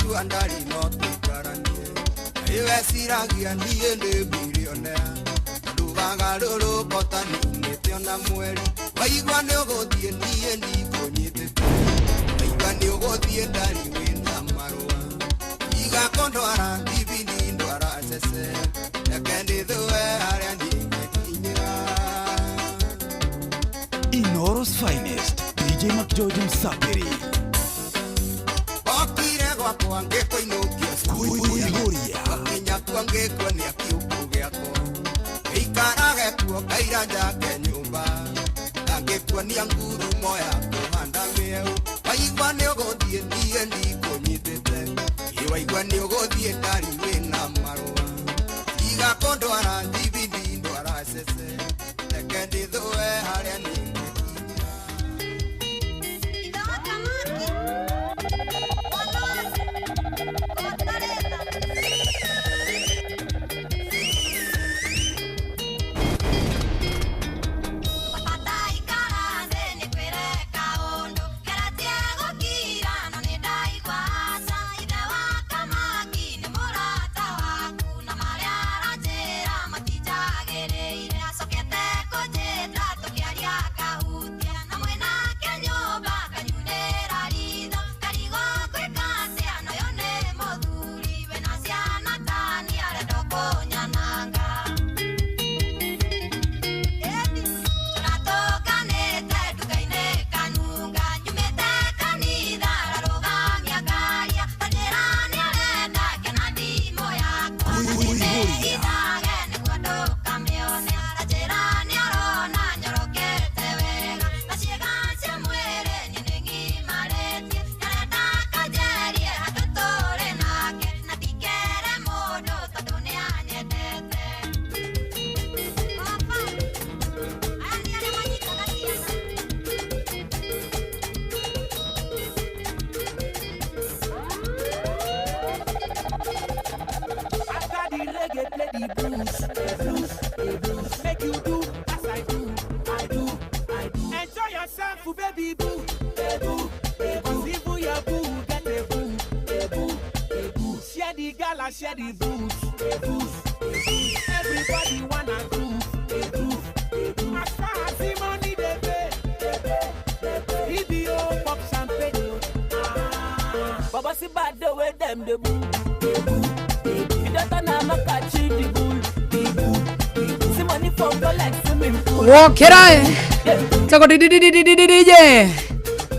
Waigua ndarĩ no tũikaranie. Ĩ weciragia niĩ ndĩ bilionea. Tondũ wagarũrũka ũtaninĩte ona mweri. Waigua nĩ ũgũthiĩ niĩ ndikũnyitĩte. Waigua nĩ ũgũthiĩ ndarĩ wĩna marũa. Iga kũndwara thibindi ndwara cece. Reke ndĩthũe harĩa ndingĩkinyĩra. Inoro's finest, DJ McGeorge Msapiri. Okire gwakwa ngĩkũinũkia Kuihuria. Wakinya kuo ngĩkuonia kiũkũ gĩakwa. Gĩikarage kuo ngaira njake nyũmba. Na ngĩkuonia ngurumo ya kũhanda mĩeũ. Waigua nĩ ũgũthiĩ niĩ ndikũnyitĩte. Ĩ waigua nĩ ũgũthiĩ ndarĩ wĩna marũa. Tiga kũndwara thibindi ndwara cece. Reke ndĩthũe harĩa ningĩkinya. Kuihuria. After the reggae, play the blues, the blues, the blues. Make you do as I do, I do, I do. Enjoy yourself, oh, baby boo, eh, boo, eh, boo. 'Cause even your boo get a boo, a boo, a boo. Share the gala, share the booze, the booze, the booze. Everybody wanna groove, a groove, a groove. As far as the money they pay, they pay, they pay. EBO pop champagne, oh. Ah. Baba see bad the way them the boo, the boo, the boo. You don't turn a catch the bull, the bull, the bull. See money from go like swimming pool. Wokera Tako DJ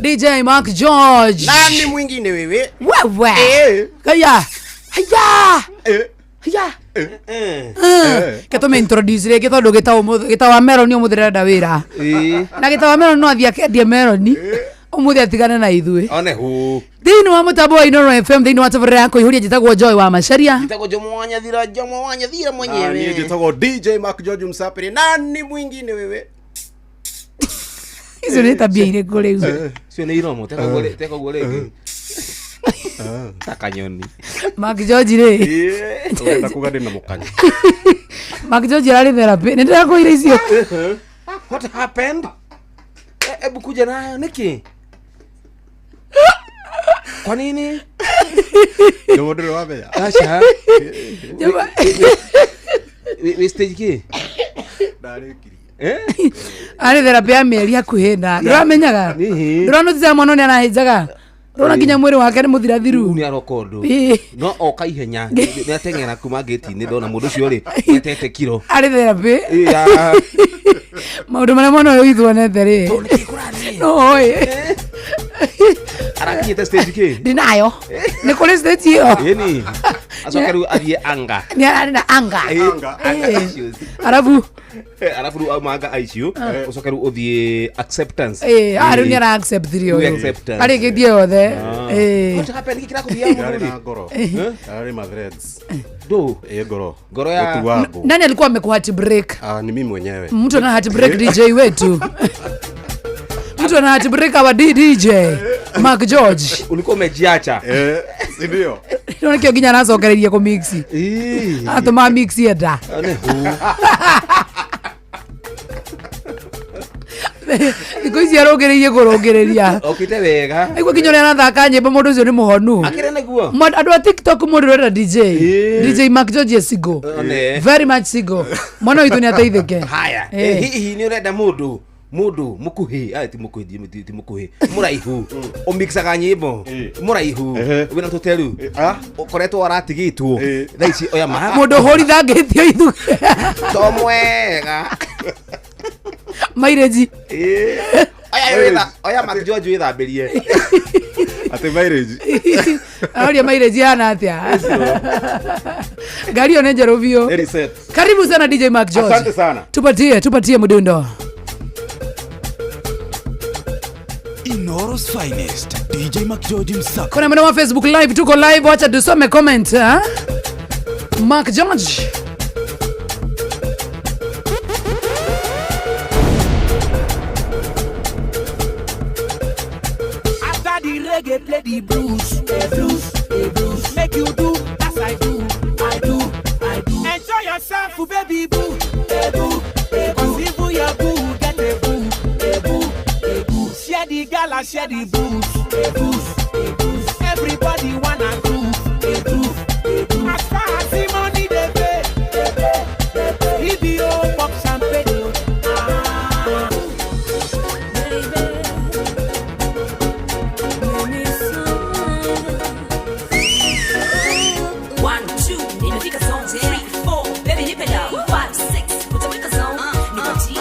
DJ Mark George. Nani mwingine wewe? Wewe. Eh. Kaya. Haya. Eh. Haya. Eh. Ke tũmĩ introduce rĩngĩ tondũ gĩta wa meroni ũmũthĩ ndĩrenda wĩra na gĩta wa meroni no athiĩ akendie meroni ũmũthĩ atigane na ithuĩ One hu. thĩinĩ wa mũtambo wa Inoro FM thĩinĩ wa tabarĩra ya kũihũria njĩtagwo Joy wa Macharia Njĩtagwo Jomo wa Nyathira, Jomo wa Nyathira Ah, niĩ mwenyewe. njĩtagwo DJ Mark George Msapiri. Nani mwingine wewe? icio nĩ tabia irĩkũ rĩu Cio nĩ iromo, teka ũguo teka ũguo rĩngĩ. Ta kanyoni. Mark George rĩ Ũrenda kuga ndĩ na mũkanya. Mark George ararĩ therapy nĩ ndĩrakwĩire icio What happened? Hebu kuja nayo niki? Kwa nini? Jomo ndũrĩ wamenya? Aca. Jomo- Wĩ stage kĩ? Ndarĩkirie. Eh? arĩ therapy ya mĩeri hakuhĩ na ndũramenyaga Nihi. ndũranotisa mwana nĩ arahĩnjaga ndũrona nginya mwĩrĩ wake nĩ mũthirathiru Rĩu nĩ aroka ũndũ. Ĩĩ. No oka ihenya nĩ ateng'era kuma gate-inĩ ndona mũndũ ũcio rĩ etete kiro. arĩ therapy Ĩ, ya. maũndũ marĩa mwana ũyũ witũ onete rĩ Nĩkĩ kũrathiĩ? no ũĩ Arakinyĩte stage kĩ? ndinayo nĩ kũrĩ stage ĩyo Ĩni. Acoke rĩu athiĩ anga. nĩ ararĩ na anga Anga. Ĩĩ. issues. arabu Arabu rĩu auma anga ICU ũcoke rĩu ũthiĩ acceptance. ĩĩ, ah, rĩu nĩ ara accept rĩ Rĩu ũyũ acceptance. arĩkĩtie yothe Ĩĩ. What happened? Nĩkĩ kĩrakũthiaga mũno Ndarĩ rĩ? na ngoro. Ndarĩ ma threads. Ndũ. Ĩ ngoro. Ngoro ya- Gũtuangwo. nani alikuwa amekuwa heartbreak Ah, ni mimi mwenyewe. mtu ana heartbreak DJ wetu mtu ana heartbreak our DJ Mark George Ulikuwa umejiacha. Eh, si ndio? nä kä o nginya aracokereirie kå mixi Ĩĩ. atå mixi enda One hu. Thikũ ici arũngĩrĩirie kũrũngĩrĩria. Okite wega. Aigua nginya ũrĩa arathaka nyĩmbo mũndũ ũcio nĩ mũhonu. Akĩrĩ nĩguo. Andũ a TikTok mũndũ ũrenda DJ. DJ Mark George is single. One. Very much single. Mwana witũ nĩ ateithĩke. Haya. Hihi nĩ ũrenda mũndũ mũndũ mũkuhĩ ti mũkuhĩ ti mũkuhĩ mũraihu ũmixaga nyĩmbo mũraihu wĩna tũteru ũkoretwo aratigĩtwo thaa ici oya ma Mũndũ ũhũrithangĩtio ithuĩ. To mwega. Mileage. Oya Mark George wĩthambĩrie. Atĩ mileage. Aroria mileage ihana atĩa? Ngari ĩyo nĩ njerũ biũ. Nĩ reset. Karibu sana DJ Mark George. Asante sana. Tupatie, tupatie mdundo. Inoro's finest DJ Mark George Msako. Kuna mwana wa Facebook live, tuko live, wacha tusome comment, ha? Mark George. After the reggae play the blues, the blues, the blues. Make you do as I do, I do, I do. Enjoy yourself, baby boo, hey boo, hey boo. 'Cause even your boo get a boo, a boo, a boo. Share the gala, share the booze, the booze, the booze. Everybody wanna groove, a groove, a groove. As far as the money they pay, they pay, they pay. EBO pop champagne, ah. One, two, nimefika zone. 3, 4, baby nipe love. 5, 6, utafika zone. Nipatie.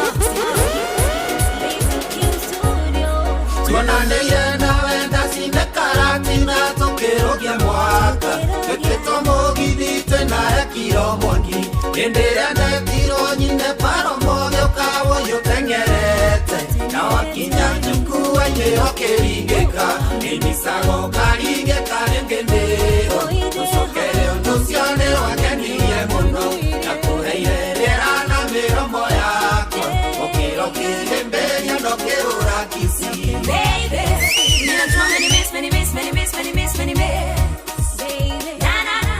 Tuonanĩire nawe ndacine karatina tũkĩrũgia mwaka twĩkĩtwo mũgithi twĩna ekiro mwaki hĩndĩ ĩrĩa ndetirwo nyine paro mũgĩũka ũyũ ũteng'erete na wakinya njukua-inĩ ũkĩringĩka nĩmicago karingĩka rĩngĩ nĩho tũcokere ũndũ ũcio nĩ wakenirie mũno na kũheire rĩera na mĩromo yakwa ũkĩra ũkĩhĩmbĩria ndũkĩrũra kici. Baby, ninajua many miss, many miss, many miss, many miss, many miss. Baby, na na na.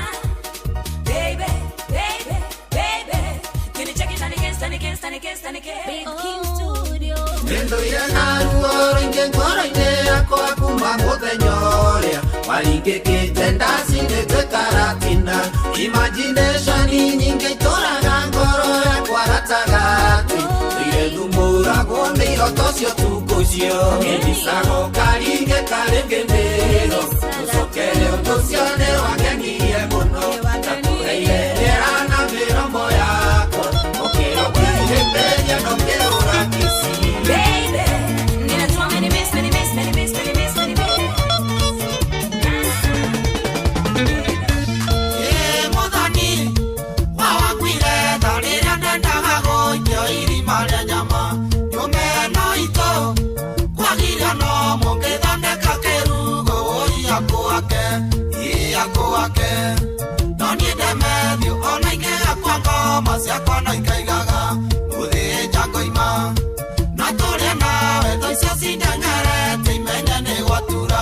Baby, baby, baby. Can you check it and again, and again, and again, and again? Big King Studio. Nĩndũire na ruo rũingĩ ngoro-inĩ yakwa kuma mũthenya ũrĩa waringĩkĩte ndacinĩte karatina imagination nyingĩ itũraga ngoro yakwa gatagatĩ ndũire thumũragwo nĩ iroto cio tukũ cio nĩmbicago karingĩka rĩngĩ nĩho ũcokere ũndũ ũcio nĩ wakenirie mũno ndakũheire rĩera na mĩromo yakwa ũkĩra ũkĩhĩmbĩria ndũkĩrũra kici. Baby, ninajua many miss, many miss, many miss, many miss, many miss. Mũthoni wawakuire tha rĩrĩa ndendaga gũikio irima rĩa nyama nyũme no itũ kwagirio no mũngĩthondeka kĩrugo wũi akũake ĩ akũake no niĩ ndemethiũ ona ingĩgakua ngoma ciakwa no ikaigaga mũthĩnja ngoima na tũrĩe nawe tho icio cindeng'erete imenye nĩ gwatura.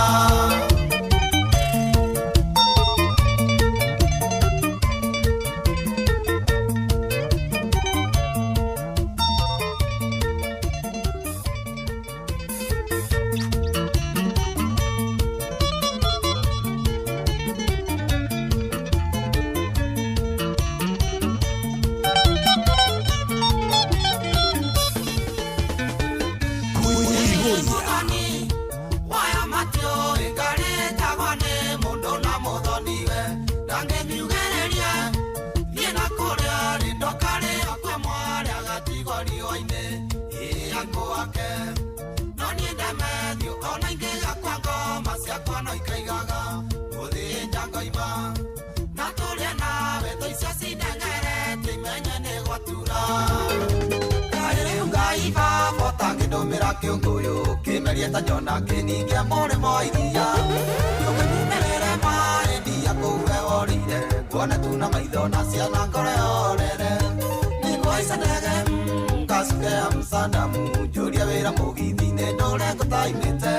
Kĩũngũyũ kĩmerie ta Jona kĩningia mũrĩmo iria ũkĩmumerere maĩ ndia kũu we worĩire kuone tu na maitho na ciana ngoro yorere nĩngũhaica ndege ngacuke Amsterdam njũrie wĩra mũgithi-inĩ ndũre ngũtaimĩte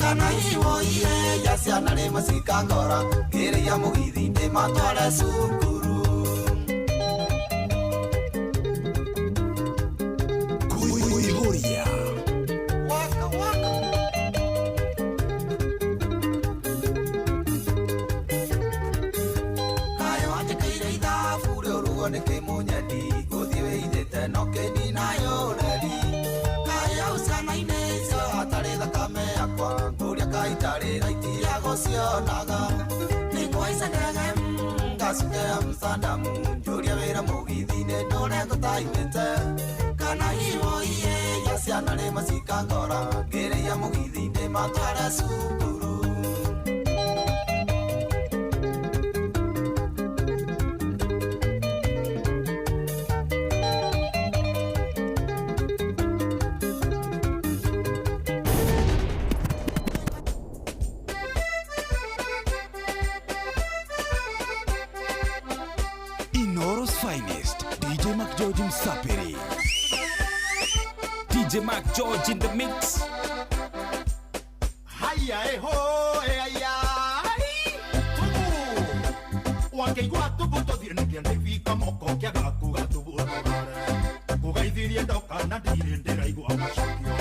kana hihi woiye ya ciana rĩmwe cikangora ngĩrĩia mũgithi-inĩ matware cukuru. Kuihuria. Ngũrigwo nĩ kĩmũnyendi gũthiĩ wĩithĩte no kĩndinayo ũreri kaya uciana-inĩ icio hatarĩ thakame yakwa ngũria kaitarĩ raiti ya gũcionaga nĩngũhaica ndege ngacuke Amsterdam njũria wĩra mũgithi-inĩ ndũre ngũtaimĩte kana iwoiye ya ciana rĩ macikangora ngĩrĩia mũgithi-inĩ matware cukuru. Inoro's finest, DJ Mac George Msapiri. DJ Mac George in the mix. Haya eho aya tubu wangeigua tubu tũthiĩ nĩkĩo ndĩbika moko kĩaga kuga tubu tũgare kũgaithirie ndoka na ndirĩ ndĩraigua macokio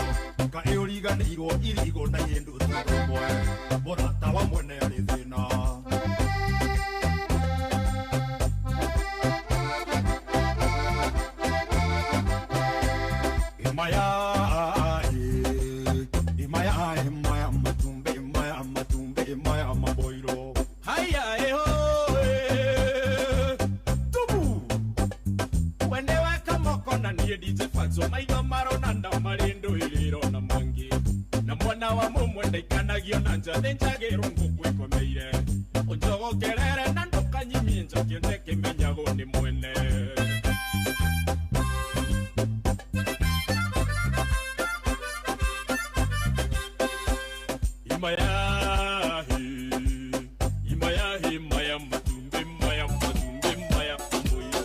kaĩ ũriganĩirwo irigũ na irĩndũ tũmwe mũrata wa mwene arĩ thĩna. Imaya matumbe imaya matumbe imaya maboiro haya eho tubu wende weka moko na niĩ DJ Fatso maitho marona nda marĩ ndũĩrĩro na mangĩ na mwana wa mũmwe ndaikanagio na nja thĩnjagĩrwo ngũkũ ĩkomeire ũnjogokerere na ndũkanyimie njakio ndekĩmenyagwo nĩ mwene. Imaya, maya, matumbe, maya, matumbe, maya, mboyo.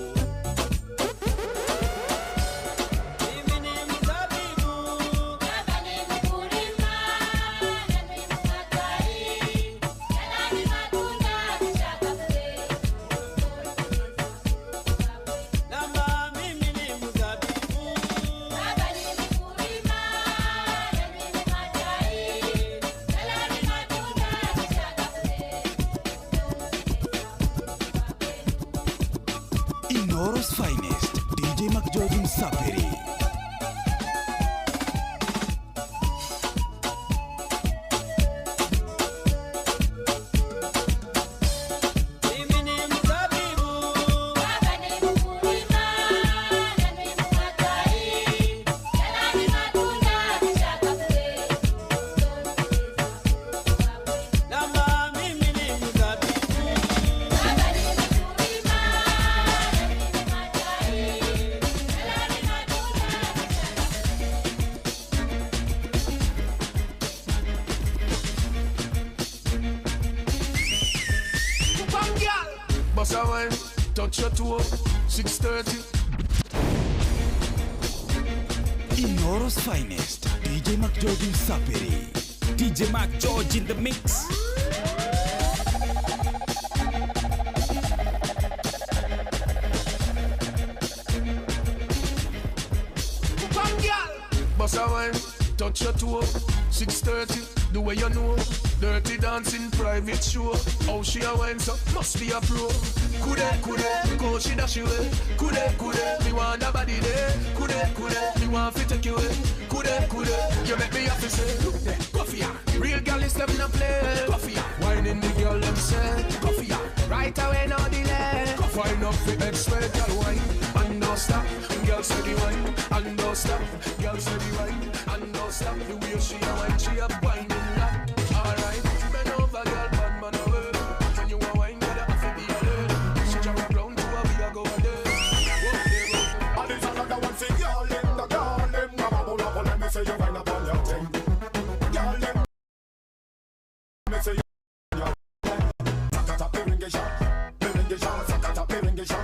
Mimi ni mzabibu, Baba ni mkulima, nami ni mkatai, tena ni matunda nishakapwe. Namba mimi ni mzabibu, Baba ni mkulima, nami ni mkatai, tena ni matunda nishakapwe. Inoro's finest, DJ Mac George Msapiri. Mimi ni mzabibu, Baba ni mkulima, nami ni mkatai, tena ni matunda nishakapwe. Namba mimi ni mzabibu, Baba ni mkulima, nami ni mkatai, tena ni matunda nishakapwe. Boss a wine, touch your toe, 6:30. Inoro's finest, DJ Mac George Msapiri. DJ Mac George in the mix. Boss a wine, touch your toe, 6:30. The way you know, dirty dancing private show. How she a wine so must be a pro. Kude kude, go she dash away. Kude kude, me want a body there. Kude kude, me want fi take you away. Kude kude, you make me happy say. Look there, coffee ya. Real girl is loving a play. Coffee ya, wine in the girl them say. Coffee ya, right away no delay. Wine up fi expert girl wine and don't stop. Girl say the wine and don't stop. Girl say the wine and don't stop. The way she a wine, she a wine in that. Alright, bend over, girl, bad man away. When you a wine, gotta have to be alert. She jump round to a we a go a day. Go there, go. And it's another one for girl them, the girl them. Mama pull up, let me say you wine up on your thing. Girl them, me say you. Sakata piringisha, piringisha, sakata piringisha,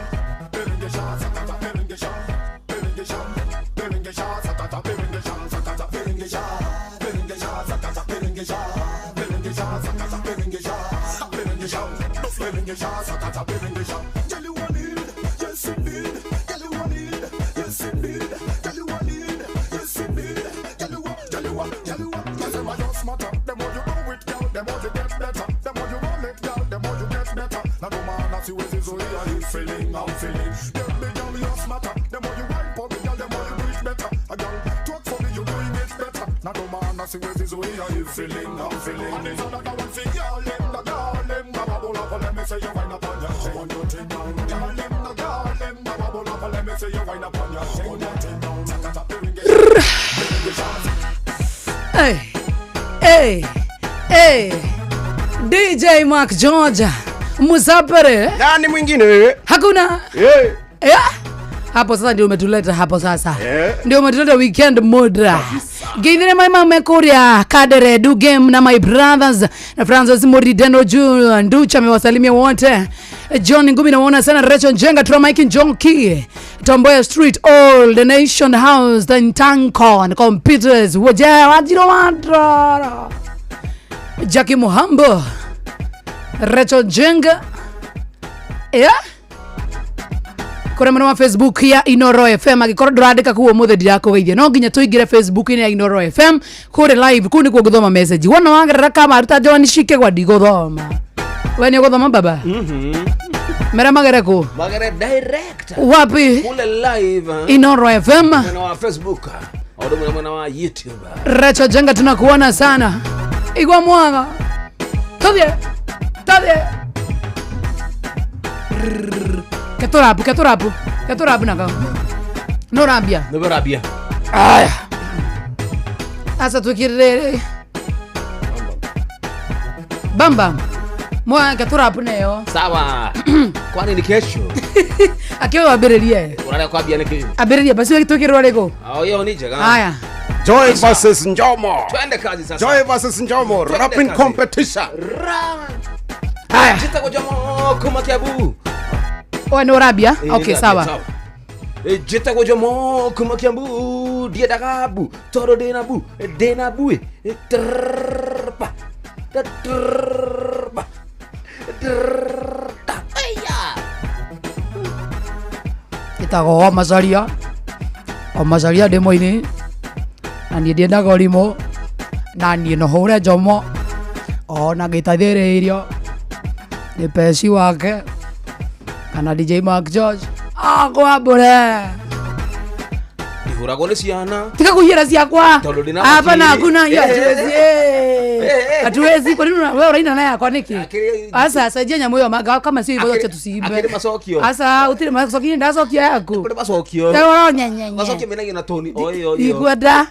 piringisha, sakata piringisha, piringisha, piringisha, sakata piringisha, sakata piringisha, piringisha, sakata piringisha, piringisha, sakata piringisha, piringisha, piringisha, sakata piringisha. Girl you want it, yes indeed. Girl you want it, yes indeed. Girl you want it, yes indeed. Girl you want, girl you want, girl you want. Girl you want just matter. The more you do it, girl, the more you get better. The more you roll it, girl, the more you get better. Now no man siwezi zuia hii feeling I'm feeling. Them the girl you smarter, the more you wine for me girl, the more you do it better. A girl talk for me, you doing it better. Na ndo maana siwezi zuia hii feeling I'm feeling. And it's another one for girl them, the girl them, the bubble up, let me say you wine up on your thing, on your thing down. Girl them, the girl them, the bubble up, let me say you wine up on your thing, on your thing down. Hey, hey, hey. DJ Mark George Musapere. Nani mwingine wewe? Hakuna. Hey. Yeah. Hapo sasa ndio umetuleta hapo sasa. Yeah. Ndio umetuleta weekend modra. Geithire my mama kuria Kadere do game na my brothers na Francis Morideno Juu Nducha amewasalimia wote. John Ngumi namuona sana, Rachel Njenga, Tura Mike Njonki, Tomboya Street, All the Nation House, the Ntanko and Computers, Waja Wajiro Wadra, Jackie Muhambo, Rachel Njenga. Yeah. Kore mwena wa Facebook ya Inoro FM agikorwo ndurandika kuo muthe ndirakugeithia no nginya tuingire Facebook-inĩ ya Inoro FM kuri live kuu nikuo nguthoma message wona wagerera kama ruta John Shike gwa ndiguthoma we ni uguthoma baba. Mera magere ku Magere direct wapi? Kule live Inoro FM mwena wa Facebook au mwena wa YouTube. Rachel Jenga tunakuona sana. Igwa mwaga. Tuthie. Tuthie. Keturabu, keturabu. Keturabu nako. No rabia. No rabia. Aya. Asa tukirere. Bamba. Mwa keturabu neyo. Sawa. Kwani ni kesho? Akiwa abirerie. Unaona kwa bia niki. Abirerie basi tukirwa rego. Ah, hiyo ni jega. Aya. Joy versus Njomo. Twende kazi sasa. Joy versus Njomo rapping competition. Aya. Jita kwa Njomo kuma Kiambu. Oh, no rabia. Okay, sawa. Jitagwo Njomo kuma Kiambu ndiendaga mbu tondũ ndĩna mbu ndĩna mbui trrrpa trrrpa trrrta aya. Ĩtagwo o Macaria, o Macaria ndĩ mũini na niĩ ndiendaga ũrimũ na niĩ no hũre Njomo ona ngĩteithĩrĩirio nĩ peci wake kana DJ Mark George akwambũre ndihũragwo nĩ ciana tiga kuiyĩra ciakwa hapana hakuna hiyo hatuwezi. Hatuwezi kwa nini wewe uraina naye yakwa niki asa sajia nyamu hiyo maga kama sio hivyo acha tusiibe akiri masokio asa utire masokio ndasokia yaku kuri masokio tero nyenyenye masokio menagia na toni oyo oyo igwada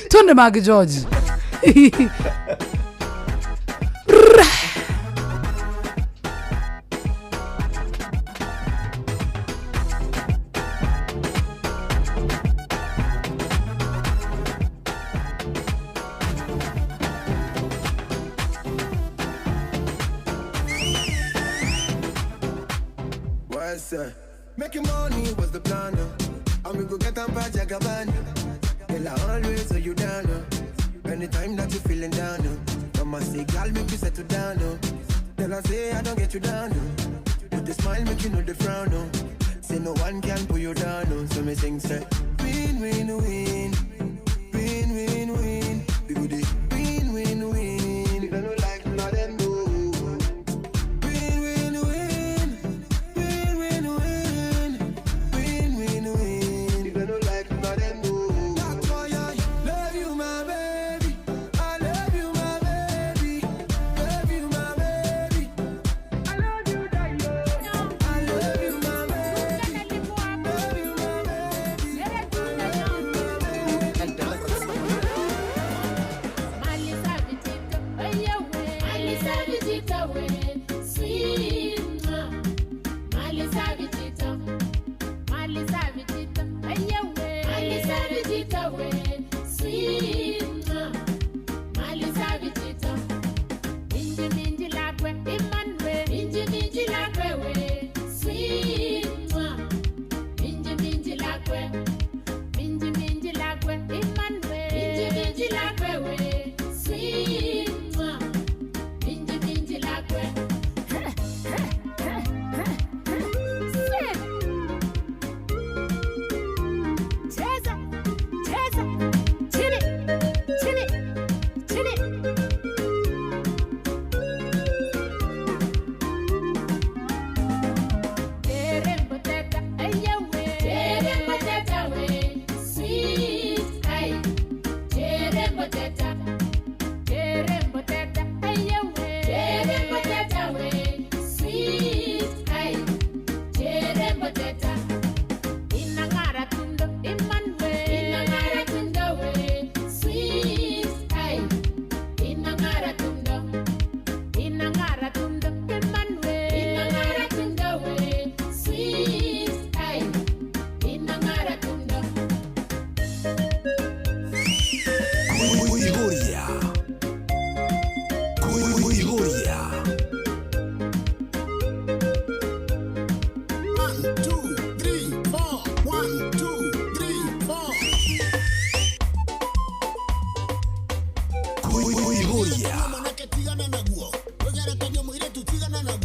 tunde Mark George. Making money was the plan, and we go get on by Jagaban. Girl, I always hold you down. Anytime that you feeling down, mama say, girl, make you settle down. Tell her say I don't get you down. With the smile, make you know the frown. Say no one can pull you down. So me sing say, win, win, win, win, win, win. We go the win, win, win. You don't like none of them.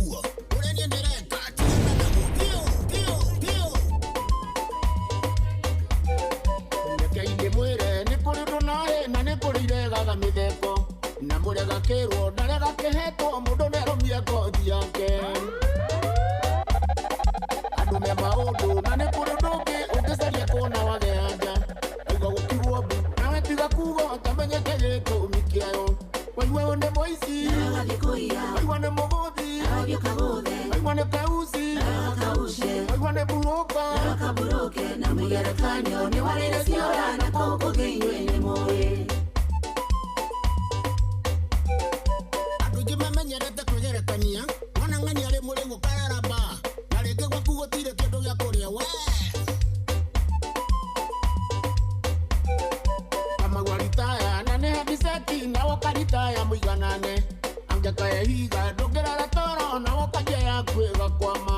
Ũguo ũrĩa niĩ ndĩreka tigana naguo biũ biũ biũ. Reke ndĩmwĩre nĩ kũrĩ ũndũ naĩ na nĩ kũrĩ iregaga mĩtheko na mũrega kĩrwo ndarega kĩhetwo mũndũ nĩarũmia ngothi yake andũ me maũndũ na nĩ kũrĩ ũndũ ũngĩ ũngĩcaria kuona wage anja auga gũkiugo mbu nawe tiga kuga ũtamenyete gĩtũmi kĩayo. Waigua ũyũ nĩ mũici, waigua nĩ mũgũthi, waigua nĩ kauci, waigua nĩ buroka na mũgerekanio nĩ warĩre ciora na kũu kũngĩ inyuĩ nĩ mũĩ. Andũ aingĩ mamenyerete kwĩgerekania wona ng'ania arĩ mũrĩu ũkararamba na rĩngĩ gwaku gũtirĩ kĩndũ gĩa kũrĩa we. Kamau aritaya na nĩ handiceti nawe ũkaritaya mũiganane angĩkaehiga ndũngĩrara toro nawe ũkanjia yaku ĩgakwama.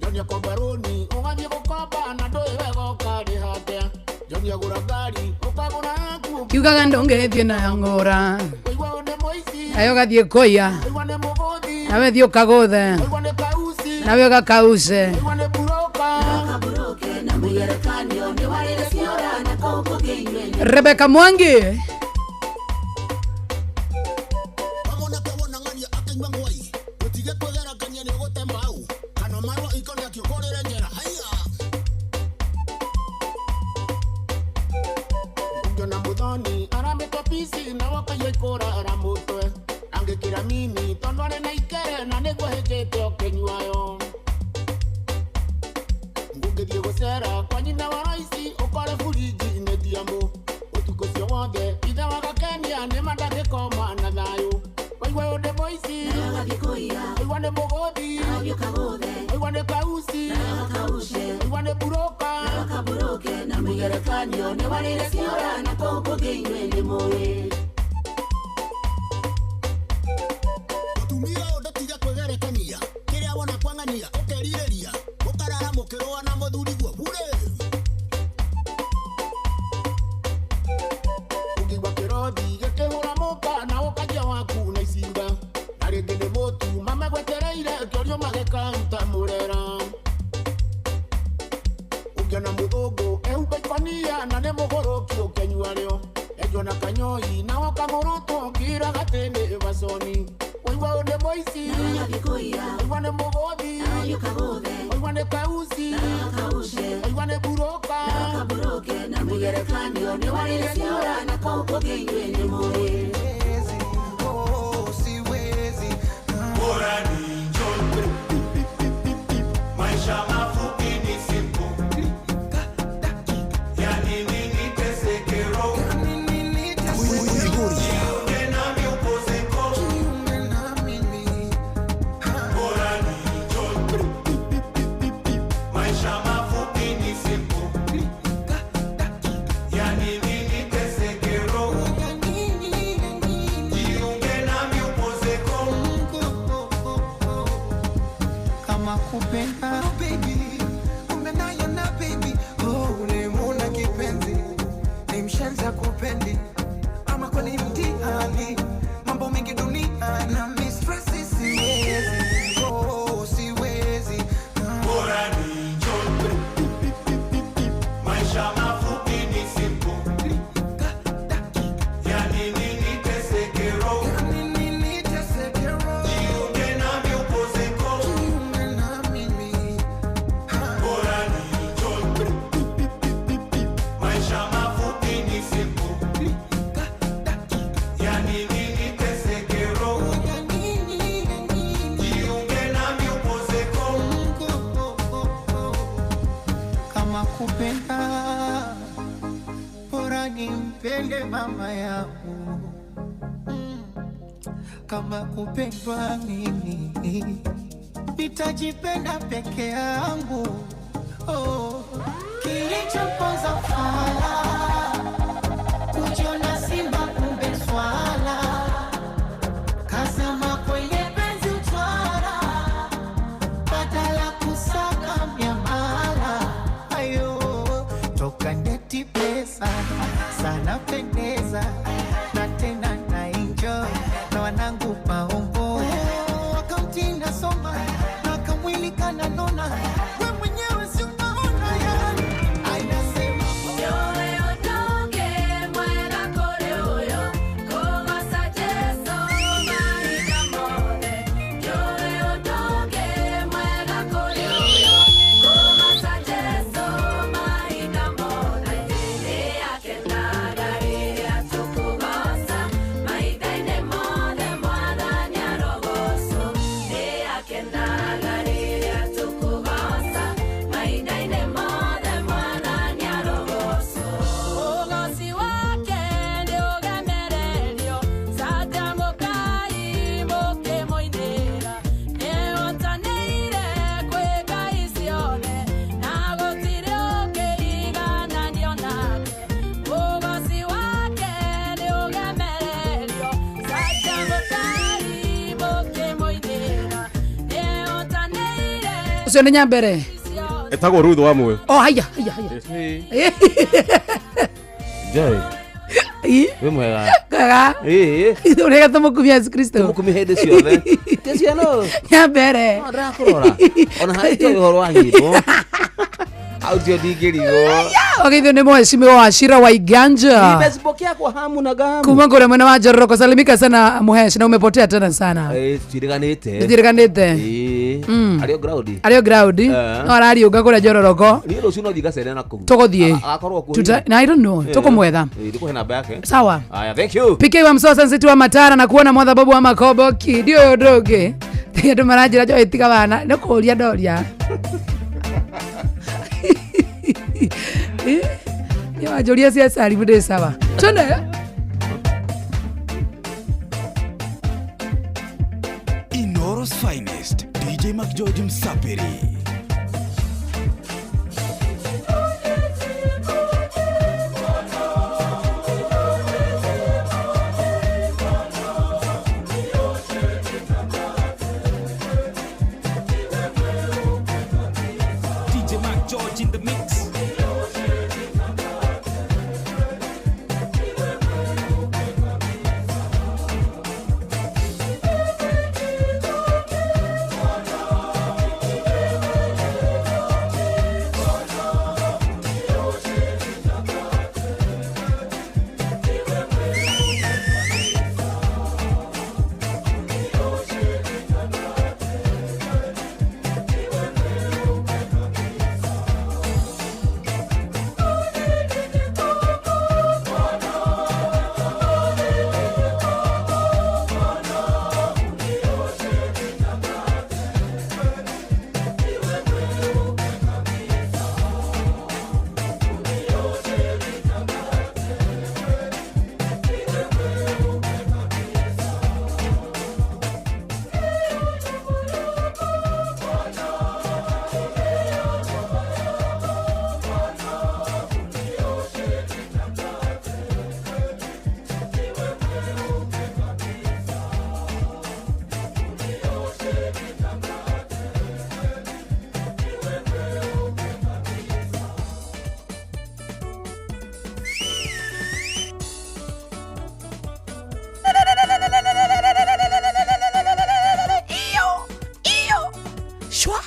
Joni akomba rũni ũgathiĩ gũkomba na ndũĩ wega ũkarĩha atĩa. Joni agũra ngari ũkagũra yaku. Kiugaga ndũngĩthiĩ nayo ngũra Waigua ũyũ nĩ mũici, nayo ũgathiĩ kũiya waigua nĩ mũgũthi, nawe thiĩ ũkagũthe waigua nĩ kauci, nawe ũgakauce. Waigua nĩ buroka na mũgerekanio nĩ warĩre ciora na kũu kũngĩ inyuĩ nĩ Rebecca Mwangi. Wamũnake wona ng'ania akĩnyua ngwai ũtige kwĩgerekania nĩ ũgũte mbau kana marũa iko nĩakĩ ũkũrĩre njera haiya. Ũngĩona mũthoni aramĩtwo pici nawe ũkaigua ikũrara mũtwe angĩkĩra mini tondũ arĩ na ikere na nĩguo hĩnjĩte ũkĩnyuayo. Ũngĩthiĩ gũcera kwa nyina wa raici ũkore burinji-inĩ tiamũ ũtukũ ũcio wothe ithe wa gakenia nĩ mandangĩkoma na thayũ. Waigua ũyũ nĩ mũici, waigua nĩ mũgũthi, waigua nĩ kauci, waigua nĩ buroka na mũgerekanio nĩ warĩre ciora na kũu kũngĩ inyuĩ nĩ mũĩ. Mũtumia ũyũ ndũtige kwĩgerekania kĩrĩa wona kwa ng'ania ũkerirĩria ũkarara mũkĩrũa na mũthuriguo bure. Ũngĩigua kĩrothi gĩkĩhũra mũka na ũkanjia waku na icinga na rĩngĩ nĩ mũtu mamagwetereire kĩorio magĩkaruta mũrera. Ũngĩona mũthũngũ ehumba ikwania na nĩ mũgũrũki ũkĩnyua rĩo enjwo na kanyoi nawe ũkagũrũtwo ũkĩra gatĩ nĩ baconi. Waigua ũyũ nĩ mũici, waigua nĩ mũgũthi, waigua nĩ kauci, waigua nĩ buroka na mũgerekanio nĩ warĩre ciora na kũu kũngĩ inyuĩ nĩ mũĩ. Bora ni njoni. Maisha mafupi ni siku. Yani nini teseke roho? Jiunge nami upozeko. Bora ni njoni. Maisha mafupi ni siku. Yani nini teseke roho? Jiunge nami upozeko. Kama kupenda baby, kumbe nayo na baby, oh ulimuna kipenzi, ni mshenza kupendi, ama kweli mtihani, mambo mengi dunia na mistress siwezi, oh siwezi. Bora ni njoni. Maisha mafupi ni siku. Yani nini teseke roho? Jiunge nami upozeko. Bora ni njoni. Maisha mafupi ni siku. Yani nini teseke roho? Jiunge nami upozeko. Kama kupenda bora nimpende mama yangu, kama kupendwa mimi nitajipenda peke yangu. Oh, kilichoponza fala kujiona simba kumbe swala kazama kwenye penzi utwara badala kusaka miamala ayo toka ndeti pesa sana pendeza na tena na enjoy na wanangu maombo. Ũcio nĩ Nyambere. Etagwo Ruth wa Muoyo. Oh, haya haya haya. Joy. Ĩ. Wĩ mwega. Kaga. Ĩ. Ũrĩa tũmũkumia Yesu Kristo. Tũmũkumia hĩndĩ ciothe. Ti ciano. Nyambere. Ndĩrakũrora. Ona harĩ tũĩ ũhoro wa nyĩmbo. Hau tio ndingĩrigwo. Wagithio nĩ mheshimiwa Wachira wa Iganja. Nimezipokea kwa hamu na gamu. Kuma kũrĩa mwena wa Njoroko. Salimika sana Muhesh na umepotea tena sana. Eh, tutiriganĩte. Tutiriganĩte. Ĩ. Arĩ o ground. Arĩ o ground. Eh. No arariũnga kũrĩa Njororoko. Niĩ rũciũ no thiĩ ngacere na kũu. Tũgũthiĩ. Agakorwo kuo. Na I don't know. Tũkũmwetha. Ndĩkũhe namba yake. Sawa. Aya, thank you. PK wa Msosa Nsitu wa Matara na kuona mwatha babu wa Makoboki ndio ũyũ ũndũ ũngĩ andũ maranjĩra njoĩ tiga wana nĩ kũũria ndoria. Nĩ wanjũria cia caribu ndĩ sawa twende. Inoro's finest, DJ McGeorge Msapiri. DJ Mac George in the mix. Shwa.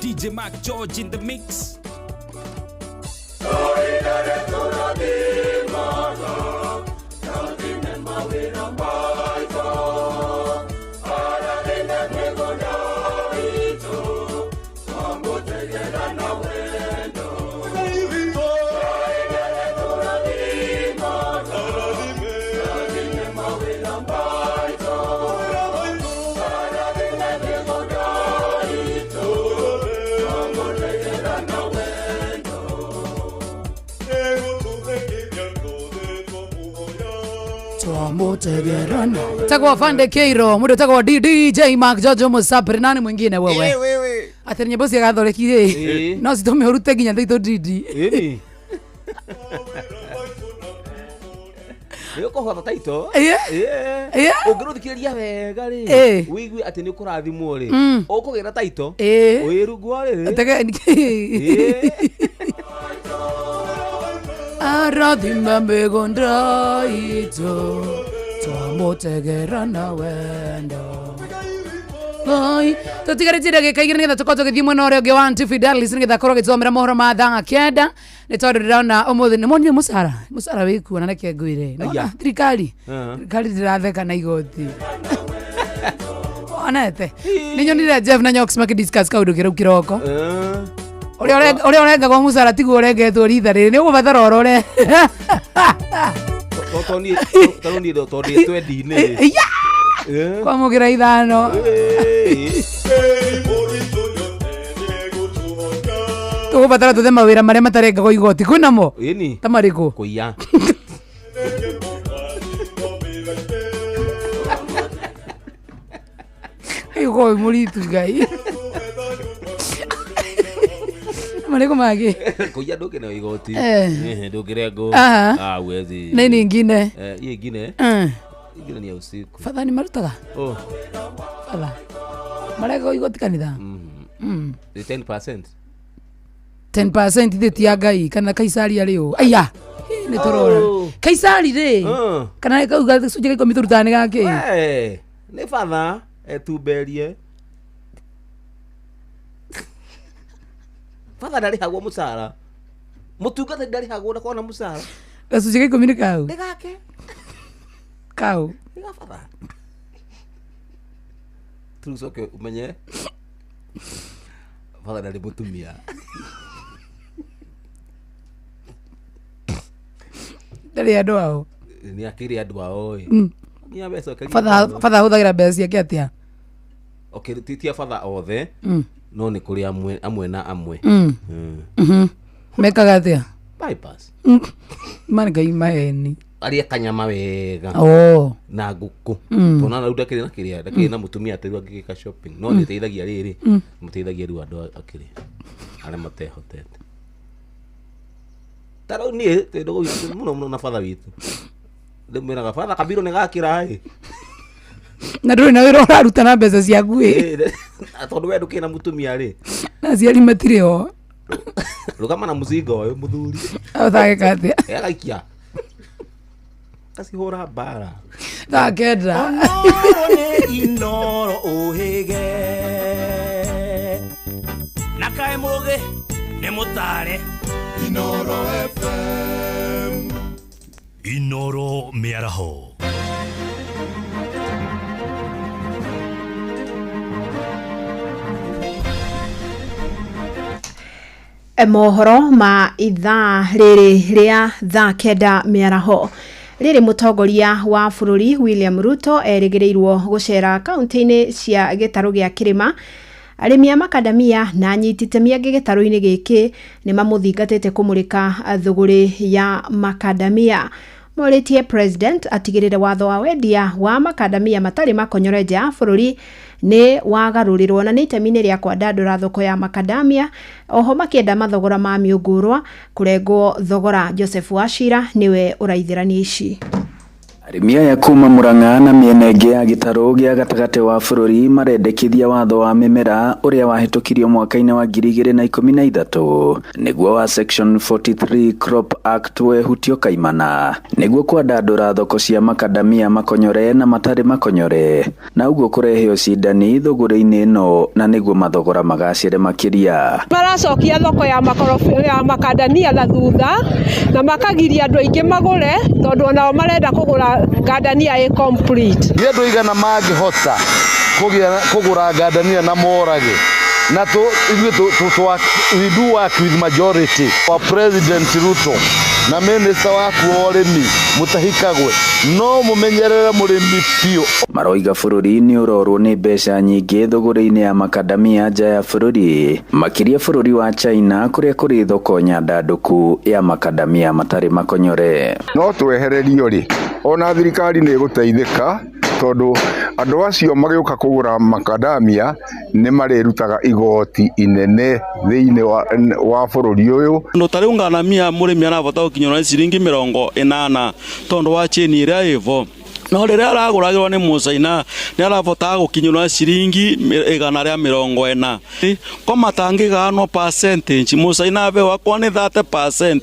DJ Mac George in the mix. Twamutegerana tagwa Fande Keiro mundu tagwa DJ Mark George Musapri nani mwingine wewe wewe atĩ nyĩmbo cia gatholeki rĩ Ĩĩ. no citũme ũrute nginya thaitũ ndindi. Ĩni. Nĩ ũkũhota taito. Ĩĩ. Ĩĩ. Ũngĩrũthikĩrĩria wega rĩ. Ĩĩ. Wĩigue atĩ nĩ ũkũrathimwo rĩ. Mm. Ũkũgĩra taito. Ĩĩ. Wĩrungwo rĩ. Tege arathima mĩgũnda itũ twamutegera na wendo. Oi, tũtigarĩtie ndagĩka igĩrĩ nĩgetha tũkorwo tũgĩthiĩ mwena ũrĩa ũngĩ wa Aunty Fidelis nĩgetha akorwo agĩthomera mohoro ma thaa 9 nĩ tondũ ndĩrona ũmũthĩ nĩ monire mũcara mũcara wĩkuo na reke ngwĩre. Nĩwona Aya. thirikari Aha. thirikari ndĩratheka na igoti onete nĩ nyonire Jeff na Nyox makĩdiscuss kaũndũ kĩrau kĩroko ũrĩa ũrĩa ũrengagwo mũcara tiguo ũrengetwo ritha rĩrĩ nĩ ũgũbatara ũrore. Tondũ niĩ tondũ ndĩ twendi-inĩ. Ya! Kwamũkĩra 5 tũgũbatara tũthe mawĩra marĩa matarengagwo igoti kwĩnamo Ĩni. ta marĩkũ? Kũiya. Ũkorwo wĩ mũritu ngai marĩkũ mangĩ? Kũiya ndũngĩneo igoti. Eh. Ehe, ndũngĩrengwo. Aha. Ah, huwezi. Nini ingine? Eh, hiyo ingine. Eh. Ingine ni ya usiku. Fatha nĩ marutaga Oh. fatha marengagwo igoti kanitha. Nĩ 10%. 10% thä ti ya ngai kana kaisari arä å aya nä tå rora Oh. kaisari rä Mm. kana kau gacunjä ga ikå mi tå rutaga nä gakä We, nĩ batha etumberie batha ndarĩhagwo mũcara mũtungatĩri ndarĩhagwo ndakoragwo na mũcara gacunjä ga ikå mi nä kau nĩ gake kau nĩ ga batha tu ũcoke ũmenye batha ndarĩ mũtumia ndarä andå ao nĩ akĩrĩ andũ ao ĩ Mm. nginya mbeca ũkagia batha ahå thagä ra mbeca ciake atä a okay ti ti a batha othe Mm. no nĩ kũrĩ amwe amwe na amwe Mm. Mm. mekaga atä a bypass ma ngai maheni arĩa kanyama wega Oh. na ngũkũ Mm. tona rĩu ndakĩrĩ na kĩrĩa ndakĩrĩ na mũtumia atĩ rĩu angĩgĩka shopping no Mm. nĩteithagia rĩrĩ Mm. mũteithagia rĩu andũ akĩrĩ arĩa matehotete ta rĩu niĩ twĩ ndũgũ witũ mũno mũno na batha witũ ndĩmwĩraga batha kabiro nĩ gakĩra ĩ na ndå rä na wä ra å raruta na mbeca ciaku ä tondũ we ndũkĩrĩ na mũtumia rĩ na aciari matirä ho rũgama na mũcinga ũyũ mũthuri ũthagĩka atä Eh, agaikia kacihũra mbara thaa kenda Inoro ũhĩge na kaĩ mũgĩ nĩ mũtare Inoro FM Inoro mĩaraho Mohoro ma ithaa rĩrĩ rĩa thaa kenda mĩaraho rĩrĩ mũtongoria wa bũrũri William Ruto erĩgĩrĩirwo gũcera kaunti-inĩ cia gĩtarũ gĩa kĩrĩma arĩmi a makadamia na anyiti itemi angĩ gĩtarũ-inĩ gĩkĩ nĩ mamũthingatĩte kũmũrĩka thũgũrĩ ya makadamia morĩtie president atigĩrĩre watho wa wendia wa makadamia matarĩ makonyore nja ya bũrũri nĩ wagarũrĩrwo na nĩ itemi-inĩ rĩa kwandandũra thoko ya makadamia oho makĩenda mathogora ma mĩũngũrwa kũrengwo thogora Joseph Wachira nĩwe ũraithĩrania ici. Arĩmi aya kuma Murang'a na mĩena ĩngĩ ya gĩtarũ gĩa gatagatĩ wa bũrũri marendekithia watho wa mĩmera ũrĩa wahĩtũkirio mwaka-inĩ wa 2013 nĩguo wa Section 43 Crop Act wehutio kaimana nĩguo kwandandũra thoko cia makadamia makonyore na matarĩ makonyore na ũguo kũrehe ũcindani thũgũrĩ-inĩ ĩno na nĩguo mathogora magacĩre makĩria. Maracokia thoko ya makorobi ya makandania na thutha na makagiria andũ aingĩ magũre tondũ onao marenda kũgũra ngandania ĩ complete. Nĩ andũ aigana mangĩhota kũgũra ngandania na morage na tũ ithuĩ we do work with majority wa President Ruto na minister waku wa ũrĩmi Mutahi Kagwe no mũmenyerere mũrĩmi biũ. Maroiga bũrũri nĩ ũrorwo nĩ mbeca nyingĩ thũgũrĩ-inĩ ya makadamia nja ya bũrũri makĩria bũrũri wa China kũrĩa kũrĩ thoko nyandandũku ya makadamia matarĩ makonyore. No twehererio rĩ ona thirikari nĩ ĩgũteithĩka tondũ andũ acio magĩũka kũgũra makadamia nĩ marĩrutaga igoti inene thĩinĩ wa bũrũri ũyũ. Ndå ta rä u nganamia må rä mi arabota gå kinyå ciringi 80 tondå wa cheni ä rä a ä bo no rä rä a aragå ragä rwo nä må caina nä arabotaga gå kinyå ciringi 140 ko matangä ganwo percentage må caina abewe akwa nä 30%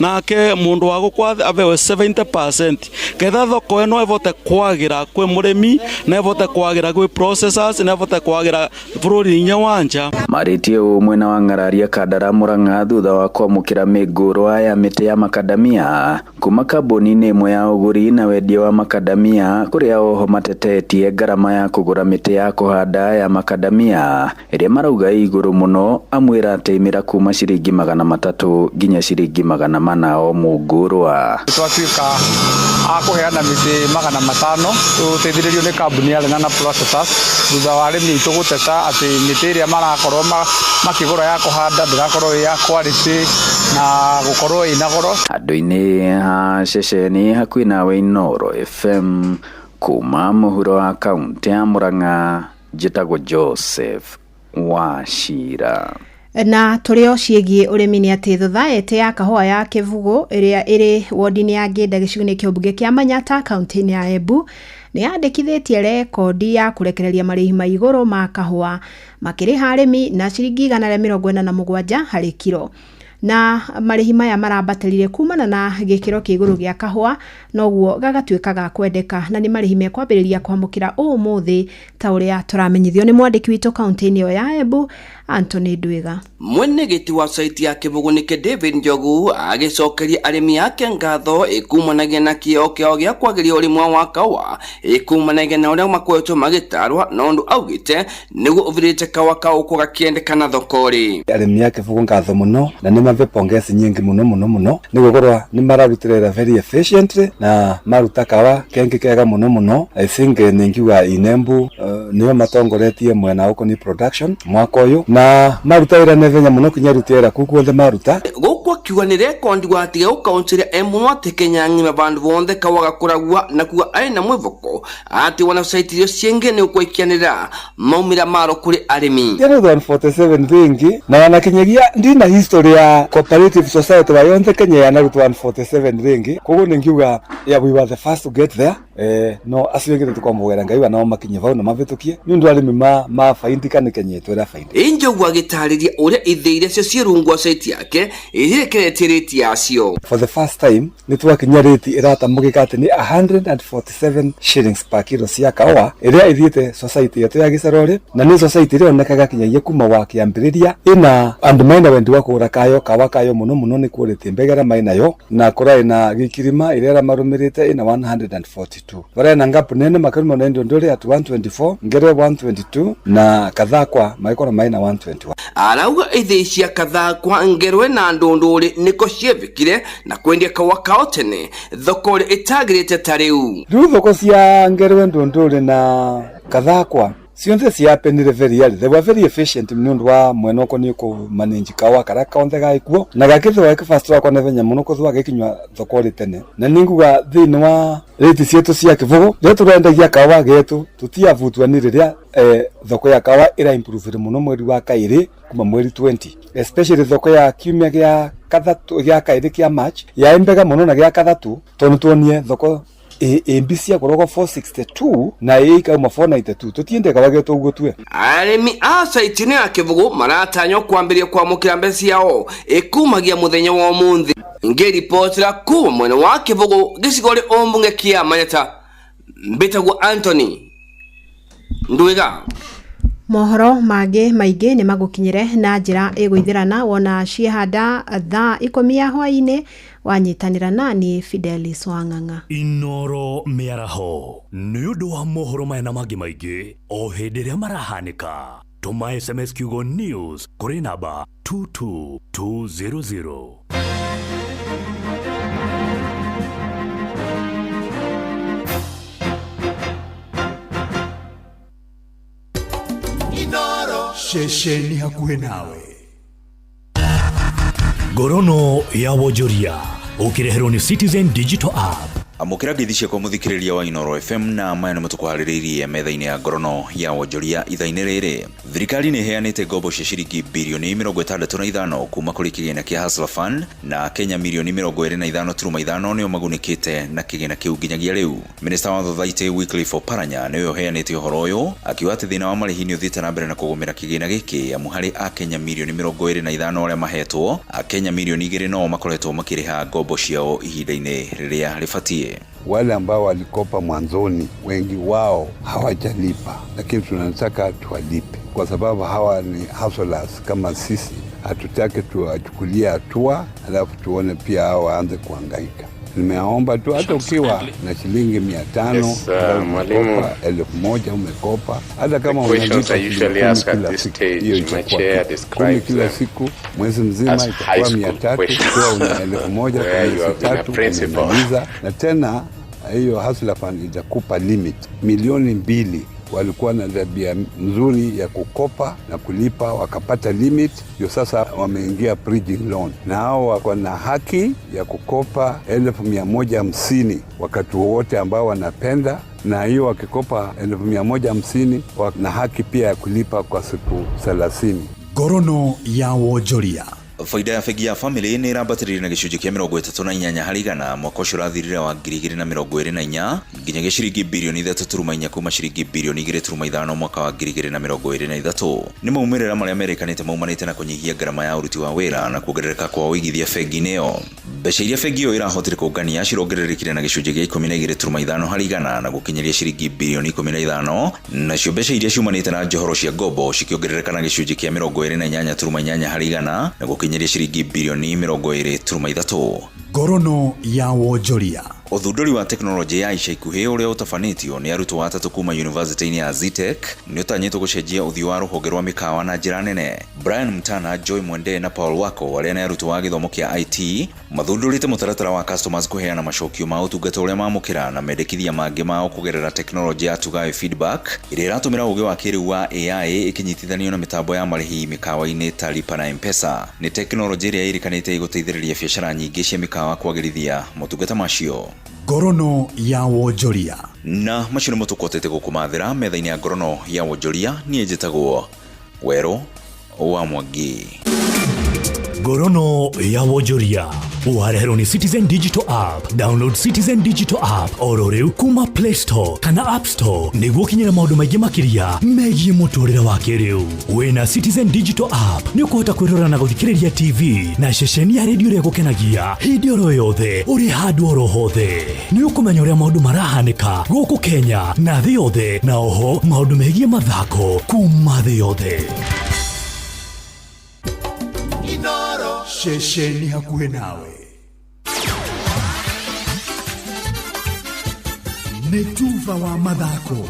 nake må ndå wa gå kwa abewe 70% ketha thoko ä no ĩvote kwagä kwä må rä mi na ĩvote kwagä ra gwä processors na ĩvote kwagä ra bå rå ri inya wa nja. Marĩtie ũũ mwena wa Ng'araria Kandara Murang'a thutha wa kwamũkĩra mĩngũrwa ya mĩtĩ ya makadamia kuma kambuni-inĩ ĩmwe ya ũgũri na wendia wa makadamia kũrĩa oho matetetie ngarama ya kũgũra mĩtĩ ya kũhanda ya makadamia ĩrĩa marauga ĩ igũrũ mũno amu ĩrateimĩra kuma ciringi 300 nginya ciringi 400 o mũngũrwa. Twatuĩka a kũheana mĩtĩ 500 tũteithĩrĩrio nĩ kambuni ya Lenana Processors thutha wa arĩmi aitũ gũteta atĩ mĩtĩ ĩrĩa marakorwo makĩgũra ya kũhanda ndĩrakorwo ĩ ya quality na gũkorwo ĩna goro. Handũ-inĩ ha ceceni hakuhĩ nawe Inooro FM kuma mũhuro wa kaũntĩ ya Murang'a njĩtagwo Joseph Wachira. Na tũrĩ o ciĩgiĩ ũrĩmi nĩ atĩ thothaĩtĩ ya kahũa ya Kĩbugũ ĩrĩa ĩrĩ wodi-inĩ ya Ngĩnda gĩcigo-inĩ kĩa ũmbunge kĩa Manyata kaũntĩ-inĩ ya Embu Nĩ yandĩkithĩtie rekondi ya kũrekereria marĩhi ma igũrũ ma kahũa, makĩrĩha arĩmi na ciringi 147 harĩ kiro. Na marĩhi maya marambatĩrire kumana na gĩkĩro kĩa igũrũ gĩa kahũa, noguo gagatuĩka ga kwendeka, na nĩ marĩhi mekwambĩrĩria kwamũkĩra ũmũthĩ ta ũrĩa tũramenyithio nĩ mwandĩki witũ kaunti-inĩ ĩyo ya Embu, Anthony Ndwiga. Mwene gĩti wa saiti ya Kĩbũgũ David Njogu agĩcokeria arĩmi ake ngatho ĩkumanagia na kĩo kĩao gĩa kwagĩria ũrĩmi wa kawa, ĩkumanagia na ũrĩa makoretwo magĩtarwa na ũndũ augĩte nĩguo ũvirĩte kawa kau gũgakĩendekana thoko-rĩ. Arĩmi a Kĩbũgũ ngatho mũno na nĩ mabe pongezi nyingi mũno mũno mũno nĩ gũkorwo nĩ mararutire wĩra very efficiently na maruta kawa kengi kega mũno mũno. I think ningiuga Inembu nĩo matongoretie mwena ũkoniĩ production mwaka ũyũ, na maruta wĩra naihenya mũno kinya aruti wĩra kũu guothe maruta. Gũkũ akiuga nĩ rekondi gwatiga gũkaũntĩ Embu no atĩ Kenya ng'ima vandu vonthe kawa gakũragua na kuga arĩ na mwĩvoko atĩ wana saiti iria ciĩngĩ nĩ ũkwaikianĩra maumĩra maro kũrĩ arĩmi. 147 thingi na wanakinyagia ndina history ya cooperative society wa yonthe Kenya yanarutwo 147 ringi, koguo ningiuga yeah, we were the first to get there. No acio angĩ nĩtũkwamũgera Ngai wa nao makinye vau na mavĩtũkie nĩ ũndũ arĩmi ma faindika nĩ Kenya yetu ĩra faindika. Njogu agĩtarĩria ũrĩa ithĩ iria cio ciĩ rungu wa saiti yake irekeretie rĩti yacio. For the first time nĩ twakinya rĩti ĩratamũkĩka atĩ nĩ 147 shillings per kilo cia kaũa ĩrĩa ĩthiĩte society yetu ya Gĩcarori, na nĩ society ĩrĩa yonekaga kinyagia kuma wa kĩambĩrĩria ĩna andũ mena wendi wa kũgũra kayo kawa kayo mũno mũno nĩ quality mbega ĩrĩa mainayo, na kũrarĩ na gĩkirima ĩrĩa ĩramarũmĩrĩte ĩna 142 varia na ngapu nene makaruma na ndondore at 124 ngere 122 na Kathakwa maikora maina 121. Arauga ithĩ cia Kathakwa, Ngerwe na Ndũndũrĩ nĩko cievĩkire na kwendia kawa kao tene thoko ĩrĩa ĩtagĩrĩte ta rĩu. Rĩu thoko cia Ngerwe, Ndũndũrĩ na Kathakwa cionthe ciapenire very early. They were very efficient nĩ ũndũ wa mwena ũkoniĩ kũ manage kawa karia konthe gaikuo na gakithwa gĩ fast wakwa naihenya mũno kũthwa gĩkinywa thoko rĩ tene, na nĩ nguga thĩinĩ wa rĩti cietu cia Kĩbũgũ rĩrĩa tũrendagia kawa getu tũtiavutwa nĩ rĩrĩa thoko ya kawa ĩra improve mũno mweri wa kaĩrĩ kuma mweri 20, especially thoko ya kiumia gĩa kathatũ gĩa kaĩrĩ kĩa March yaĩ mbega mũno na gĩa kathatũ tondũ tuonie thoko ĩmbi ciakoragwo 462 na ĩikauma 492 tũtiendekaga wagetwo ũguo tue. Arĩmi a saiti-inĩ ya Kĩbũgũ maratanywo kwambĩrĩria kwamũkĩra mbeca ciao ĩkumagia mũthenya wa ũmũthĩ. Ngĩribotera kuma mwena wa Kĩbũgũ gĩcigo rĩ ũmbunge kĩa Manyata, mbĩtagwo Anthony Ndwiga. Mohoro mangĩ maingĩ nĩ magũkinyĩre na njĩra ĩgũithĩrana wona ciehanda thaa 10 ya hwaĩ-inĩ wanyitanĩra nani Fidelis Wang'ang'a. Inoro mĩaraho nĩ ũndũ wa mohoro maya na mangĩ maingĩ o hĩndĩ ĩrĩa marahanĩka, tũma SMS kiugo news kũrĩ namba 22200. Ceceni hakuhĩ nawe. Ngorono ya wonjoria ũkĩreherwo nĩ Citizen Digital App. Amũkĩra ngeithi ciakwa mũthikĩrĩria wa Inoro FM na maya nĩmo tũkũharĩrĩirie metha-inĩ ya ngorono ya wonjoria ithaa-inĩ rĩrĩ. Thirikari nĩ ĩheanĩte ngombo cia ciringi birioni 65 kuma kũrĩ kĩgĩna kĩa Hustler Fund, na Kenya mirioni 25.5 nĩo magunĩkĩte na kĩgĩna kĩu nginyagia rĩu. Minista wa Thothaitĩ Wycliffe Oparanya nĩwe ũheanĩte ũhoro ũyũ akiuga atĩ thĩna wa marĩhi nĩ ũthiĩte na mbere na kũgũmĩra kĩgĩna gĩkĩ, amu harĩ Akenya mirioni 25 arĩa mahetwo, Akenya mirioni 2 no makoretwo makĩrĩha ngombo ciao ihinda-inĩ rĩrĩa rĩbatiĩ. Wale ambao walikopa mwanzoni wengi wao hawajalipa, lakini tunataka tuwalipe kwa sababu hawa ni hustlers kama sisi. Hatutaki tuwachukulie hatua alafu tuone pia hao waanze kuhangaika. Nimeomba tu hata ukiwa na shilingi 500, Yes, mwalimu. 1000 umekopa, hata kama The questions unalipa I usually shilingi ask 10 at kila this siku, stage, hiyo my itakuwa chair 10 describes kila them siku, mwezi mzima as high itakuwa school 300, questions. ukiwa una 1000 kwa Where you miezi have been a 3 principal. umemaliza. Na tena hiyo Hustler Fund itakupa limit milioni 2. Walikuwa na tabia nzuri ya kukopa na kulipa, wakapata limit, ndio sasa wameingia bridging loan, na hao wako na haki ya kukopa 150,000 wakati wowote ambao wanapenda, na hiyo wakikopa 150,000 wana haki pia ya kulipa kwa siku 30. Ngorono ya wonjoria Baida ya bengi ya Family nĩ ĩrambatĩrire na gĩcunjĩ kĩa 38 harĩ igana mwaka ũcio ũrathirire wa 2024 nginyagia ciringi birioni 3.4 kuma ciringi birioni 2.5 mwaka wa 2023. Nĩ maumĩrĩra marĩa merĩkanĩte maumanĩte na kũnyihia ngarama ya ũruti wa wĩra na kuongerereka kwa ũigithia bengi-inĩ ĩyo. Mbeca iria bengi ĩyo ĩrahotire kũngania cirongererekire na gĩcunjĩ kĩa 12.5 harĩ igana na gũkinyĩria ciringi birioni 15, nacio mbeca iria ciumanĩte na njohero cia ngombo cikĩongerereka na gĩcunjĩ kĩa 28.8 harĩ igana na gũkinyĩria ciringi birioni 20.3. Ngorono ya wonjoria. Ũthundũri wa tekinoronjĩ ya ica ikuhĩ ũrĩa ũtabanĩtio nĩ arutwo atatũ kuma yunivasĩtĩ-inĩ ya Zetech nĩ ũtanyĩtwo gũcenjia ũthiũ wa rũhonge rwa mĩkawa na njĩra nene. Brian Mtana, Joy Mwende na Paul Wako arĩa nĩ arutwo a gĩthomo kĩa IT mathundũrĩte mũtaratara wa customers kũheana macokio ma ũtungata ũrĩa mamũkĩra na mendekithia mangĩ mao kũgerera tekinoronjĩ ya Tugawe Feedback ĩrĩa ĩratũmĩra ũgĩ wa kĩrĩu wa AI ĩkĩnyitithanio na mĩtambo ya marĩhi mĩkawa-inĩ ta Lipa na M-Pesa. Nĩ tekinoronjĩ ĩrĩa ĩrĩkanĩte ĩgũteithĩrĩria biacara nyingĩ cia mĩkawa kwagĩrithia motungata macio. Ngorono ya wonjoria. Na macio nĩmo tũkotete gũkũmathĩra metha-inĩ ya ngorono ya wonjoria. Niĩ njĩtagwo Werũ wa Mwangi. Ngorono ya wonjoria wareherwo nĩ Citizen Digital App. Download Citizen Digital App oro rĩu kuma Play Store kana App Store nĩguo ũkinyĩre maũndũ maingĩ makĩria megiĩ mũtũrĩre wa kĩrĩu. Wĩna Citizen Digital App nĩ ũkũhota kwĩrora na gũthikĩrĩria TV na ceceni ya redio ĩrĩa ĩgũkenagia hĩndĩ oro yothe ũrĩ handũ oro hothe. Nĩ ũkũmenya ũrĩa maũndũ marahanĩka gũkũ Kenya na thĩ yothe, na oho maũndũ megiĩ mathako kuma thĩ yothe. Ceceni hakuhĩ nawe nĩ tuba wa mathako.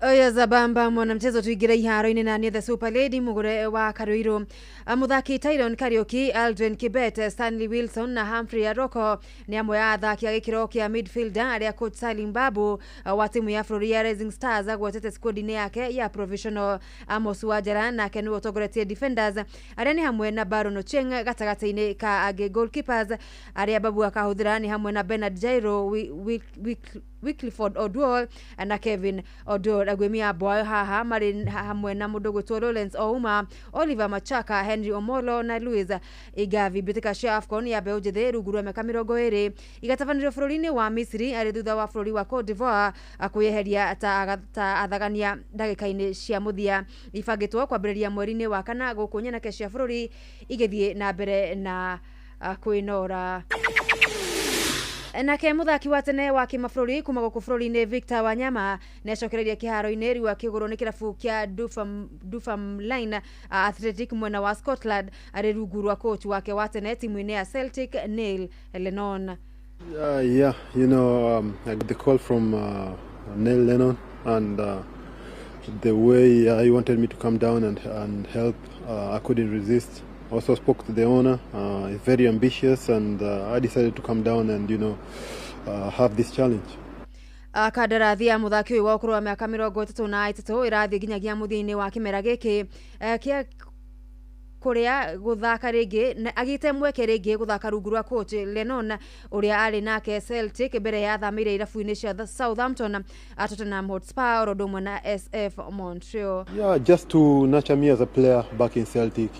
Oyo Zabamba mwanamchezo tuingire iharo-inĩ na nĩ the Super Lady mugure wa Karuiru. Muthaki Tyron Kariuki, Aldrin Kibet, Stanley Wilson na Humphrey Aroko nĩ amwe a athaki a gĩkĩro kĩa midfielder arĩa coach Salim Babu wa timu ya bũrũri ya Rising Stars agwetete squad-inĩ yake ya provisional. Amos Wanjara nake nĩwe ũtongoretie defenders arĩa nĩ hamwe na Baron Ochieng gatagatĩ-inĩ ka angĩ. Goalkeepers arĩa Babu akahũthĩra nĩ hamwe na Bernard Jairo, Wycliford Oduor na Kevin Oduor. Aguĩmi a Bwayo haha marĩ hamwe na mũndũ gwĩtwo Lawrence Ouma, Oliver Machaka, Henry Omolo na Louis Igavi. Mbĩtĩka cia AFCON ya mbeũ njĩthĩ rungu rwa mĩaka 20 igatabanĩrio bũrũri-inĩ wa Misiri arĩ thutha wa bũrũri wa Cote d'Ivoire kwĩyeheria ta athagania ndagĩka-inĩ cia mũthia. Ibangĩtwo kwambĩrĩria mweri-inĩ wa kana gũkũ nyanake cia bũrũri igĩthiĩ na mbere na kwĩnora. Nake muthaki wa tene wa kimabũrũri kuma gũkũ bũrũri-inĩ Victor Wanyama nĩacokereirie kĩharo-inĩ rĩu akĩgũrwo nĩ kĩrabu kĩa Dunfermline Athletic mwena wa Scotland arĩ rungu rwa coach wake wa tene timu-inĩ ya Celtic Neil Lennon. Yeah, you know, I got the call from Neil Lennon, and the way he wanted me to come down and help, I couldn't resist. Also spoke to the owner. He's very ambitious, and I decided to come down and, you know, have this challenge. Kandarathi ya muthaki ũyũ wa ũkũrũ wa mĩaka 33 ĩrathiĩ nginyagia mũthia-inĩ wa kĩmera gĩkĩ kĩa kũrĩa gũthaka rĩngĩ na agĩte mweke rĩngĩ gũthaka rungu rwa coach Lennon ũrĩa arĩ nake Celtic mbere ya athamĩire irabu-inĩ cia Southampton, Tottenham Hotspur oro ũndũ ũmwe na SF Montreal. Yeah, just to nurture me as a player back in Celtic,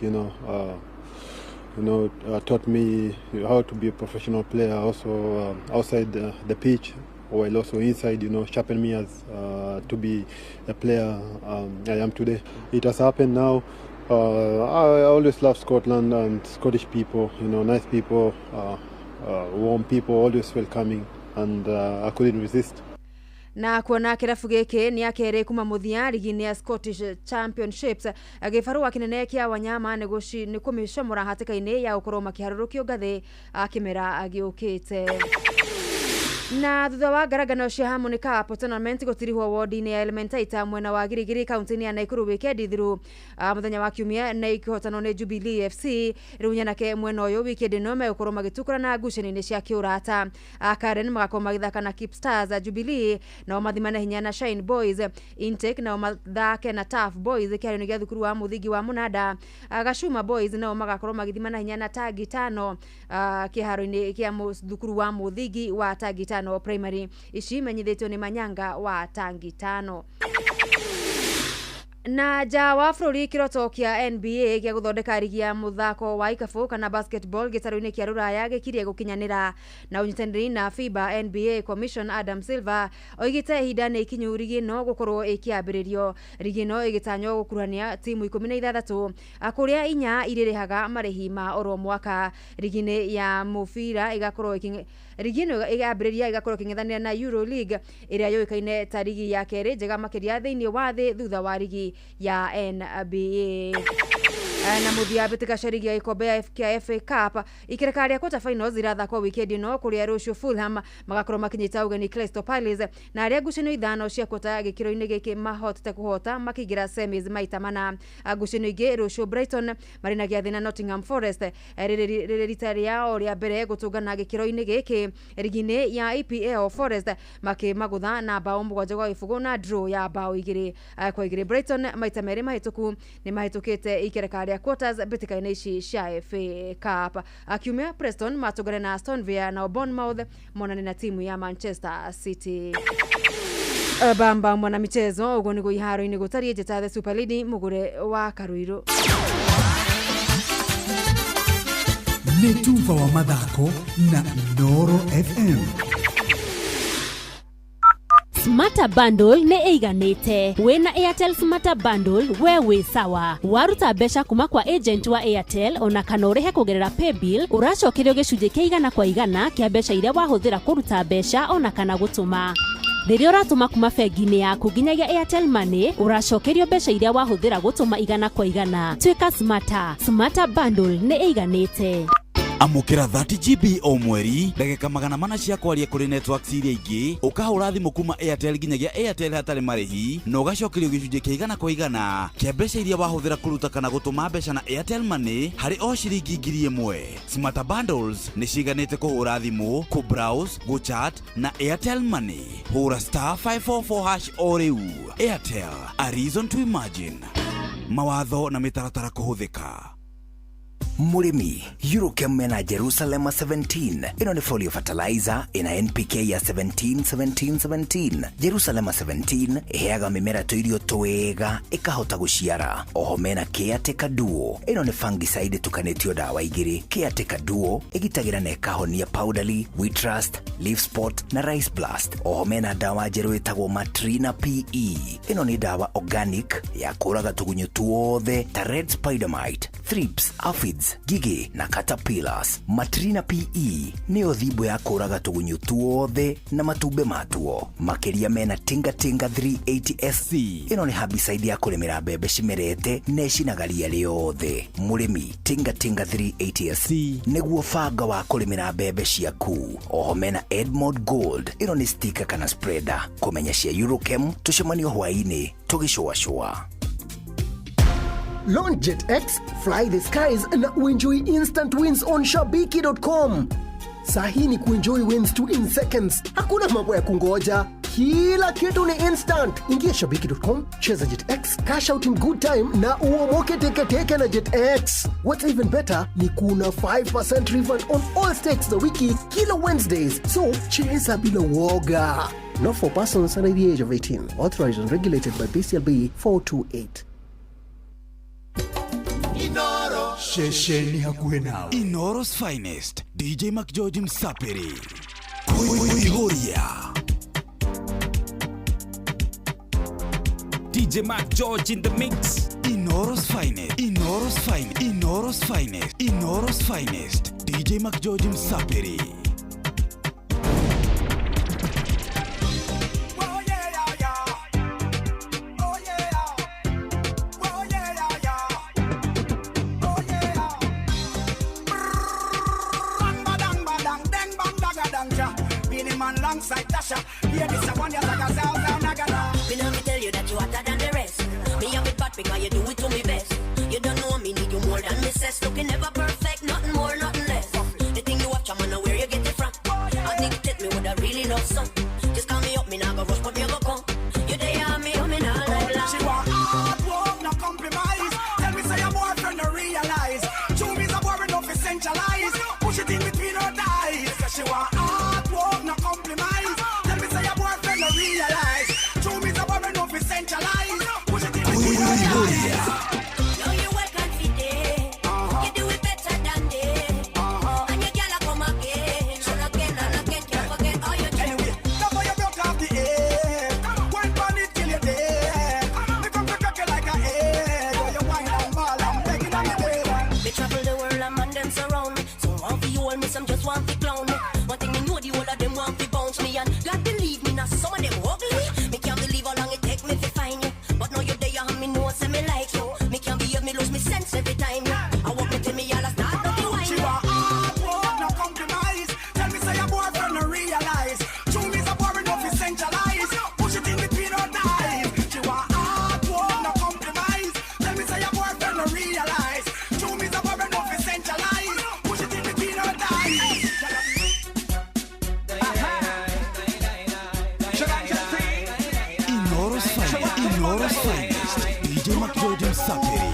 taught me how to be a professional player also outside the pitch, while also inside, you know, sharpened me as to be a player I am today. It has happened now. I always love Scotland and Scottish people, you know, nice people, warm people, always welcoming, and I couldn't resist. Na kuona kĩrabu gĩkĩ nĩ akerĩ kuma mũthia rigi-inĩ ya Scottish Championships, gĩbarũa kĩnene kĩa Wanyama nĩ kũmĩcomora hatĩka-inĩ ya gũkorwo makĩharũrũkio ngathĩ kĩmera gĩũkĩte. Na thutha wa ngarangano cia Harmony Cup tournament gũtirihwo wodi-inĩ ya Elementaita mwena wa Girigiri kaunti-inĩ ya Nakuru wikendi thiru mũthenya wa kiumia na ikĩhotanwo nĩ Jubilee FC. Rĩu nyanake mwena ũyũ wikendi ĩno megũkorwo magĩtukũra ngucanio-inĩ cia kĩũrata. Karen magakorwo magĩthaka na Keep Stars, Jubilee nao mathimane hinya na Shine Boys, Intake nao mathake na Tough Boys kĩharo-inĩ gĩa thukuru wa mũthingi wa Mũnanda. Gacuma Boys nao magakorwo magĩthimana hinya na Tangi Tano kĩharo-inĩ kĩa thukuru wa mũthingi wa Tangi Tano Primary. Ici menyithĩtio nĩ Manyanga wa Tangi Tano. Na nja wa bũrũri, kĩroto kĩa NBA gĩa gũthondeka rigi ya mũthako wa ikabu kana basketball gĩtarũ-inĩ kĩa rũraya gĩkirie gũkinyanĩra. Na ũnyitanĩri na FIBA, NBA Commission Adam Silver oigĩte ihinda nĩ ikinyu rigi ĩno gũkorwo ĩkĩambĩrĩrio. Rigi ĩno ĩgĩtanywo gũkuruhania timu 16, kũrĩa inya irĩrĩhaga marĩhi ma oro mwaka. Rigi-inĩ ya mũbira ĩgakorwo rigi ĩno ĩgambĩrĩria ĩgakorwo ĩkĩng'ethanĩra na Euro League ĩrĩa yũĩkaine ta rigi ya kerĩ njega makĩria thĩinĩ wa thĩ thutha wa rigi ya NBA. Na mũthia, mbĩtĩka cia rigi ya gĩkombe kĩa FA Cup ikereka rĩa quarter finals irathakwo wikendi ĩno, kũrĩa rũciũ Fulham magakorwo makinyĩta ũgeni Crystal Palace, na arĩa ngucanio ithano cia quarter gĩkĩro-inĩ gĩkĩ mahotete kũhota makĩingĩra semis maita mana. Ngucanio ingĩ rũciũ, Brighton marĩ na gĩathĩ na Nottingham Forest, rĩrĩ rita rĩao rĩa mbere gũtũngana gĩkĩro-inĩ gĩkĩ. Rigi-inĩ ya EPL, Forest makĩmagũtha na bao 7-0 na draw ya bao 2-2. Brighton maita merĩ mahĩtũku nĩ mahĩtũkĩte ikereka rĩa quarters mbĩtĩka-inĩ ici cia FA Cup. Kiumia Preston matũngane na Aston Villa, nao Bournemouth monane na timu ya Manchester City. Bamba mwana michezo, ũguo nĩguo iharo-inĩ gũtariĩ. Njĩta the Super Lady mũgũre wa Karuirũ. Nĩ tuba wa mathako na Inooro FM. Smarter Bundle nĩ ĩiganĩte. Wĩna Airtel Smarter Bundle we wĩ sawa. Waruta mbeca kuma kwa agent wa Airtel ona kana ũrĩhe kũgerera paybill, ũracokerio gĩcunjĩ kĩa 100% kĩa mbeca iria wahũthĩra kũruta mbeca ona kana gũtũma. Rĩrĩa ũratũma kuma bengi-inĩ yaku nginyagia Airtel Money, ũracokerio mbeca iria wahũthĩra gũtũma 100%. Tuĩka smarter. Smarter Bundle nĩ ĩiganĩte. Amũkĩra 30 GB o mweri, ndagĩka 400 cia kwaria kũrĩ networks iria ingĩ, ũkahũra thimũ kuma Airtel nginyagia Airtel hatarĩ marĩhi, na ũgacokerio gĩcunjĩ kĩa 100% kĩa mbeca iria wahũthĩra kũruta kana gũtũma mbeca na Airtel Money harĩ o ciringi 1,000. Smarter Bundles nĩ ciganĩte kũhũra thimũ, kũ-browse, gũ-chat na Airtel Money. Hũra *544# o rĩu. Airtel, a reason to imagine. Mawatho na mĩtaratara kũhũthĩka. Mũrĩmi, Eurochem mena Jerusalema 17. Ĩno nĩ folio fertilizer ĩna NPK ya 17 17 17. Jerusalema 17 ĩheaga mĩmera tũirio twega ĩkahota gũciara. Oho mena Caretaker Duo. Ĩno nĩ fungicide ĩtukanĩtio ndawa igĩrĩ. Caretaker Duo ĩgitagĩra na ĩkahonia powdery, wheat rust, leaf spot na rice blast. Oho mena ndawa njerũ ĩtagwo Matrina PE. Ĩno nĩ ndawa organic ya kũraga tũgunyũ tuothe ta red spider mite, thrips, aphids, ngigĩ na caterpillars. Matrina PE nĩyo thimbo ya kũraga tũgunyũ tuothe na matumbĩ matuo. Makĩria mena Tinga Tinga 380 SC. Ĩno nĩ herbicide ya kũrĩmĩra mbembe cimerete na ĩcinaga ria rĩothe. Mũrĩmi, Tinga Tinga 380 SC nĩguo banga wa kũrĩmĩra mbembe ciaku. Oho mena Edmond Gold. Ĩno nĩ sticker kana spreader. Kũmenya cia Eurochem, tũcemanio hwaĩ-inĩ tũgĩcũacũa. Launch Jet X, fly the skies na uenjoy instant wins on shabiki.com. Sahi ni kuenjoy wins tu in seconds. Hakuna mambo ya kungoja. Kila kitu ni instant. Ingia shabiki.com, cheza Jet X, cash out in good time na uomoke teketeke na Jet X. What's even better ni kuna 5% refund on all stakes za wiki kila Wednesdays. So cheza bila woga. Not for persons under the age of 18. Authorized and regulated by BCLB 428. Ceceni hakuhĩ nawe, Inooro's finest, DJ McGeorge Msapiri kuihuria. DJ Mac George in the mix. Inooro's finest, Inooro's finest, Inooro's finest, Inooro's finest, DJ McGeorge Msapiri. Oh yeah, yeah, yeah. Oh yeah, oh yeah, yeah, yeah. Oh yeah. Rang ba dang ba dang, dang bang daga dang ja. Beenie Man alongside Tasha. Hear this a one ya like a sound nagada. Me love me tell you that you hotter than the rest. Me have it bad because you do it to me best. You don't know me need you more than me says. Looking never perfect, nothing more, nothing less. The thing you watch, I'm know where you get it from. Addicted me with a really love song. Just call me up, me nah go rush, but me go come. You dey on me, me nah lie long. She want hard work, no compromise. Tell me say your boyfriend no realize. True me's a boring, no essentialize. Push it in between her thighs. She want hard work, no compromise. Tell me say your boyfriend no realize. True me's a boring, no essentialize. Push it in between her thighs. Finest, DJ McGeorge Msapiri.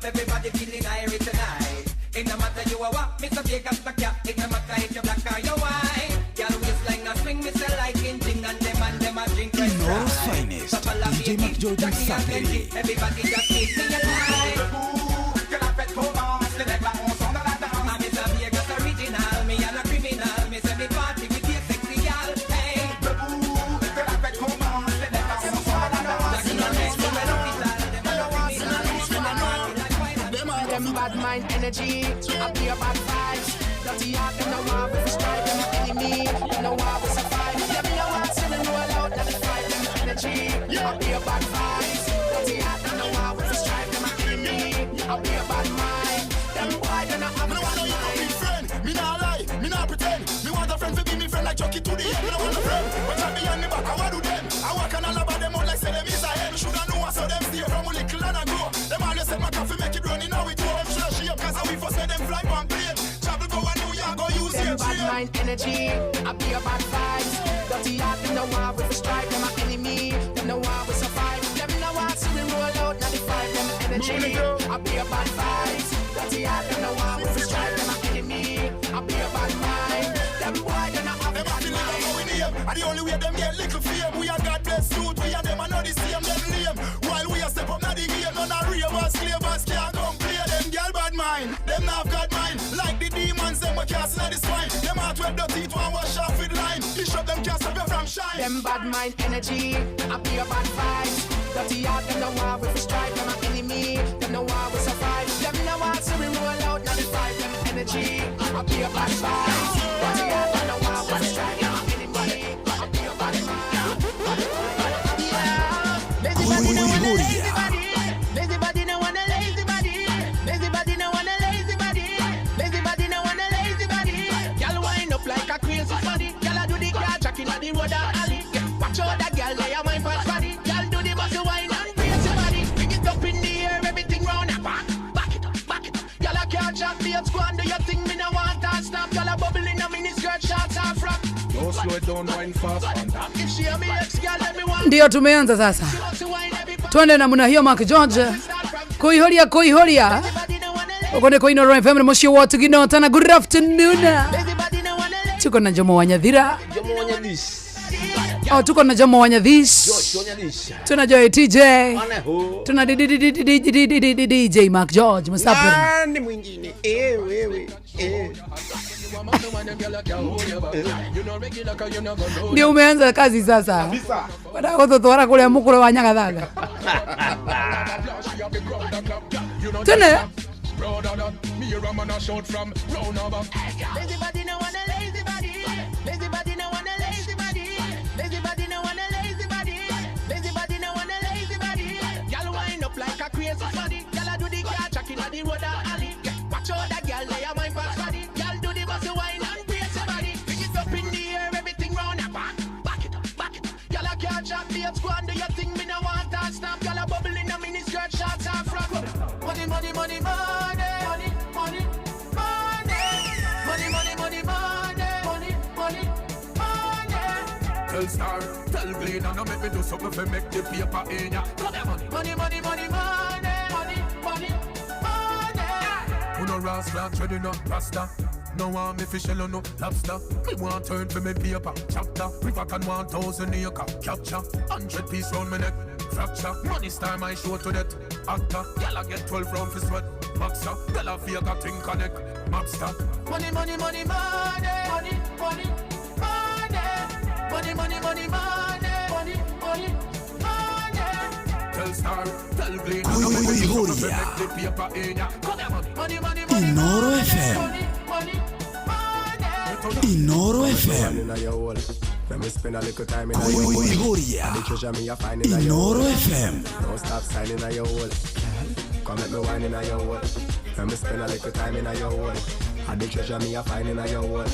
Everybody feeling irie tonight. It no matter you a what, Mr. Vegas the cat. It no matter if you black or you white. Girl waistline a swing, me say like engine, and them a drink red. Inoro's Finest, DJ McGeorge Msapiri. Everybody just keep me alive. Que la fête commence, les nègres marrons sont dans la danse. Ah, Mr. Vegas original, me and a criminal. Me say me party with your sexy girl. Hey, debout, que la fête commence, les nègres marrons sont dans la danse. Jackie and Benji, well official, them a criminal. Me say me party like. Them bad mind energy, I be a bad vibes. Dirty heart, them no want we strive. Them enemy, them no want we survive. Them no want see me roll out and fight. Them energy, I be a bad vibes. Dirty heart, them no want we strive. Them enemy, I be a bad mind. Them boy, they no have me no want no you no big friend. Me nah lie, me nah pretend. Me want a friend fi be me friend like Chucky to the end. Me no want a friend. When chat behind me back, I want do them. I walk and all about them out like say them is a hen. Shoulda know I saw them stay from a little and I grow. Them always said my coffee make it running now we do. Them shoulda she up 'cause we first made them fly on plane. Travel go a New York, go use them your bad train. mind energy, I be a bad vibes. Dirty heart, them no want we strike. Them a enemy, them no want we survive. Them no want see we roll out, now they fight. Them energy, I be a bad vibes. Dirty heart, them no want we strike. Them a enemy, I be a bad mind. Them boy, they no have them bad mind. mind. And the only way them get little fame, we are God bless youth, we and them are not the same, them lame. While we are step up not the game, none of ravers, slavers can't come play. Them girl bad mind, them not have God mind. Like the demons, them we cast inna the spine. Them heart wet dirty, it won't wash off with lime. Bishop them can't stop you from shine. Them bad mind energy, I be a bad vibes. Dirty heart, them no want we strive. Them a enemy, them no want we survive. Them no want see we roll out, now they fight. Them energy, I be a bad vibes. Dirty heart, them no want we strive. Them a enemy, I be a bad mind. Yeah, lazy body no want a lazy body. Lazy body no want a lazy body. Lazy body no want a lazy body. Lazy body no want a lazy body. Girl wind up like a crazy body. Girl a do the car tracking at the road or alley. Watch out that girl, lay a wine fast body. Girl do the muscle wine and brace your body. Bring it up in the air, everything round and back. Back it up, back it up. Girl a can't chat, babes, go and do your thing. Me no want to stop. Girl a bubble in a mini skirt, shorts and frock. Don't slow it down, wine fast. If she a me ex girl, let me want. Ndio tumeanza sasa, twende namna hiyo. Mark George kuihoria kuihoria ukone kwa Inooro FM na moshi watu ginotana. Good afternoon, tuko na Jomo Wanyathira. Jomo Wanyadhish. Oh, tuko na Jomo Wanyadhish. Josh Wanyadhish. Tuna Joy TJ. Ane ho. Tuna DJ Mark George Msapiri. Nani mwingine? Wewe. Ndio umeanza kazi sasa. Kabisa. Baada gututwara kuria mukuru wa Nyagathaga. Tene. Lazy body no want a lazy body. Lazy body no want a lazy body. Lazy body no want a lazy body. Lazy body no want a lazy body. Girl wind up like a crazy body. Girl a do the car tracking at the road or alley. Watch out that girl lay a wine fast body. Girl do the muscle wine and brace your body. Bring it up in the air, everything round and back. Back it up, back it up. Girl a can't chat, babes, go and do your thing. Me no want to stop. Girl a bubble in a mini skirt, shorts and frock. Money, money, money, money, money, money, money, money, money, money, money, money, money, money. Tell Star, tell Glean, and no make me do something for make the paper in ya. Money, money, money, money, money, money, money, money. Who no rascal, treading no rasta. No one me fish no lobster. Me want turn for me paper chapter. River can 1,000 acre capture. 100 piece round me neck fracture. Money star my show to death. Actor, gyal a get 12 round for sweat. Boxer, gyal a fake a thing connect. Mobster. Money, money, money, money, money, money, money, money, money, money, money, money, money, money. Tell Star, tell Glean, no make me do something make the paper in ya. Money, money, money, Inooro FM. Money, money. Inooro FM. Let me spend a little time in your hole. The treasure me a find in your Inooro hole. FM. Don't stop signing in your hole. Come let me wine in your hole. Let me spend a little time in your hole. The treasure me a find in your hole.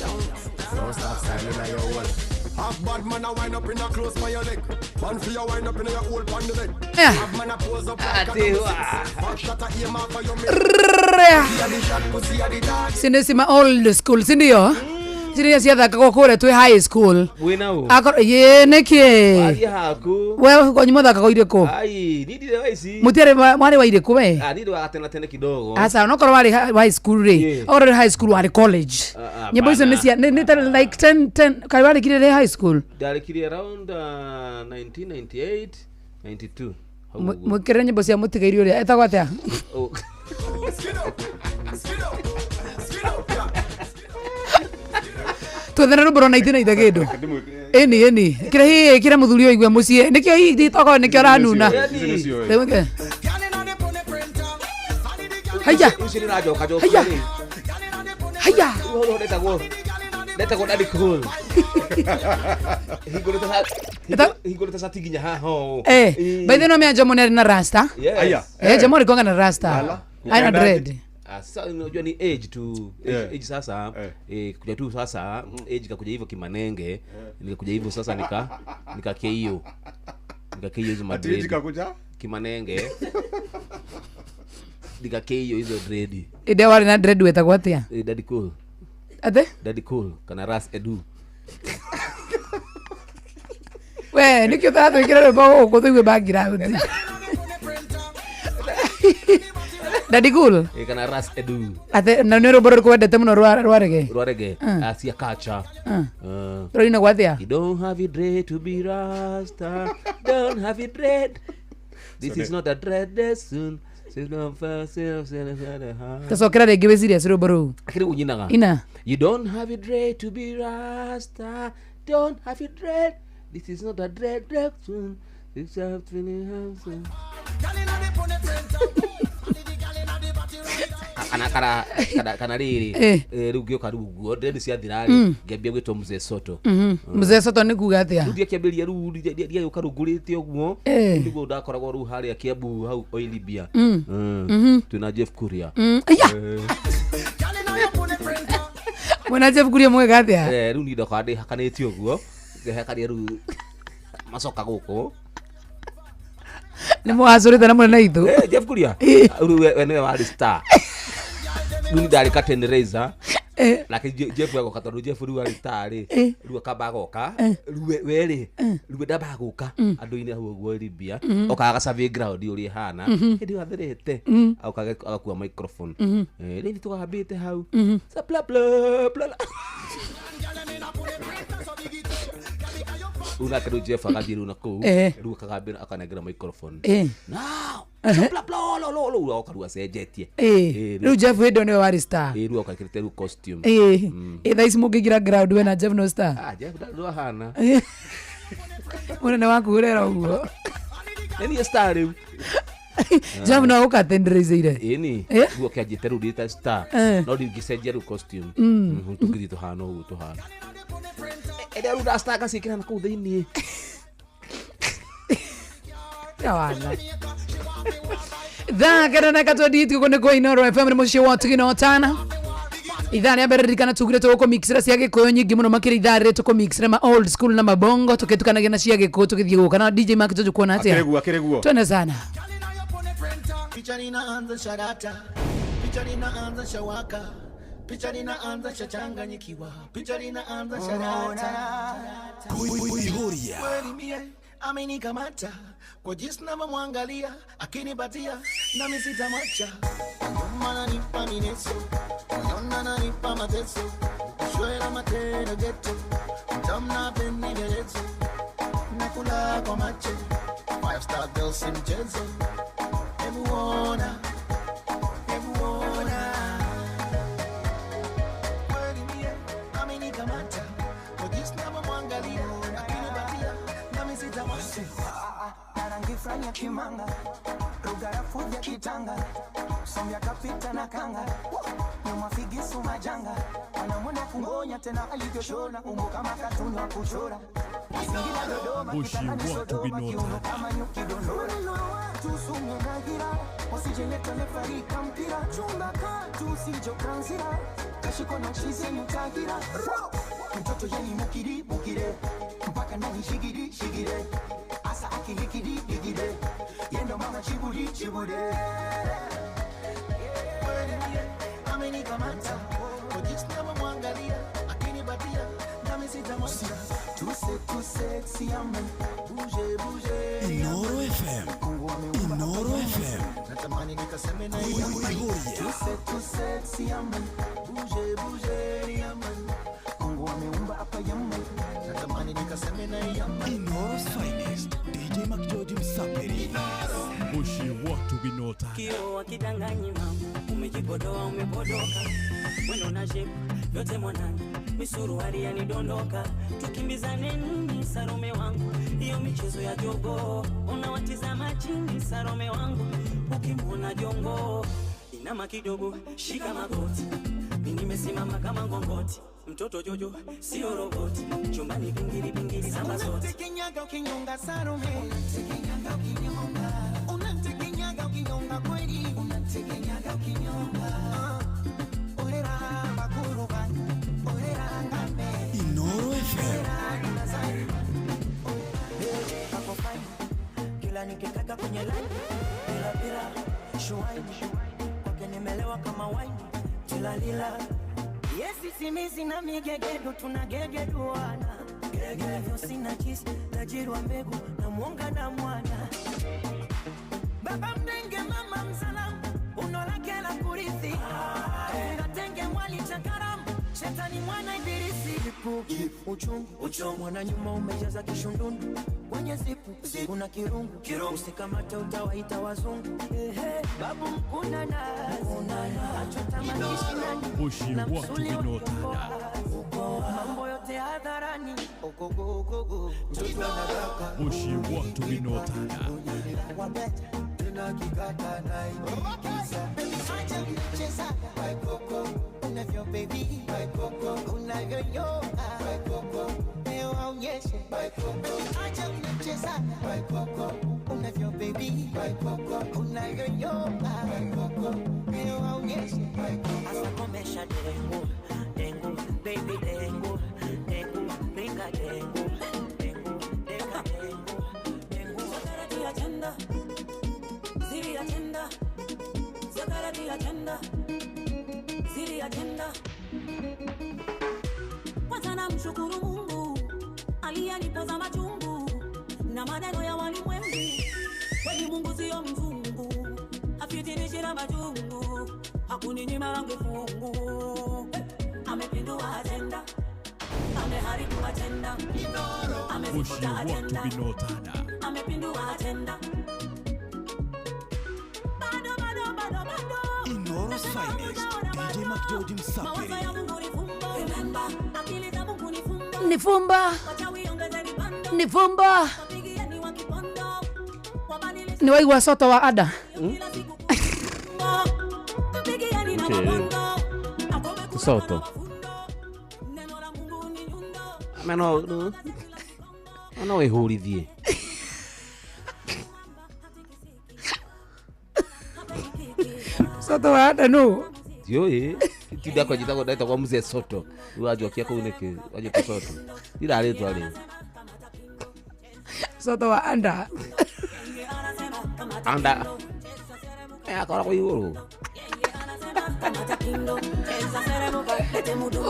Don't stop signing in your hole. Half bad Bad man a wind up in a close by your leg. Man for your wind up in your old pan the bed. Yeah. Bad man a pose up like a double six. Back shot a aim off for your mate. Sindio ma old school, sindio? Sindio ciathakagwo kũrĩa twĩ high school. Wĩna ũ? Akorwo ĩĩ nĩkĩ? Wathiĩ haku. We kwanyu mwathakaga irĩkũ? Ai, niĩ ndirĩ wa ici. Mũtiarĩ mwarĩ wa irĩkũ we? Ah, niĩ ndĩ wa gatene tene kidogo. Aca onokorwo warĩ high school rĩ, Yeah. okorwo ũrĩ high school warĩ college. Ah, ah, Nyĩmbo icio nĩ bana. cia nĩ ta like 10 10 kaĩ warĩkirie rĩ high school? Ndarĩkirie around 1998 92. Hau ũguo. Mwĩkĩre nyĩmbo cia mũtigairi ũrĩa etagwo atĩa? Oh. Twethera rwĩmbo rwa 1990 kĩndũ. Ĩni ĩni kĩrĩa hihi kĩrĩa mũthuri ũyũ aigue mũciĩ nĩkĩo hihi tokorwo nĩkĩo aranuna. Rĩu ĩke. Haiya. Ũcio nĩ ũranjoka njokia Haiya. rĩ. Haiya. Rĩu hau ndetagwo ndetagwo Daddy Cool. Hingũrĩte cati nginya haha ũũ. Eh, by the way no mea Jomo nĩ arĩ na rasta. Yes. Aya. Eh, Jomo alikuwa na rasta. Ana dread. Ah, sasa unajua ni age tu age, age sasa kuja tu sasa age kakuja hivyo kimanenge nikakuja hivyo sasa nika keio hizo Ati age madread kakuja? kimanenge nika keio hizo dread. Ide warĩ na dread wetagwo atĩa? Daddy Cool. Ate? Daddy Cool kana Ras Edu. We, nĩkĩo ũtaratwĩkĩra rwĩmbo gũkũ tũigue background. Daddy Cool. Kana Ras Edu. Ate na nĩ rwĩmbo rũrĩkũ wendete mũno rwa reggae? Rwa reggae. Asia Kacha. Rũinagwo atĩa? You don't have it dread to be Rasta. Don't have it dread. This is not a dread lesson. Tacokera rĩngĩ wĩ serious rwĩmbo rũu. Akĩrĩ ũnyinaga. Ina. You don't have it dread to be Rasta. Don't have it dread. This is not a dread lesson. This is a kana rĩrĩ rĩu ngĩũka rĩu ũguo dread ciathira rĩ ngĩambia gwĩtwo Mzee Soto. Mzee Soto nĩ kuga atĩa? Rĩu ndiakĩambĩrĩria rĩu ndiagĩũka rĩu ngũrĩte ũguo nĩguo ndakoragwo rĩu harĩa Kiambu hau Oilibia. Twĩna Jeff Kuria. Aya. Mwena Jeff Kuria mwega atĩa? Rĩu niĩ ndokaga ndĩhakanĩtie ũguo ngĩhakania rĩu macoka gũkũ. Nĩ mwacũrĩte na mũnene itũ. Jeff Kuria rĩu we nĩwe warĩ star. Rĩu ndarĩ curtain raiser. Nake Jeff agoka tondũ Jeff rĩu arĩ star rĩ rĩu akamba agoka rĩu we rĩ rĩu ndambaga gũka andũ-inĩ hau ũguo Libya okaga agasurvey ground ũrĩa ĩhana hĩndĩ ĩyo atherete agoka agakua microphone rĩu tũgambĩte hau sa bla bla bla rĩu nake rĩu Jeff agathiĩ rĩu nakũu rĩu akagambĩra akanengera microphone now bla bla lo lo lo agoka rĩu acenjetie Rĩu Jeff hĩndĩ ĩyo nĩwe warĩ star. Rĩu agoka ekĩrĩte rĩu costume. Thaa ici mũngĩingĩra ground we na Jeff no star. Ah, Jeff ndahana. Mũnene waku ũrera ũguo. Nĩ niĩ star rĩu. Jeff no agũka tenderezeire. Ĩni rĩu akĩanjĩte rĩu ndĩ ta star no ndingĩcenjia rĩu costume. Tũngĩthiĩ tũhana ũguo tũhana. Ĩrĩa rĩu ndasta ngaciĩkĩra na kũu thĩiniĩ. Wana. Thaa kenda na katwenditi gũkũ nĩ kwa Inooro FM nĩ mũciĩ wa ũtugi na ũtana. Ithaa rĩa mbere ririkana tugire tũgũkũmixĩra cia gĩkũyũ nyingĩ mũno makĩria ithaa rĩrĩ tũkũmixĩra ma old school na mabongo tũkĩtukanagia na cia gĩkũyũ tũgĩthiĩ gũka na DJ Mark Jojo kuona atĩa? Akĩrĩguo akĩrĩguo. Twende sana. Picha linaanza sharata, picha linaanza shawaka, picha linaanza shachanganyikiwa, picha linaanza sharata. Kuihuria. Kweli mie amenikamata kwa jinsi navyomwangalia, akinipatia nami sitamwacha. Nyuma ananipa mineso, moyoni ananipa mateso, shwela matendo ghetto, mtamna peni vyerezo, nakula kwa macho, 5 star girls si mchezo. Hebu ona, hebu ona. Kweli mie amenikamata kwa jinsi navyomwangalia, akinipatia nami sitamwacha. Rangi fulani ya kimanga, rugarafu ya kitanga, sombya kapita na kanga, nyuma figisu majanga, anamwona kungonya tena alivyoshona, umbo kama katuni wa kuchora. Singida Dodoma, kitandani Sodoma, kiuno kama nyuki dondora. Watu sumye nagira, wasijeleta nefarika mpira, chumba katu sijo kanzira, kashiko na chizi mutagira. Mtoto yani mukiri mukire, mpaka Mpaka ndani shigidi shigide. Asa akilikidi digide. Yendo mama chibudi chibude. Amenikamata kwa jinsi ninavyomwangalia, akinipatia nami sitamwacha. Tuse sexy amen. Bouge bouge. Inoro FM. Inoro FM. Natamani nikaseme na yeye. Tuse sexy amen. Bouge bouge amen. Mungu ameumba hapa yaman. Natamani nikaseme na yeye. Inoro's finest. DJ McGeorge Msaperi. Mushi watu binota. Kio wakidanganyi mama, umejipodoa umepodoka. Mwendo na shape yote mwanangu, misuruari yanidondoka. Tukimbizane nini Sarome wangu, hiyo michezo ya jogo. Unawatizama chini Sarome wangu, ukimwona jongo. Inama kidogo, shika magoti. Mimi nimesimama kama ngongoti. Mtoto Jojo sio roboti, chumbani pingili pingili samba zote. Unamtekenyaga ukinyonga Sarome. Unamtekenyaga ukinyonga. Unamtekenyaga ukinyonga kweli. Unamtekenyaga ukinyonga. Orera bakuru banyu. Orera ngambe. Inoro FM. Hapo fine. Kila nikitaka kwenye line. Bila bila shuaini. Kwake nimelewa kama wine. Tilalila. Yes, simizi na migegedu tunagegeduana. Gege sina chisi, tajiri wa mbegu na muonga na mwana. Baba mdenge mama msalamu, uno lake la kurithi. Ngatenge mwali chakaramu, shetani mwana ibilisi. Uchungu, uchungu, mwana nyuma umejaza kishundundu. Kwenye zipu, kuna kirungu, usikamate utawaita wazungu. Ehe, babu mkuna nazi, achota makishi nani, na msuli wa mambo yote hadharani. Ogogo, ogogo, mtoto anataka. Mushi watu binotana. Wabeta, tena kikata na ikisa. Acha kucheza, by coco, unavyo baby, by coco, unavyo yoga, by coco. Waonyeshe by coco, acha unacheza by coco, unavyo baby by coco, unavyo yoga by coco, waonyeshe by coco. Asa komesha dengu, dengu, baby dengu, dengu, ringa dengu, dengu, denga dengu, dengu. Zakarati agenda, ziri agenda, zakarati agenda, ziri agenda. Kwanza namshukuru Mungu aliyenipoza machungu na maneno ya walimwengu. Kweli Mungu sio mzungu, afitinishira majungu, hakuninyima langu fungu. Hey! Amepindua agenda, ameharibu agenda, amezifuta agenda, amepindua agenda. Bado bado bado bado. Inoro's finest. DJ McGeorge Msaperi. Mawazo ya Mungu ni fumbo. Remember, akili za Mungu ni fumbo. Ni fumba. Ni fumba. Ni waigua soto wa ada. Okay. Soto. Meno no wihurithie. Soto wa ada no. Ndiũĩ tinda kwa njitagwo ndetagwo mzee Soto. Rĩu wanjokia kũu nĩkĩ wanjĩta Soto. Ndirarĩtwa rĩu. Soto wa anda. Anda. Akoragwo igũrũ.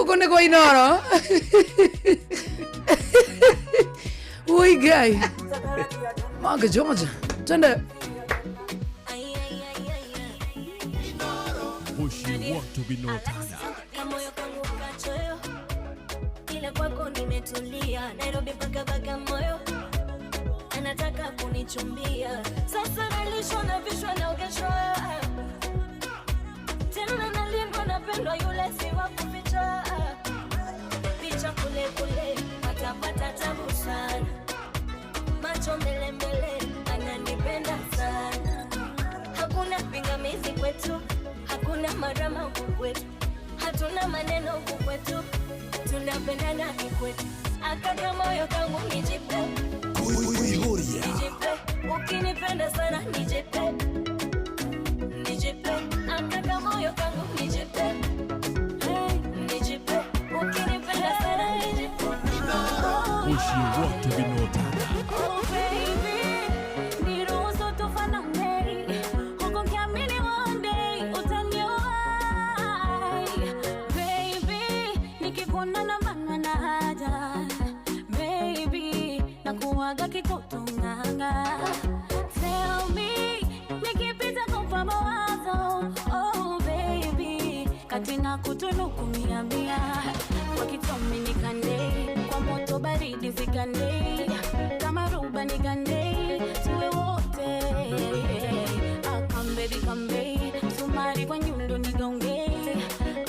Uko nĩ kwa Inoro. Ui Ngai. Mark George. Twende. Mushi watu binotana. Kamoyo kangu kachoyo. Ila kwako nimetulia. Nairobi mpaka Bagamoyo. Anataka kunichumbia. Sasa nalishwa na vishwa na ogeshwa. Tena nalindwa napendwa yule si wa kuficha. Picha kule kule atapata tabu sana. Macho mbele mbele ananipenda sana. Hakuna pingamizi kwetu, hakuna marama huku kwetu, hatuna maneno huku kwetu, tunapendana kikwetu. Akaka moyo kangu nijipe, nijipe, ukinipenda sana nijipe, nijipe, akaka moyo kangu nijipe, hey, nijipe, ukinipenda sana nijipe. Mushi Watu Binotana. Oh baby, niruhusu tufanane, huku nikiamini one day utaniua. Baby, nikikuona na banwa na haja. Baby, nakuwaga kikutunganga. Tell me, nikipita kupa mawazo. Oh baby, kati na kutunuku mia mia. Kwa kitomi nikande, kwa moto baridi zikande, kama ruba nikande, tuwe wote. Ah, come baby, come baby, sumari kwa nyundo nigonge.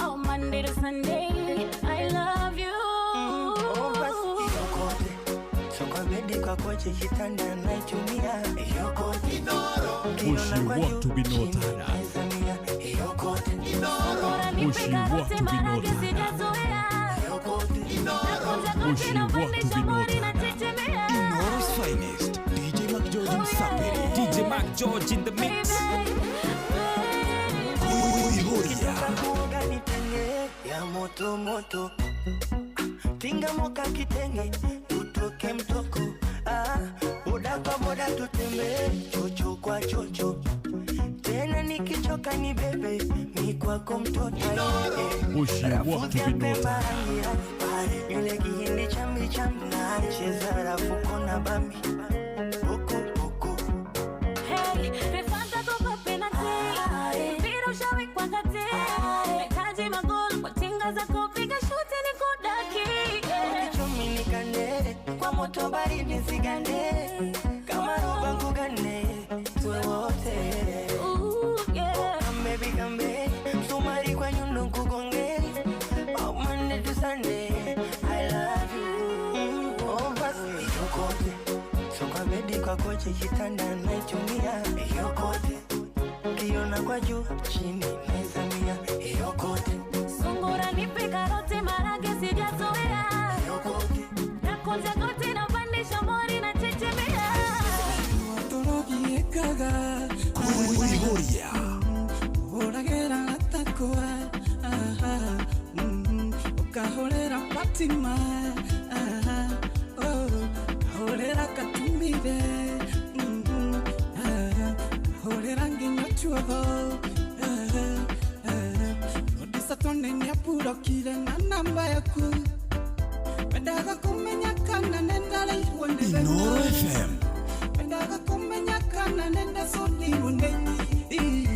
Oh, Monday to Sunday, I love you. Oh, basi yokote so kwa bedi kwa kochi kitanda naitumia yokote Mushi Watu Binotana. Yokote Mushi Watu Binotana. Mushi Watu Binotana. Inooro's finest, DJ Mac George Msapiri. DJ Mac George in the mix. Kuihoria. Kuoga nitenge ya moto moto, tinga moka kitenge tutoke mtoko, ah, boda kwa boda tutembee chocho kwa chocho, tena nikichoka ni bebe mi kwako mtoto. Mushi Watu Binotana. Nywele kihindi chambi chambi na cheza rafuko na bambi buku buku. Hey, refanta topa penalty. Mpira ushawekwa kati. Nahitaji magoli kwa tinga za kupiga shuti nikudaki. Kichomi nikande kwa moto baridi zigande kama roba nkugane tuwe wote. Ooh, yeah. Come baby come baby, msumari kwa nyundo nkugonge. Oh, Monday to Sunday, I love you. Oh, basi yokote so kwa bedi kwa kochi kitanda naitumia yokote, kiona kwa juu chini naizamia yokote. Sungura nipe karoti marage sijazoea. Nakunja goti na pandisha mori na chechemea. Kuihoria. Uragera atakwa ukahorera Fatima, oh, kahorera katumire, kahorera nginya chuotho, Rodisa tone nĩapurokire na namba yaku, wendaga kũmenya kana nĩndareirwo nĩ thĩna. Inooro FM. Wendaga kũmenya kana nĩndaconirwo nĩ nyi,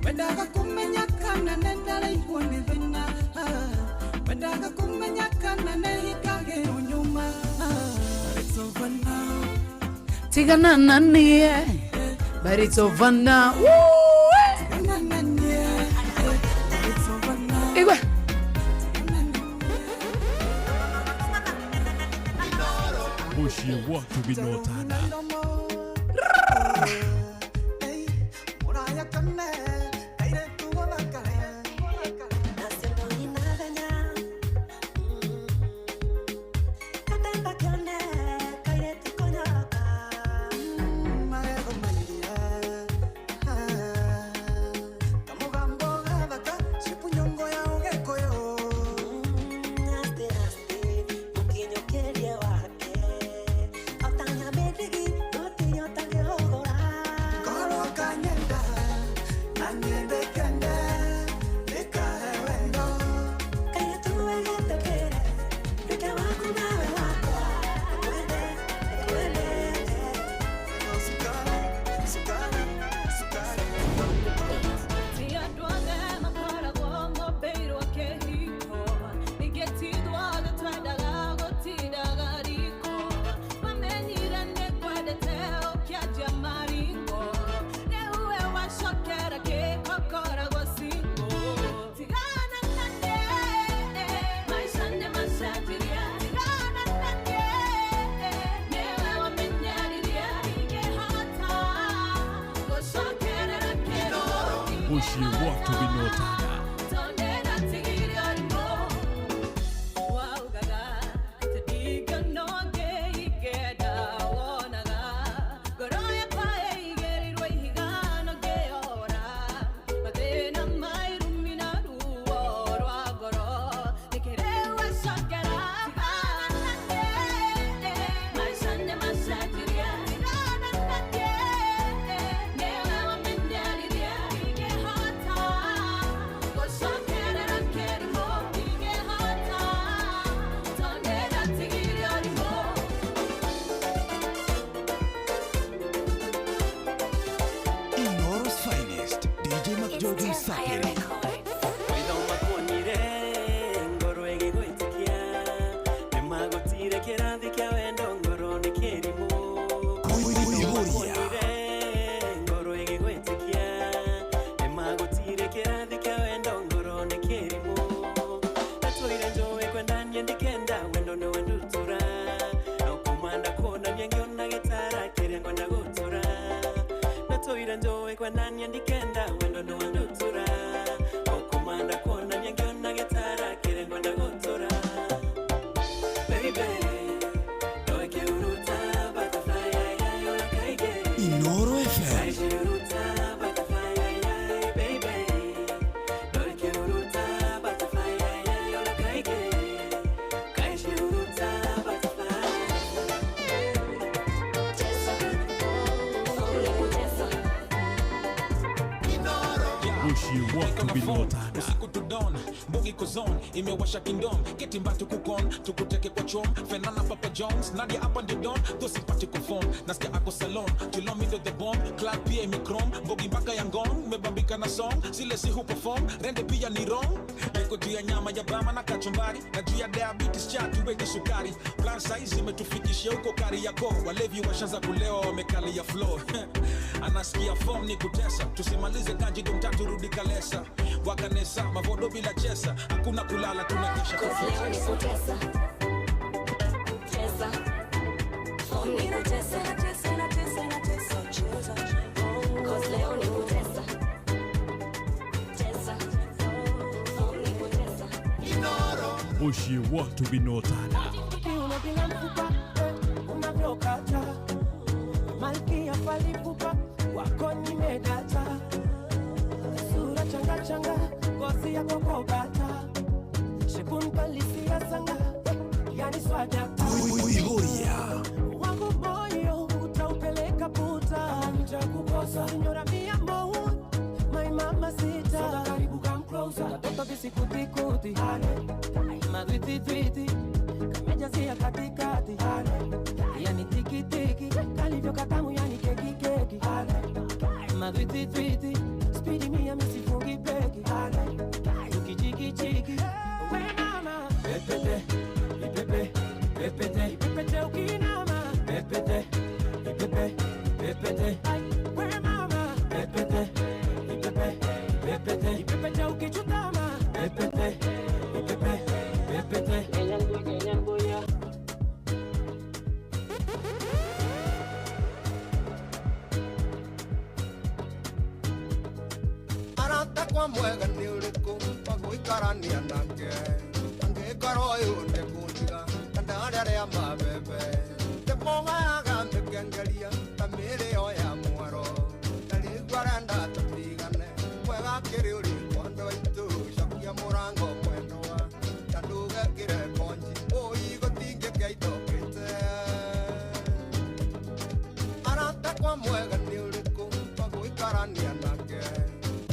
wendaga kũmenya kana nĩndareirwo nĩ thĩna, wendaga kũmenya kana nĩhingagĩrwo nyuma. It's over now. Tigana na niĩ, but it's over now. Woo! Tigana na niĩ, it's over now. Igwe. Mushi Watu Binotana. Mushi Watu Binotana. Shakera. George Sakiri. Maitho makuonire ngoro ĩgĩgwĩtĩkia nĩmagũtire kĩrathi kĩa wendo ngoro nĩ kĩrimũ. Maitho makuonire ngoro ĩgĩgwĩtĩkia nĩmagũtire kĩrathi kĩa wendo ngoro nĩ kĩrimũ. Ndatũire njũĩ kwendania ndikenda wendo nĩwe ndutura no kuma ndakuonania ngĩona gĩtara kĩrĩa ngwenda gũtura. Ndatũire njũĩ kwendania ndikenda wendo nĩwe ndutura okumanda kuonania ngĩona gĩtara kĩrĩa ngwenda gũtura. Baby, ndũkĩuruta butterfly, ai, ai, ũrĩa kaingĩ. Inoro FM. Kaiciuruta butterfly, ai, ai, baby. Ndũkĩuruta butterfly, ai, ai, ũrĩa kaingĩ. Kaiciuruta butterfly. Usiku to dawn, mbugi kozon imewasha kingdom ketimba tukukon tukuteke kwa chom fenana papa jones nadia hapa ndio don tosipati kufon nasikia ako salon tulomindo the bomb club pia imekrom mbogi mpaka ya ngong mebambika na song zile si huperform rende pia ni wrong niko juu ya nyama ya bama na kachumbari na juu ya diabetes cha tuweke sukari plan size imetufikisha huko kari yako walevi washaanza kulewa wamekalia floor anasikia form ni kutesa tusimalize kanji dumtatu rudi kalesa wakanesa mavodo bila chesa hakuna kulala tunakesha Cause leo ni kutesa. Tesa. Form ni kutesa. Cause leo ni kutesa. Tesa. Form ni kutesa. Muciĩ watu binotana. Kiuno bila mfupa, unavyokata malkia falipupa wako nimedata sura changa changa ngozi yako kobata shekunpalisia sanga yani swadata Kuihuria. wangu moyo utaupeleka puta nitakukosa sinyora mia mo my mama sita soga karibu come closer katoto visikutikuti madwititwiti kamejazia katikati yani tikitiki kalivyo katamu yani kekikeki madwititwiti spidi mia misifungi beki ukichikichiki we mama pepete ipepe pepete ipepete ukinama pepete ipepe pepete Ai, we mama pepete ipepe pepete ipepete ukichutama pepete ipepe pepete. Arata kwa mwega nĩ ũrĩkũ wa gũikarania nake angĩkorwo ũyũ nĩ kũndiga ta ndarĩa mabebe ndĩmũgayaga mĩkengeria ta mĩrĩo ya mwaro na rĩu arenda tũtigane mwega kĩrĩ ũrĩkũ andũ aitũ cokia mũrango mwendwa ta ndũgekĩre konji ũi gũtingĩkĩa itokĩte arata kwa mwega nĩ ũrĩkũ wa gũikarania nake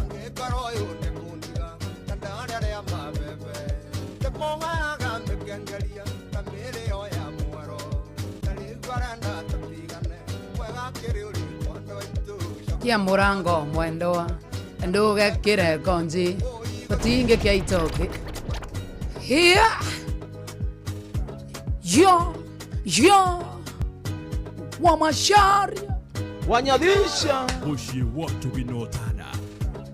angĩkorwo ũyũ nĩ kũndiga ta ndarĩa mabebe ndĩmũgayaga mĩkengeria ta mĩrĩo ya mwaro na rĩu arenda tũtigane mwega kĩrĩ ũrĩkũ andũ aitũ Kia murango mwendoa ndugekire konji gutingi kia itoki hiya yo yo wa masharia wanyadhisha Muciĩ watu binotana.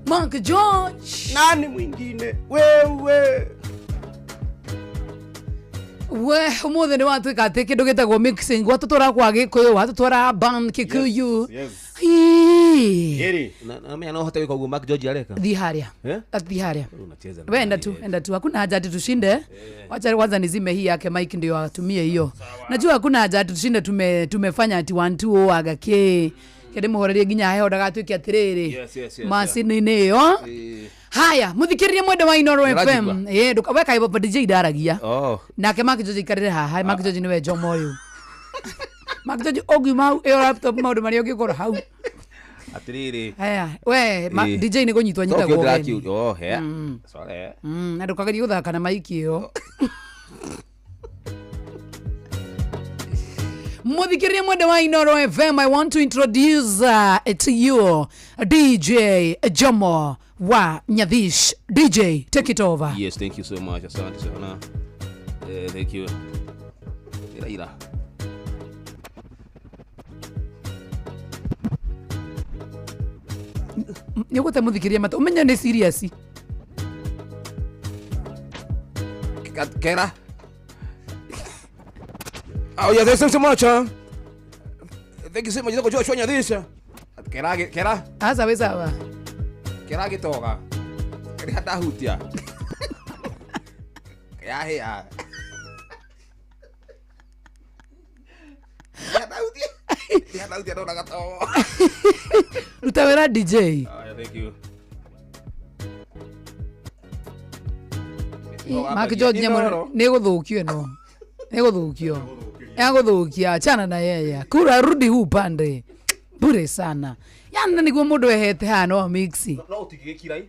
Mark George nani mwingine wewe we umuthi ni watuika ati kindu gitagwo mixing watutwara kwa gikuyu watutwara ban kikuyu Hii. Na no hote gwĩka ũguo Mark George areka thi haria Eh? thi haria Unacheza na we enda tu enda tu hakuna haja ati tushinde wacha kwanza nizime hii yake mike ndio atumie hiyo najua hakuna haja ati tushinde tumefanya ati 1 2 0 aga ke kende muhorerie nginya heho ndagatuike atiriri Yes, yes, yes, macini-inĩ ĩyo haya muthikiririe mwende wa Inoro Nĩũranjigua? FM eh we kaibo DJ ndaragia Oh. nake Mark George aikarĩre haha Mark George nĩwe Jomo rĩu Mark George ũngiuma hau ĩyo laptop maũndũ marĩa ũngĩkorwo hau Atiriri. haya we Ĩĩ. DJ nĩ kũnyitwo Tokyo anyitagwo ũgeni. ndĩrakiu- Oh, he. Sorry. Na ndũkagerie gũthaka na maiki ĩyo muthikiririe mwende wa Inoro FM I want to introduce to you DJ Jomo wa Nyathish. DJ, take it over. Yes, thank you so much. Asante sana. Thank you. Ira ira. Nĩ ũgũte mũthikĩria mata ũmenye nĩ serious. Kera. Oh yeah, thank you so much. Huh? Thank you so much. Joshua Nyathish. Kera kera. Aca wĩ sawa. Kera gĩtoga. Kĩrĩa ndahutia. Yahĩa. Kĩrĩa ndahutia. Kĩrĩa ndahutia ndona gatogo. Ruta wĩra DJ. Oh, yeah, thank you. Mark George Nyamũ nĩ gũthũkio ĩno. Nĩ gũthũkio. Yagũthũkia achana na yeye. Kura rudi huu pande. Bure sana. Yana nĩguo mũndũ ehete haha no mix. No ũtingĩgĩkira i.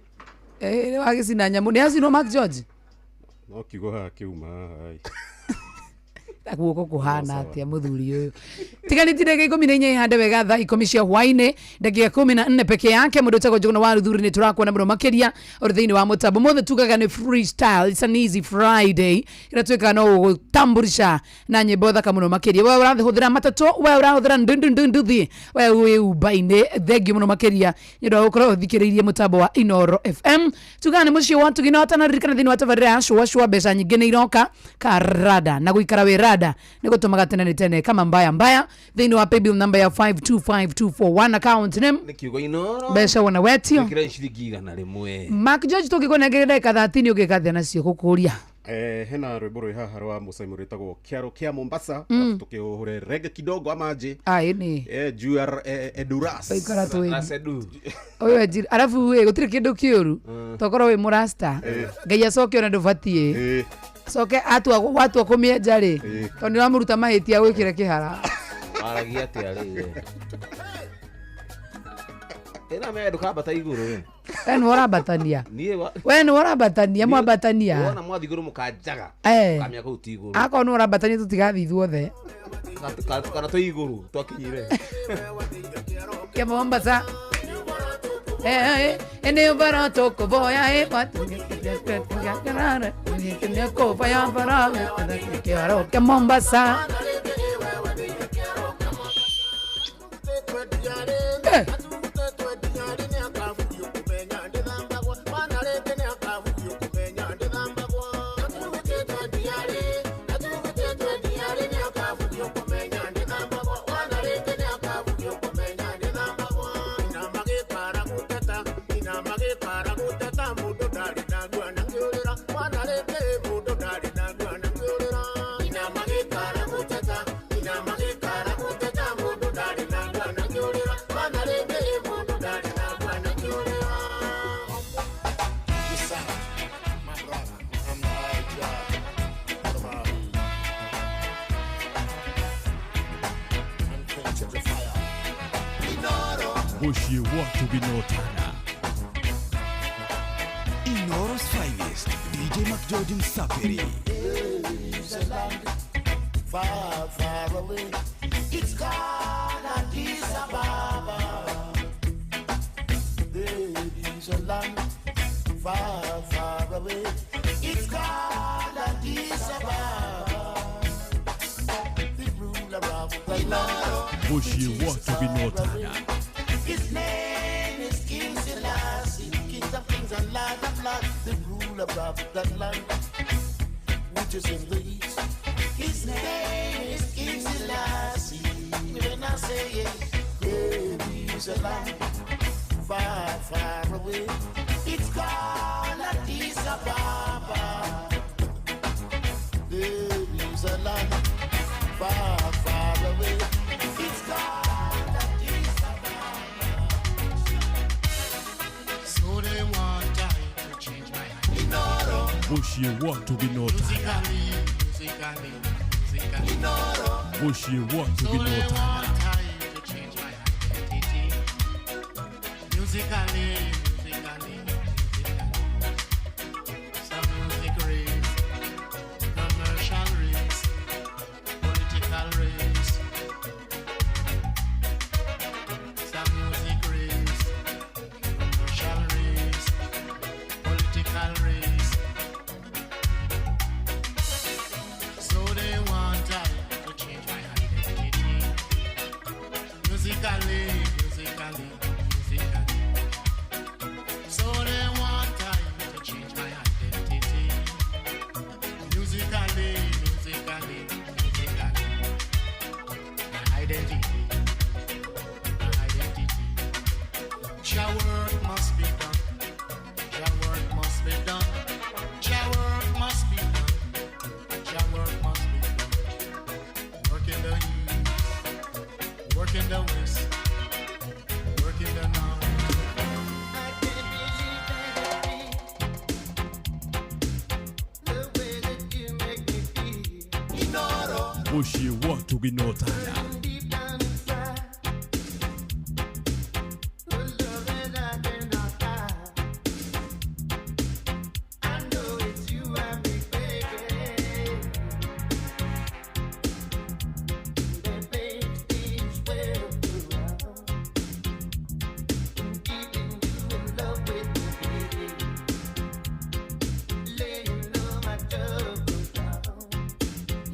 Nĩ wagĩcina nyamũ. Nĩ acinwo Mark George? No kiugo haha kĩuma haha. Guoko kuhana atia muthuri uyu. Tiganĩtie ndagĩka 14 ihande wega thaa 10 cia hwainĩ, ndagĩka 14 peke yake. Mũndũ ũtagwo Njũgũna wa Ruthuri nĩ tũrakuona mũno makĩria ũrĩ thĩinĩ wa mũtambo. Mũthĩ tugaga nĩ freestyle, it's an easy Friday ĩrĩa twĩkaga no gũtamburisha na nyĩmbo thaka mũno makĩria. We ũrahũthĩra matatũ, we ũrahũthĩra ndundu we wĩ Uber-inĩ, thengiũ mũno makĩria nĩ ũndũ wa gũkorwo ũthikĩrĩirie mũtambo wa Inooro FM. Tugaga nĩ mũciĩ wa Tugina ũtanaririkana thĩinĩ wa tabarĩra ya Shua Shua, mbeca nyingĩ nĩ iroka karada na gũikara wĩ rada nĩ gũtũmaga tene nĩ tene kama mbaya mbaya thĩinĩ wa paybill number ya 525241 account name Nĩ kiugo Inooro. mbeca wona wetio. Wĩkĩre ciringi 100. Mark George tũngĩkũnengera ndagĩka 30 ũngĩka atĩa nacio gũkũria? Hena rwĩmbo rwĩ haha rwa Mũcai rwĩtagwo Kĩaro kĩa Mombasa. Alafu tũkĩhũre rege kidogo ama aje. Ai nĩ. Juu ya Eduras. Twaikara twĩ. Ũyũ enjiri arabu ĩ gũtirĩ kĩndũ kĩũru tokorwo wĩ mũrasta Ngai acoke ona ndũbatiĩ coke atua watua kũmĩenja rĩ tondũ nĩ ũramũruta mahĩtia gwĩkĩre kĩhara. Waragia atĩa rĩu? Ĩna me ndũkambata igũrũ we. We nĩwe ũrambatania. We nĩwe ũrambatania mwambatania. Wona mwathi igũrũ mũkanjaga. Mũkamenya kũu ti igũrũ. Akorwo nĩwe ũrambatania tũtigathiĩ ithuothe. Kana twĩ igũrũ twakinyire. Kĩa Mombasa. Ene ubara tũkũboya ĩ kĩaro kĩa Mombasa. Mũciĩ wa Tugina. Inooro's finest, DJ McGeorge Msafiri. Far, far away. It's called Addis Ababa. There is a land far, far away. It's called Addis Ababa. The ruler of the land. Mũciĩ wa Tugina. His name is King Selassie, King of kings and Lord of lords, the ruler of that land which is in the east. His name is King Selassie. When I say it, there is a land far, far away. It's called Addis Ababa. There is a land far, far away. It's called Addis Ababa. So they want I to change my Inoro. Mũciĩ wa Tugina. Musically, musically, musically. Inoro. Mũciĩ wa So Tugina. they want I to change my identity. Musically, musically, musically. Some music race, commercial race, political race. Some music race, commercial race, Musically, musically, musically. So they want time to change my identity. Musically, musically, musically. My identity, my identity. Your work must be done. Your work must be done. Your work must be done. Your work must be done. Work in the east, work in the west, work in the north. Muciĩ wa Tuginotana.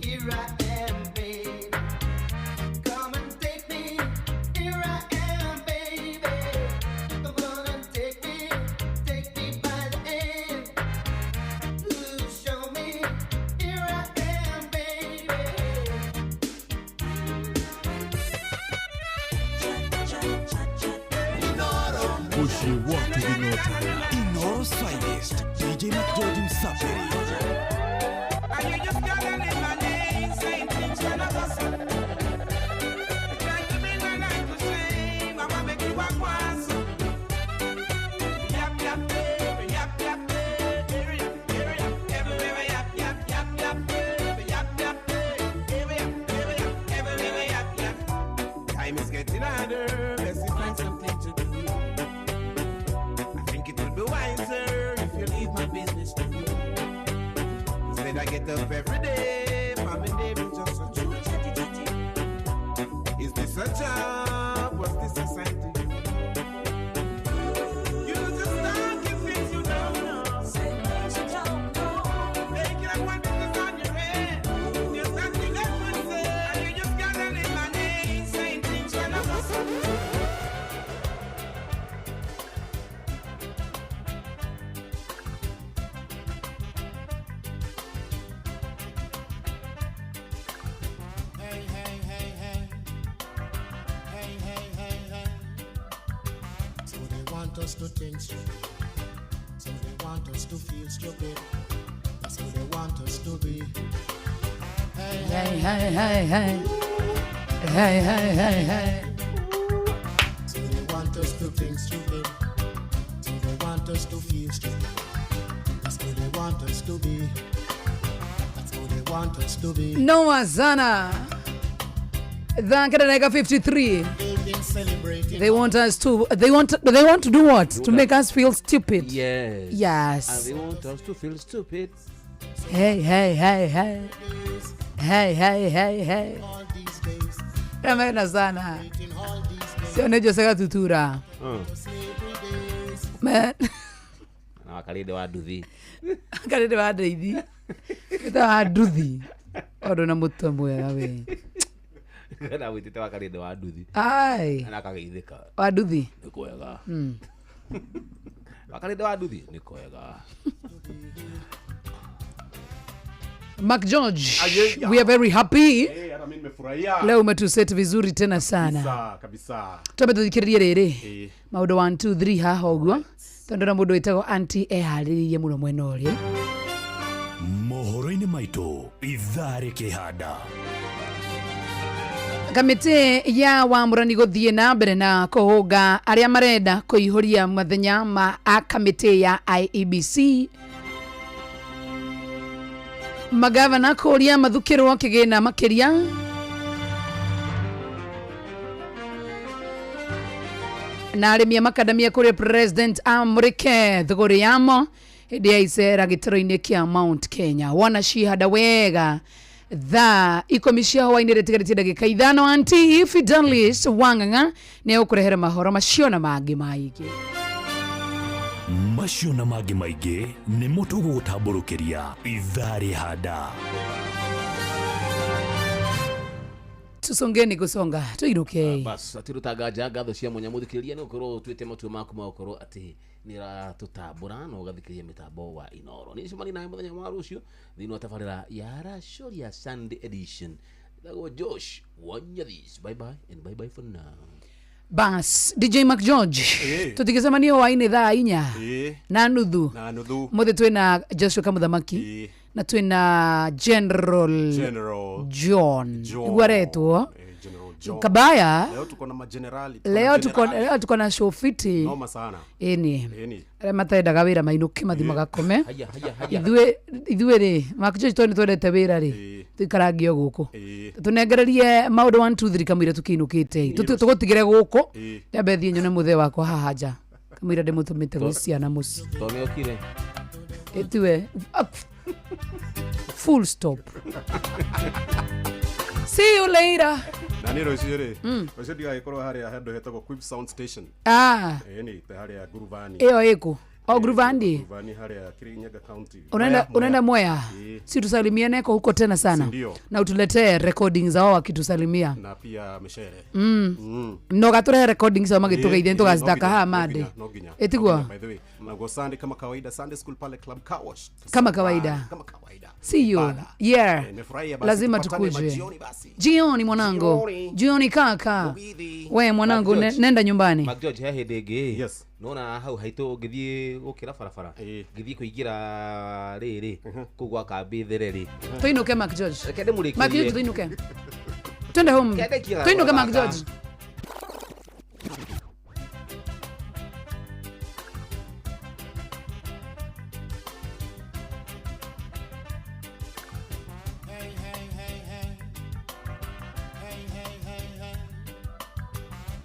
Here I am, baby. Come and take me. Here I am, baby. Come on and take me by the hand. Ooh, show me. Here I am, baby. Muciĩ wa Tuginotana. Inoro's finest DJ McGeorge Msafiri. And you just gotta live my name, saying things when I gossip. Trying to bring my life to shame, I wanna make you walk once. Yap yap, baby, yap yap, baby, yap, yap, everywhere, yap yap yap yap, baby, yap yap, baby, yap, yap, everywhere, yap yap. Time is getting harder, best you find something to do. I think it will be wiser if you leave my business to me. Instead I get up every day, for my day be just so true. Is this a job? What's this assigned to you? You just talking things you don't know. Say things you don't know. Making up one business on your head. There's nothing that would say. And you just gotta live my name, saying things when I gossip. Hey, hey, hey, hey. Hey, hey, hey, hey. So they want us to think stupid. So they want us to feel stupid. That's how they want us to be. Hey, Hey, hey, hey, hey. Hey, hey, hey, hey. So they want us to think stupid. So they want us to feel stupid. That's how they want us to be. That's how they want us to be. Noma sana. Thaa kenda 53. They've been celebrating. They want us to they want to do what? To make us feel stupid. Yes. Yes. And they want us to feel stupid. Hey, hey, hey, hey. Hey, hey, hey, hey. Napenda sana. Sio nejo seka tutura. Man. Na wakarinde wa nduthi. Karinde wa ndeithi. Kita wa nduthi. Ondo na mutwe mwega we. Na witite wakarinde wa nduthi. Ai. Na akageithĩka. Wa nduthi. Nĩ kwega. Wakarinde wa nduthi nĩ kwega. Mark George, Aye, we are very happy. Eh, hata mimi nimefurahia. Leo umetuset vizuri tena sana. Kabisa, kabisa. Twambe tuthikiririe riri Eh. maundu 1 2 3 haha ũguo tondu na mundu wĩtagwo anti eharĩrĩirie mũno mwena ũrĩa. Mohoro-inĩ maitũ ithaa rĩkĩhanda. Kamĩtĩ ya wamũrani gũthiĩ na mbere na kũhũnga arĩa marenda kũihũria mathenya ma a kamĩtĩ ya IEBC. Magavana kũria mathukĩrwo kĩgĩna makĩria. Na arĩmi a makadamia kũrĩ President amũrĩke thũgũrĩ yamo hĩndĩ ya icera gĩtaro-inĩ kĩa Mount Kenya. Wona cihanda wega thaa 10 cia hwaĩ-inĩ rĩtigarĩtie ndagĩka 5. Auntie Fidelis Wang'ang'a nĩ egũkũrehera mahoro macio na mangĩ maingĩ. Macio na mangĩ maingĩ nĩmo tũgũgũtambũrũkĩria ithaa rĩhanda. Tusongeni kusonga tuinuke. Bas atirutaga ngatho cia mwanya muthikiriria ni ukorwo utuite matua maku ma ukorwo ati nira tutambura na ugathikiriria mitambo wa Inoro. Ni cemani nawe muthenya wa rucio thiini wa tabarira ya Racũria Sunday edition. Thagwo Josh Wanyathis. Bye bye and bye bye for now. Bas DJ Mac George tutigicemania hwaini thaa 4:30 muthe twina Joshua Kamuthamaki na twina General John Igwaretwo Kabaya. Leo tuko na magenerali. Leo tuko na show fiti noma sana. Eni aria matendaga wira mainuke mathi magakome. Ithuĩ rĩ Mac George tondũ twendete wĩra rĩ tuikarangio gũkũ tunengererie maũndũ 1 2 3 kamũira tukiinũkĩte tũgũtigĩre gũkũ nyambe thiĩ nyone mũthee wakwa haha nja kamũira ndĩmũtũmĩte gwĩ ciana mũciĩ tondũ nĩokire ĩtiwe full stop. See you later. Na nĩ rũciũ rĩ rũciũ ndigagĩkorwo harĩa handũ hetagwo Quip Sound Station. Ĩni harĩa Guruvani. Ĩyo ĩkũ? O Guruvani. Guruvani harĩa Kirinyaga County. Unaenda Mwea. Si tusalimiane kwa huko tena sana. Sindio. Na utuletee recordings zao wakitusalimia. Na pia mshere. No gaturehe recordings zao magitugeithia tugazithaka haha mande. Etiguo. By the way, na go Sunday kama kawaida Sunday school pale Club Car Wash. Kama kawaida. Kama kawaida. See you. Yeah. Lazima tukuje. Jioni mwanangu. Jioni kaka. We mwanangu nenda nyumbani. Mac George he hindi ingi. Yes. Nona hau haitũ ngĩthiĩ gũkĩra barabara ngĩthiĩ kũingĩra rĩrĩ kũu gwa kambĩ there rĩ. Tuinuke Mac George. Reke ndĩmũrĩkĩrie. Mac George tuinuke. Twende home. Tuinuke Mac George.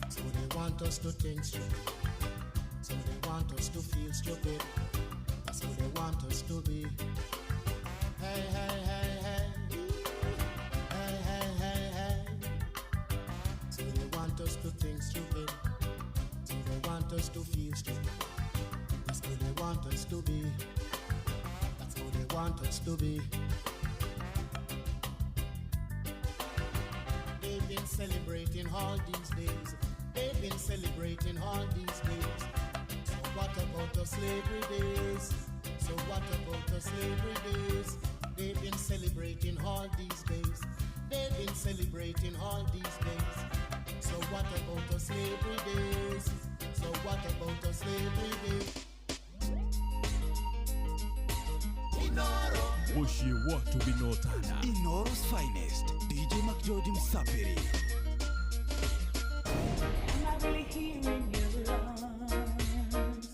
So they want us to think stupid. So they want us to feel stupid. That's how they want us to be. Hey, hey, hey, hey. Hey, hey, hey, hey. So they want us to think stupid. So they want us to feel stupid. That's how they want us to be. That's how they want us to be. They've been celebrating all these days. They've been celebrating all these days. So what about the slavery days? So what about the slavery days? They've been celebrating all these days. They've been celebrating all these days. So what about the slavery days? So what about the slavery days? Inoro Mushi watu binotana. Inoro's finest DJ Mac George Msafiri. I'm not really hearing your lungs.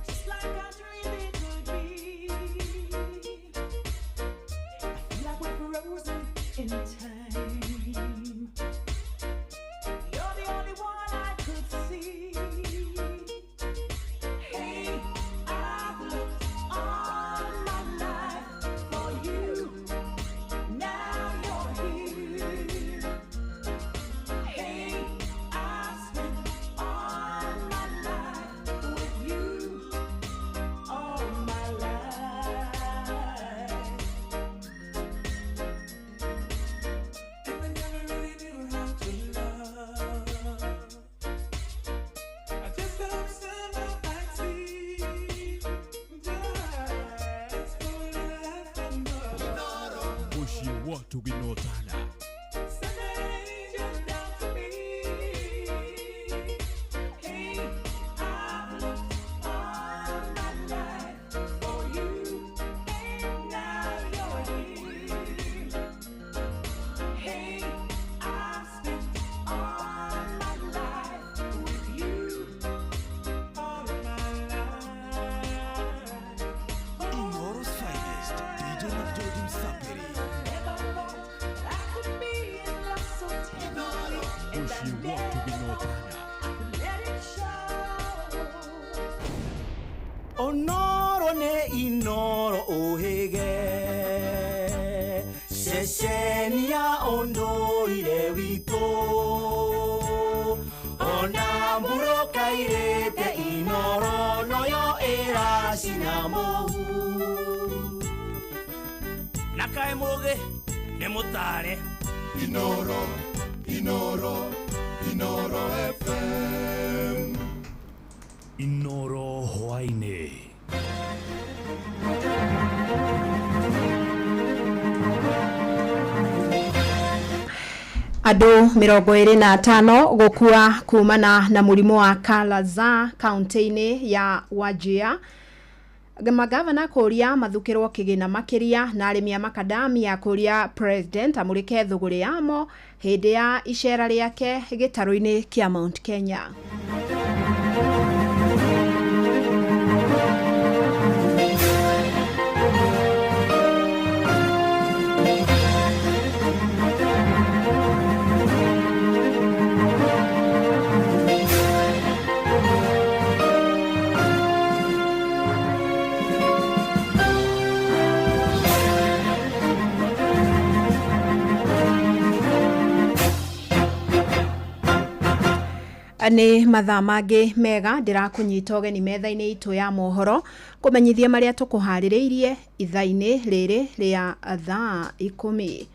Just like I dreamed it would be. I feel like we're frozen in time. You're the only one I could see. Hey, I've looked all my life for you. Now you're here. Hey, I've spent all my life with you, all my life. And I never really knew how to love. I just hope somehow I'd see. Just for a little life from above. Mushi watu binotana. Send an angel down to me. Hey, I've looked all my life for you, and now you're here. Hey, I've spent all my life with you, all my life. Inoro's finest DJ Mac George Msafiri. Never thought I could be in love so tenderly, and I Mushi watu binotana. never let it show. Onoro ne Inoro ohege ceceni ya ũndũire witũ ona mbura kairĩte Inoro noyo ĩracina mũhu na kaĩ mũgĩ nĩ mũtare. Inoro. Inoro, Inoro, Inoro FM. Inoro hwaĩ-inĩ. Andũ 25 gũkua kumana na mũrimũ wa Kala-Azar kaunti-inĩ ya Wajir. Magavana kũria mathukĩrwo kĩgĩna makĩria na arĩmi a makadamia kũria president amũrĩke thũgũrĩ yamo hĩndĩ ya icera rĩake gĩtarũ-inĩ kĩa Mount Kenya. Nĩ mathaa mangĩ mega ndĩrakũnyita ũgeni metha-inĩ itũ ya mohoro kũmenyithia marĩa tũkũharĩrĩirie ithaa-inĩ rĩrĩ rĩa thaa 10.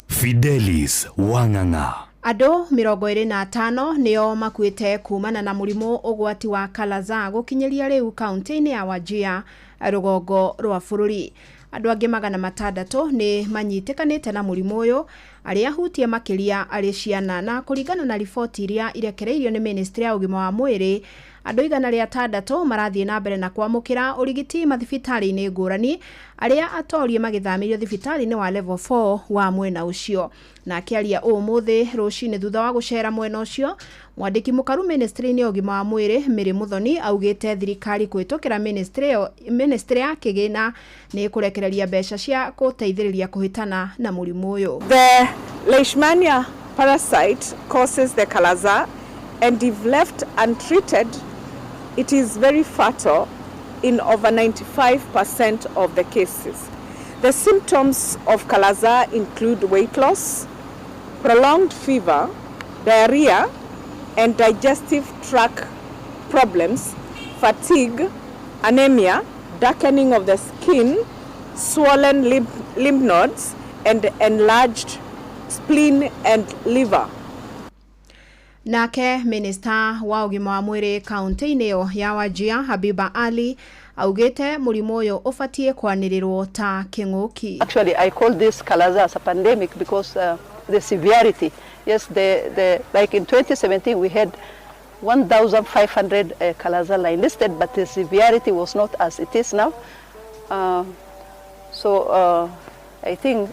Fidelis Wang'ang'a. Andũ 25 nĩo makuĩte kumana na mũrimũ ũgwati wa Kala-Azar gũkinyĩria rĩu kaunti-inĩ ya Wajir rũgongo rwa bũrũri. Andũ angĩ 600 nĩ manyitĩkanĩte na mũrimũ ũyũ arĩa ahutie makĩria arĩ ciana, na kũringana na riboti iria irekereirio nĩ ministry ya ũgima wa mwĩrĩ andũ 106 marathiĩ na mbere na kwamũkĩra ũrigiti mathibitarĩ-inĩ ngũrani, arĩa atorie magĩthamĩrio thibitarĩ-inĩ wa level 4 wa mwena ũcio. Na akĩaria ũmũthĩ rũcinĩ thutha wa gũcera mwena ũcio, mwandĩki mũkaru ministry-inĩ ya ũgima wa mwĩrĩ Mary Muthoni augĩte thirikari kũhĩtũkĩra ministry ya kĩgĩna nĩ ĩkũrekereria mbeca cia gũteithĩrĩria kũhĩtana na mũrimũ ũyũ. The Leishmania parasite causes the Kala-Azar, and if left untreated, it is very fatal in over 95% of the cases. The symptoms of Kala-Azar include weight loss, prolonged fever, diarrhea, and digestive tract problems, fatigue, anemia, darkening of the skin, swollen lymph nodes, and enlarged spleen and liver. Nake minista wa ũgima wa mwĩrĩ kaunti-inĩ ĩyo ya Wajir Habiba Ali augĩte mũrimũ ũyũ ũbatiĩ kwanĩrĩrwo ta kĩng'ũki. Actually, I call this Kala-Azar as a pandemic because the severity. Yes, the like in 2017 we had 1,500 Kala-Azar line listed, but the severity was not as it is now. So I think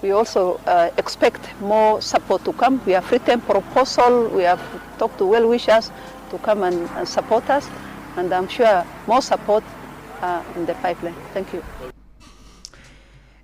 we also expect more support to come. We have written proposal, we have talked to well-wishers to come and support us, and I'm sure more support in the pipeline. Thank you.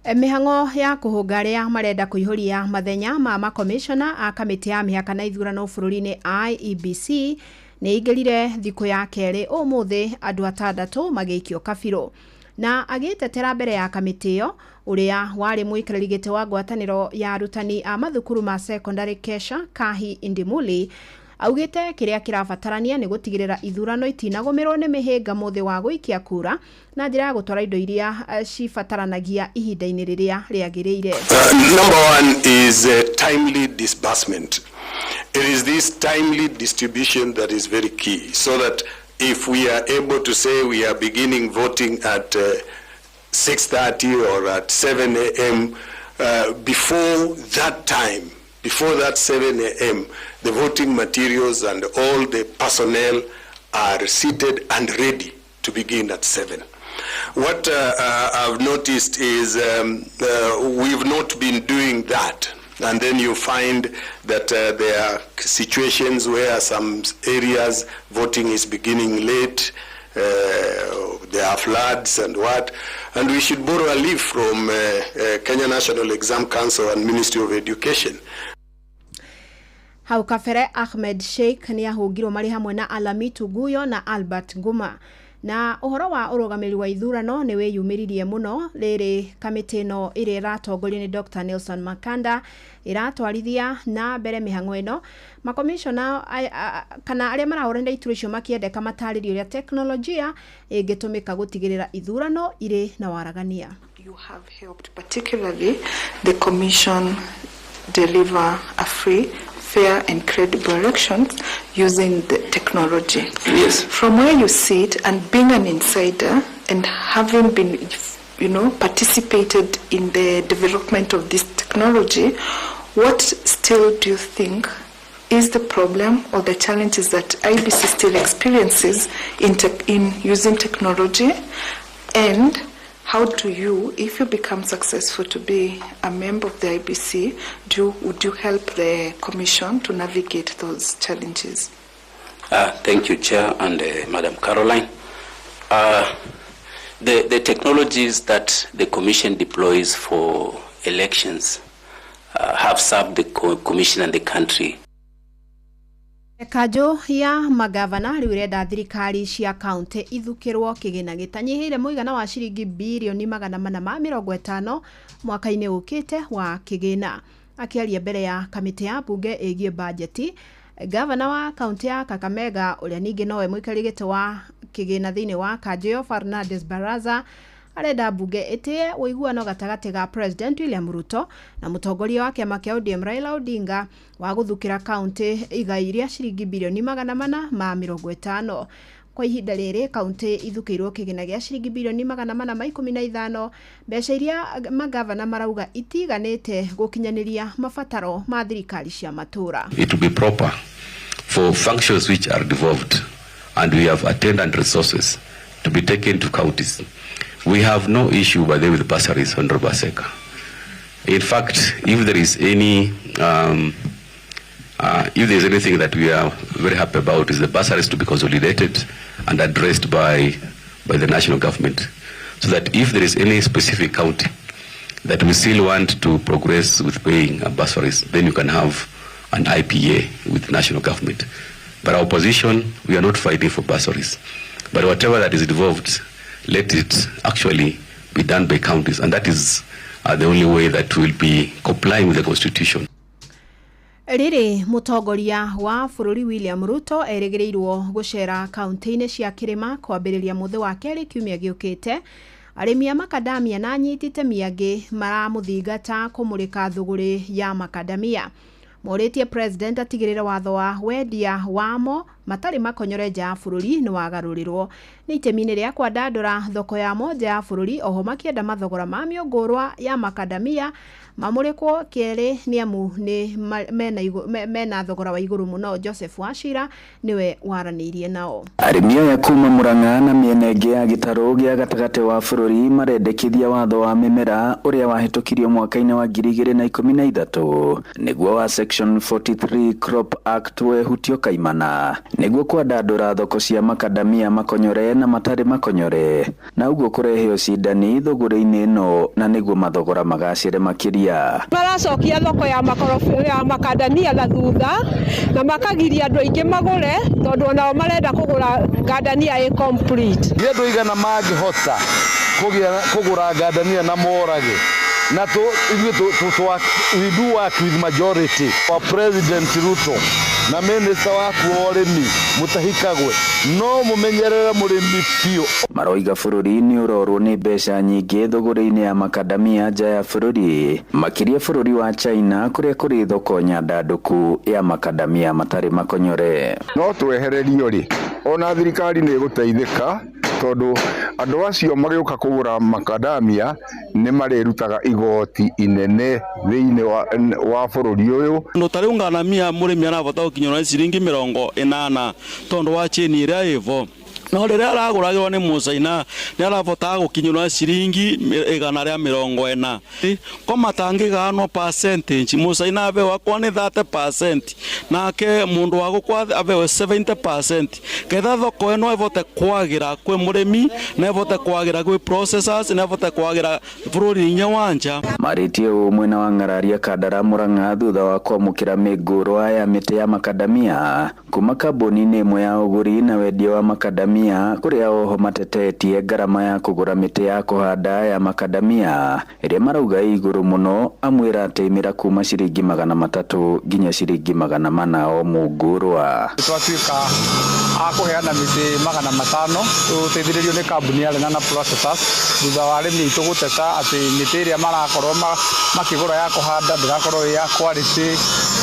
Mĩhang'o ya kũhũnga arĩa marenda kũihũria mathenya ma makomishona a kamĩtĩ ya mĩhaka na ithurano bũrũri-inĩ IEBC nĩ ĩingĩrire thikũ ya kerĩ ũmũthĩ andũ 6 magĩikio kabirũ. Na agĩtetera mbere ya kamĩtĩ ĩyo ũrĩa warĩ mũikarĩri gĩtĩ wa ngwatanĩro ya arutani a mathukuru ma secondary Kesha Kahi Indimuli augĩte kĩrĩa kĩrabatarania nĩ gũtigĩrĩra ithurano itinagũmĩrwo nĩ mĩhĩnga mũthĩ wa gũikia kura na njĩra ya gũtwara indo iria cibataranagia ihinda-inĩ rĩrĩa rĩagĩrĩire. Number one is timely disbursement. It is this timely distribution that is very key, so that if we are able to say we are beginning voting at 6:30 or at 7 a.m., before that time, before that 7 a.m., the voting materials and all the personnel are seated and ready to begin at 7. What I've noticed is we've not been doing that. And then you find that there are situations where some areas voting is beginning late, there are floods and what, and we should borrow a leaf from Kenya National Exam Council and Ministry of Education. Hau kabere Ahmed Sheikh nĩ ahũngirwo marĩ hamwe na Alamitu Guyo na Albert Nguma. Na ũhoro wa ũrũgamĩrĩri wa ithurano nĩ wĩyumĩririe mũno rĩrĩ kamĩtĩ ĩno ĩrĩa ĩratongorio nĩ Dr. Nelson Makanda ĩratwarithia na mbere mĩhang'o ĩno. Makomishona kana arĩa marahũranĩra iturwa icio makĩendeka matarĩrie ũrĩa teknolojia ĩngĩtũmĩka gũtigĩrĩra ithurano irĩ na waragania. You have helped particularly the commission deliver a free, fair and credible elections using the technology. Yes. From where you sit and being an insider and having been, participated in the development of this technology, what still do you think is the problem or the challenges that IEBC still experiences in using technology? And how do you, if you become successful to be a member of the IEBC, would you help the Commission to navigate those challenges? Thank you, Chair and Madam Caroline. The technologies that the Commission deploys for elections have served the Commission and the country. Kanjũ ya magavana rĩu ĩrenda thirikari cia kaunti ithukĩrwo kĩgĩna gĩtanyihĩire mũigana wa ciringi birioni 450 mwaka-inĩ ũkĩte wa kĩgĩna. Akĩaria mbere ya kamĩtĩ ya mbunge ĩgiĩ bajeti, gavana wa kaunti ya Kakamega ũrĩa ningĩ nowe mũikarĩri gĩtĩ wa kĩgĩna thĩinĩ wa kanjũ ĩyo Fernandes Baraza arenda mbunge ĩtĩe ũiguano gatagatĩ ga President William Ruto na mũtongoria wa kĩama kĩa ODM Raila Odinga wa gũthukĩra kaunti igai rĩa ciringi birioni 450. Kwa ihinda rĩrĩ kaunti ithukĩirwo kĩgĩna gĩa ciringi birioni 415, mbeca iria magavana marauga itiganĩte gũkinyanĩria mabataro ma thirikari cia matũra. It will be proper for functions which are devolved and we have attendant resources to be taken to counties. We have no issue by the way with bursaries, Honorable Aseka. In fact, if there is any, if there is anything that we are very happy about, is the bursaries to be consolidated and addressed by the national government, so that if there is any specific county that we still want to progress with paying bursaries, then you can have an IPA with the national government. But our position, we are not fighting for bursaries. But whatever that is devolved, let it actually be done by counties, and that is the only way that we'll be complying with the constitution. Rĩrĩ mũtongoria wa bũrũri William Ruto erĩgĩrĩirwo gũcera kaunti-inĩ cia kĩrĩma kwambĩrĩria mũthĩ wa kerĩ kiumia gĩũkĩte. Arĩmi a makadamia na anyiti itemi angĩ maramũthingata kũmũrĩka thũgũrĩ ya makadamia. Morĩtie president atigĩrĩre watho wa wendia wamo matarĩ makonyore nja ya bũrũri nĩ wagarũrĩrwo nĩ itemi-inĩ rĩa kwandandũra thoko yamo nja ya bũrũri, oho makĩenda mathogora ma mĩũngũrwa ya makadamia mamũrĩkwo kerĩ nĩ amu nĩ mena thogora wa igũrũ mũno. Joseph Wachira nĩwe waranĩirie nao. Arĩmi aya kuma Murang'a na mĩena ĩngĩ ya gĩtarũ gĩa gatagatĩ wa bũrũri marendekithia watho wa mĩmera ũrĩa wahĩtũkirio mwaka-inĩ wa 2013 nĩguo wa Section 43 Crop Act wehutio kaimana nĩguo kwandandũra thoko cia makadamia makonyore na matarĩ makonyore, na ũguo kũrehe ũcindani thũgũrĩ-inĩ ĩno na nĩguo mathogora magacĩre makĩria. Maracokia thoko ya makorobia ya makadamia na thutha na makagiria andũ aingĩ magũre tondũ onao marenda kũgũra ngandania ĩ complete. Nĩ andũ aigana mangĩhota kũgũra ngandania na morage na ithuĩ we do work with majority wa President Ruto na minister waku wa ũrĩmi Mutahi Kagwe no mũmenyerere mũrĩmi biũ. Maroiga bũrũri nĩ ũrorwo nĩ mbeca nyingĩ thũgũrĩ-inĩ ya makadamia nja ya bũrũri, makĩria bũrũri wa China kũrĩa kũrĩ thoko nyandandũku ya makadamia matarĩ makonyore. No twehererio rĩ, ona thirikari nĩ ĩgũteithĩka tondũ andũ acio magĩũka kũgũra makadamia nĩ marĩrutaga igoti inene thĩinĩ wa bũrũri ũyũ. No ta rĩu nganamia mũrĩmi arabota gũkinyĩrwo nĩ ciringi 80 tondũ wa chini ĩrĩa ĩvo, no rĩrĩa aragũragĩrwo nĩ mũcaina nĩ arabotaga gũkinyĩrwo nĩ ciringi 140. Ko matangĩgaanwo percentage, mũcaina abewe akwa nĩ 30% nake mũndũ wa gũkũ abewe 70%, ketha thoko ĩno ĩvote kwagĩra kwĩ mũrĩmi na ĩvote kwagĩra kwĩ processors na ĩvote kwagĩra bũrũri-inĩ wa nja. Marĩtie ũũ mwena wa Ng'araria Kandara Murang'a thutha wa kwamũkĩra mĩngũrwa ya mĩtĩ ya makadamia kuma kambuni-inĩ ĩmwe ya ũgũri na wendia wa makadamia makadamia kũrĩa oho matetetie ngarama ya kũgũra mĩtĩ ya kũhanda ya makadamia ĩrĩa marauga ĩ igũrũ mũno amwĩra atĩ ĩmĩra kuma ciringi 300 nginya ciringi 400 o mũngũrwa. Twatuĩka a kũheana mĩtĩ 500 tũteithĩrĩrio nĩ kambuni ya Lenana Processors thutha wa arĩmi aitũ gũteta atĩ mĩtĩ ĩrĩa marakorwo makĩgũra ya kũhanda ndĩrakorwo ĩ ya quality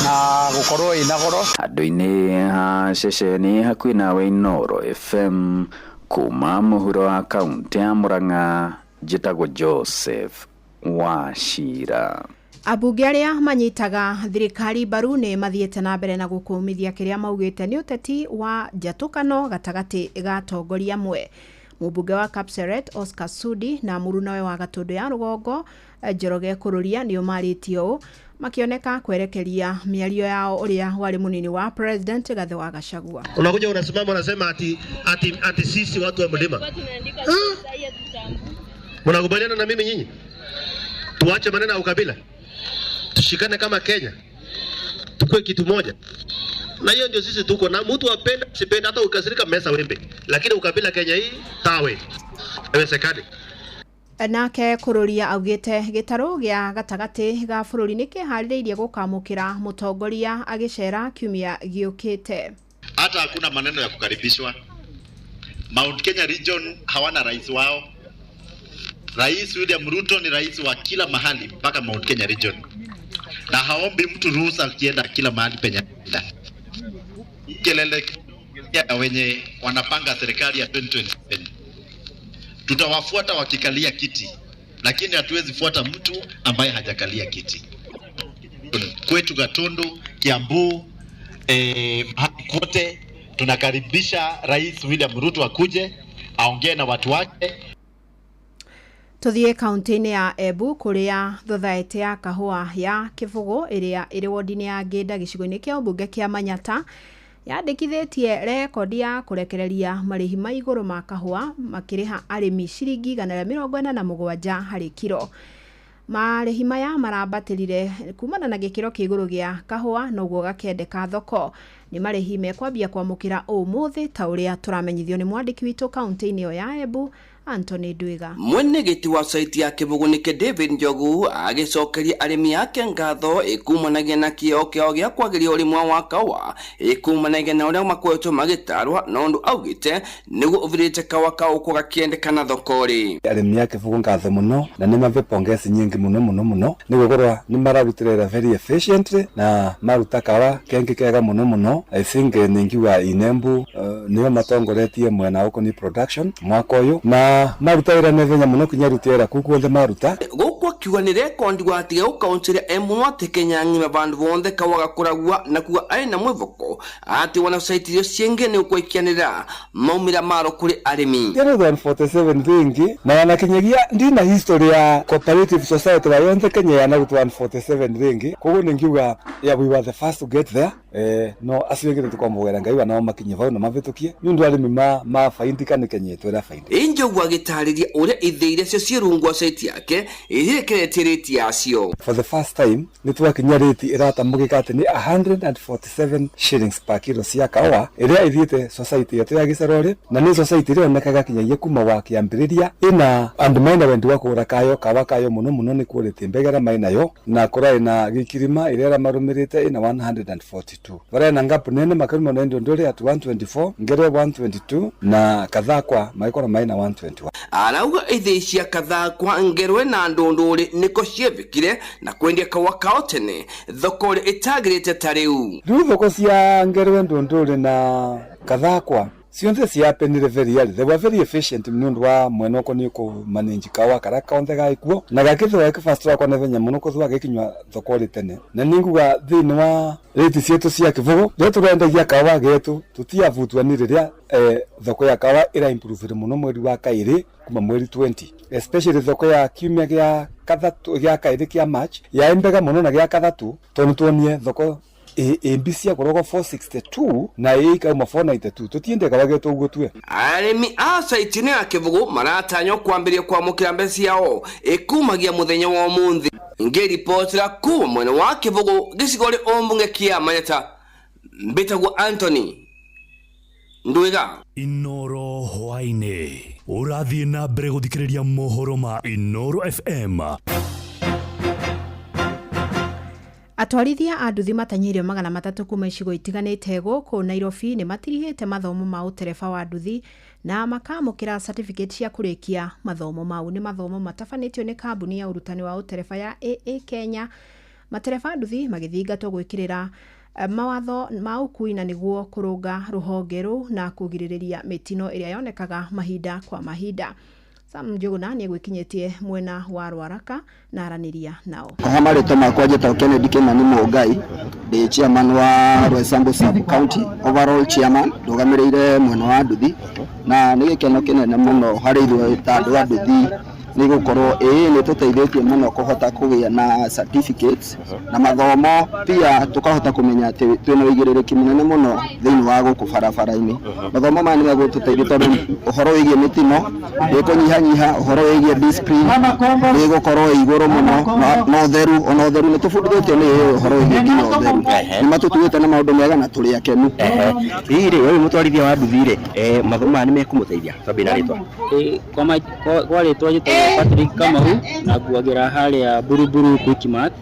na gũkorwo ĩna goro. Handũ-inĩ ha ceceni hakuhĩ nawe Inooro FM kuma mũhuro wa kaunti ya Murang'a njĩtagwo Joseph Wachira. Ambunge arĩa manyitaga thirikari mbaru nĩ mathiĩte na mbere na gũkũmithia kĩrĩa maugĩte nĩ ũteti wa njatũkano gatagatĩ ga atongoria amwe. Mũmbunge wa Kapseret Oscar Sudi na mũrunawe wa Gatũndũ ya Rũgongo Njoroge Kũrũria nĩo marĩtie ũũ makĩoneka kwerekeria mĩario yao ũrĩa warĩ mũnini wa president Gathe wa Gachagua. Unakuja unasimama unasema ati, ati, ati sisi watu wa mlima. Mnakubaliana na mimi nyinyi? Tuache maneno ya ukabila, tushikane kama Kenya, tukue kitu moja. Na hiyo ndio sisi tuko na mtu apenda sipenda, hata ukasirika mesa wembe, lakini ukabila Kenya hii tawe haiwezekani. Nake Kururia augite gĩtarũ gĩa gatagatĩ ga bũrũri nĩ kĩharĩrĩirie gũkamũkĩra mũtongoria agĩcera kiumia gĩũkĩte. Hata hakuna maneno ya kukaribishwa. Mount Kenya region hawana rais wao. Rais William Ruto ni rais wa kila mahali mpaka Mount Kenya region, na haombi mtu ruhusa akienda kila mahali penye anaenda. Kelele ya wenye wanapanga serikali ya 2027 tutawafuata wakikalia kiti, lakini hatuwezi fuata mtu ambaye hajakalia kiti. Kwetu Gatundu, Kiambu, mahali kote tunakaribisha Rais William Ruto akuje aongee na watu wake. Tuthiĩ kaunti-inĩ ya Embu kũrĩa thothaitĩ ya kahũa ya Kĩbũgũ ĩrĩa ĩrĩ wodi-inĩ ya Ngĩnda gĩcigo-inĩ kĩa ũmbunge kĩa Manyata yandĩkithĩtie rekondi ya kũrekereria marĩhi ma igũrũ ma kahũa makĩrĩha arĩmi ciringi 147 harĩ kiro. Marĩhi maya marambatĩrire kumana na gĩkĩro kĩa igũrũ gĩa kahũa noguo gakendeka thoko. Nĩ marĩhi mekwambia kwamũkĩra ũmũthĩ ta ũrĩa tũramenyithio nĩ mwandĩki witũ kaunti-inĩ ĩyo ya Embu Anthony Ndwiga. Mwene gĩti wa saiti ya Kĩbũgũ nĩke David Njogu agĩcokeria arĩmi ake ngatho ĩkumanagia na kĩo kĩao gĩa kwagĩria ũrĩmi wa kawa ĩkumanagia na ũrĩa makoretwo magĩtarwa na ũndũ augĩte nĩguo ũvirĩte kawa kau gũgakĩendekana thoko-rĩ. Arĩmi a Kĩbũgũ ngatho mũno na nĩ mabe pongezi nyingĩ mũno mũno mũno nĩ gũkorwo nĩ mararutire wĩra very efficiently na maruta kawa kengi kega mũno mũno. I think ningiuga Inembu nĩo matongoretie mwena ũkoniĩ production mwaka ũyũ na maruta wĩra naihenya mũno kinya aruti wĩra kũu guothe maruta. Gũkũ akiuga nĩ rekondi gwatiga gũkaũntĩ ĩrĩa Embu no atĩ Kenya ng'ima vandu vonthe kawa gakũragua na kuga arĩ na mwĩvoko atĩ wana saiti iria ciĩngĩ nĩ ũkwaikianĩra maumĩra maro kũrĩ arĩmi. 147 ringi na wanakinyagia ndina history ya cooperative society wa yonthe Kenya yanarutwo 147 ringi koguo ningiuga yeah, we were the first to get there. No acio angĩ nĩtũkwamũgera Ngai wa nao makinye vau na mavĩtũkie nĩ ũndũ arĩmi mabaindika nĩ Kenya ĩtũ ĩrabaindika. Njogu agĩtarĩria ũrĩa ithĩ iria cio ciĩ rungu wa saiti yake irekeretie rĩti yacio. For the first time nĩ twakinya rĩti ĩratamũkĩka atĩ nĩ 147 shillings per kilo cia kawa ĩrĩa ĩthiĩte society yetu ya Gĩcarori na nĩ society ĩrĩa yonekaga kinyagia kuma wa kĩambĩrĩria ĩna andũ mena wendi wa kũgũra kayo kawa kayo mũno mũno nĩ quality mbega ĩrĩa mainayo na kũrarĩ na gĩkirima ĩrĩa ĩramarũmĩrĩte ĩna 142 varia na ngapu nene makarima na ndondore at 124 ngere 122 na Kathakwa maikora maina 121. Arauga ithĩ cia Kathakwa ngerwe na ndũndũrĩ nĩko cievĩkire na kwendia kawa kao tene thoko ĩrĩa ĩtagĩrĩte ta rĩu. Rĩu thoko cia ngerwe ndũndũrĩ na Kathakwa cionthe ciapenire very early. They were very efficient nĩ ũndũ wa mwena ũkoniĩ kũ manage kawa karia konthe gaikuo na gakĩthwa gĩ fast wakwa na ihenya mũno kũthwa gĩkinywa thoko rĩ tene na nĩ nguga thĩinĩ wa rĩti cietũ cia Kĩbũgũ rĩrĩa tũrendagia kawa getũ tũtiavutwa nĩ rĩrĩa thoko ya kawa ĩra improve mũno mweri wa kaĩrĩ kuma mweri 20 especially thoko ya kiumia gĩa kathatũ gĩa kaĩrĩ kĩa March yaĩ mbega mũno na gĩa kathatũ tondũ tuonie thoko ĩmbi ciakoragwo 462 na ĩikauma 492 tũtiendekaga wagetwo ũguo tue. Arĩmi a saiti-inĩ ya Kĩbũgũ maratanywo kwambĩrĩria kwamũkĩra mbeca ciao ĩkumagia mũthenya wa ũmũthĩ. Ngĩribotera kuma mwena wa Kĩbũgũ gĩcigo rĩ ũmbunge kĩa Manyata mbĩtagwo Anthony Ndwiga Inoro hwaini urathie na mbere guthikiriria mohoro ma Inoro FM. Atwarithia a nduthi matanyĩirio 300 kuma icigo itiganĩte gũkũ Nairobi nĩ matirihĩte mathomo ma ũtereba wa nduthi na makamũkĩra certificate cia kũrĩkia mathomo mau. Nĩ mathomo matabanĩtio nĩ kambuni ya ũrutani wa ũtereba ya AA Kenya. Matereba a nduthi magĩthingatwo gwĩkĩrĩra mawatho ma ũkui na nĩguo kũrũnga rũhonge rũu na kũgirĩrĩria mĩtino ĩrĩa yonekaga mahinda kwa mahinda. Sam Njuguna nĩ egwĩkinyĩtie mwena wa Rwaraka na aranĩria nao. Kwa marĩtwa makwa njĩtagwo Kennedy Kimani Mũngai, ndĩ chairman wa Roysambu Sub County, overall chairman, ndũgamĩrĩire mwena wa nduthi, na nĩ gĩkeno kĩnene mũno harĩ ithuĩ ta andũ a nduthi nĩ gũkorwo ĩĩ nĩ tũteithĩtie mũno kũhota kũgĩa na certificates na mathomo, pia tũkahota kũmenya atĩ twĩna ũigĩrĩrĩki mũnene mũno thĩinĩ wa gũkũ barabara-inĩ. Mathomo maya nĩ megũtũteithia tondũ ũhoro wĩgiĩ mĩtino nĩ kũnyihanyiha, ũhoro wĩgiĩ discipline nĩ gũkorwo igũrũ mũno, na ũtheru, ona ũtheru nĩ tũbundithĩtio nĩ ũhoro wĩgiĩ nginya ũtheru. Nĩ matũtuĩte na maũndũ mega na tũrĩ akenu. Hihi rĩ, wewe mũtwarithia wa nduthi rĩ, mathomo maya nĩ mekũmũteithia? Twambie na rĩtwa. Kwa rĩtwa njĩtagwo Patrick Kamau na nguagĩra harĩa Buruburu Quickmart.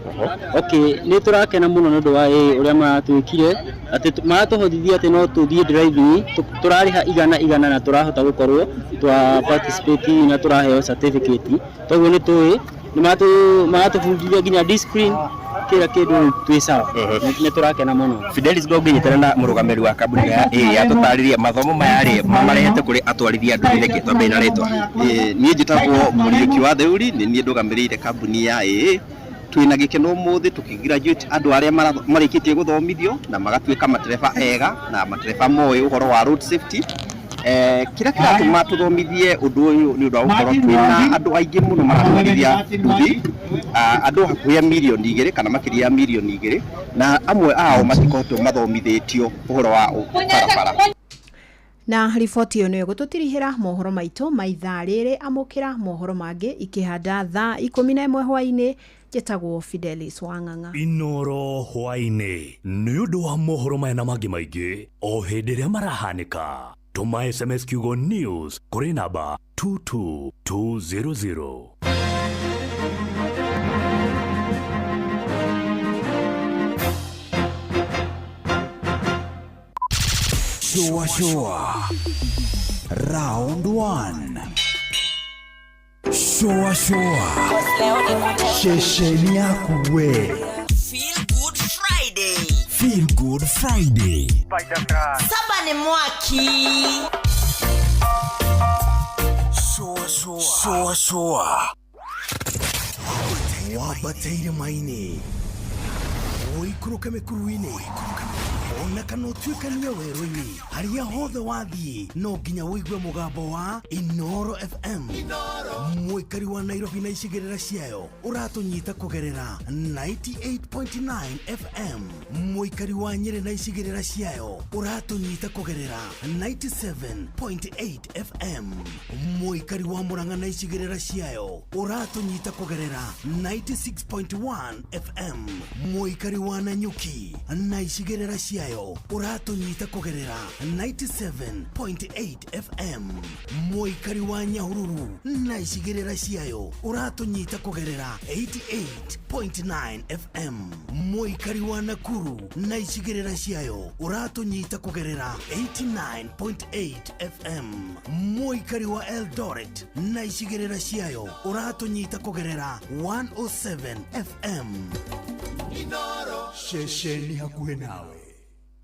Okay, nĩ tũrakena mũno nĩ ũndũ wa ũrĩa maratwĩkire atĩ maratũhotithia atĩ no tũthiĩ driving, tũrarĩha 100 na tũrahota gũkorwo twa participate na tũraheo certificate. Toguo nĩ tũĩ nĩ maratũbundithia nginya discipline, kila kĩndũ twĩ sawa. Nĩ tũrakena mũno. Fidelis ngũnyitanĩra na mũrũgamĩrĩri wa kambuni ya AA atũtarĩrie mathomo maya rĩ mamarehete kũrĩ atwarithia nduthi nĩkĩ? Twambie na rĩtwa. Niĩ njĩtagwo Mũriũki wa Theuri, nĩ niĩ ndũgamĩrĩire kambuni ya AA. Twĩna gĩkeno ũmũthĩ tũkĩgraduate andũ arĩa marĩkĩtie gũthomithio na magatuĩka matereba ega na matereba moĩ ũhoro wa road safety. Kĩrĩa kĩratũma tũthomithie ũndũ ũyũ nĩ ũndũ wa gũkorwo twĩna andũ aingĩ mũno maratwarithia nduthi, andũ hakuhĩ a mirioni 2 kana makĩria ya mirioni 2, na amwe ao matikoretwo mathomithĩtio ũhoro wa barabara. Na riboti ĩyo nĩyo ĩgũtũtirihĩra mohoro maitũ ma ithaa rĩrĩ. Amũkĩra mohoro mangĩ ikĩhanda thaa 11 hwaĩ-inĩ. Njĩtagwo Fidelis Wang'ang'a. Inoro hwaĩ-inĩ nĩ ũndũ wa mohoro maya na mangĩ maingĩ o hĩndĩ ĩrĩa marahanĩka. Tũma SMS kiugo news kũrĩ namba 22200. Shua Shua Round 1. Shua Shua Shesheni yaku we. Feel Good Friday. Feel Good Friday. Saba ni mwaki. Shua Shua Shua Shua Wabateire maini ũikũrũke mĩkuru-inĩ ona kana ũtuĩkanie werũ-inĩ harĩa hothe wathiĩ no nginya ũigue mũgambo wa Inoro FM. Mũikari wa Nairobi na icigĩrĩra ciayo ũratũnyita kũgerera 98.9 FM. Mũikari wa Nyĩrĩ na icigĩrĩra ciayo ũratũnyita kũgerera 97.8 FM. Mũikari wa Murang'a na icigĩrĩra ciayo ũratũnyita kũgerera 96.1 FM. Mũikari wa Nanyuki na icigĩrĩra ciayo ũratũnyita kũgerera 97.8 FM. Mũikari wa Nyahururu na icigĩrĩra ciayo ũratũnyita kũgerera 88.9 FM. Mũikari wa Nakuru na icigĩrĩra ciayo ũratũnyita kũgerera 89.8 FM. Mũikari wa Eldoret na icigĩrĩra ciayo ũratũnyita kũgerera 107 FM. Shesheni hakuhĩ nawe.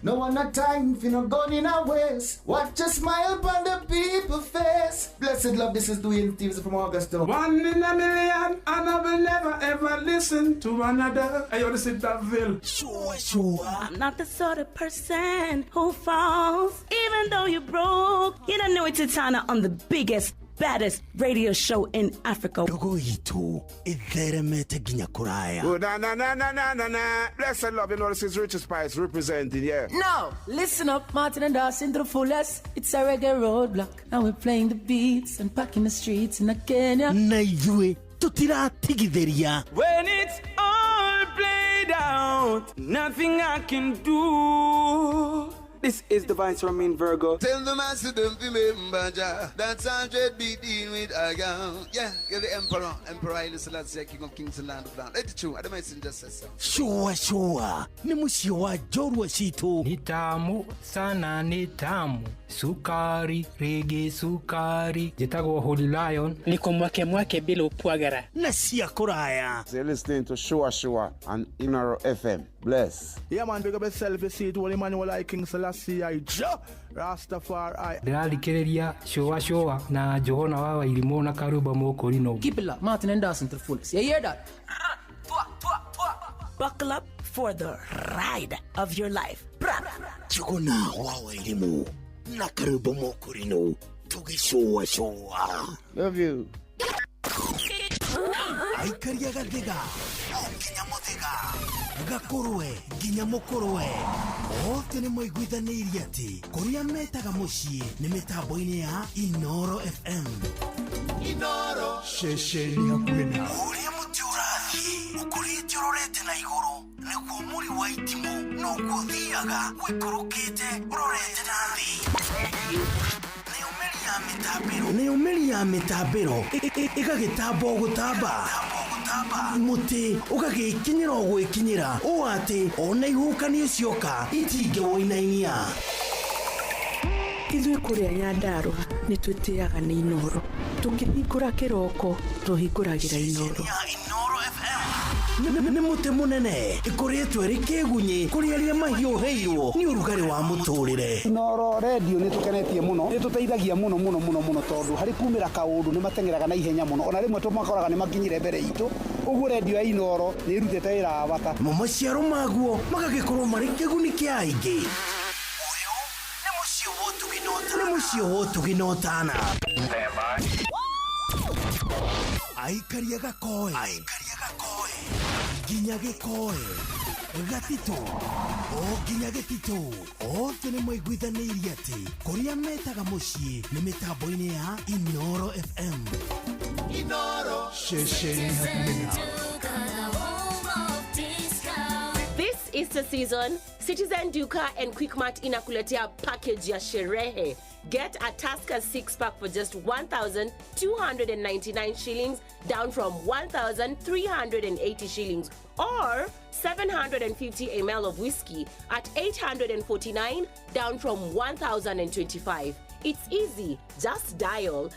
No one a time for no gun in a waste. Watch a smile upon the people face. Blessed love, this is Dwayne Stevens from Augusta. 1 in a million, and I will never ever listen to another. Hey, yo, this is Daville. Sure, sure. I'm not the sort of person who falls, even though you're broke. You don't know it's Titana on the biggest, baddest radio show in Africa. Ndogo itu itheremete nginya kuraya. Oh, na na na na na na na. Blessed love, you know this is Richard Spice representing, yeah. No, listen up, Martin and Dawson to the fullest. It's a reggae roadblock. Now we're playing the beats and packing the streets in Kenya. Na ithuĩ tutiratigithĩria. When it's all played out, nothing I can do. This is Divine Ramin Virgo. Tell the master don't remember Jah. That's 100 be dealing with a girl. Yeah, you're the emperor. Emperor Haile Selassie, King of Kings and Land of Land. It's true. I don't just say so. Shua shua nĩ mũciĩ wa njorua citũ. Ni tamu sana, ni tamu sukari rĩngĩ sukari. Njĩtagwo Holy Lion. Niko mwake mwake bila upwagara na cia kũraya. You're listening to Shua Shua on Inoro FM. Bless. Yeah, man, big up yourself. You see it, Holy Emmanuel I King Selassie I Jah Rastafari. Ndĩrathikĩrĩria Shua Shua na Johana wa Wairimũ na Karũmba Mũkũrinũ. Keep it locked, Martin and Dawson to the fullest. You hear that? Buckle up for the ride of your life. Njuguna wa Wairimũ na Karũmba Mũkũrinũ tũgĩcũa cũa. Love you. Aikaria gathiga o nginya mũthĩga gakũrwe nginya mũkũrwe othe nĩ maiguithanĩirie atĩ kũrĩa metaga mũciĩ nĩ mĩtambo-inĩ ya Inoro FM. Inoro ceceni hakuhĩ nawe. Ũrĩa mũtĩ ũrathiĩ ũkũrĩte ũrorete na igũrũ nĩguo mũri wa itimũ noguo ũthiaga ũikũrũkĩte ũrorete na thĩ. Nayo mĩri ya mĩtambĩro ĩgagĩtamba o gũtamba mũtĩ ũgagĩkinyĩra o gwĩkinyĩra ũũ atĩ ona ihuhũkanio cioka itingĩwũinainia. Ithuĩ kũrĩa Nyandarũa nĩ twĩtĩaga nĩ Inoro. Tũkĩhingũra kĩroko tũhingũragĩra Inoro. Nĩ mũtĩ mũnene ĩkũrĩtwo ĩrĩ kĩgunyĩ kũrĩ arĩa mahiũhĩirwo nĩ ũrugarĩ wa mũtũrĩre. Inoro redio nĩ tũkenetie mũno, nĩ tũteithagia mũno mũno mũno mũno tondũ harĩ kumĩra kaũndũ nĩ mateng'eraga na ihenya mũno, ona rĩmwe tũmakoraga nĩ makinyire mbere itũ. Ũguo redio ya Inoro nĩ ĩrutĩte wĩra wa bata. Mo maciaro maguo magagĩkorwo marĩ kĩguni kĩa aingĩ. Ũyũ nĩ mũciĩ wa ũtugi na ũtana. Nĩ mũciĩ wa ũtugi na ũtana. Aikaria gakoe nginya gĩkoe gatitũ o nginya gĩtitũ othe nĩ maiguithanĩirie atĩ kũrĩa metaga mũciĩ nĩ mĩtambo-inĩ ya Inoro FM. Inoro ceceni hakuhĩ nawe. This is the season. Citizen Duka and Quickmart inakuletea package ya sherehe. Get a Tusker 6-pack for just 1,299 shillings, down from 1,380 shillings, or 750 ml of whiskey at 849, down from 1,025. It's easy. Just dial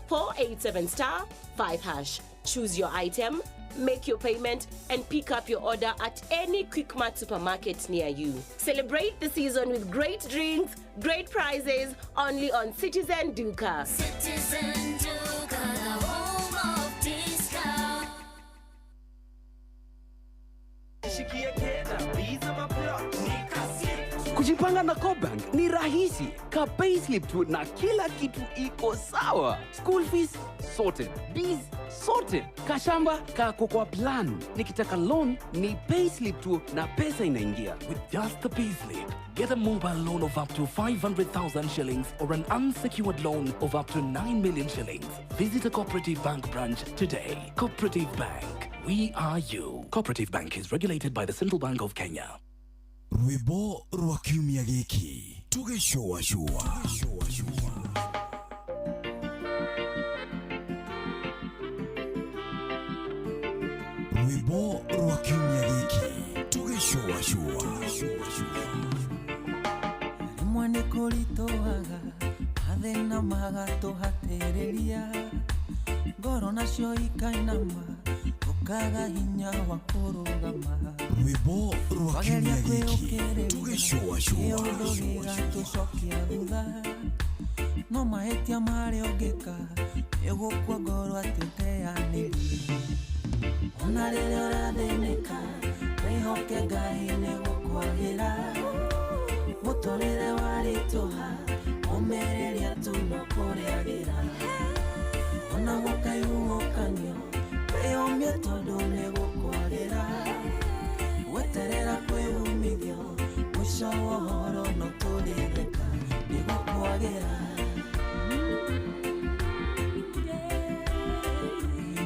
*487*5#. Choose your item, make your payment, and pick up your order at any Quickmart supermarket near you. Celebrate the season with great drinks, great prizes, only on Citizen Duka. Citizen Duka, the home of discount. Kujipanga na CoBank ni rahisi. Ka payslip tu na kila kitu iko sawa. School fees sorted, biz sorted, kashamba kako kwa plan. Nikitaka loan ni payslip tu na pesa inaingia. With just the payslip, get a mobile loan of up to 500,000 shillings or an unsecured loan of up to 9 million shillings. Visit a Cooperative Bank branch today. Cooperative Bank, we are you. Cooperative Bank is regulated by the Central Bank of Kenya. Rwĩmbo rwa kiumia gĩkĩ tũgĩcũacũa. Rwĩmbo rwa kiumia gĩkĩ tũgĩcũacũa. Rĩmwe nĩ kũritũhaga mathĩna magatũhatĩrĩria, ngoro nacio ikainama ũkaga hinya wa kũrũgama. Rwĩmbo rwa kiumia gĩkĩ tũgĩcũacũa. Kĩũndũ gĩgatũcokia thutha, no mahĩtia marĩa ũngĩka nĩũgũkua ngoro atĩ ũteanĩrie. Ona rĩrĩa ũrathĩnĩka wĩhoke Ngai nĩgũkwagĩra, mũtũrĩre warĩtũha ũmĩrĩria tu no kũrĩagĩra. Ona gũkaihuhũkanio wĩyũmie tondũ nĩgũkwagĩra, weterera kwĩ umithio mũico wa ũhoro no tũrĩtheka nĩgũkwagĩra.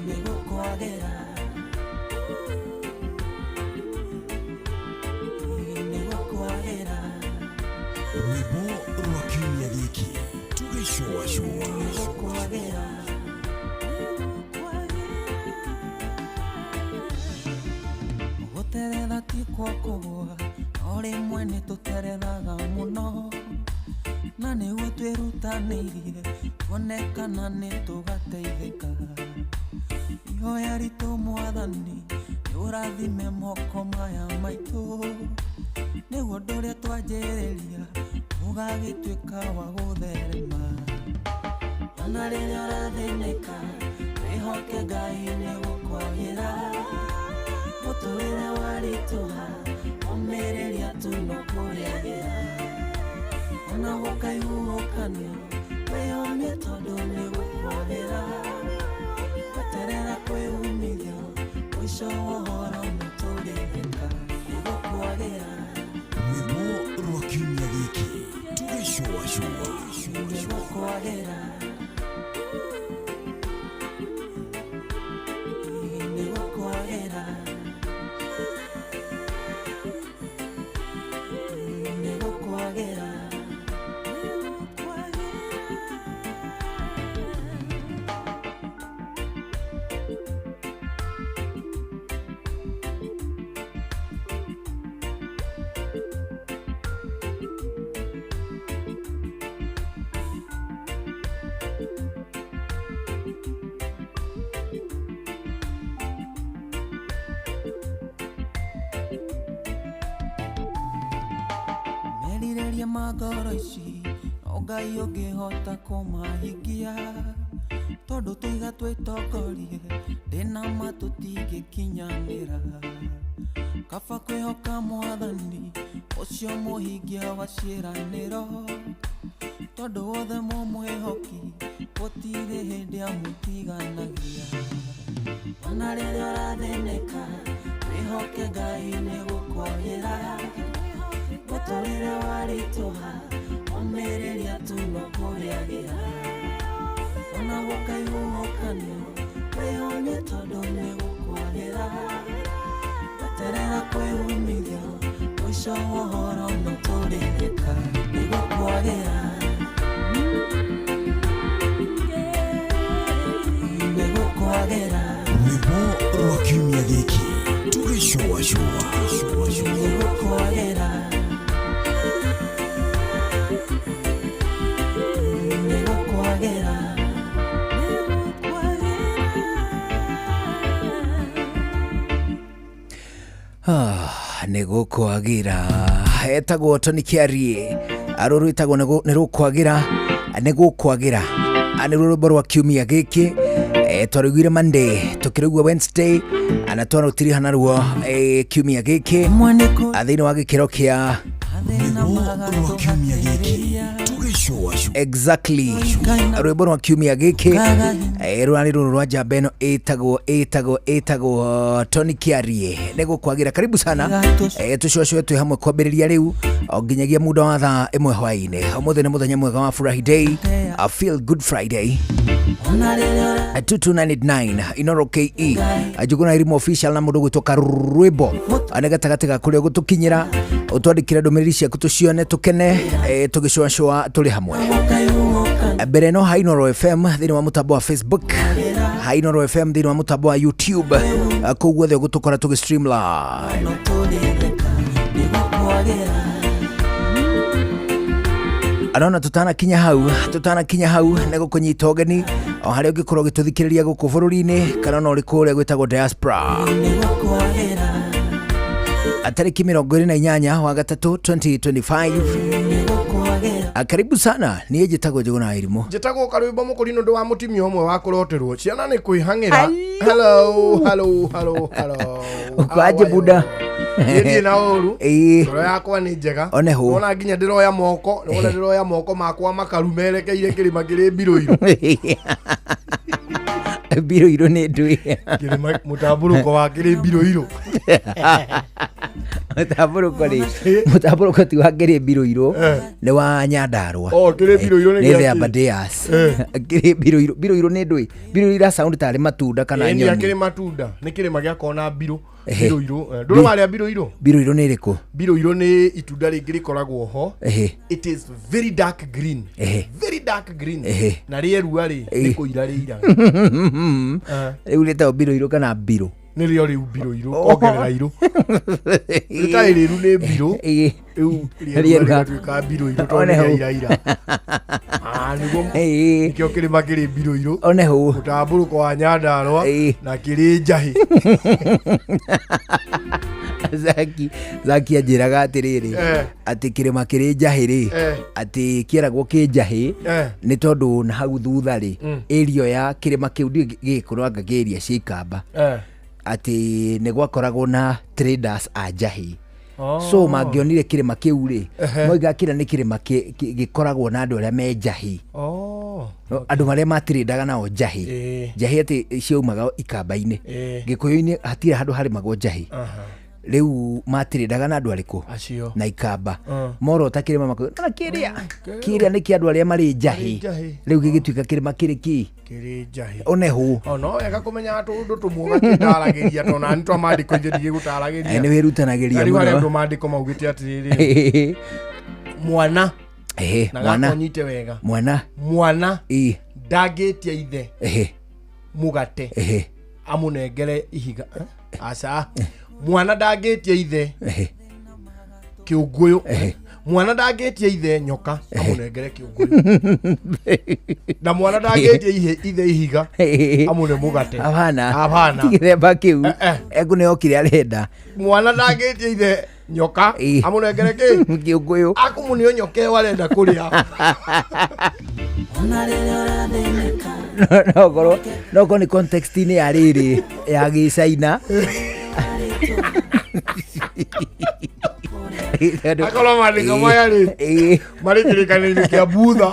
Nĩgũkwagĩra. Rwĩmbo rwa kiumia gĩkĩ tũgĩcũacũa. Gũteretha ti kwa kũgũa, no rĩmwe nĩ tũterethaga mũno, na nĩguo twĩrutanĩirie tuone kana nĩ tũgateithĩka. Ihoya ritũ Mwathani nĩ ũrathime moko maya maitũ, nĩguo ũndũ ũrĩa twanjĩrĩria ũgagĩtuĩka wa gũtherema. Ona rĩrĩa ũrathĩnĩka, wĩhoke Ngai nĩgũkwagĩra. Mũtũrĩre waritũha, ũmĩrĩria tu no kũrĩagĩra. Ona gũkaihuhũkanio, wĩyũmie tondũ nĩgũkwagĩra. Weterera kwĩ umithio, mũico wa ũhoro nĩtũrĩtheka, nĩgũkwagĩra. Rwĩmbo rwa kiumia gĩkĩ tũgĩcũacũa. Nĩgũkwagĩra. Nĩgũkwagĩra. Nĩgũkwagĩra. Merirĩria ma ngoro ici no Ngai ũngĩhota kũmahingia, tondũ tũiga twĩtongorie ndĩna ma tũtingĩkinyanĩra. Kaba kwĩhoka Mwathani ũcio mũhingia wa ciĩranĩro, tondũ wothe mũmwĩhoki gũtirĩ hĩndĩ amũtiganagia. Ona rĩrĩa ũrathĩnĩka, wĩhoke Ngai nĩgũkwagĩra. Mũtũrĩre waritũha, ũmĩrĩria tu no kũrĩagĩra. Ona gũkaihuhũkanio, wĩyũmie tondũ nĩgũkwagĩra. Weterera kwĩ umithio, mũico wa ũhoro nĩtũrĩtheka, nĩgũkwagĩra. Nĩgũkwagĩra. Rwĩmbo rwa kiumia gĩkĩ tũgĩcũacũa. Nĩgũkwagĩra. Nĩgũkwagĩra. Nĩ gũkwagĩra. Etagwo Tony Kiarie, arũ rwĩtagwo nĩ rũkwagĩra, nĩ gũkwagĩra. Nĩ rwĩmbo rwa kiumia gĩkĩ. Twarũiguire Monday, tũkĩrũigua Wednesday, na twarũtiriha naruo kiumia gĩkĩ. Thĩinĩ wa gĩkĩro kĩa Rwĩmbo rwa kiumia gĩkĩ tũgĩcũacũa. Exactly, rwĩmbo rwa kiumia gĩkĩ rũrarĩ rũrũ rwa njamba ĩno ĩtagwo Tony Kiarie, nĩ gũkwagĩra. Karibu sana, tũcũacũe twĩ hamwe kwambĩrĩria rĩu o nginyagia muda wa thaa 1 hwaĩ-inĩ. Ũmũthĩ nĩ mũthenya mwega wa Furahi Day, a Feel Good Friday. 22989 Inoro KE Njuguna Irimo Official na mũndũ gwĩtwo Karwĩmbo nĩ gatagatĩ ga kũrĩa ũgũtũkinyĩra, ũtwandĩkĩre ndũmĩrĩri ciaku tũcione, tũkene, tũgĩcũacũa tũrĩ hamwe. Mbere ĩno ha Inoro FM thĩinĩ wa mũtambo wa Facebook, ha Inoro FM thĩinĩ wa mũtambo wa YouTube, kũu guothe ũgũtũkora tũgĩ stream live. Arona tutanakinya hau nĩ gũkũnyita ũgeni o harĩa ũngĩkorwo ũgĩtũthikĩrĩria gũkũ bũrũri-inĩ kana ona ũrĩ kũrĩa gwĩtagwo diaspora. Tarĩki 28 wa gatatũ 2025. Karibu sana, niĩ njĩtagwo Njuguna Irimũ. Njĩtagwo Karwĩmbo Mũkũri nĩ ũndũ wa mũtumia ũmwe wa kũroterwo ciana nĩ kwĩhang'ĩra. Hello, hello, hello, hello. Ũkwaje buda? Niĩ na ũru. Ĩĩ. Ngoro yakwa nĩ njega. One hũ. Wona nginya ndĩroya moko, wona ndĩroya moko makwa makaru merekeire kĩrĩma kĩrĩ mbirũirũ. Mbirũirũ nĩ ndũĩ. Kĩrĩma mũtambũrũko wa kĩrĩ mbirũirũ. Mũtambũrũko rĩ, mũtambũrũko ti wa kĩrĩ mbirũirũ, nĩ wa Nyandarũa. Oh, kĩrĩ mbirũirũ nĩ Nĩ gĩa the kĩ? Aberdares. Kĩrĩ mbirũirũ, mbirũirũ nĩ ndũĩ. Mbirũirũ ira sound tarĩ matunda kana Ĩĩ, nĩ nyoni. kĩrĩ matunda, nĩ kĩrĩma gĩa kona mbirũ. Ehe. Mbirũ irũ, ndũrĩ warĩa mbirũ irũ? Mbirũ irũ nĩ ĩrĩkũ? Mbirũ irũ nĩ itunda rĩngĩ rĩkoragwo ho. Ehe. It is very dark green. Ehe. Very dark green. Ehe. Na rĩerua rĩ, Ĩĩ. nĩ kũira rĩiraga. Rĩu rĩtagwo mbirũ irũ kana mbirũ? Nĩrĩo rĩu mbirũ irũ, kongerera irũ. Rĩtarĩ rĩru nĩ mbirũ. Ĩĩ. Rĩu rĩerua Rĩerua. rĩgatuĩka mbirũ irũ tondũ One hau. nĩrĩairaira. Ah, nĩguo Ĩĩ. nĩkĩo kĩrĩma kĩrĩ mbirũ irũ. One hau. Mũtambũrũko wa Nyandarũa na kĩrĩ njahĩ. Zaki Zaki anjĩraga atĩrĩrĩ, Eh. atĩ kĩrĩma kĩrĩ njahĩ rĩ, Eh. atĩ kĩeragwo kĩ njahĩ Eh. nĩ tondũ na hau thutha rĩ, Mm. area ya kĩrĩma kĩu ndiũĩ gĩgĩkorwo anga kĩ area cia ikamba, Eh. atĩ nĩ gwakoragwo na traders a njahĩ. Oh. So mangĩonire kĩrĩma kĩu rĩ, Ehe. moigaga kĩrĩa nĩ kĩrĩma gĩkoragwo na andũ arĩa me njahĩ. Oh. No, andũ marĩa matirĩndaga nao njahĩ. Ĩĩ. Njahĩ atĩ ciaumaga ikamba-inĩ. Ĩĩ. Gĩkũyũ-inĩ hatirĩ handũ harĩmagwo njahĩ. Aha. Rĩu matirĩndaga na andũ arĩkũ? Acio. Na ikamba. Mm. Morota kĩrĩma makauga, "Na kĩrĩa kĩrĩa nĩ kĩa andũ arĩa marĩ njahĩ." Marĩ njahĩ. Rĩu gĩgĩtuĩka kĩrĩma kĩrĩ kĩ? Kĩrĩ njahĩ. One hũ. O no wega kũmenya tũndũ tũmwe ũgakĩndaragĩria tondũ nani twa mandĩko ithuĩ ndigĩgũtaragĩria. Eh, nĩ wĩrutanagĩria Rĩu harĩ mũno. andũ mandĩko maugĩte atĩrĩrĩ, mwana Ehe, na mwana. gaka ũnyite wega, Mwana. mwana Ĩ. ndangĩtia ithe Ehe. mũgate Ehe. amũnengere ihiga. Eh? Aca, mwana ndangĩtia ithe Ehe. kĩũngũyũ. Ehe. Mwana ndangĩtia ithe nyoka amũnengere kĩũngũyũ, na mwana ndangĩtia ithe ihiga amũne mũgate. Hapana. Hapana. Ti gĩthemba kĩu. Eh, eh. Ekũneo kĩrĩa arenda. Mwana ndangĩtia ithe nyoka Ĩ. amũnengere kĩ? Kĩũngũyũ. Akũmũneo nyoka ĩyo arenda kũrĩa. No korwo no korwo nĩ context-inĩ ya rĩrĩ ya gĩcaina. Akorwo mandĩko maya rĩ Ĩ. marĩ kĩrĩkanĩro-inĩ kĩa butha,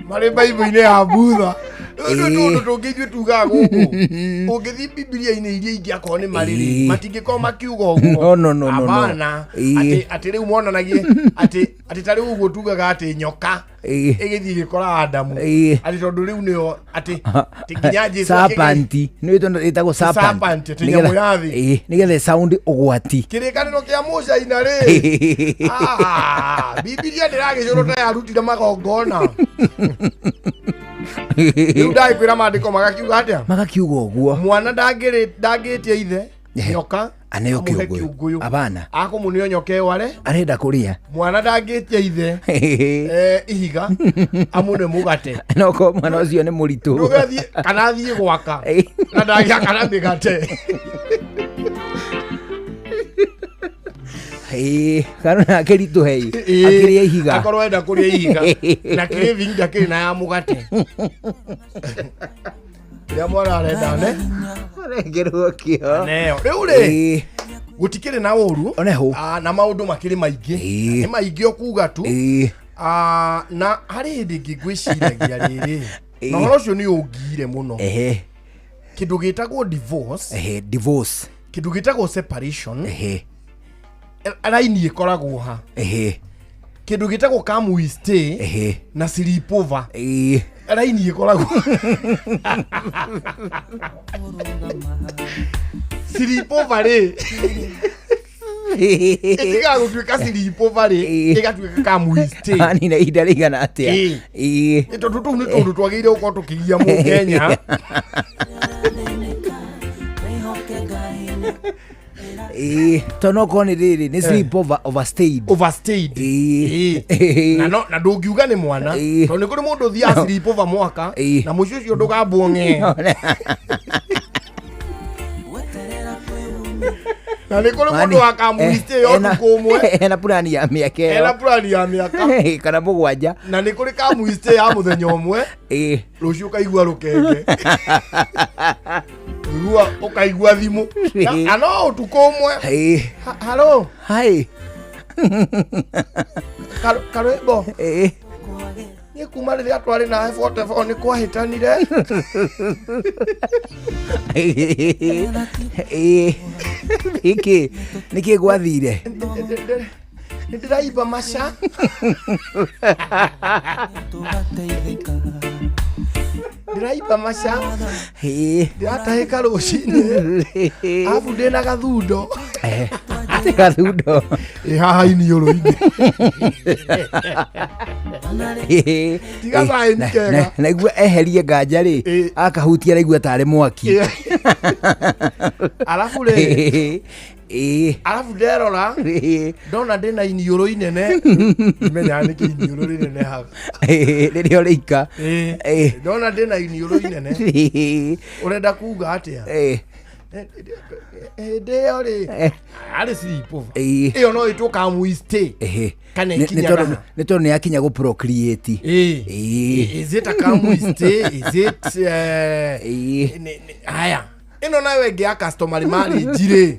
marĩ baibũ-inĩ ya butha. Rĩu Ĩ. tũndũ tũngĩ ithuĩ tugaga gũkũ, ũngĩthiĩ bibilia-inĩ iria ingĩ akorwo nĩ marĩ rĩ, Ĩ. matingĩkorwo makiuga ũguo. No, no, no, no, no. Hapana. Ĩ. Atĩ rĩu monanagie atĩ ta rĩu ũguo tugaga atĩ nyoka Ĩ. ĩgĩthiĩ ĩgĩkora Adamu, Ĩ. atĩ tondũ rĩu nĩo atĩ atĩ nginya Jesũ akĩgeria- Serpent. Nĩ ĩtagwo serpent. Serpent, atĩ nyamũ ya thĩ. Ĩ, nĩgetha sound ũgwati. Kĩrĩkanĩro kĩa mũcaina rĩ, ah, bibilia ndĩragĩcũrwo ta yarutire magongona. Rĩu ndagĩkwĩra mandĩko magakiuga atĩa? Magakiuga ũguo. Mwana ndangĩtia ithe Ehe. nyoka Aneo amũhe kĩũngũyũ. kĩũngũyũ. Hapana. Akũmũneo nyoka ĩyo are Arenda kũrĩa. Mwana ndangĩtia ithe ihiga amũne mũgate. No korwo mwana ũcio nĩ mũritũ. Ndũgathiĩ kana athiĩ gwaka Ĩ. na ndangĩaka na mĩgate. Ĩ, kana nake ritũhe ĩ. Ĩ, Akĩrĩa ihiga. Akorwo enda kũrĩa ihiga na craving ndakĩrĩ na ya mũgate kĩrĩa mwana arenda ne Arengerwo kĩo. Aneo. Rĩu rĩ, Ĩ. gũtikĩrĩ na ũru. One hũ. Ah, na maũndũ makĩrĩ maingĩ, Ĩ. nĩ maingĩ ũkuga tu. Ĩ. Ah, na harĩ hĩndĩ ĩngĩ ngwĩciragia rĩrĩ, Ĩ. na ũhoro ũcio nĩ ũngire mũno. Ehe. Kĩndũ gĩtagwo divorce, Ehe, divorce. kĩndũ gĩtagwo separation, Ehe. raini ĩkoragwo ha? Ehe. Kĩndũ gĩtagwo come we stay Ehe. na sleepover, Ĩ. raini ĩkoragwo sleepover rĩ, ĩtigaga gũtuĩka sleepover rĩ, ĩgatuĩka come we stay. Anina ihinda rĩigana atĩa? Ĩ. Ĩ. Ĩ, tondũ tũu nĩ tũndũ twagĩrĩire gũkorwo tũkĩgia mũkenya. Ĩ, tondũ no korwo nĩ rĩrĩ nĩ sleep over, overstayed. Overstayed. Ĩ. Ĩ. Na no na ndũngiuga nĩ mwana, Ĩ. tondũ nĩ kũrĩ mũndũ ũthiaga sleepover mwaka Ĩ. na mũciĩ ũcio ndũgambwo ng'e. Na nĩ kũrĩ mũndũ wa kamũistĩ yo ũtukũ ũmwe. Ena purani ya mĩaka ĩyo. Ena purani ya mĩaka. Kana mũgwanja. Na nĩ kũrĩ kamũistĩ ya mũthenya ũmwe, Ĩ. rũciũ ũkaigua rũkenge, ũkaigua ũkaigua thimũ. Na no ũtukũ ũmwe. Ĩ. Halo. Hi. Karwĩmbo. Ĩ. Niĩ kuma rĩrĩa twarĩ nawe 44 nĩ kwahĩtanire. Ĩ. Nĩkĩ nĩkĩ gwathire? Nĩ ndĩraimba maca. Ndĩraimba maca. Ĩĩ. Ndĩratahĩka rũcinĩ. Arabu ndĩna gathundo. Eh, atĩ gathundo. Ĩ haha iniũrũ-inĩ. Ĩĩ. Tiga sign Na- kega. naigua eherie nganja rĩ akahutia araigua tarĩ mwaki. Arabu rĩ Ĩĩ. arabu nderora Ĩĩ. ndona ndĩna iniũrũ inene menyaga nĩkĩ iniũrũ rĩnene haga. Ĩĩ, rĩrĩa ũrĩika. Ĩĩ. Ĩĩ. Ndona ndĩna iniũrũ inene Ĩĩ. ũrenda kuga atĩa? Ĩĩ. Hĩndĩ ĩyo rĩ Eh. arĩ sleepover. Ĩĩ. Ĩyo no ĩtwo come we stay. Ĩhĩ. Kana Nĩ- nĩ ĩkinyaga tondũ- ha? nĩ tondũ nĩ yakinya gũ procreate. Ĩĩ. Ĩĩ. Is it a come we stay? Is it Ĩĩ. haya ĩno nayo ĩngĩ ya customary marriage rĩ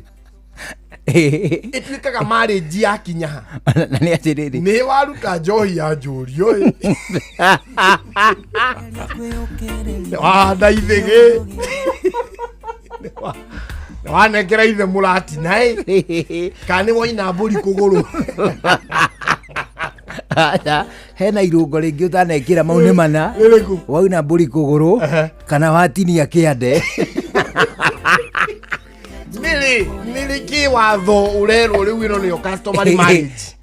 ĩtuĩkaga marriage yakinya ha? Na nĩ atĩrĩrĩ. Nĩ waruta njohi ya njũrio ĩ. Wahanda ithĩgĩ. Nĩ wanengera ithe mũratina ĩ. Kana nĩ waina mbũri kũgũrũ. Aca, hena irũngo rĩngĩ ũtanekĩra mau nĩ mana Rĩrĩkũ? wauna mbũri kũgũrũ kana watinia kĩande. Nĩrĩ nĩrĩ kĩwatho ũrerwo rĩu ĩno nĩyo customary marriage.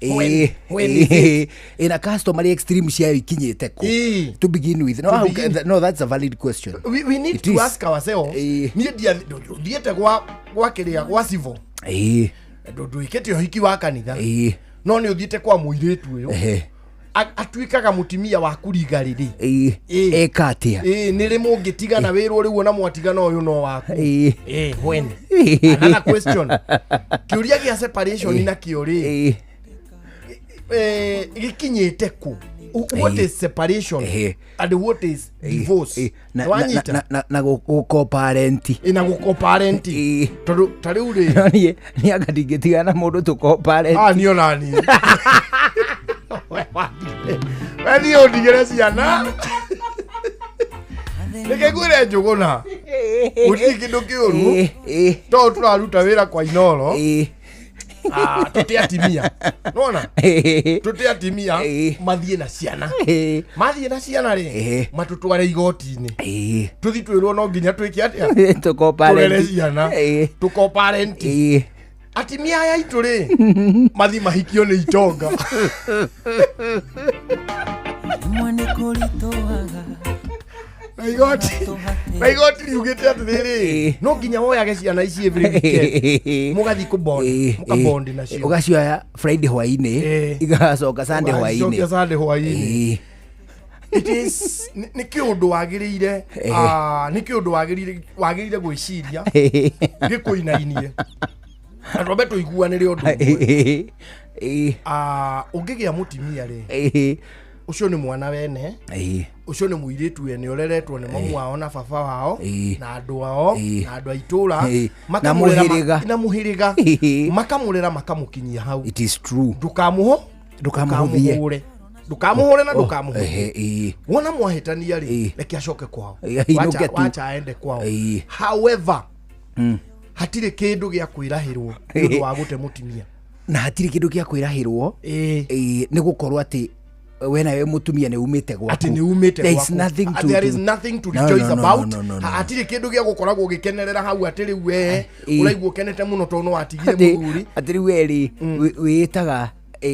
When is it? Ĩna customary extreme ciayo ikinyĩte kũ? Ĩĩ. To begin with. No, To how- begin. no, that's a valid question. We need It to is. ask ourselves. Niĩ thiĩte gwa kĩrĩa gwa civil. Ĩĩ. Ndwĩkĩte ũhiki wa kanitha. Ĩĩ. No nĩ ũthiĩte kwa mũirĩtu ũyũ. Ehe. Atuĩkaga mũtumia waku riga rĩrĩ. Ĩĩ. Eka atĩa? Ĩĩ nĩ rĩ mũngĩtigana wĩrwo rĩu ona mwatigana ũyũ no waku. Ĩĩ. Ĩĩ when? Another question. Kĩũria gĩa separation nakĩo rĩ. Gĩkinyĩte kũ? What Ĩĩ. is separation Ĩĩ. and what is divorce? Na- na- Nĩwanyita? na gũko-parent. Ĩ, na gũko-parent. Tondũ ta rĩu rĩ. No niĩ niĩ anga ndingĩtigana na mũndũ tũko-parent. Ah, niĩ ona niĩ. We thiĩ ũndigĩre ciana. Reke ngwĩre Njũgũna. Gũtirĩ kĩndũ kĩũru. Tondũ tũraruta wĩra kwa Inoro. Ah, tũte atimia. Nĩwona? Tũte atimia mathiĩ na ciana. Mathiĩ na ciana rĩ, matũtware igoti-inĩ. Tũthiĩ twĩrwo no nginya twĩke atĩa? Tũko-parent. Tũrere ciana. Tũko-parent. Atimia aya aitũ rĩ, mathiĩ mahikio nĩ itonga. Na igoti na igoti riugĩte atĩrĩrĩ, no nginya woyage ciana ici every weekend. Mũgathiĩ kũbond, mũkabondi nacio. Ũgacioya Friday hwainĩ igacoka Sunday hwainĩ. Ũgacicokia Sunday hwainĩ. It is nĩ kĩũndũ wagĩrĩire nĩ kĩũndũ wagĩrĩire gwĩciria gĩkũinainie na twambe tũiguanĩre ũndũ ũmwe. Ũngĩgĩa mũtimia rĩ, ũcio nĩ mwana wene, ũcio nĩ mũirĩtu wene ũreretwo nĩ mamu wao na baba wao na andũ ao na andũ a itũra Na makamũrera mũhĩrĩga. na mũhĩrĩga makamũrera makamũkinyia hau. It is true. Ndũkamũhũ Ndũkamũhũthie. ndũkamũhũre ndũkamũhũre na Oh, ndũkamũhũthie. ehe, ĩĩ. Wona mwahĩtania rĩ, reke acoke kwao. Ĩĩ, ainũke tu. Wacha aende kwao. Ĩĩ. However, hatirĩ kĩndũ gĩa kwĩrahĩrwo nĩ ũndũ wa gũte mũtumia. Na hatirĩ kĩndũ gĩa kwĩrahĩrwo ĩĩ, nĩ gũkorwo atĩ we nawe mũtumia nĩ umĩte gwaku. Atĩ nĩ umĩte There is gwaku. nothing to There is to- nothing to No, rejoice no, no, about. no, no, no. Hatirĩ kĩndũ gĩa gũkoragwo ũgĩkenerera hau atĩ rĩu we Ĩĩ. ũraigua ũkenete mũno tondũ no watigire Atĩ- mũthuri. atĩ rĩu we rĩ wĩĩtaga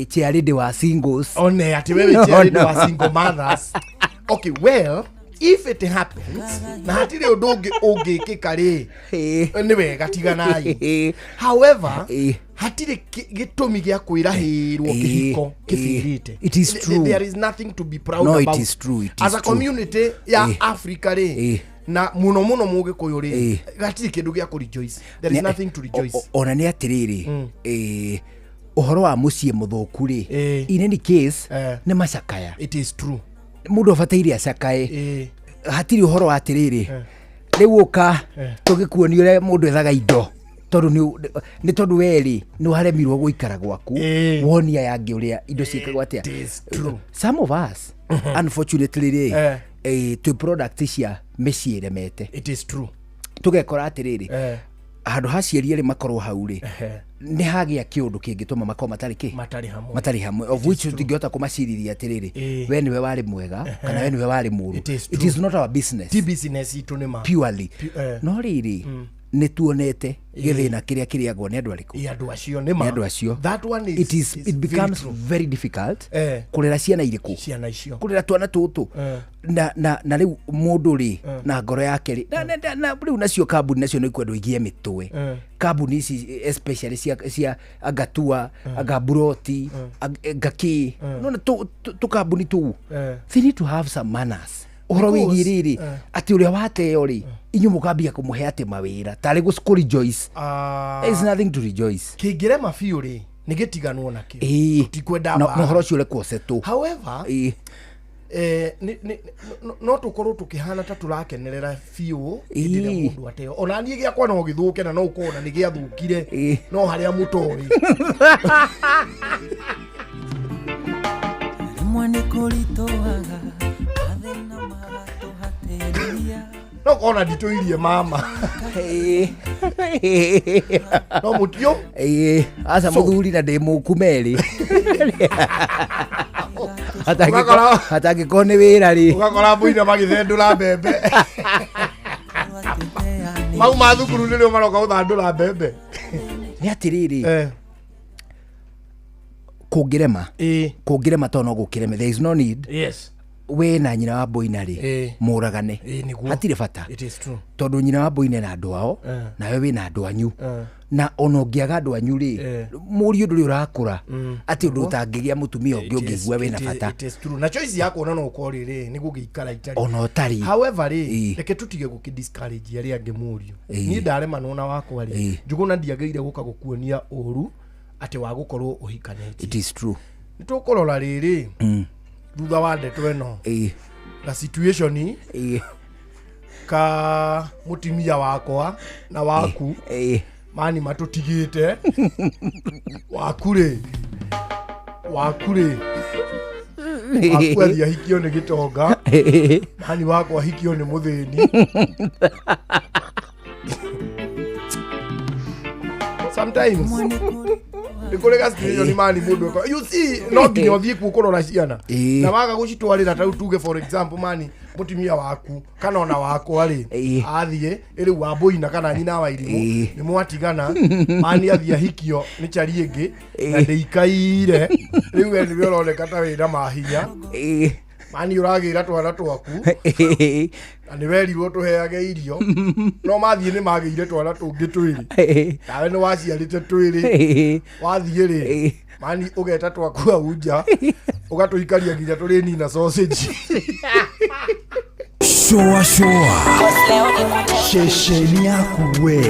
chairlady wa singles. One atĩ we wĩ chairlady wa single mothers. Okay, well, if it happens na hatirĩ ũndũ ũngĩ ũngĩkĩka rĩ, nĩ wega tiganai. However, hatirĩ gĩtũmi gĩa kwĩrahĩrwo kĩhiko kĩbirĩte. It is true. There is nothing to be proud No, it about. is true, it As is a true. community ya Ĩĩ. Africa rĩ, Ĩĩ. na mũno mũno mũgĩkũyũ rĩ, Ĩĩ. hatirĩ kĩndũ gĩa kũ rejoice. There is Nĩ- nothing to rejoice. Ona nĩ atĩrĩrĩ, ũhoro wa mũciĩ mũthũku rĩ, in any case nĩ macakaya. It is true. Mũndũ abataire acakae. Hatirĩ ũhoro wa atĩrĩrĩ, rĩu ũka tũgĩkuonia ũrĩa mũndũ ethaga indo tondũ nĩ tondũ we rĩ nĩ waremirwo gũikara gwaku wonia aya angĩ ũrĩa indo ciĩkagwo atĩa. Some of us unfortunately rĩ, twĩ product cia mĩciĩ ĩremete. It is true. Tũgekora atĩrĩrĩ, Handũ ha aciari erĩ makorwo hau rĩ, nĩ hagĩa kĩũndũ kĩngĩtũma makorwo matarĩ kĩ matarĩ hamwe. Matarĩ hamwe, of which tũtingĩhota kũmacirithia atĩrĩrĩ, we nĩwe warĩ mwega kana we nĩwe warĩ mũru. It is It true. is not our business. Ti business itũ nĩ ma. Purely. No rĩrĩ, nĩ tuonete gĩthĩna kĩrĩa kĩrĩagwo nĩ andũ arĩkũ? Ĩ, andũ acio nĩ ma. Nĩ andũ acio. That one is, It is, is it very becomes true. very difficult kũrera ciana irĩkũ? Ciana icio. Kũrera twana tũtũ. Na rĩu mũndũ rĩ, na ngoro yake rĩ, na rĩu nacio kambuni nacio nĩ ikwendwo igie mĩtwe. Kambuni ici especially cia angatua, anga buroti, ngakĩ, nona tũkambuni tũu, they need to have some manners ũhoro Because, wĩgiĩ rĩrĩ, atĩ ũrĩa wateo rĩ, inyuĩ mũkambia kũmũhe atĩ mawĩra tarĩ kũ rejoice. Ah, There is nothing to rejoice. Kĩngĩrema biũ rĩ, nĩ gĩtiganwo nakĩo. Ĩĩ. Tũtikwenda Na mbara. ũhoro ũcio ũrekwo settle. However, no tũkorwo tũkĩhana ta tũrakenerera biũ hĩndĩ ĩrĩa mũndũ ateo, ona niĩ gĩakwa no gĩthũke na no ũkona nĩ gĩathũkire, no harĩa mũtoĩ. Rĩmwe nĩ kũritũhaga mathĩna magatũhatĩrĩria. No kona nditũirie mama, no mũtio. Ĩĩ, aca. Mũthuri na ndĩ mũku merĩ. Hatangĩkorwo nĩ wĩra rĩ. Ũgakora mbũina magĩthendũra mbembe, mauma thukuru nĩrĩo maroka gũthandũra mbembe. Nĩ atĩrĩrĩ, kũngĩrema, kũngĩrema, to no gũkĩreme, there is no need we na nyina wa boina rĩ mũragane. Ĩĩ, nĩguo. Hatirĩ bata. It is true. Tondũ nyina wa boina na andũ ao, nawe wĩna andũ anyu, na ona ũngĩaga andũ anyu rĩ, mũriũ ndũrĩ ũrakũra atĩ ũndũ ũtangĩgĩa mũtumia ũngĩ ũngĩigua wĩna bata. It is true. Na choice ya kuona no ũkorwo rĩrĩ nĩ gũgĩikara itarĩ. Ona ũtarĩ. However rĩ, reke tũtige gũkĩ discourage arĩa angĩ mũriũ. Niĩ ndaremanwo na wakwa rĩ, Njũgũna, ndiagĩrĩire gũka gũkuonia ũru atĩ wa gũkorwo ũhikanĩtie. It is true. Nĩ tũkũrora rĩrĩ thutha wa ndeto ĩno na situation ka mũtimia wakwa na waku mani matũtigĩte, waku rĩ waku athiĩ ahikio nĩ gĩtonga, mani wakwa ahikio nĩ mũthĩni. Sometimes nĩ kũrĩ ga situation mani mũndũ you see, no nginya ũthiĩ kuo kũrora ciana, na waga gũcitwarĩra, ta rĩu tuge for example mani mũtumia waku kana ona wakwa rĩ, athiĩ rĩu wambũina kana nyina wa irimũ nĩ mwatigana, mani athiĩ ahikio nĩ chari ĩngĩ na ndĩikaire, rĩu we nĩwe ũroneka ta wĩna mahinya, mani ũragĩra twana twaku na nĩ werirwo tũheage irio, no mathiĩ nĩ magĩire twana tũngĩ twĩrĩ, nawe nĩ waciarĩte twĩrĩ. Wathiĩ rĩ, mani ũgeta twaku hau nja ũgatũikaria nginya tũrĩ nina sausage. Shua shua ceceni yaku we.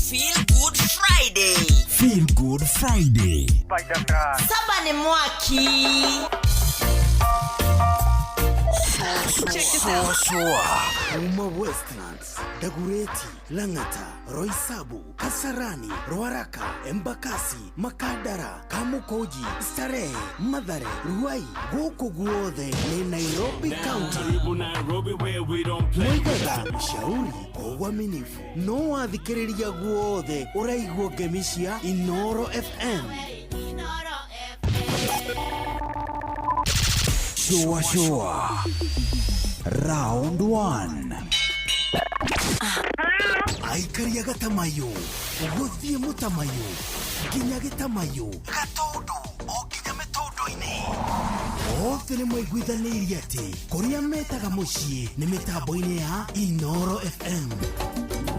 Feel Good Friday. Feel Good Friday. Saba nĩ mwaki. Shua shua kuma Westlands, Dagureti, Lang'ata, Roysambu, Kasarani, Ruaraka, Embakasi, Makadara, Kamukunji, Starehe, Mathare, Ruai, gũkũ guothe nĩ Nairobi County. Mwaigaga shauri kwa uaminifu, no wathikĩrĩria guothe ũraigua ngemi cia Inoro FM. Shua shua round 1. Aikaria gatamayo gũthiĩ mũtamayo nginya gĩtamayo gatũndũ o nginya mĩtũndũ-inĩ, othe nĩ maiguithanĩirie atĩ kũrĩa metaga mũciĩ nĩ mĩtambo-inĩ ya Inoro FM.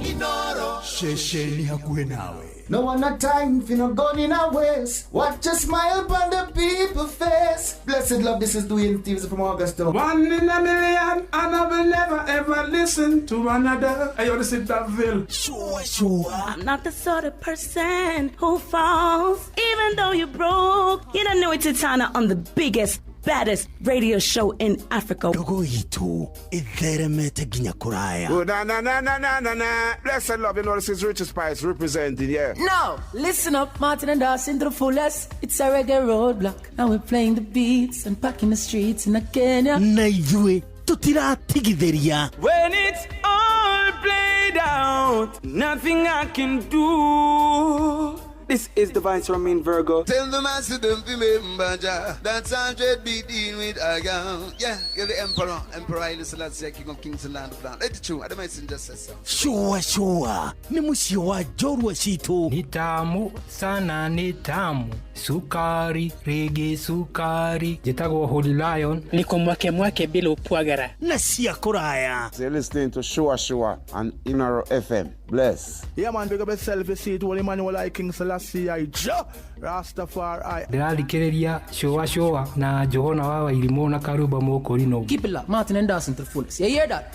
Inoro ceceni hakuhĩ nawe. No one a time for no gun in a waste. Watch a smile upon the people face. Blessed love, this is Dwayne Stevens from Augusta. One in a million, and I will never ever listen to another. Hey, yo, this is Daville. Sure, sure. I'm not the sort of person who falls, even though you're broke. You don't know it's Tana on the biggest, baddest radio show in Africa. Ndogo itũ ĩtheremete nginya kũraya. Oh, na na na na na na na. Blessed love, you know this is Richard Spice representing, yeah. No, listen up, Martin and Dawson to the fullest. It's a reggae roadblock. Now we're playing the beats and packing the streets in Kenya. Na ithuĩ tũtiratigithĩria. When it's all played doubt, nothing I can do. This is the Vice Romain Virgo. Tell the master them remember Jah. That's 100 be dealing with a girl. Yeah, you're the emperor, Emperor Haile Selassie, King of Kings and Land of Land. Let it true. I don't just say so. Shua shua nĩ mũciĩ wa njorua citũ. Ni tamu sana ni tamu sukari rege sukari njĩtagwo Holy Lion niko mwake mwake bila upwagara na cia kũraya. You're listening to Shua Shua on Inoro FM. Bless. Yeah, man, big up yourself. You see it, Holy Emmanuel I, King Selassie I, Jah Rastafari. Ndĩrathikĩrĩria Shua Shua na Johana wa Wairimũ na Karumba Mũkũrinũ. Keep it locked, Martin and Dawson to the fullest. You hear that?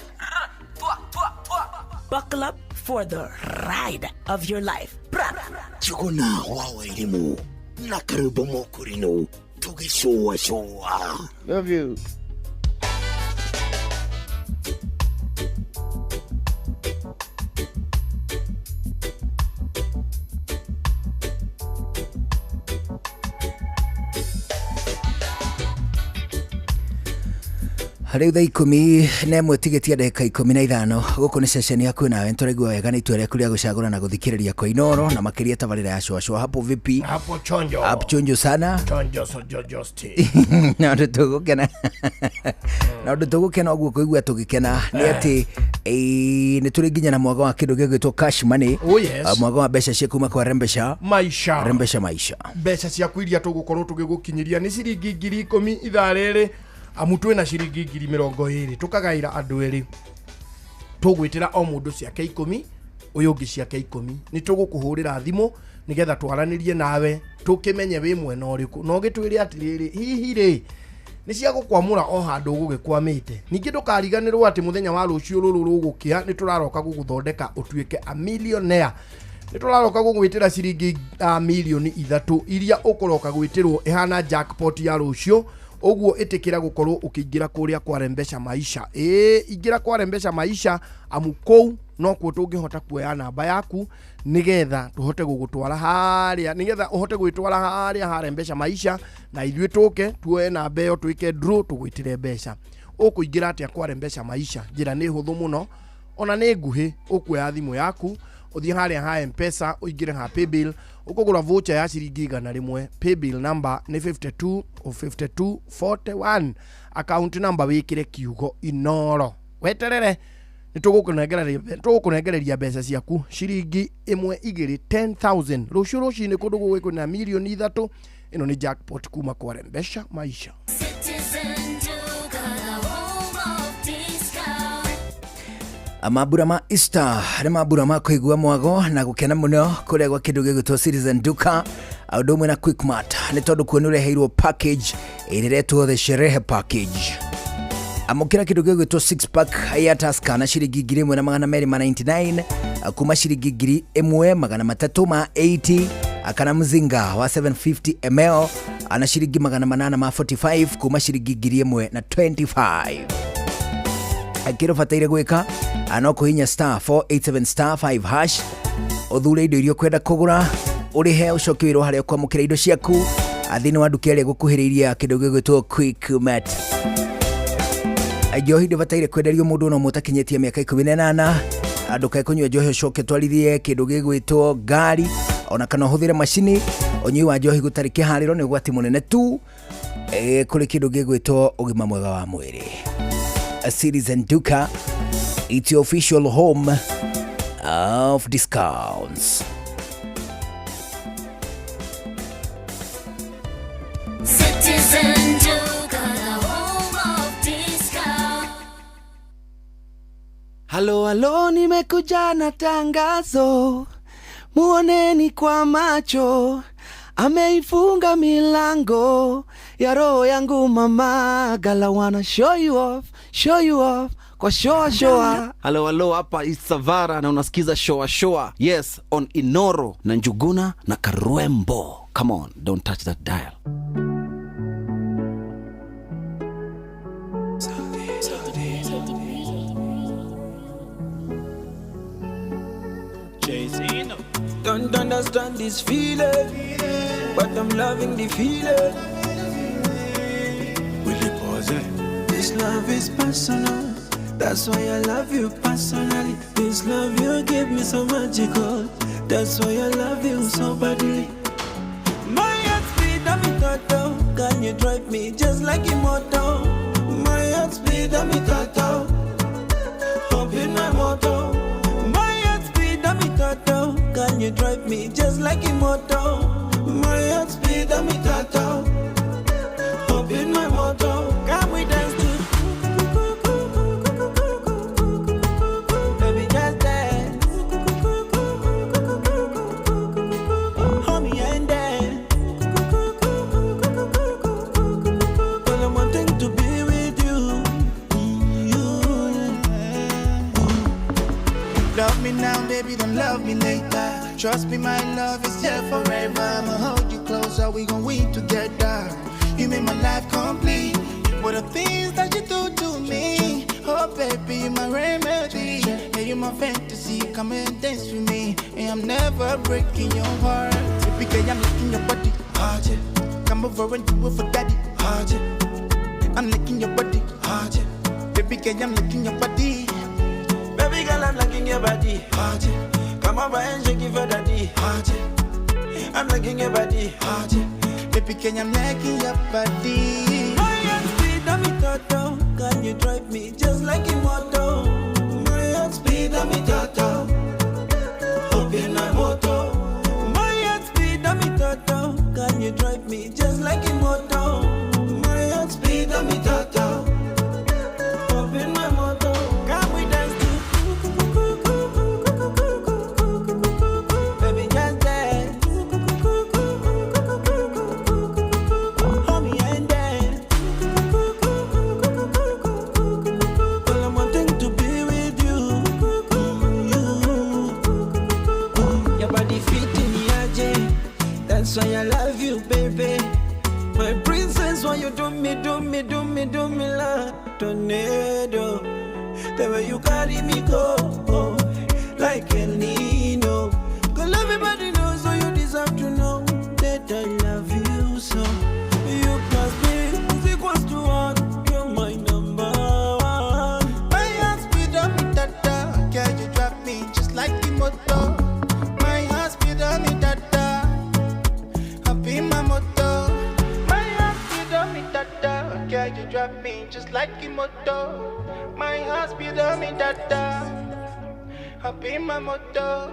Buckle up for the ride of your life. Njuguna wa Wairimũ na Karumba Mũkũrinũ tũgĩcũa cũa. Love you. Rĩu thaa 11 tigĩtia ndagĩka 15 gũkũ nĩ ceceni yaku nawe nĩtũraigua wega nĩ itua rĩaku rĩa gũcagũra na gũthikĩrĩria kwa Inoro na makĩria tabarĩra ya Shua Shua. Hapo vipi? Hapo chonjo. Hapo chonjo sana. Chonjo so jojo sti. Na ũndũ tũgũkena. Na ũndũ tũgũkena ũguo kũigua tũgĩkena nĩ atĩ nĩ tũrĩ nginya na mwago wa kĩndũ gĩgwĩtwo cash money. Oh yes. Mwago wa mbeca cia kuma kwa Rembesha Maisha. Rembesha Maisha. Mbeca ciaku iria tũgũkorwo tũgĩgũkinyĩria nĩ ciringi 10,000 ithaa rĩrĩ. Amu twĩna ciringi 20,000 tukagaira andũ erĩ tũgwĩtĩra o mũndũ ciake 10 ũyũ ũngĩ ciake 10 nĩ tũgũkũhũrĩra thimũ nĩgetha twaranĩrie nawe tũkĩmenye wĩ mwena ũrĩkũ na ũgĩtwĩre atĩrĩrĩ hihi rĩ nĩ cia gũkwamũra o handũ ũgũgĩkwamĩte. Ningĩ ndũkariganĩrwo atĩ mũthenya wa rũciũ rũrũ rũgũkĩa nĩ tũraroka gũgũthondeka ũtuĩke a millionaire. Nĩ tũraroka gũgwĩtĩra ciringi milioni 3 iria ũkũroka gwĩtĩrwo ĩhana jackpot ya rũciũ. Ũguo ĩtĩkĩra gũkorwo ũkĩingĩra kũrĩa kwa Rembesha Maisha. Ingĩra kwa Rembesha Maisha amu kũu nokuo tũngĩhota kuoya namba yaku nĩgetha tũhote gũgũtwara harĩa nĩgetha ũhote gwĩtwara harĩa ha Rembesha Maisha na ithuĩ tũke tuoe namba ĩyo twĩke draw tũgwĩtĩre mbeca. Ũkũingĩra atĩa kwa Rembesha Maisha? Njĩra nĩ hũthũ mũno ona nĩ nguhĩ. Ũkuoya thimũ yaku ũthiĩ harĩa ha M-Pesa ũingĩre ha Paybill ũkũgũra voucher ya ciringi 100. Paybill number nĩ 52 52 41. Account number wĩkĩre kiugo Inoro weterere nĩ tũgũkũnengereria mbeca ciaku ciringi 1 2 10,000 rũciũ rũcinĩ kũndũ gũgwĩkwo na milioni 3. Ĩno nĩ jackpot kuma kwa Rembesha Maisha. Mambura ma Easter nĩ mambura ma kũigua mwago na gũkena mũno kũrĩa gwa kĩndũ gĩgwĩtwo Citizen Duka ũndũ ũmwe na Quickmart nĩ tondũ kuo nĩ ũreheirwo package ĩrĩa ĩretwo the Sherehe package. Amũkĩra kĩndũ gĩgwĩtwo 6 pack ya Tusker na ciringi 1299 kuma ciringi 1380 kana mzinga wa 750 ml ana ciringi 845 kuma ciringi 1025. Akiro bataire gwika ano kuhinya star 487 star 5 hash uthure indo iria kwenda kugura urihe ucoke wirwo haria kwamukira indo ciaku athini wa nduka ĩrĩa ĩgũkuhĩrĩirie kĩndũ gĩgwĩtwo Quickmart. Njohi ndĩbataire kwenderio mũndũ ona ũmwe ũtakinyĩtie mĩaka 18. Ndũkae kũnyua njohi ũcoke twarithie kĩndũ gĩgwĩtwo ngari ona kana ũhũthĩre macini. Ũnyui wa njohi gũtarĩ kĩharĩro nĩ ũgwati mũnene tu kũrĩ kĩndũ gĩgwĩtwo ũgima mwega wa mwĩrĩ. Citizen Duka, it's your official home of discounts. Citizen Duka, the home of discount. Halo halo, nimekuja na tangazo, muoneni kwa macho, ameifunga milango ya roho yangu mama, gala wanna show you off kwa shoa shoa. Halo halo, hapa Isavara na unasikiza shoa shoa. Yes, on Inoro na Njuguna na Karwembo. Come on, don't touch that dial. Don't understand this feeling, but I'm loving the feeling. Willie Pose. This love is personal, That's why I love you personally. This love you give me so magical. That's why I love you so badly. My heart speed, I'm in toto. Can you drive me just like a motor? My heart speed, I'm in toto. Hop in my motor. My heart speed, I'm in toto. Can you drive me just like a motor? My heart speed, I'm in toto. Hop in my motor. Can we dance to? Baby, just dance. Hold me and dance. Well, I'm wanting to be with you. Love me now, baby, then love me later. Trust me, my love is here forever. I'ma hold you closer, we gon' win together. You make my life complete. What the things that you do to me. Oh, baby, you my remedy. Yeah, you my fantasy. Come and dance with me. And I'm never breaking your heart. Baby, girl, I'm licking your body. Yeah. Come over and do it for daddy. Yeah. I'm licking your body. Yeah. Baby, girl, I'm licking your body. Baby girl, I'm liking your body. Come over and shake it for daddy. I'm liking your body. Baby, girl, I'm liking your body. My heart speed, I'm in toto. Can you drive me just like a motor? My heart speed, I'm in toto. Hop in my motor. My heart speed, I'm in toto. Can you drive me just like a motor? My heart speed, I'm in toto. Hop in my motor. Can we dance to? Baby, just dance. Hold me and dance. Well, I'm wanting to be with you. Your body fit in me, AJ. That's why I love you, baby. My princess, why you do me, do me, do me, do me like tornado? The way you carry me go, oh, like El Nino. Girl, everybody knows, so you deserve to know that I love you so. You plus me is equals to one. You're my number one. My heart speed up, dada. Can you drive me just like the motor? My heart speed up, dada. Hop in my motor. My heart speed up, dada. Can you drive me just like the motor? My heart speed up, dada. Hop in my motor.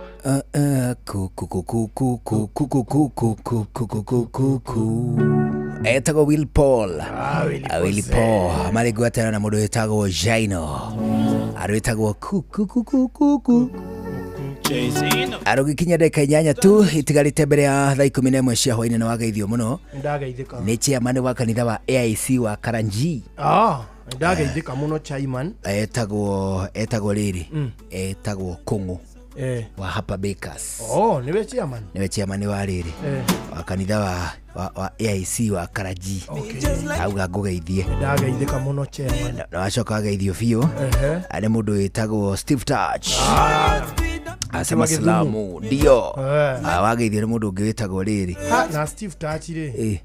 Ku ku ku ku ku ku ku ku ku ku ku ku ku ku ku ku etagwo Will Paul. Willy Paul marĩ ngwatanĩro na mũndũ wĩtagwo Jaino arwĩtagwo ku ku ku ku ku ku arũgĩkinya ndagĩka 8 tu itigarĩte mbere ya thaa 11 cia hwainĩ na wageithio mũno Ndageithĩka. nĩ chairman wa kanitha wa AIC wa Karanji. Ndageithĩka mũno chairman. Etagwo rĩrĩ etagwo Kũng'ũ wa Hapa Bakers. Oh, niwe chairman. Niwe chairman wa rĩrĩ wa kanitha wa AIC wa Karanji. Auga ngũgeithie. Ndageithĩka mũno chairman. Na wacoka wageithio biũ nĩ mũndũ wĩtagwo Steve Touch. Asema salamu ndio. Wageithio nĩ mũndũ ũngĩ wĩtagwo rĩrĩ. Na Steve Touch rĩ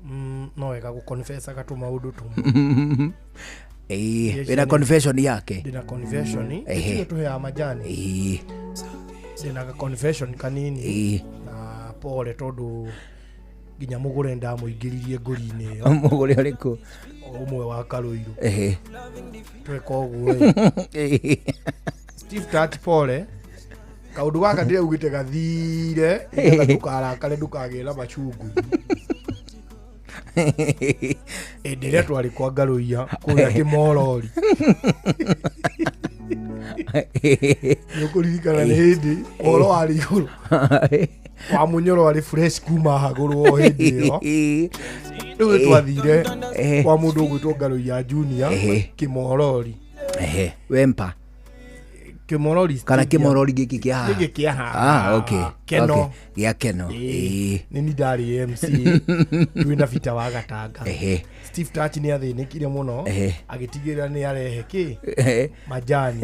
no wega gũ-confess agatũmaũndũ tũmwe. Wĩna confession yake. Ndĩna confession. Tiwe tũheaga majani. Ndĩna ga confession kanini. Na pole tondũ nginya mũgũre ndamũingĩririe ngũri-inĩ ĩyo. Mũgũre ũrĩkũ? Ũmwe wa Karũirũ. Tweka ũguo ĩ. Steve Touch pole. Kaũndũ gaka ndĩraugĩte gathire nĩgetha ndũkarakare ndũkagĩe na machungu. Hĩndĩ ĩrĩa twarĩ kwa Ngarũiya kũrĩa Kĩmorori. Nĩũkũririkana nĩ hĩndĩ ũhoro warĩ igũrũ wa Mũnyoro warĩ fresh kuma hagũrwo o hĩndĩ ĩyo. Rĩu nĩtwathire kwa mũndũ ũgwĩtwo Ngarũiya Junior Kĩmorori. Wempa. Kĩmorori kana Kĩmorori gĩkĩ kĩa haha. Gĩkĩ kĩa haha. Okay. Keno. Gĩa Keno. Nĩ ni ndarĩ MC twĩna Bita wa Gatanga. Steve Touch nĩ athĩnĩkire mũno agĩtigĩrĩra nĩ arehe kĩ majani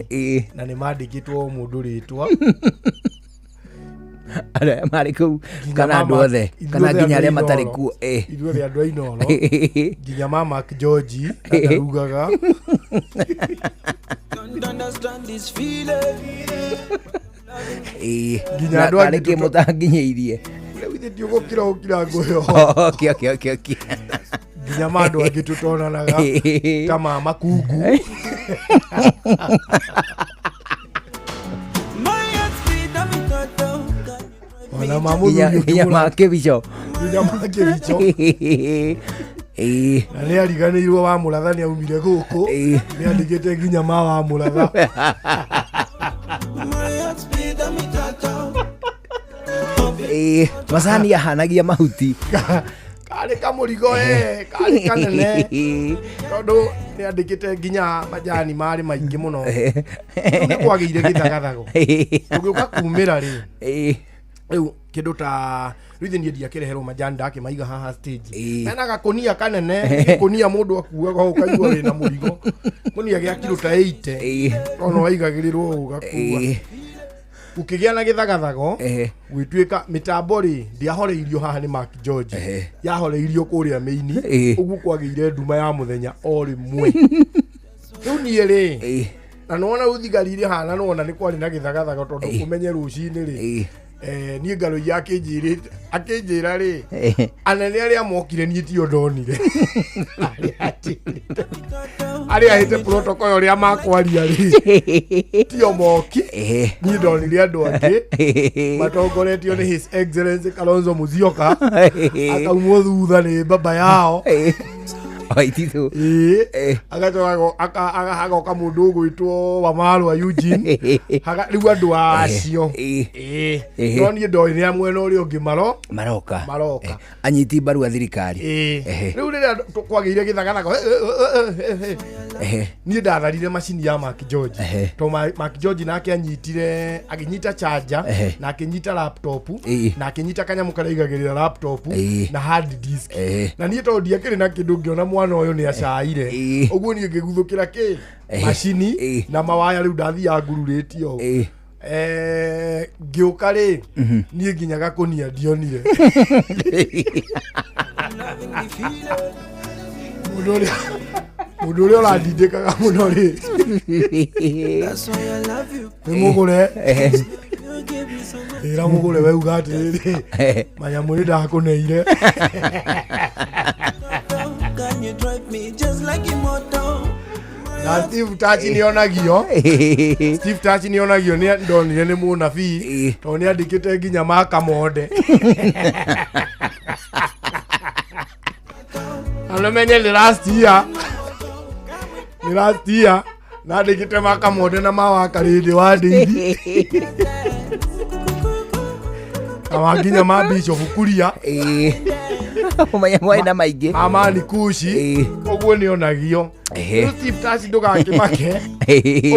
na nĩ mandĩkĩtwo o mũndũ rĩtwa. Arĩa marĩ kũu kana andũ othe kana nginya arĩa matarĩ kuo. Ithuothe andũ a Inooro nginya mama George na ndarugaga. Can't understand this feeling. Ĩĩ. Nginya Na- andũ angĩ narĩ kĩ mũtanginyĩirie. Rĩu ithe ndiũgũkira ũkira ngũyo. Okay, okay, okay, okay. Nginya ma andũ angĩ tũtonanaga ta ma makungu. My heart speed, I'm in total. Ona ma Nginya mũthuri nginya ma ũkĩmũra kĩbico. nginya ma kĩbico. Ĩĩ. Na nĩ ariganĩirwo wa mũratha nĩ aumire gũkũ. Nĩ andĩkĩte nginya ma wa mũratha. My heart speed, I'm in total. Ĩĩ. Macani ahanagia mahuti. Karĩ kamũrigo ĩ, karĩ kanene. Tondũ nĩ andĩkĩte nginya majani marĩ maingĩ mũno. Rĩu nĩ kwagĩire gĩthagathago. Tũgĩũka kumĩra rĩ. Ĩĩ. Rĩu kĩndũ ta rĩu ithe niĩ ndiakĩreherwo majani ndakĩmaiga haha stage. Hena gakũnia kanene, gĩkũnia mũndũ akuaga ũkaigua wĩna mũrigo. Kũnia gĩa kiro ta 80. Ona waigagĩrĩrwo ũũ gakua. Gũkĩgĩa na gĩthagathago gwĩtuĩka mĩtambo rĩ ndĩahoreirio haha nĩ Mark George yahoreirio kũrĩa mĩini ũguo kwagĩire nduma ya mũthenya o rĩmwe rĩu niĩ rĩ na nĩwona rĩu thigari irĩ haha na nĩwona nĩ kwarĩ na gĩthagathago tondũ ũmenye rũcinĩ rĩ niĩ ngarũiya akĩnjĩra rĩ anene arĩa mokire niĩ tio ndonire arĩa ahĩte protocol ũrĩa makwaria rĩ tio moki niĩ ndonire andũ angĩ matongoretio nĩ His Excellency Kalonzo Musyoka akaumwo thutha nĩ baba yao Waititũ. Ĩĩ. Agacoka hagoka mũndũ ũgwĩtwo Wamarwa Eugene. Rĩu andũ acio. Ĩĩ. No niĩ ndoĩ nĩ a mwena ũrĩa ũngĩ maro Maroka. Maroka. Anyiti mbaru a thirikari. Ĩĩ. Ehe. Rĩu rĩrĩa kwagĩire gĩthagathago Ehe. niĩ ndatharire macini ya Mark George Ehe. to Mark George nake anyitire akĩnyita charger Ehe. na akĩnyita laptop Ĩĩ. na akĩnyita kanyamũ karĩa aigagĩrĩra laptop Ĩĩ. na hard disk Ehe. na niĩ tondũ ndiakĩrĩ na kĩndũ ngĩona mwana ũyũ nĩ acaire ũguo niĩ ngĩguthũkĩra kĩ Ehe. macini na mawaya rĩu ndathiaga ngururĩtio ũũ. Ngĩũka rĩ niĩ nginya gakũnia ndionire mũndũ ũrĩa mũndũ ũrĩa ũrandindĩkaga mũno rĩ That's why I love you. nĩ mũgũre You give me so much. ĩra mũgũre weuga atĩrĩrĩ manyamũ nĩ ndakũneire Can you drive me just like immortal? Na Steve Tachi nĩ onagio Steve Tachi nĩ onagio nĩ ndonire nĩ mũnabii tondũ nĩ andĩkĩte nginya makamonde anamenye nĩ last year nĩ last year na andĩkĩte makamonde na mawakarĩndĩ wa ndĩithi na wa nginya ma Bishop Kuria Ũmenye mwarĩ na maingĩ Amani Kushi ũguo nĩ onagio Ehe. Rĩu Steve Tachi ndũgakĩmake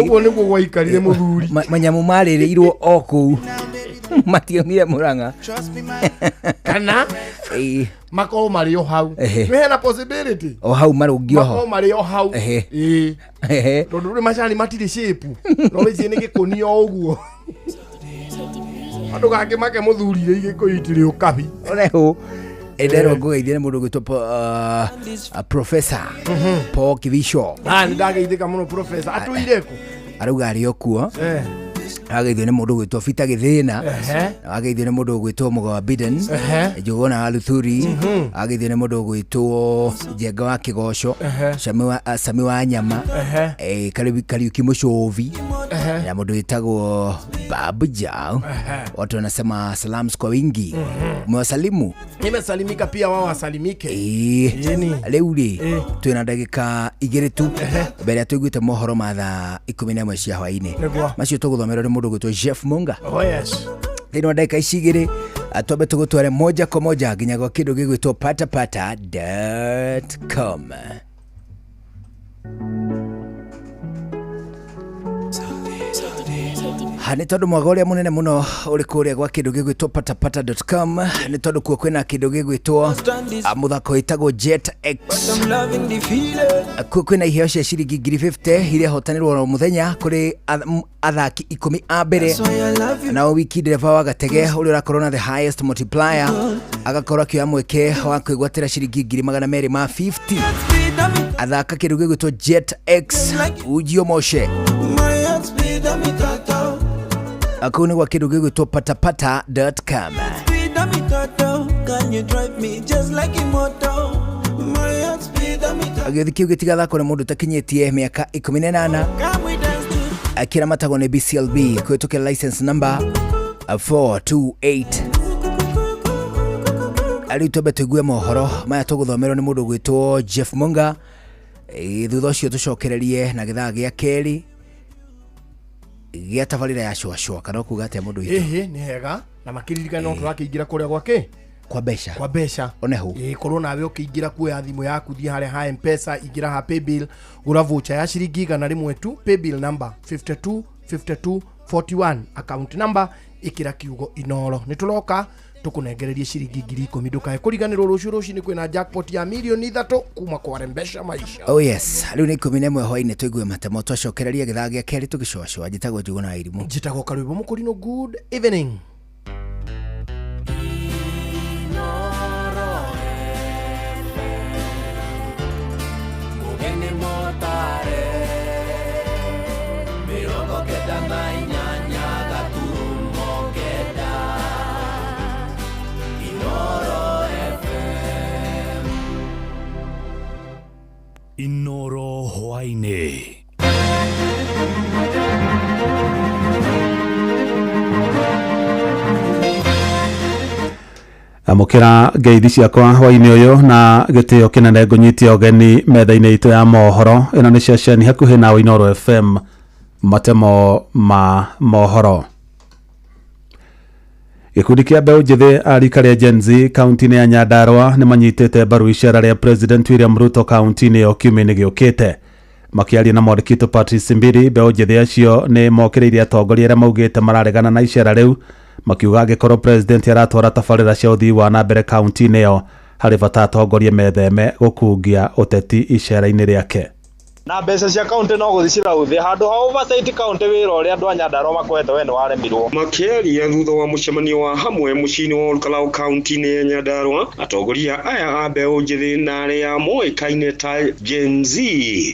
ũguo nĩguo gwaikarire mũthuri Manyamũ marĩrĩirwo o kũu matiaumire Mũrang'a kana makorwo marĩ o hau Ehe. nĩ hena possibility o hau marũngi oho makorwo marĩ o hau Ehe. Ĩĩ. Ehe. tondũ rĩ macani matirĩ shape no wĩcie nĩ gĩkũnia o ũguo andũ gakĩmake mũthuri rĩ igĩkũyũ itirĩ ũkabi Ũrehũ nderwo ngũgeithie nĩ mũndũ ũgwĩtwo Professor Paul Kivisho Ah, nĩ ndageithĩka mũno professor atũire kũ arauga arĩ o kuo Eh. ageithio nĩ mũndũ ũgwĩtwo Peter Gĩthĩna Ehe. ageithio nĩ mũndũ ũgwĩtwo Mũga wa Biden Ehe. Njũgũna wa Luthuri ageithio nĩ mũndũ ũgwĩtwo Njenga wa Kĩgoco Ehe. Sami wa Nyama Ehe. Kariuki Mũcũvi Ehe. na mũndũ wĩtagwo Babu Jao Ehe. watu wanasema salams kwa wingi umewasalimu nimesalimika pia wao wasalimike Ĩĩ. Rĩu rĩ twĩna ndagĩka 2 tu mbere ya tũiguĩte mohoro ma thaa 11 cia hwainĩ Nĩguo. macio tũgũthomerwo nĩ mũndũ ũgwĩtwo Jeff Munga Oh yes. Thĩinĩ wa ndagĩka ici 2 twambe tũgũtware moja kwa moja nginya gwa kĩndũ gĩgwĩtwo patapata.com. Ha, nĩ tondũ mwaga ũrĩa mũnene mũno ũrĩ kũrĩa gwa kĩndũ gĩgwĩtwo patapata.com nĩ tondũ kuo kwĩna kĩndũ gĩgwĩtwo mũthako wĩtagwo Jet X. I'm loving the feeling. Kuo kwĩna iheo cia ciringi 50,000 iria hotanĩrwo oro mũthenya kũrĩ athaki 10 a mbere. Nao wiki ndereba wa Gatege ũrĩa ũrakorwo na the highest multiplier agakorwo akĩoya mweke wa kwĩgwatĩra ciringi 250,000. Athaka kĩndũ gĩgwĩtwo Jet X ujio moshe. on me toto. Kũu nĩ gwa kĩndũ gĩgwĩtwo patapata.com. Speed on me toto. Can you drive me just like a motor? My heart speed on me toto. Gĩathĩ kĩu gĩtigathakwo nĩ mũndũ ũtakinyĩtie mĩaka 18. Come we dance to Kĩramatagwo nĩ BCLB kũhĩtũkĩra license number 428. Rĩu twambe tũigue mohoro maya tũgũthomerwo nĩ mũndũ ũgwĩtwo Jeff Munga. Thutha ũcio tũcokererie na gĩthaa gĩa kerĩ gĩa tabarĩra ya cũacũa, kana ũkuga atĩa mũndũ witũ? Ĩhĩ, nĩ hega na makĩririkana no tũrakĩingĩra kũrĩa gwake kwa mbeca, kwa mbeca onehu. Ĩĩ, korwo nawe ũkĩingĩra kuoya thimũ yaku, thiĩ harĩa ha Mpesa, ingĩra ha paybill, gũra voucher ya ciringi 100 tu, paybill number 52 52 41, account number ĩkĩra kiugo Inoro. Nĩ tũroka tũkũnengererie ciringi 10,000. Ndũkae kũriganĩrwo rũciũ rũcinĩ kwĩna jackpot ya mirioni 3 kuma kwa Rembesha Maisha. Oh yes, rĩu nĩ 11 hwainĩ, tũigue matemo, twacokereria gĩthaa gĩa kerĩ tũgĩcũacũa. Njĩtagwo Njuguna wa Irimũ. Njĩtagwo Karwĩmbo Mũkũrinũ. Good evening. Mugeni motare 98 gaturumo 9 Inoro FM. Inoro hwainĩ. Amũkĩra ngeithi ciakwa hwainĩ ũyũ na gĩtĩo kĩnene, ngũnyitie ũgeni metha-inĩ itũ ya mohoro. Ĩno nĩ ceceni hakuhĩ na Inooro FM, matemo ma mohoro. Gĩkundi kĩa mbeũ njĩthĩ a rika rĩa Gen Z kaunti-inĩ ya Nyandarua nĩ manyitĩte mbaru icera rĩa President William Ruto kaunti-inĩ ĩyo kiumia-inĩ gĩũkĩte. Makĩaria na mwandĩki witũ Patrice Mbiri, mbeũ njĩthĩ acio nĩ mokĩrĩire atongoria arĩa maugĩte mararegana na icera rĩu, makiuga angĩkorwo president aratwara tabarĩra cia ũthii wa na mbere kaunti-inĩ ĩyo, harĩ bata atongoria metheme gũkungia ũteti icera-inĩ rĩake. Na mbeca cia kaunti no gũthiĩ cirauthĩ handũ ha oversight kaunti, wĩra ũrĩa andũ a Nyandarua makoete we nĩ waremirwo. Makĩaria thutha wa mũcemanio wa hamwe mũciĩ-inĩ wa Olkalau kaunti-inĩ ya Nyandarua, atongoria aya a mbeũ njĩthĩ na arĩa moĩkaine ta Gen Z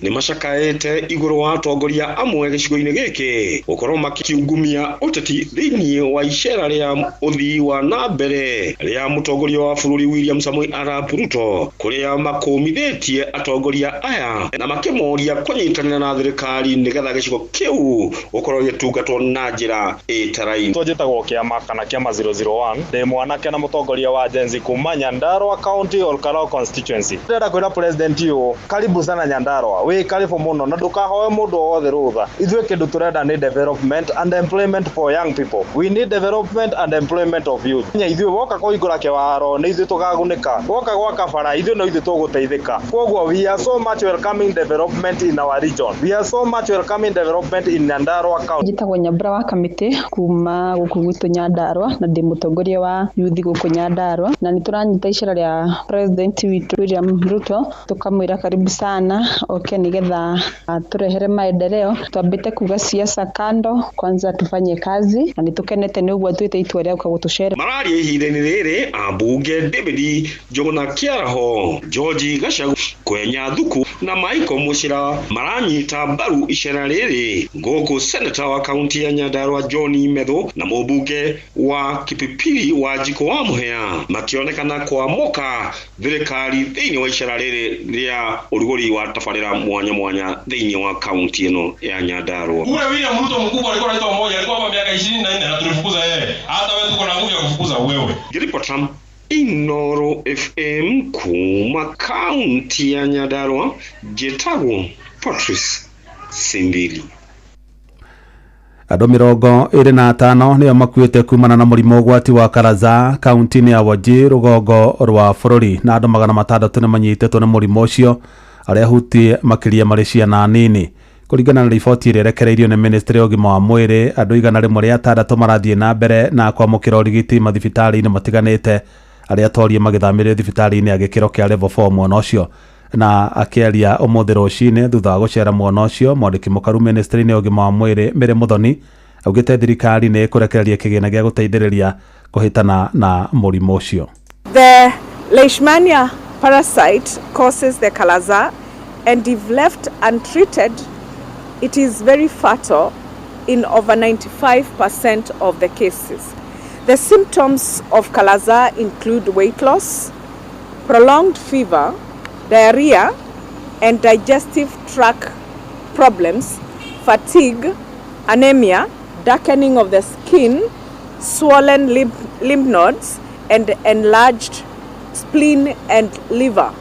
nĩ macakaĩte igũrũ wa atongoria amwe gĩcigo-inĩ gĩkĩ gũkorwo makiungumia ũteti thĩinĩ wa icera rĩa ũthii wa na mbere rĩa mũtongoria wa bũrũri William Samoei Arap Ruto, kũrĩa makũmithĩtie atongoria aya na makĩmoria kũnyitanĩra na thirikari nĩgetha gĩcigo kĩu gũkorwo gĩtungatwo na njĩra ĩtaraine. Njĩtagwo Kĩama kana Kĩama 001, ndĩ mwanake na mũtongoria wa Gen Z kuma Nyandarua County, Olkalau constituency. Ndĩrenda kwĩra president ũyũ, karibu sana Nyandarua, wĩ karibu mũno na ndũkahoe mũndũ o wothe rũtha. Ithuĩ kĩndũ tũrenda nĩ development and employment for young people. We need development and employment of youth. Nya ithuĩ woka kũhingũra kĩwaro nĩ ithuĩ tũkagunĩka, woka gwaka bara ithuĩ no ithuĩ tũgũteithĩka. Koguo we are so much welcoming development in our region. We are so much welcoming development in Nyandarua County. Njĩtagwo Nyambura wa Kamĩtĩ kuma gũkũ gwitũ Nyandarua na ndĩ mũtongoria wa youth gũkũ Nyandarua, na nĩ tũranyita icera rĩa president witũ William Ruto, tũkamwĩra karibu sana oke nĩgetha atũrehere maendeleo. Twambĩte kuga siasa kando, kwanza tufanye kazi, na nĩ tũkenete nĩ ũguo atuĩte itua rĩa gũka gũtũcera. Mararia ihinda-inĩ rĩrĩ ambunge David Njuguna Kĩaraho, George Gachagua, Kwenya Thuku na Michael Muchira maranyita mbaru icera rĩrĩ, gũkũ seneta wa kaunti ya Nyandarua John Methu na mũmbunge wa Kipipiri Wanjikũ wa Mũhĩa makĩonekana kwamũka thirikari thĩinĩ wa icera rĩrĩ rĩa ũrugũri wa tabarĩra mwanya mwanya thĩinĩ wa kaunti ĩno ya Nyandarua. Ule William Ruto mkubwa alikuwa anaitwa Moi, alikuwa hapa miaka 24 na tulifukuza yeye. Hata wewe tuko na nguvu ya kufukuza wewe. Ngĩribota Inoro FM kuma kaunti ya Nyandarua, njĩtagwo Patrice Simbili. Andũ 25 nĩo makuĩte kumana na mũrimũ ũgwati wa karaza kaunti-inĩ ya Wajir rũgongo rwa bũrũri, na andũ 600 nĩ manyitĩtwo nĩ mũrimũ ũcio, arĩa hutie makĩria marĩ ciana nini. Kũringana na riboti ĩrĩa ĩrekereirio nĩ ministry ya ũgima wa mwĩrĩ, andũ 106 marathiĩ na mbere na kwamũkĩra ũrigiti mathibitarĩ-inĩ matiganĩte, arĩa atorie magĩthamĩrio thibitarĩ-inĩ ya gĩkĩro kĩa level 4 mwena ũcio. Na akĩaria ũmũthĩ rũcinĩ thutha wa gũcera mwena ũcio, mwandĩki mũkaru ministry-inĩ ya ũgima wa mwĩrĩ Mary Muthoni augĩte thirikari nĩ ĩkũrekereria kĩgĩna gĩa gũteithĩrĩria kũhĩtana na mũrimũ ũcio. The Leishmania parasite causes the kalaza, and if left untreated, it is very fatal in over 95% of the cases. The symptoms of Kala-azar include weight loss, prolonged fever, diarrhea, and digestive tract problems, fatigue, anemia, darkening of the skin, swollen lymph nodes, and enlarged spleen and liver.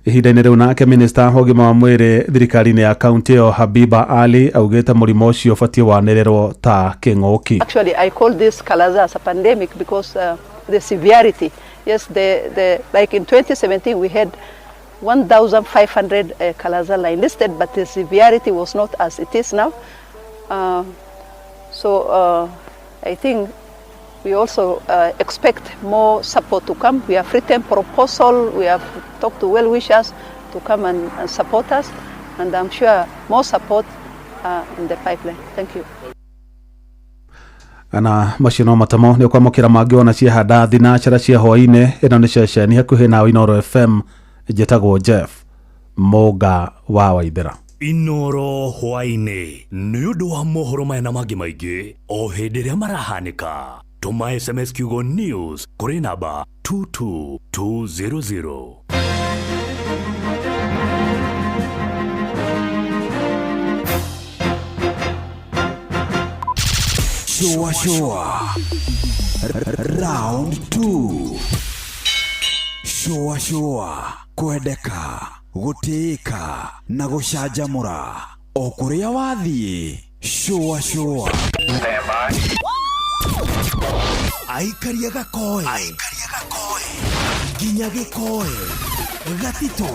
Ihinda-inĩ rĩu nake minista wa ũgima wa mwĩrĩ thirikari-inĩ ya kaunti ĩyo Habiba Ali augĩte mũrimũ ũcio ũbatiĩ wanĩrĩrwo ta kĩng'ũki. Actually, I call this Kala-azar as a pandemic because the severity. Yes, the like in 2017 we had 1,500 Kala-azar line listed, but the severity was not as it is now. So I think we also expect more support to come. We have written proposal, we have talked to well-wishers to come and support us, and I'm sure more support in the pipeline. Thank you. Na macio no matamo nĩ ũkwamũkĩra mangĩ ona ciahanda thinacara cia hwaĩ-inĩ. Ĩno nĩ ceceni hakuhĩ nawe Inooro FM, njĩtagwo Jeff Mũnga wa Waithera. Inooro hwaĩ-inĩ nĩ ũndũ wa mohoro maya na mangĩ maingĩ o hĩndĩ ĩrĩa marahanĩka. Tũma SMS kiugo news kũrĩ namba 22200. Shua shua round 2. Shua shua kwendeka gũtĩĩka na gũcanjamũra o kũrĩa wathiĩ. Shua shua aikaria gakoe nginya gĩkoe gatito o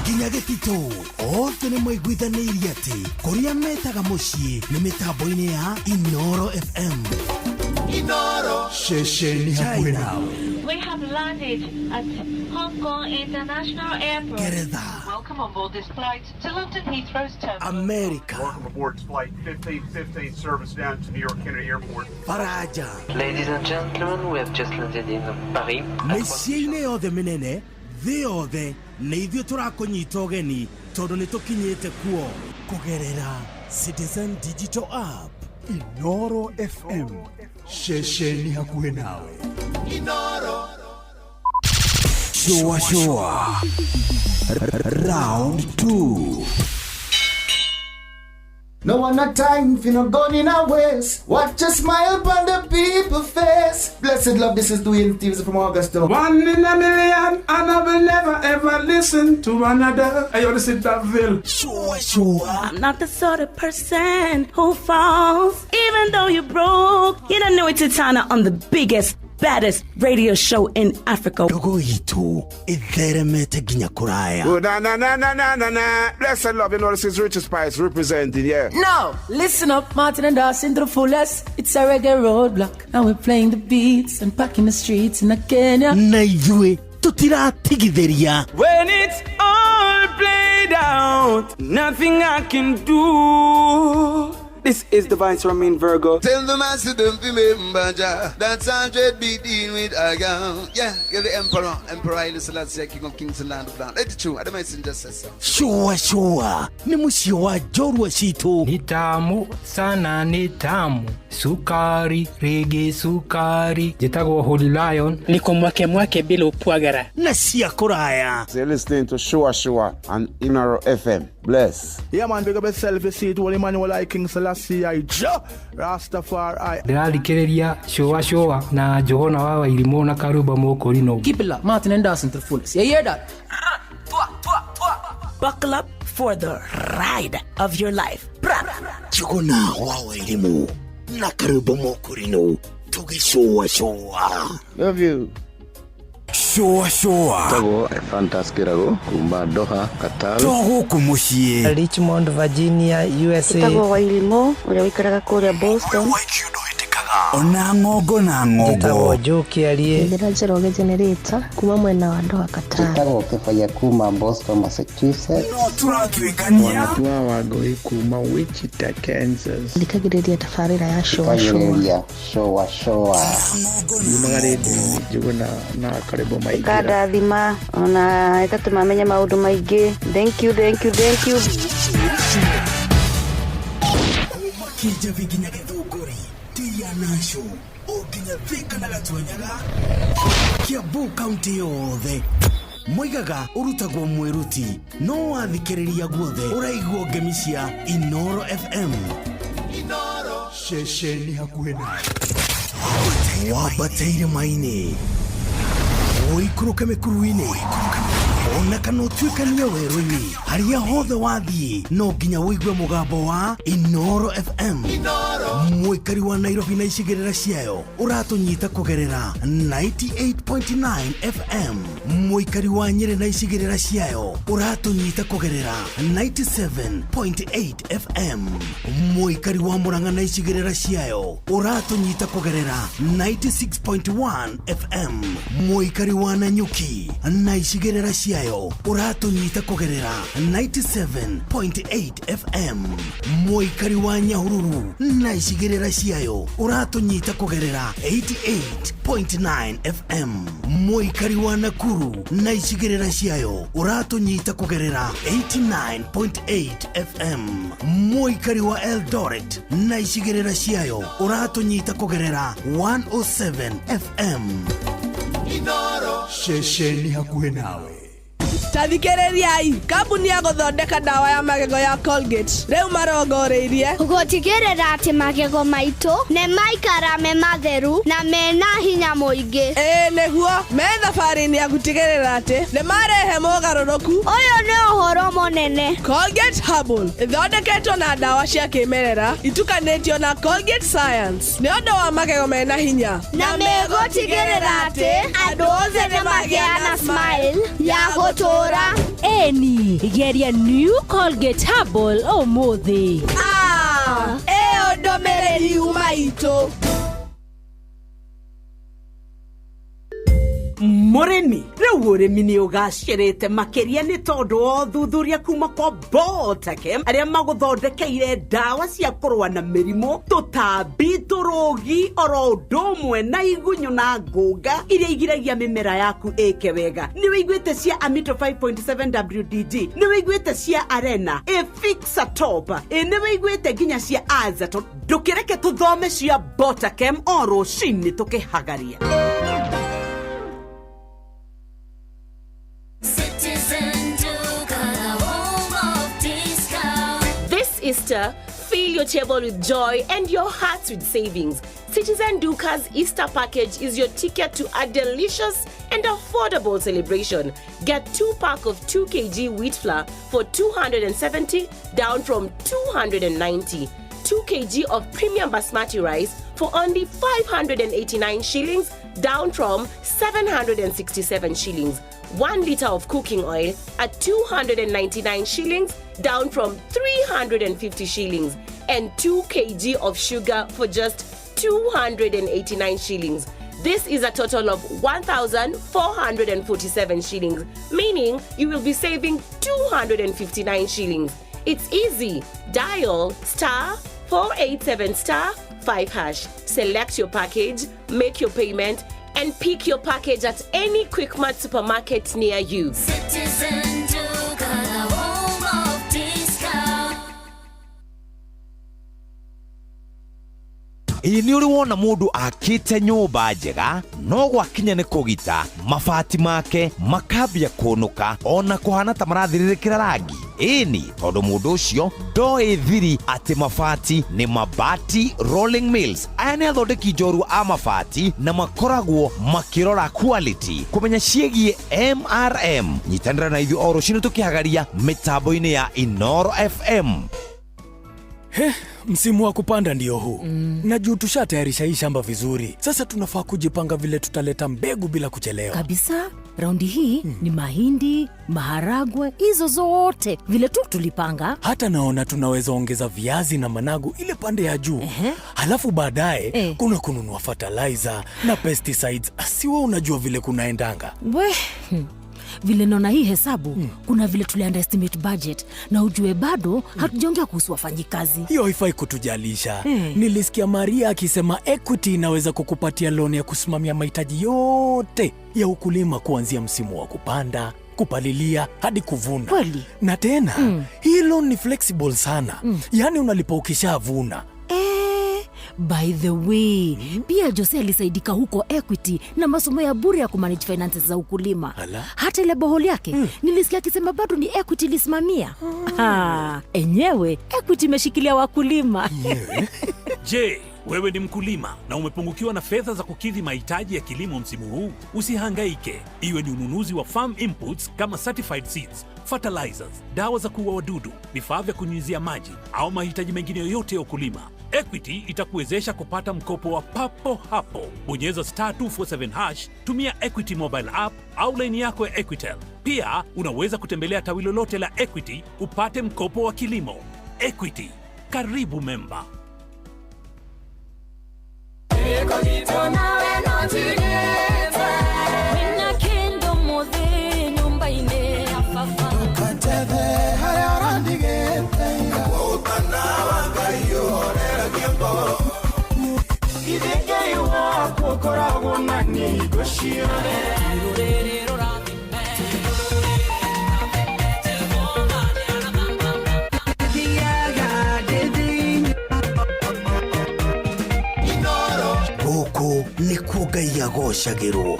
nginya gĩtito othe nĩ maiguithanĩirie atĩ kũrĩa metaga mũciĩ nĩ mĩtambo-inĩ ya Inooro FM. Inooro ceceni hakuhĩ nawe. We have landed at Hong Kong International Airport. Geretha. Welcome on board this flight to London Heathrow's terminal. America. Welcome aboard flight 1515 service down to New York Kennedy Airport. Faraja. Ladies and gentlemen, we have just landed in Paris. Mĩciĩ-inĩ yothe mĩnene thĩ yothe nĩ ithuĩ tũrakũnyita ũgeni tondũ nĩ tũkinyĩte kuo kũgerera Citizen Digital App. Inooro FM ceceni hakuhĩ nawe. Inooro. Shua shua round 2. No one a time for no gun in a waste. Watch a smile upon the people face. Blessed love, this is Dwayne Stevens from Augusta. One in a million, and I will never ever listen to another. I want to sit that Ville. Sure, sure. I'm not the sort of person who falls, even though you're broke. You don't know it's Titana on the biggest, baddest radio show in Africa. Dogo itu itheremete nginya kuraya. Oh, na na na na na na na. Blessed love, you know this is Richard Spice representing, yeah. No, listen up, Martin and Dawson to the fullest. It's a reggae roadblock, and we're playing the beats and packing the streets in Kenya. Na ithuĩ tutiratigithĩria. When it's all played out, nothing I can do. This is the Vice Ramin Virgo. Tell the master don't remember Jah. That's 100 be dealing with a girl. Yeah, you're the emperor. Emperor Haile Selassie, King of Kings and Land of Land. Let it true. I don't just say so. Sure, sure. Ni mũciĩ wa njorua citũ. Ni tamu sana, ni tamu. Sukari, rege sukari. Njĩtagwo Holy Lion. Niko mwake mwake bila upwagara. Na cia kũraya. So you're listening to Shua Shua on Inooro FM. Bless. Yeah, man, big up yourself. You see it, Holy Emmanuel I, King Selassie I, Jah Rastafari. Ndĩrathikĩrĩria Shua Shua na Johana wa Wairimũ na Karuba Mũkũrinũ. Keep it locked, Martin and Dawson to the fullest. You hear that? Buckle up for the ride of your life. Johana wa Wairimũ na Karuba Mũkũrinũ tũgĩcũa cũa. Love you. Shua shua. Tagwo Fantas Kirago kuma Doha, Qatar. To gũkũ mũciĩ. Richmond, Virginia, USA. Tagwo Wairimũ ũrĩa ũikaraga kũrĩa Boston. Ona ng'ongo na ng'ongo. Tagwo Joe Kĩarie. Njĩra Njoroge Generator kuma mwena wa Doha, Qatar. Tagwo Kĩbaya kuma Boston, Massachusetts. No tũratuĩkania. Wanatua Wangũi kuma Wichita, Kansas. Thikagĩrĩria tabarĩra ya Shua Shua. Shua Shua. Yumaga rĩndiũ-inĩ Njũgũna na Karĩbo Maingĩra. Ĩkandathima ona ĩgatũma menye maũndũ maingĩ. Thank you, thank you, thank you. Kijabi nginya Githunguri, Tianashu o nginya Thika na Gatuanyaga, Kiambu kaunti yothe. Moigaga ũrutagwo mwĩruti no wathikĩrĩria guothe ũraigua ngemi cia Inoro FM. Inoro ceceni hakuhĩ nawe. Wambate irĩma-inĩ, ũikũrũke mĩkuru-inĩ, ona kana ũtuĩkanie werũ-inĩ, harĩa hothe wathiĩ no nginya ũigue mũgambo wa Inoro FM. Mũikari wa Nairobi na icigĩrĩra ciayo ũratũnyita kũgerera 98.9 FM. Mũikari wa Nyĩrĩ na icigĩrĩra ciayo ũratũnyita kũgerera 97.8 FM. Mũikari wa Murang'a na icigĩrĩra ciayo ũratũnyita kũgerera 96.1 FM. Mũikari wa Nanyuki na icigĩrĩra ciayo ũratũnyita kũgerera 97.8 FM. Mũikari wa Nyahururu na icigĩrĩra ciayo ũratũnyita kũgerera 88.9 FM. Mũikari wa Nakuru na icigĩrĩra ciayo ũratũnyita kũgerera 89.8 FM. Mũikari wa Eldoret na icigĩrĩra ciayo ũratũnyita kũgerera 107 FM. Inoro ceceni hakuhĩ nawe. Tathikĩrĩriai, kambuni ya gũthondeka ndawa ya magego ya Colgate rĩu marongoreirie gũtigĩrĩra atĩ magego maitũ nĩ maikara me matheru na mena hinya mũingĩ. Ĩĩ nĩguo, me thabarĩ-inĩ ya gũtigĩrĩra atĩ nĩ marehe mogarũrũku. Ũyũ nĩ ũhoro mũnene. Colgate Herbal ĩthondeketwo na ndawa cia kĩmerera itukanĩtio na Colgate Science nĩ ũndũ wa magego mena hinya, na megũtigĩrĩra atĩ andũ othe nĩ magĩa na smile ya gũtũũra. Eni, geria New Colgate Herbal ũmũthĩ. Ĩyo ndũmĩrĩri yuma itũ. Mũrĩmi, rĩu ũrĩmi nĩ ũgacĩrĩte makĩria nĩ tondũ wa ũthuthuria kuma kwa Boltakem arĩa magũthondekeire ndawa cia kũrũa na mĩrimũ, tũtambi, tũrũgi, oro ũndũ ũmwe na igunyũ na ngũnga iria igiragia mĩmera yaku ĩke wega. Nĩ wĩiguĩte cia Amito 5.7 WDG, nĩ wĩiguĩte cia Arena, Efixa Top, nĩ wĩiguĩte nginya cia Azaton. Ndũkĩreke tũthome cia Boltakem o rũcinĩ tũkĩhagaria. This Easter, fill your table with joy and your hearts with savings. Citizen Duka's Easter package is your ticket to a delicious and affordable celebration. Get 2 pack of 2 kg wheat flour for 270, down from 290. 2 kg of premium basmati rice for only 589 shillings, down from 767 shillings. 1 liter of cooking oil at 299 shillings, down from 350 shillings, and 2 kg of sugar for just 289 shillings. This is a total of 1,447 shillings, meaning you will be saving 259 shillings. It's easy. Dial *487*5#. Select your package, make your payment, and pick your package at any Quickmart supermarket near you. Citizen Duka, the home of discount. Ĩĩ nĩ ũrĩ wona mũndũ akĩte nyũmba njega no gwakinya nĩ kũgita mabati make makambia kũnũka ona kũhana ta marathirĩrĩkĩra rangi. Ĩni tondũ mũndũ ũcio ndoĩ thiri atĩ mabati nĩ Mabati Rolling Mills. Aya nĩ athondeki njorua a mabati na makoragwo makĩrora quality kũmenya ciĩgiĩ MRM. Nyitanĩra na ithuĩ o rũcinĩ tũkĩhagaria mĩtambo-inĩ ya Inoro FM. He, msimu wa kupanda ndio huu. Na juu tushatayarisha hii shamba vizuri. Sasa tunafaa kujipanga vile tutaleta mbegu bila kuchelewa. Kabisa, raundi hii ni mahindi, maharagwe, hizo zote vile tu tulipanga. Hata naona tunaweza ongeza viazi na managu ile pande ya juu. Halafu baadaye kuna kununua fertilizer na pesticides. Siwe unajua vile kunaendanga. We, vile naona hii hesabu, kuna vile tuli underestimate budget na ujue bado hatujaongea kuhusu wafanyikazi. Hiyo haifai kutujalisha. Nilisikia Maria akisema Equity inaweza kukupatia loan ya kusimamia mahitaji yote ya ukulima kuanzia msimu wa kupanda, kupalilia hadi kuvuna. Kweli? Na tena hii loan ni flexible sana. Yaani unalipa ukishavuna. By the way, pia Jose alisaidika huko Equity na masomo ya bure ya kumanage finances za ukulima. Ala. Hata ile borehole yake nilisikia akisema bado ni Equity ilisimamia. Ah, enyewe Equity imeshikilia wakulima. Je, wewe ni mkulima na umepungukiwa na fedha za kukidhi mahitaji ya kilimo msimu huu? Usihangaike, iwe ni ununuzi wa farm inputs kama certified seeds, fertilizers, dawa za kuua wadudu, vifaa vya kunyunyizia maji au mahitaji mengine yoyote ya ukulima. Equity itakuwezesha kupata mkopo wa papo hapo. Bonyeza star 247 hash, tumia Equity mobile app au laini yako ya Equitel. Pia unaweza kutembelea tawi lolote la Equity upate mkopo wa kilimo. Equity, karibu memba. Koragwo na ningo ciothe rũrĩrĩ Gũkũ nĩkuo Ngai agocagĩrwo.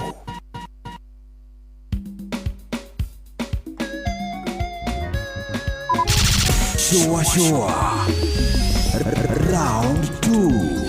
Shua shua round 2.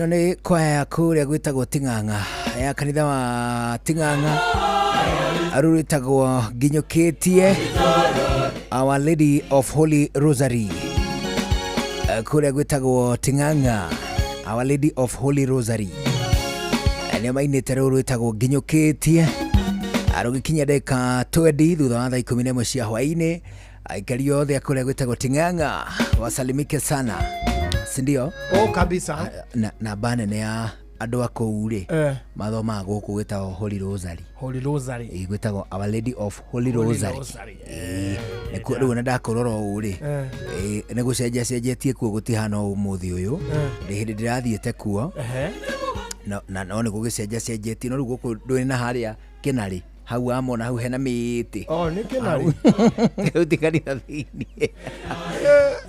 Ĩno nĩ kwaya ya kũrĩa gwĩtagwo Ting'ang'a, ya kanitha wa Ting'ang'a, rũrĩtagwo Nginyũkĩtie Our Lady of Holy Rosary. Kũrĩa gwĩtagwo Ting'ang'a, Our Lady of Holy Rosary, nĩo mainĩte rũu rwĩtagwo Nginyũkĩtie, rũgĩkinya ndagĩka 20 thutha wa thaa 11 cia hwaĩ-inĩ. Aikari othe a kũrĩa gwĩtagwo Ting'ang'a wasalimike sana, sindio? Oh, kabisa. Na nene ya andũ a kũu rĩ, mathomaga gũkũ gwĩtagwo Holy Rosary. Holy Rosary. Ĩĩ, gwĩtagwo Our Lady of Holy Holy Rosary. Rosary. Ĩĩ, nĩkuo rĩu ona ndakũrora ũũ rĩ, ĩĩ, nĩ gũcenjia cenjetie kuo, gũtihana ũũ ũmũthĩ ũyũ. Ndĩ hĩndĩ ndĩrathiĩte kuo, na no nĩ gũgĩcenjia cenjetie, no rĩu gũkũ ndũrĩ na harĩa kĩnarĩ hau amona hau hena mĩtĩ. Oh, nĩ kĩnarĩ. Hau ti kanitha thĩinĩ.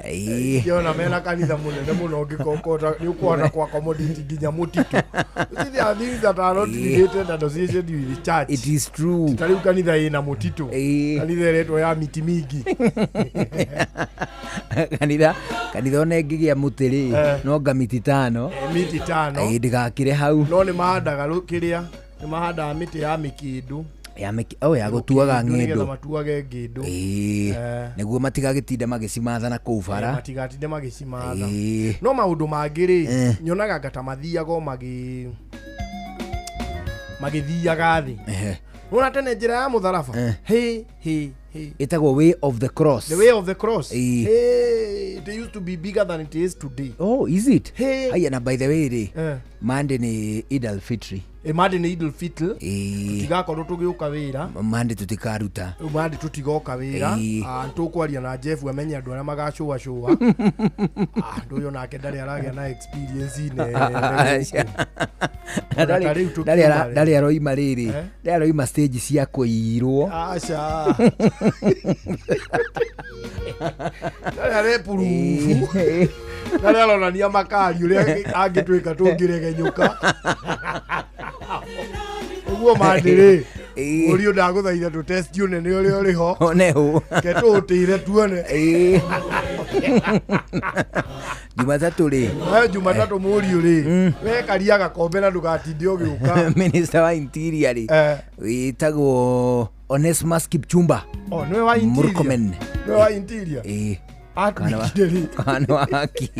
Ĩĩ. Ngĩona mena kanitha mũnene mũno ũngĩkokota nĩ ũkũhota kwa accommodate nginya mũtitũ. You see, there are things that are not related and associated with the church. It is true. Ta rĩu kanitha ĩna mũtitũ. Kanitha ĩretwo ya miti mingi. Kanitha ona ĩngĩgĩa mũtĩ rĩ, no nga miti tano. Miti tano. Ĩĩ, ndĩgakĩre hau. No nĩ mahandaga kĩrĩa nĩ mahandaga mĩtĩ ya mĩkĩndũ. Ya mĩki, oh, ya gũtuaga Mĩkĩndũ nĩgetha ng'ĩndũ. Matuage ngĩndũ. Ĩĩ, nĩguo matigagĩtinde magĩcimatha na kũu bara. Matigatinde magĩcimatha. No maũndũ mangĩ rĩ, nyonaga nga ta mathiaga o magĩthiaga thĩ. Nona tene njĩra ya mũtharaba, he he he. Ĩtagwo Way of the Cross. The Way of the Cross. Ĩĩ. Hey, it used to be bigger than it is today. Oh, is it? Hey. Haya, na by the way rĩ, Monday nĩ Eid al-Fitri. Ĩ, Monday nĩ Idul Fitr. Tũtigakorwo tũgĩũka wĩra. Monday tũtikaruta. Rĩu Monday tũtigoka wĩra. Ah, tũkwaria na Jeff amenye andũ arĩa magacũa cũa. Ah, andũ ũyũ nake ndarĩ aragĩa na experience nene gũkũ. Ona ta rĩu tũkiuma rĩ. Ndarĩ aroima rĩrĩ, ndarĩ aroima stage cia kũirwo. Aca, ndarĩ arepurubu, ndarĩ aronania makari ũrĩa angĩtwĩka tũngĩregenyũka ũguo. Mandĩ rĩ, mũriũ, ndagũthaitha tũ test ũnene ũrĩa ũrĩ ho. One hũ. Ke tũũtĩre tuone. Jumatatũ rĩ? We Jumatatũ, mũriũ rĩ, wekaria gakombe na ndũgatinde ũgĩũka. Minister wa Interior rĩ, wĩtagwo Onesmus Kipchumba. Oh, nĩwe wa Interior? Murkomen. Nĩwe wa Interior? Ĩĩ. Atuĩkire rĩ? Kana wa haki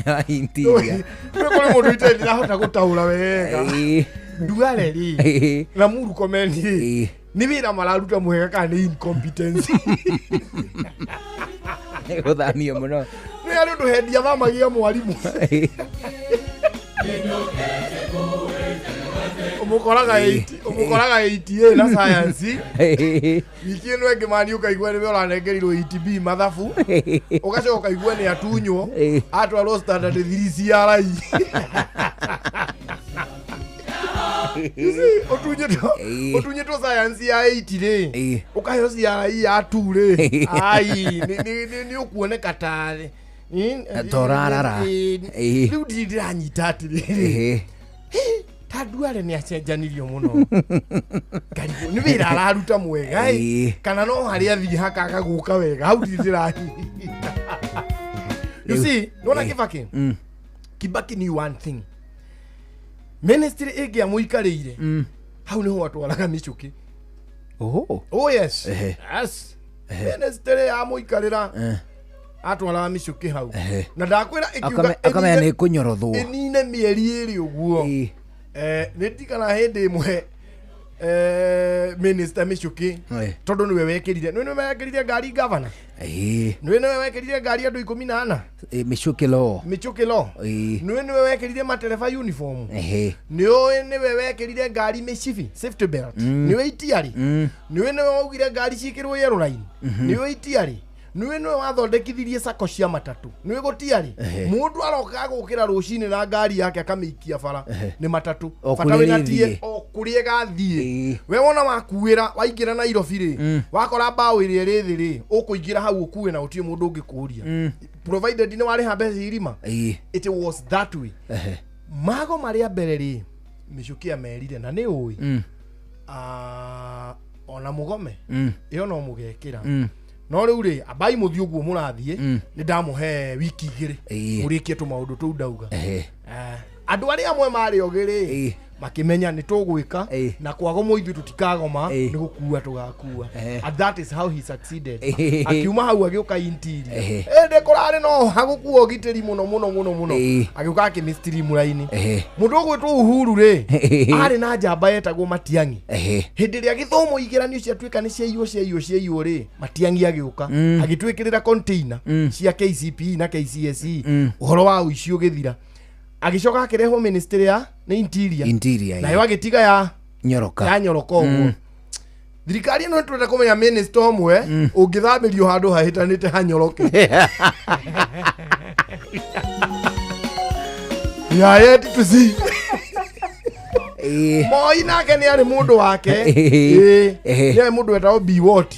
wa Interior. Nĩ kũrĩ mũndũ itarĩ ndĩrahota gũtaũra wega. Nduare rĩ na Murkomen rĩ, nĩ wĩra mararuta mwega kana nĩ incompetence? Nĩ gũthamio mũno. Nĩ harĩ ũndũ hendia thamagia mwarimũ ũmũkoraga 8 ũmũkoraga 8A na science, wiki ĩno ĩngĩ mani ũkaigua nĩwe ũranengerirwo 8B mathabu, ũgacoka ũkaigua nĩ atunywo atwarwo standard 3 CRE. You see, ũtunyĩtwo science ya 8 rĩ, ũkaheo CRE ya 2 rĩ, ai nĩ ũkuoneka tarĩ Torarara. Rĩu ndirĩ ndĩranyita atĩrĩrĩ, ta Nduare nĩ acenjanirio mũno. Ngarigwo nĩ wĩra araruta mwega ĩ, kana no harĩa athiĩ hakaga gũka wega, hau ndirĩ ndĩranyita. You see, nĩwona Kibaki, Kibaki knew one thing: ministry ĩngĩamũikarĩire hau nĩho atwaraga mĩcũkĩ. Oho. Oh yes. Yes, ministry yamũikarĩra, atwaraga mĩcũkĩ hau. Na ndakwĩra ĩkiuga Akamenya nĩ kũnyorothwo. Ĩnine mĩeri 2 ũguo. Nĩ ndirikana hĩndĩ ĩmwe, minister mĩcũkĩ, tondũ nĩwe wekĩrire nĩwe wekĩrire ngari gavana, nĩwe wekĩrire ngari andũ 14. Mĩcũkĩ law. Mĩcũkĩ law. Nĩwe wekĩrire matereba uniform. Nĩũĩ nĩwe wekĩrire ngari mĩcibi, safety belt. Nĩwe itiarĩ. Nĩwe waugire ngari ciĩkĩrwo yellow line. Nĩwe itiarĩ. Nĩwe wathondekithirie sako cia matatũ. Nĩwe gũtiarĩ mũndũ aroka gũkĩra rũcinĩ na ngari yake akamĩikia bara nĩ matatũ. O Bata kũrĩa wĩna ĩthiĩ. tie o kũrĩa ĩgathiĩ. We wona wakuĩra waingĩra Nairobi rĩ, wakora mbaũ ĩrĩa ĩrĩ thĩ rĩ, ũkũingĩra hau ũkue na gũtirĩ mũndũ ũngĩkũria, provided nĩ warĩha mbeca irima. It was that way. Mago marĩa mbere rĩ, mĩcũkĩ amerire na nĩ ũĩ, ah, ona mũgome ĩyo no mũgekĩra. No rĩu rĩ, ambai mũthiĩ ũguo mũrathiĩ, nĩ ndamũhe wiki 2 mũrĩkie tũmaũndũ tũu ndauga. Andũ arĩa amwe marĩ ogĩ rĩ, makĩmenya nĩ tũgwĩka na kwagomwo ithuĩ tũtikagoma, nĩ gũkua tũgakua. And that is how he succeeded. Akiuma hau agĩũka interior, ĩndĩ kũrarĩ no hagũkua ũgitĩri mũno mũno mũno mũno. Agĩũka akĩmĩstreamline. Mũndũ ũgwĩtwo Uhuru rĩ, arĩ na njamba yetagwo Matiang'i. Hĩndĩ ĩrĩa gĩthomo igeranio ciatuĩka nĩ ciaiywo ciaiywo ciaiywo rĩ, Matiang'i agĩũka, agĩtwĩkĩrĩra container cia KCPE na KCSE. Ũhoro wa ũici ũgĩthira. Agĩcoka akĩrehwo ministry ya nĩ interior. Interior. Nayo agĩtiga ya Nyoroka. Ya Nyoroka ũguo. Thirikari ĩno nĩtũrenda kũmenya minister ũmwe ũngĩthamĩrio handũ hahĩtanĩte hanyoroke. We are yet to see. Moi nake nĩ arĩ mũndũ wake. Ĩĩ. Nĩ arĩ mũndũ wetagwo Biwott.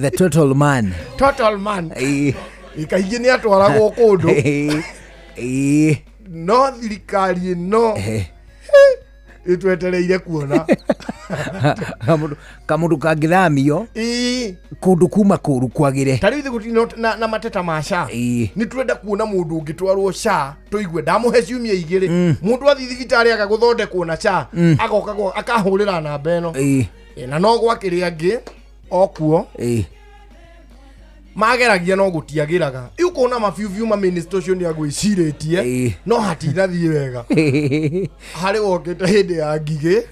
The total man. Total man. Kaingĩ nĩ atwaragwo kũndũ. No thirikari ĩno ĩtwetereire kuona. Kamũndũ kangĩthamio kũndũ kuma kũru kwagĩre. Ta rĩu ithuĩ gũtirĩ na mateta ma SHA. Nĩ twenda kuona mũndũ ũngĩtwarwo SHA tũigue ndamũhe ciumia 2, mũndũ athiĩ thibitarĩ agagũthondekwo na SHA, agoka akahũrĩra namba ĩno. Na no gwakĩrĩ angĩ okuo mageragia no gũtiagĩraga. Rĩu kuona mabiubiu ma minister ũcio nĩ agwĩcirĩtie no hatinathiĩ wega. Harĩ wokĩte hĩndĩ ya ngigĩ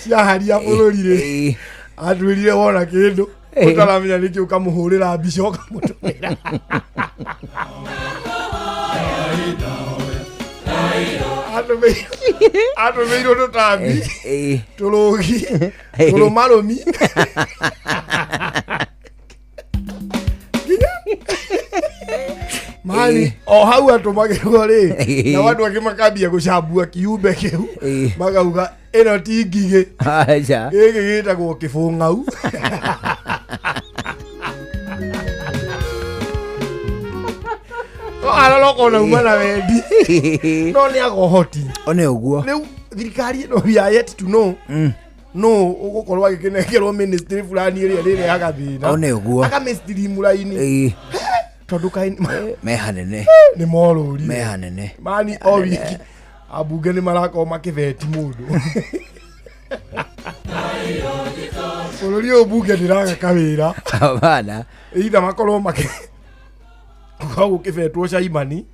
ciaharia bũrũri rĩ, atwĩrire wona kĩndũ ũtaramenya nĩkĩ ũkamũhũrĩra mbica ũkamũtũmĩra. Atũmĩirwo tũtambi tũrũgi tũrũmarũmi mani o hau atũmagĩrwo rĩ, nao andũ angĩ makambia gũcambua kiumbe kĩu, makauga ĩno ti ngigĩ. Aca. Gĩkĩ gĩtagwo kĩbũng'au. No arora ũkona uma na wendi no nĩ aga ũhoti. One ũguo. Rĩu thirikari ĩno we are yet to know no ũgũkorwo agĩkĩnengerwo ministry fulani ĩrĩa ĩrĩrehaga thĩna. One ũguo. Akamĩstreamline tondũ kaĩ Me hanene. Nĩ morũri. Me hanene. Mani o wiki ambunge nĩ marakorwo makĩbeti mũndũ bũrũri ũyũ. Mbunge ndĩraga kawĩra. Hapana. Either makorwo makĩ gũkorwo gũkĩbetwo caimani,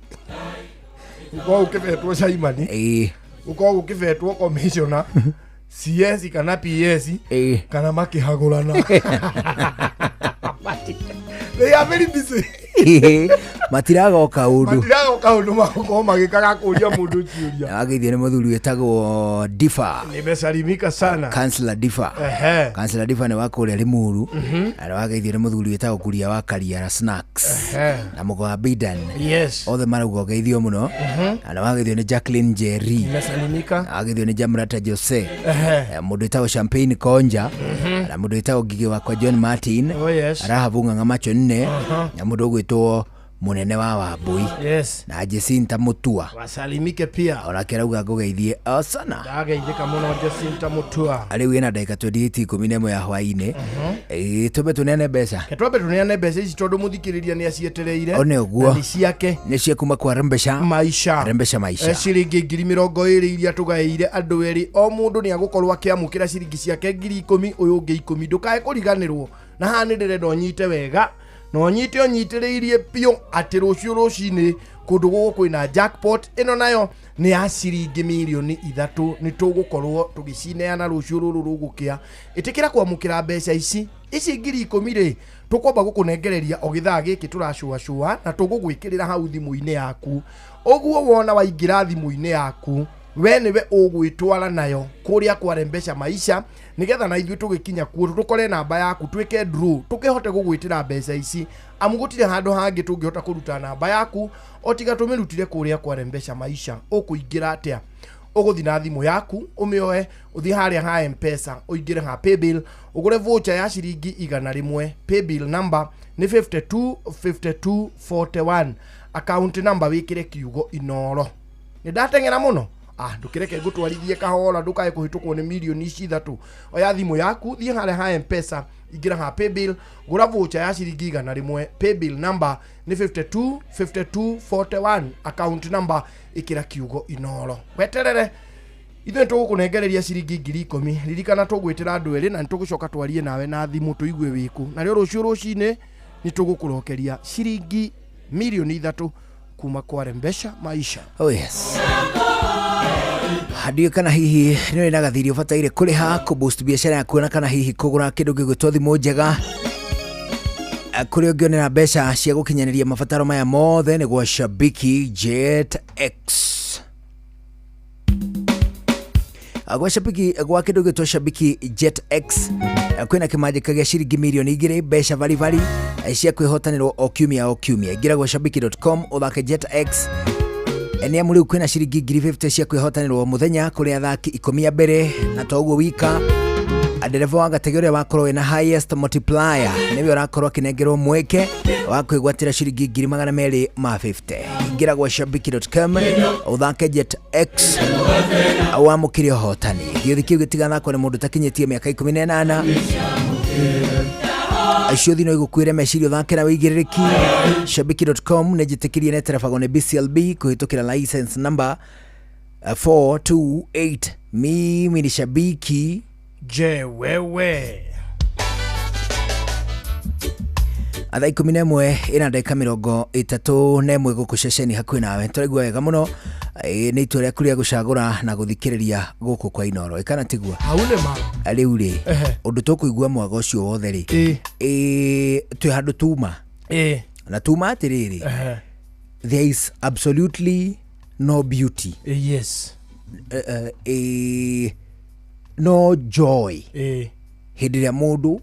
gũkorwo gũkĩbetwo caimani, gũkorwo gũkĩbetwo commissioner, CS kana PS, kana makĩhagũrana. They are very busy. Matiragoka ũndũ. Matiragoka ũndũ magũkorwo magĩkaga kũria mũndũ ciũria. Wageithio nĩ mũthuri wĩtagwo Difa. Nimesalimika sana. Kansla Difa. Kansla Difa nĩ wa kũrĩa Limuru. Na nĩ wageithio nĩ mũthuri wĩtagwo Kuria wa Kariara Snacks na mũgo wa Bidan. Othe marauga ũgeithio mũno. Na nĩ wageithio nĩ Jacqueline Njeri. Nimesalimika. Na wageithio nĩ Jamrata Jose. Mũndũ wĩtagwo Champagne Konja na mũndũ wĩtagwo Ngigĩ wakwa John Martin. Oh, yes. Rahabu Ng'ang'a Macho nne na mũndũ ũgwĩtwo mũnene wa Wambui na Jacinta Mutua. Wasalimike pia. Onake arauga ngũgeithie o sana. Ndageithĩka mũno Jacinta Mutua. Rĩu ĩna ndagĩka 28 11 ya hwaĩ-inĩ. Ĩĩ, twambe tũneane mbeca. Ke twambe tũneane mbeca ici tondũ mũthikĩrĩria nĩ acietereire. One ũguo. Na nĩ ciake. Nĩ cia kuma kwa Rembesha Maisha. Rembesha Maisha. Ciringi 20,000 iria tũgaĩire andũ erĩ, o mũndũ nĩ agũkorwo akĩamũkĩra ciringi ciake 10,000, ũyũ ũngĩ 10. Ndũkae kũriganĩrwo na haha nĩ ndĩrenda ũnyite wega na ũnyite ũnyitĩrĩirie biũ atĩ rũciũ rũcinĩ kũndũ gũkũ kwĩna jackpot ĩno, nayo nĩ ya ciringi mirioni 3. Nĩ tũgũkorwo tũgĩcineana rũciũ rũrũ rũgũkĩa. Ĩtĩkĩra kwamũkĩra mbeca ici ici 10,000 rĩ, tũkwamba gũkũnengereria o gĩthaa gĩkĩ tũracũacũa na tũgũgwĩkĩrĩra hau thimũ-inĩ yaku. Ũguo wona waingĩra thimũ-inĩ yaku, we nĩwe ũgwĩtwara nayo kũrĩa kwa Rembesha Maisha, nĩgetha na ithuĩ tũgĩkinya kuo tũkore namba yaku, twĩke draw, tũkĩhote gũgwĩtĩra mbeca ici, amu gũtirĩ handũ hangĩ tũngĩhota kũruta namba yaku o tiga tũmĩrutire kũrĩa kwa Rembesha Maisha. Ũkũingĩra atĩa? Ũgũthiĩ na thimũ yaku, ũmĩoe, ũthiĩ harĩa ha Mpesa, ũingĩre ha paybill, ũgũre voucher ya ciringi 100. Paybill number nĩ 52 52 41, account number wĩkĩre kiugo Inoro. Nĩ ndateng'era mũno. Ndũkĩreke ngũtwarithie kahora ndũkae kũhĩtũkwo nĩ mirioni ici 3. Oya thimũ yaku thiĩ harĩa ha M-Pesa, ingĩra ha paybill, gũra voucher ya ciringi 100. Paybill number nĩ 52 52 41, account number ĩkĩra kiugo Inoro. Weterere ithuĩ tũgũkũnengereria ciringi 10,000. Ririkana tũgwĩtĩra andũ erĩ na nĩtũgũcoka twarie nawe na thimũ tũigue wĩkũ. Narĩo rũciũ rũcinĩ nĩtũgũkũrokeria ciringi mirioni 3 kuma kwa Rembesha Maisha. Oh yes. Ndiũĩ kana hihi nĩ ũrĩ na gathiri ũbataire kũrĩha kũ-boost biacara yaku na kana hihi kũgũra kĩndũ gĩgwĩtwo thimũ njega kũrĩa ũngĩonera mbeca cia gũkinyanĩria mabataro maya mothe nĩ gwa Shabiki Jet X. Gwa Shabiki, gwa kĩndũ gĩtwo Shabiki Jet X kwĩna kĩmanjĩka gĩa ciringi mirioni 2 mbeca baribari cia kwĩhotanĩrwo o kiumia o kiumia. Ingĩra gwa shabiki.com ũthake Jet X nĩ amu rĩu kwĩna ciringi 50,000 cia kwĩhotanĩrwo mũthenya kũrĩ athaki 10 a mbere, na to ũguo wika ndereba wa gatege ũrĩa wakorwo wĩna highest multiplier nĩwe ũrakorwo akĩnengerwo mweke wa kwĩgwatĩra ciringi 250,000. Ingĩra gwa shabiki.com ũthake Jet X wamũkĩre ũhotani. Gĩũthi kĩu gĩtigathakwo nĩ mũndũ ũtakinyĩtie mĩaka 18. Acio no igũkuĩre meciria ũthake na wĩigĩrĩrĩki. Shabiki.com nĩ njĩtĩkĩrie nĩ terebagwo nĩ BCLB kũhĩtũkĩra license number 428. Mimi ni shabiki. Je, wewe? Thaa 11 ĩna ndagĩka 31 gũkũ ceceni hakuhĩ nawe. Tũraigua wega mũno. Nĩ itua rĩaku rĩa gũcagũra na gũthikĩrĩria gũkũ kwa Inoro. Ĩkana tiguo? Hau nĩ ma. Rĩu rĩ, ũndũ tũkũigua mwaga ũcio wothe rĩ, twĩ handũ tuma. Na tuma atĩrĩrĩ, there is absolutely no beauty. Yes. No joy. Hĩndĩ ĩrĩa mũndũ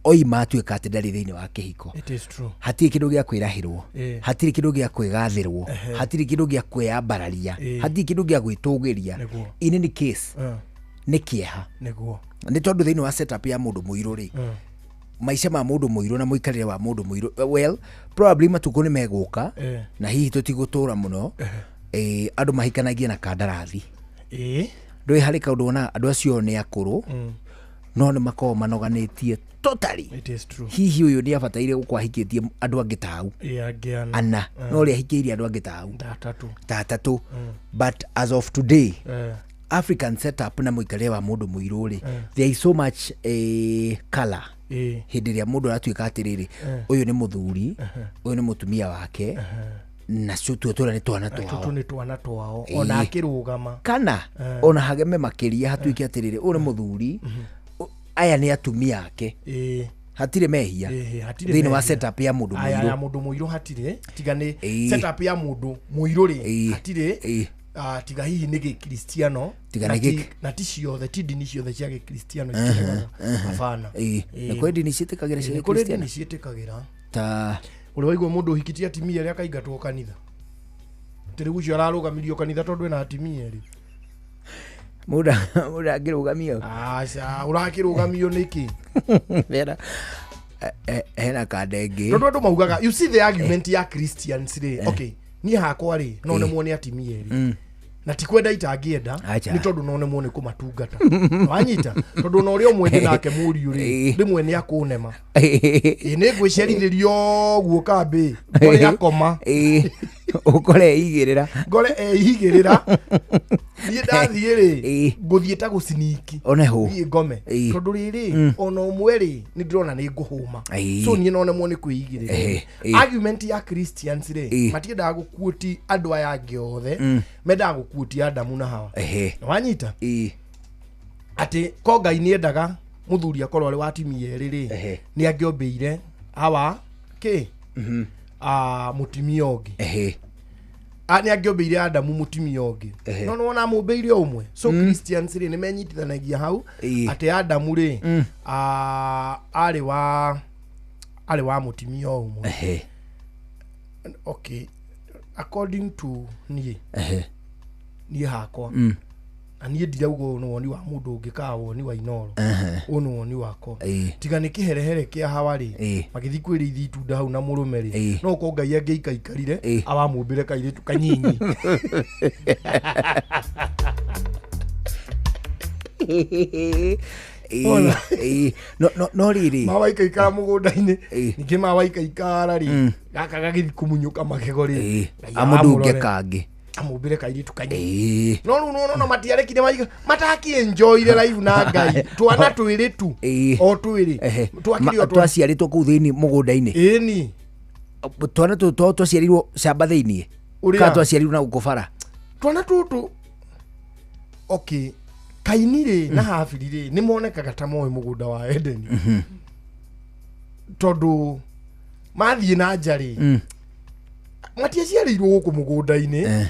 oima atuĩka atĩ ndarĩ thĩinĩ wa kĩhiko. It is true. Hatirĩ kĩndũ gĩa kwĩrahĩrwo, hatirĩ kĩndũ gĩa kwĩgathĩrwo, hatirĩ kĩndũ gĩa kwĩyambararia, hatirĩ kĩndũ gĩa gwĩtũgĩria. In any case, nĩ kĩeha. Nĩguo. Nĩ tondũ thĩinĩ wa setup ya mũndũ mũirũ rĩ, maica ma mũndũ mũirũ na mũikarĩre wa mũndũ mũirũ, well, probably matukũ nĩ megũka na hihi tũtigũtũra mũno, andũ mahikanagia na kandarathi. Ndũĩ harĩ kaũndũ wonaga andũ acio nĩ akũrũ, no nĩ makoragwo manoganĩtie totally. It is true. Hihi ũyũ nĩ abataire gũkorwo ahikĩtie andũ angĩ ta au ana, no ũrĩa ahikĩire andũ angĩ ta au ta atatũ. But as of today, African setup na mũikarĩre wa mũndũ mũirũ rĩ, there is so much color. Hĩndĩ ĩrĩa mũndũ aratuĩka atĩrĩrĩ, ũyũ nĩ mũthuri, ũyũ nĩ mũtumia wake, na tuo tũrĩa nĩ twana twao. Tũtũ nĩ twana twao. Ona akĩrũgama. Kana ona hageme makĩria hatuĩke atĩrĩrĩ, ũyũ nĩ mũthuri, aya nĩ atumia ake. Hatirĩ mehia thĩinĩ wa setup ya mũndũ mũirũ. Ya mũndũ mũirũ hatirĩ, tiga nĩ setup ya mũndũ mũirũ rĩ, hatirĩ. Tiga hihi nĩ gĩkristiano, na ti ciothe, ti ndini ciothe cia gĩkristiano ikĩregaga. Hapana. Nĩ kũrĩ ndini ciĩtĩkagĩra cia Nĩ kũrĩ gĩkristiano? ndini ciĩtĩkagĩra. Ta ũrĩa waigua mũndũ ũhikĩtie atimia erĩ akaingatwo kanitha. Atĩ rĩu ũcio ararũgamirio kanitha tondũ ena atimia erĩ. Mũndũ angĩrũgamio? Aca, ũrakĩrũgamio nĩkĩ? Hena kanda ĩngĩ. Tondũ andũ maugaga, you see the argument ya Christians rĩ, okay, niĩ hakwa rĩ, no nemwo nĩ atimia erĩ. Na ti kwenda itangĩenda, nĩ tondũ no nemwo nĩ kũmatungata. Wanyita? Tondũ ona ũrĩa ũmwe ndĩ nake mũriũ rĩ, rĩmwe nĩ akũnema. Nĩ ngwĩcerithĩrio ũguo kambĩ, ngore akoma. Ũkore eigĩrĩra. Ngore eigĩrĩra. Niĩ ndathiĩ rĩ, ngũthiĩ ta gũciniki. One hũ. Thiĩ ngome. Tondũ rĩrĩ, ona ũmwe rĩ, nĩ ndĩrona nĩ ngũhũma. So niĩ no nemwo nĩ kwĩigĩrĩra. Argument ya Christians rĩ, matiendaga gũkuoti andũ aya angĩ othe, mendaga gũkuoti Adamu na Hawa. Wanyita? Atĩ ko Ngai nĩendaga mũthuri akorwo arĩ wa atimia erĩ rĩ, nĩ angĩombĩire Hawa kĩ? Mũtumia ũngĩ. Nĩ angĩombĩire Adamu mũtumia ũngĩ. No nĩwona amũmbĩire o ũmwe. So Christians rĩ, nĩ menyitithanagia hau atĩ Adamu rĩ, arĩ wa mũtumia o ũmwe. Okay, according to niĩ, niĩ hakwa, na niĩ ndirauga ũyũ nĩ woni wa mũndũ ũngĩ kana woni wa Inoro, ũyũ nĩ woni wakwa. Tiga nĩ kĩherehere kĩa Hawa rĩ, magĩthiĩ kwĩrĩithia itunda hau na mũrũme rĩ, no ũkorwo Ngai angĩikaikarire awamũmbĩre kairĩtu kanyinyi. Ona. Ĩĩ, no rĩrĩ Mawaikaikara mũgũnda-inĩ, ningĩ mawaikaikara rĩ, gaka gagĩthi kũmunyũka magego rĩ, Ngai amũndunge amũrore. Kangĩ. Amũmbĩre kairĩtu kanini. Ĩĩ. No rĩu nona matiarekire maiga matakienjoire life na Ngai, twana twĩrĩ tu, o twĩrĩ. Ehe. Twakĩrĩ o Twaciarĩtwo kũu thĩinĩ mũgũnda-inĩ. Ĩni. Twana tũtũ twao twaciarirwo camba thĩinĩ. Ũrĩa? Kana twaciarirwo na gũkũ bara? Twana tũtũ, okay, Kaini rĩ na Habili rĩ, nĩ monekaga ta moĩ mũgũnda wa Edeni, tondũ mathiĩ na nja rĩ, matiaciarĩirwo gũkũ mũgũnda-inĩ.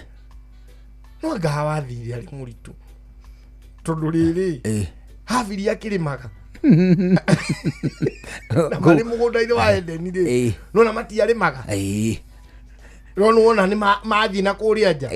No anga hawathire arĩ mũritũ, tondũ rĩrĩ, Habili akĩrĩmaga na marĩ mũgũnda-inĩ wa Edeni rĩ, nona matiarĩmaga. No nĩwona nĩ mathiĩ na kũrĩa nja.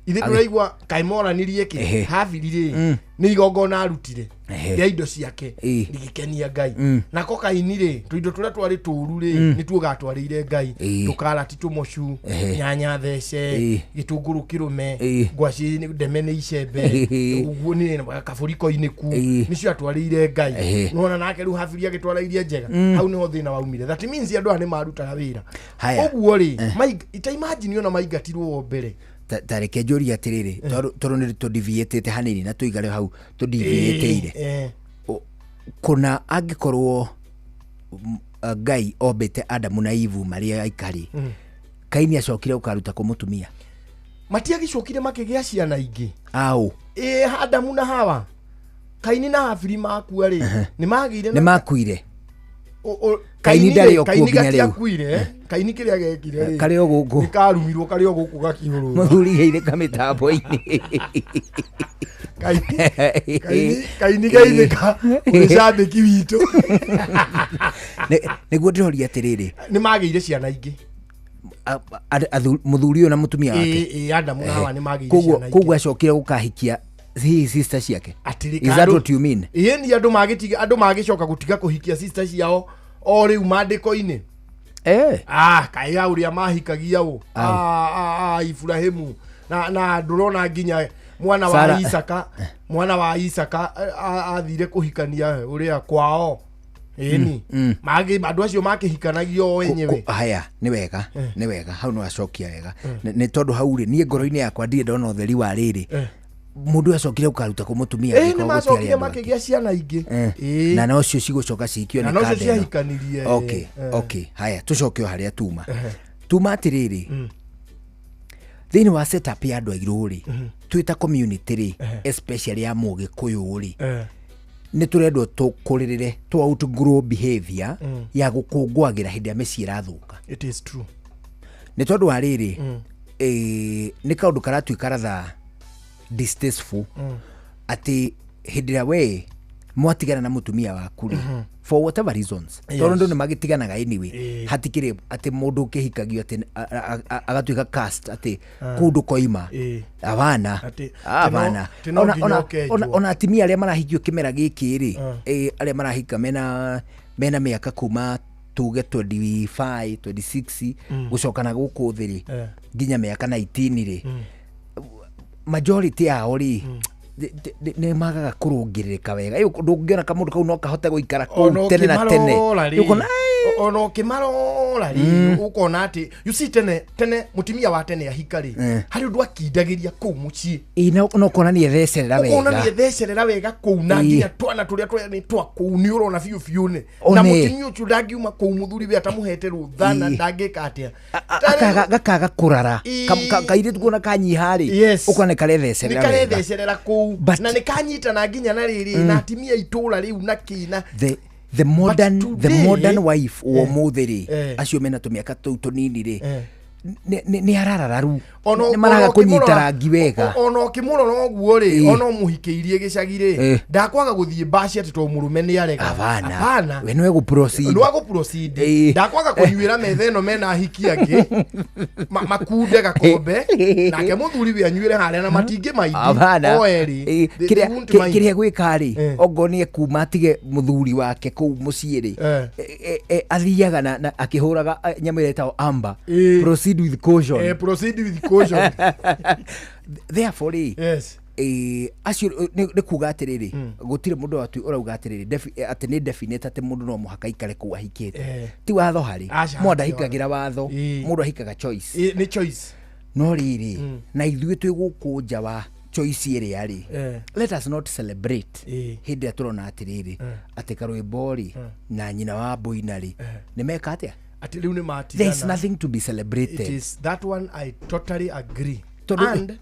Ithe tũraigua kaĩ moranirie kĩ. Habili rĩ, nĩ igongona arutire rĩa indo ciake, rĩgĩkenia Ngai. Nako Kaini rĩ, tũindo tũrĩa twarĩ tũru rĩ, nĩtuo gatwarĩire Ngai. Tũkarati tũmocu, nyanya thece, gĩtũngũrũ kĩrũme, ngwacĩ ndeme nĩ icembe, ũguo nĩ kabũriko-inĩ ku, nĩcio atwarĩire Ngai. Nona nake rĩu Habili agĩtwara iria njega. Hau nĩho thĩna waumire. That means andũ aya nĩ marutaga wĩra. Haya. Ũguo rĩ, ta imagine ona maingatirwo o mbere. Ta reke njũrie atĩrĩrĩ, tondũ nĩ tũdeviatĩte hanini na tũigare hau tũdeviatĩire. Kũna angĩkorwo Ngai ombĩte Adamu na Ivu marĩ aikari, Kaini acokire gũkaruta kũ mũtumia? Matiagĩcokire makĩgĩa ciana ingĩ. Aũ? Ĩ, Adamu na Hawa, Kaini na Habili makua rĩ, nĩ magĩire Nĩ na makuire? Kaini ndarĩ o kuo Kaini nginya rĩu. gatiakuire. Kaini kĩrĩa gekire rĩ, Karĩ o gũkũ. Nĩ karumirwo, karĩ o gũkũ gakiũrũra. Mũthuri geire kamĩtambo-inĩ. Kaini geithĩka ũrĩ cambĩki witũ. Nĩguo ndĩroria atĩrĩrĩ, Nĩ magĩire ciana ingĩ. Mũthuri ũyũ na mũtumia wake. Ĩ, Adamu na Hawa nĩ magĩire Koguo ciana ingĩ. koguo acokire gũkahikia hihi sister ciake. Atĩrĩ, Is that kandũ- what you mean? Ĩĩ, ni andũ magĩtiga, andũ magĩcoka gũtiga kũhikia sister ciao o rĩu maandĩko-inĩ. Ah, kaĩ a ũrĩa mahikagia ũ. Ah, ah, ah, Ibrahimu na ndũrona nginya mwana wa Sarah. Isaka, mwana wa Isaka athire kũhikania ũrĩa kwao. Ĩni. Mangĩ andũ acio makĩhikanagio o enyewe. Haya, nĩ wega, nĩ wega, hau nĩ wacokia wega. Nĩ tondũ hau rĩ, niĩ ngoro-inĩ yakwa ndirĩ ndona ũtheri wa rĩrĩ, mũndũ ũyũ acokire gũkaruta kũ mũtumia Ĩ, angĩkorwo nĩ gũtiarĩ macokire andũ angĩ? makĩgĩa ciana ingĩ. Ĩĩ. Na nocio cigũcoka cikio Na nĩ nocio kanda ĩno. ciahikanirie, Okay, okay, haya, tũcoke o harĩa tuma. Tuma atĩrĩrĩ, thĩinĩ wa setup ya andũ airũ rĩ, twĩ ta community rĩ, especially ya Mũgĩkũyũ rĩ, nĩ tũrendwo tũkũrĩrĩre tũ outgrow behavior ya gũkũngũagĩra hĩndĩ ĩrĩa mĩciĩ ĩrathũka. It is true. Nĩ tondũ wa rĩrĩ, nĩ kaũndũ karatuĩka rather distasteful atĩ hĩndĩ ĩrĩa we mwatigana na mũtumia waku rĩ, for whatever reasons, tondũ andũ nĩ magĩtiganaga anyway, hatikĩrĩ atĩ mũndũ ũkĩhikagio atĩ agatuĩka cast atĩ kũu ndũkoima. Abana. Abana. Atĩ no nginya ũkenjwo. Ona atimia arĩa marahikio kĩmera gĩkĩ rĩ, arĩa marahika mena mĩaka kuma tuge 25 26 gũcoka na gũkũ thĩ rĩ, nginya mĩaka 19 rĩ, majority yao rĩ, nĩ magaga kũrũngĩrĩrĩka wega. Ĩ, ndũngĩona kamũndũ kau no kahote gũikara Ona kũu tene na tene. ũkĩmarora rĩ, Ũkona, ona ũkĩmarora rĩ, ũkona atĩ you see, tene tene mũtumia wa tene ahika rĩ, harĩ ũndũ akindagĩria kũu mũciĩ. Ĩ, no ũkona nĩ ethecerera Ũkona wega. nĩ ethecerera wega kũu, na nginya twana tũrĩa twa nĩ twa kũu nĩ ũrona biũ biũ nĩ One. na mũtumia ũcio ndangiuma kũu mũthuri we atamũhete rũtha na ndangĩka atĩa. Gakaga kũrara. Kairĩtu kuona kanyiha rĩ, ũkona nĩ karethecerera Nĩ wega. karethecerera kũu na nĩ kanyitana nginya na rĩrĩ na atimia itũra rĩu na kĩna. The today- modern wife wa ũmũthĩ rĩ, acio mena tũmĩaka tũu tũnini rĩ, nĩ ararararu, Ona nĩ maraga ona kũnyita ũkĩmũrora- rangi wega. Ona ũkĩmũrora ũguo rĩ, ona ũmũhikĩirie gĩcagi rĩ, ndakwaga gũthiĩ mbaci atĩ tondũ mũrũme nĩ arega. Abana. Abana. We nĩwe gũ-proceed. Nĩ wagũ-proceed. Ndakwaga kũnyuĩra metha ĩno mena ahiki angĩ, makunde gakombe nake mũthuri we anyuĩre harĩa na matingĩ maindi Abana. o erĩ. They won't mind. Kĩrĩa gwĩka rĩ, ongorwo nĩ ekuma atige mũthuri wake kũu mũciĩ rĩ, athiaga na akĩhũraga nyamũ ĩrĩa ĩtagwo amber. Proceed with caution. Proceed with caution. Therefore rĩ, Yes. Acio nĩ kuga atĩrĩrĩ, gũtirĩ mũndũ watu ũrauga atĩrĩrĩ atĩ nĩ definite atĩ mũndũ no mũhaka aikare kũu ahikĩte. Ti watho harĩ mũndũ ahikagĩra watho, mũndũ ahikaga choice. Nĩ choice. No rĩrĩ, na ithuĩ twĩ gũkũ nja wa choice ĩrĩa rĩ, let us not celebrate hĩndĩ ĩrĩa tũrona atĩrĩrĩ atĩ Karwĩmbo rĩ na nyina wa Boina rĩ nĩ meka atĩa, atĩ rĩu nĩ matigana. There is nothing to be celebrated. It is that one I totally agree. And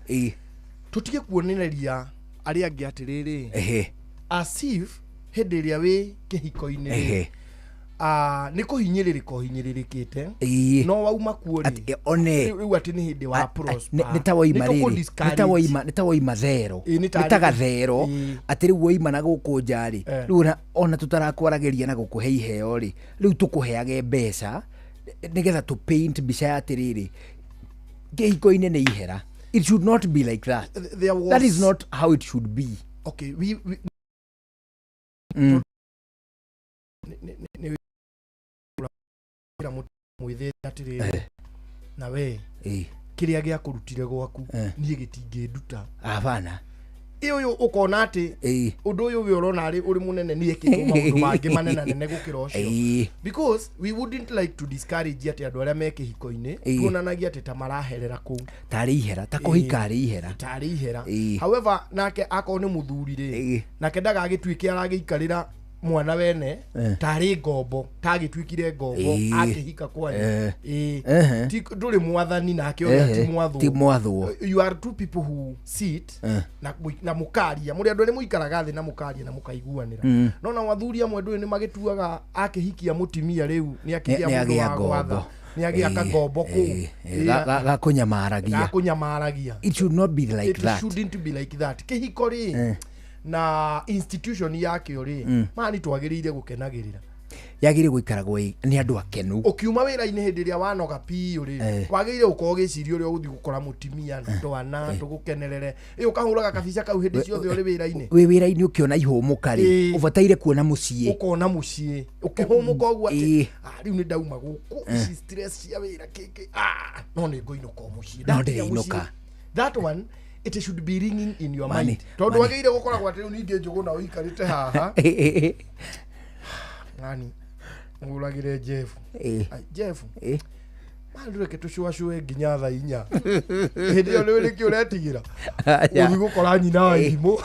tutige kuonereria arĩa angĩ atĩrĩrĩ as if hĩndĩ ĩrĩa wĩ kĩhiko-inĩ rĩ nĩ kũhinyĩrĩrĩka ũhinyĩrĩrĩkĩte no wauma kuo rĩ rĩu atĩ nĩ hĩndĩ wa prosper. Nĩ ta waima rĩrĩ, nĩ ta waima thero, nĩ ta gathero atĩ rĩu waima na gũkũ nja rĩ, rĩu ona tũtarakwaragĩria na gũkũhe iheo rĩ, rĩu tũkũheage mbeca nĩgetha tũ paint mbica ya atĩrĩrĩ kĩhiko-inĩ nĩ ihera. It should not be like that. That is not how it should be. Okay, we na we kĩrĩa gĩakũrutire gwaku niĩ gĩtingĩnduta. Hapana. Ũyũ ũkona atĩ ũndũ ũyũ we ũrona arĩ ũrĩ mũnene nĩ ekĩtwo maũndũ mangĩ manenanene gũkĩra ũcio. Because we wouldn't like to discourage atĩ andũ arĩa me kĩhiko-inĩ tuonanagia atĩ ta maraherera kũu, tarĩ ihera, ta kũhika arĩ ihera, tarĩ ihera. However, nake akorwo nĩ mũthuri rĩ, nake ndagagĩtuĩke aragĩikarĩra mwana wene tarĩ ngombo, tagĩtuĩkire ngombo akĩhika kwanyu. Ti ndũrĩ mwathani nake ũrĩa ti mwathwo, ti mwathwo. You are two people who sit na mũkaria, mũrĩ andũ arĩa mũikaraga thĩ na mũkaria na mũkaiguanĩra. No na athuri amwe ndũĩ nĩ magĩtuaga akĩhikia mũtimia rĩu nĩ akĩgĩa mũndũ wa gwatha, nĩ agĩa kagombo kũu gakũnyamaragia. It should not be like that. It shouldn't be like that. Kĩhiko rĩ na institution yakĩo rĩ, mani twagĩrĩire gũkenagĩrĩra, yagĩrĩire gũikaragwo nĩ andũ akenu. Ũkiuma wĩra-inĩ hĩndĩ ĩrĩa wanoga piũ rĩ, wagĩrĩire gũkorwo ũgĩciria ũrĩa ũgũthiĩ gũkora mũtimia na twana tũgũkenerere. Ũkahũraga kabica kau hĩndĩ ciothe ũrĩ wĩra-inĩ. Wĩ wĩra-inĩ ũkĩona ihũmũka rĩ, ũbataire kuona mũciĩ, ũkona mũciĩ ũkĩhũmũka ũguo atĩ rĩu nĩ ndauma gũkũ, ici stress cia wĩra kĩkĩ, no nĩ ngũinũka o mũciĩ, no ndĩrĩinũka. That one it should be ringing in your mind. Tondu wagĩrĩire gũkoragwo atĩ rĩu ningĩ Njũgũna ũikarĩte haha nani ngũragĩre Jeff. Jeff, mandureke tũcuacue nginya thaa 4 hĩndĩ ĩyo nĩ nĩkĩ ũretigĩra ũthiĩ gũkora nyina wa irimũ.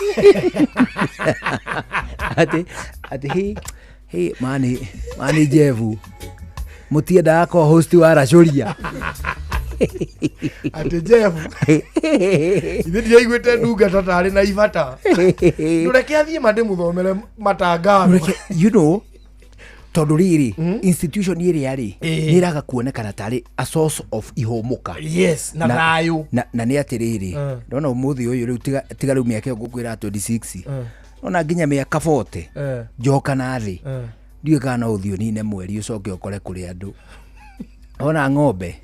Atĩ he mani Jeff mũtiendaga ko host wa racũria. Atĩ Jeff ithe ndiaiguĩte ndungata tarĩ na ibata, ndũreke athiĩ ma ndĩmũthomere matangatho. You know, tondũ rĩrĩ institution ĩrĩa rĩ nĩ ĩraga kuonekana tarĩ a source of ihũmũka. Yes, na thayũ. Na nĩ atĩrĩrĩ, ndona ũmũthĩ ũyũ rĩu tiga rĩu mĩaka ĩyo ngũkwĩra 26, nona nginya mĩaka 40 njoka na thĩ, ndiũĩ kana no ũthiĩ ũnine mweri ũcoke ũkore kũrĩ andũ. Ona ng'ombe,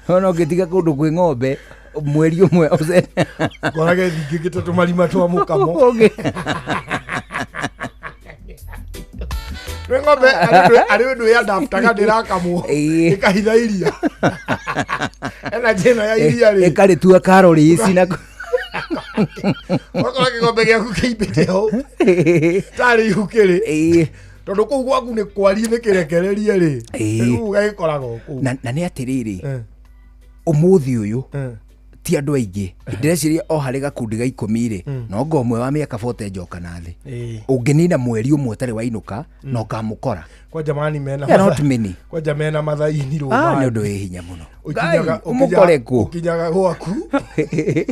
ona ũngĩtiga kũndũ kwĩ ng'ombe mweri ũmwe ngorage thingĩkĩte tũmarima twa mũkamo. Nĩ ng'ombe arĩ ũndũ ĩadaptaga ndĩrakamwo ĩkahitha iria, ena njĩno ya iria rĩ ĩkarĩtua calories na ũgakora kĩng'ombe gĩaku kĩimbĩte hau tarĩ ihu kĩrĩ, tondũ kũu gwaku nĩ kwarie nĩ kĩrekererie rĩ, rĩu gagĩkoragwo kũu. Na nĩ atĩrĩrĩ, ũmũthĩ ũyũ ti andũ aingĩ, ndĩreciria o harĩ gakundi ga 10 rĩ, no ngo ũmwe wa mĩaka 40 njoka na thĩ, ũngĩnina mweri ũmwe ũtarĩ wainũka na ũkamũkora. Kwanja mani mena not many. Kwanja mena mathaini rũmani. Nĩ ũndũ wĩ hinya mũno. Ũmũkore kũ? Ũkinyaga gwaku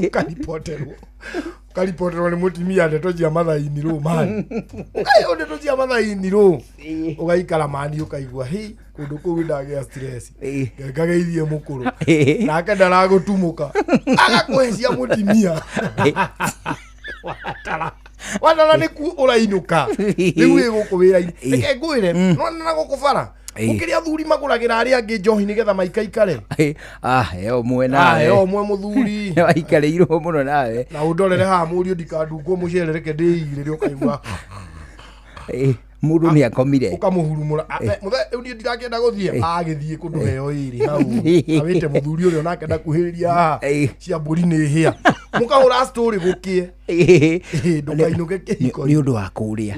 ũkaripoterwo. Ũkaripoterwo nĩ mũtimia ndeto cia mathaini rũ mani. Ũkaihwo ndeto cia mathaini rũ. Ũgaikara mani ũkaigua hi kũndũ kũu ndagĩa stress. Ngageithie mũkũrũ. Nake ndaragũtumũka. Agakũhe cia mũtimia. Watara. Watara nĩ ku ũrainũka. Rĩu wĩ gũkũ wĩra-inĩ. Reke ngwĩre, nona na gũkũ bara. Gũkĩrĩ athuri magũragĩra arĩa angĩ njohi nĩgetha maikaikare. He ũmwe nawe. He ũmwe mũthuri. Waikarĩirwo mũno nawe. Na ũndorere haha mũriũ ndikandungwo mũcere reke ndĩigĩrĩre ũkaigua. Mũndũ nĩ akomire. Ũkamũhurumũra. Ah, Eh. mũthee rĩu niĩ ndirakĩenda gũthiĩ. Eh. Agĩthiĩ kũndũ heo ĩrĩ hau awĩte mũthuri ũrĩa onake ndakuhĩrĩria haha cia mbũri nĩ hĩa, mũkahũra story gũkĩe. Ndũkainũke kĩhiko. Nĩ ũndũ wa kũrĩa,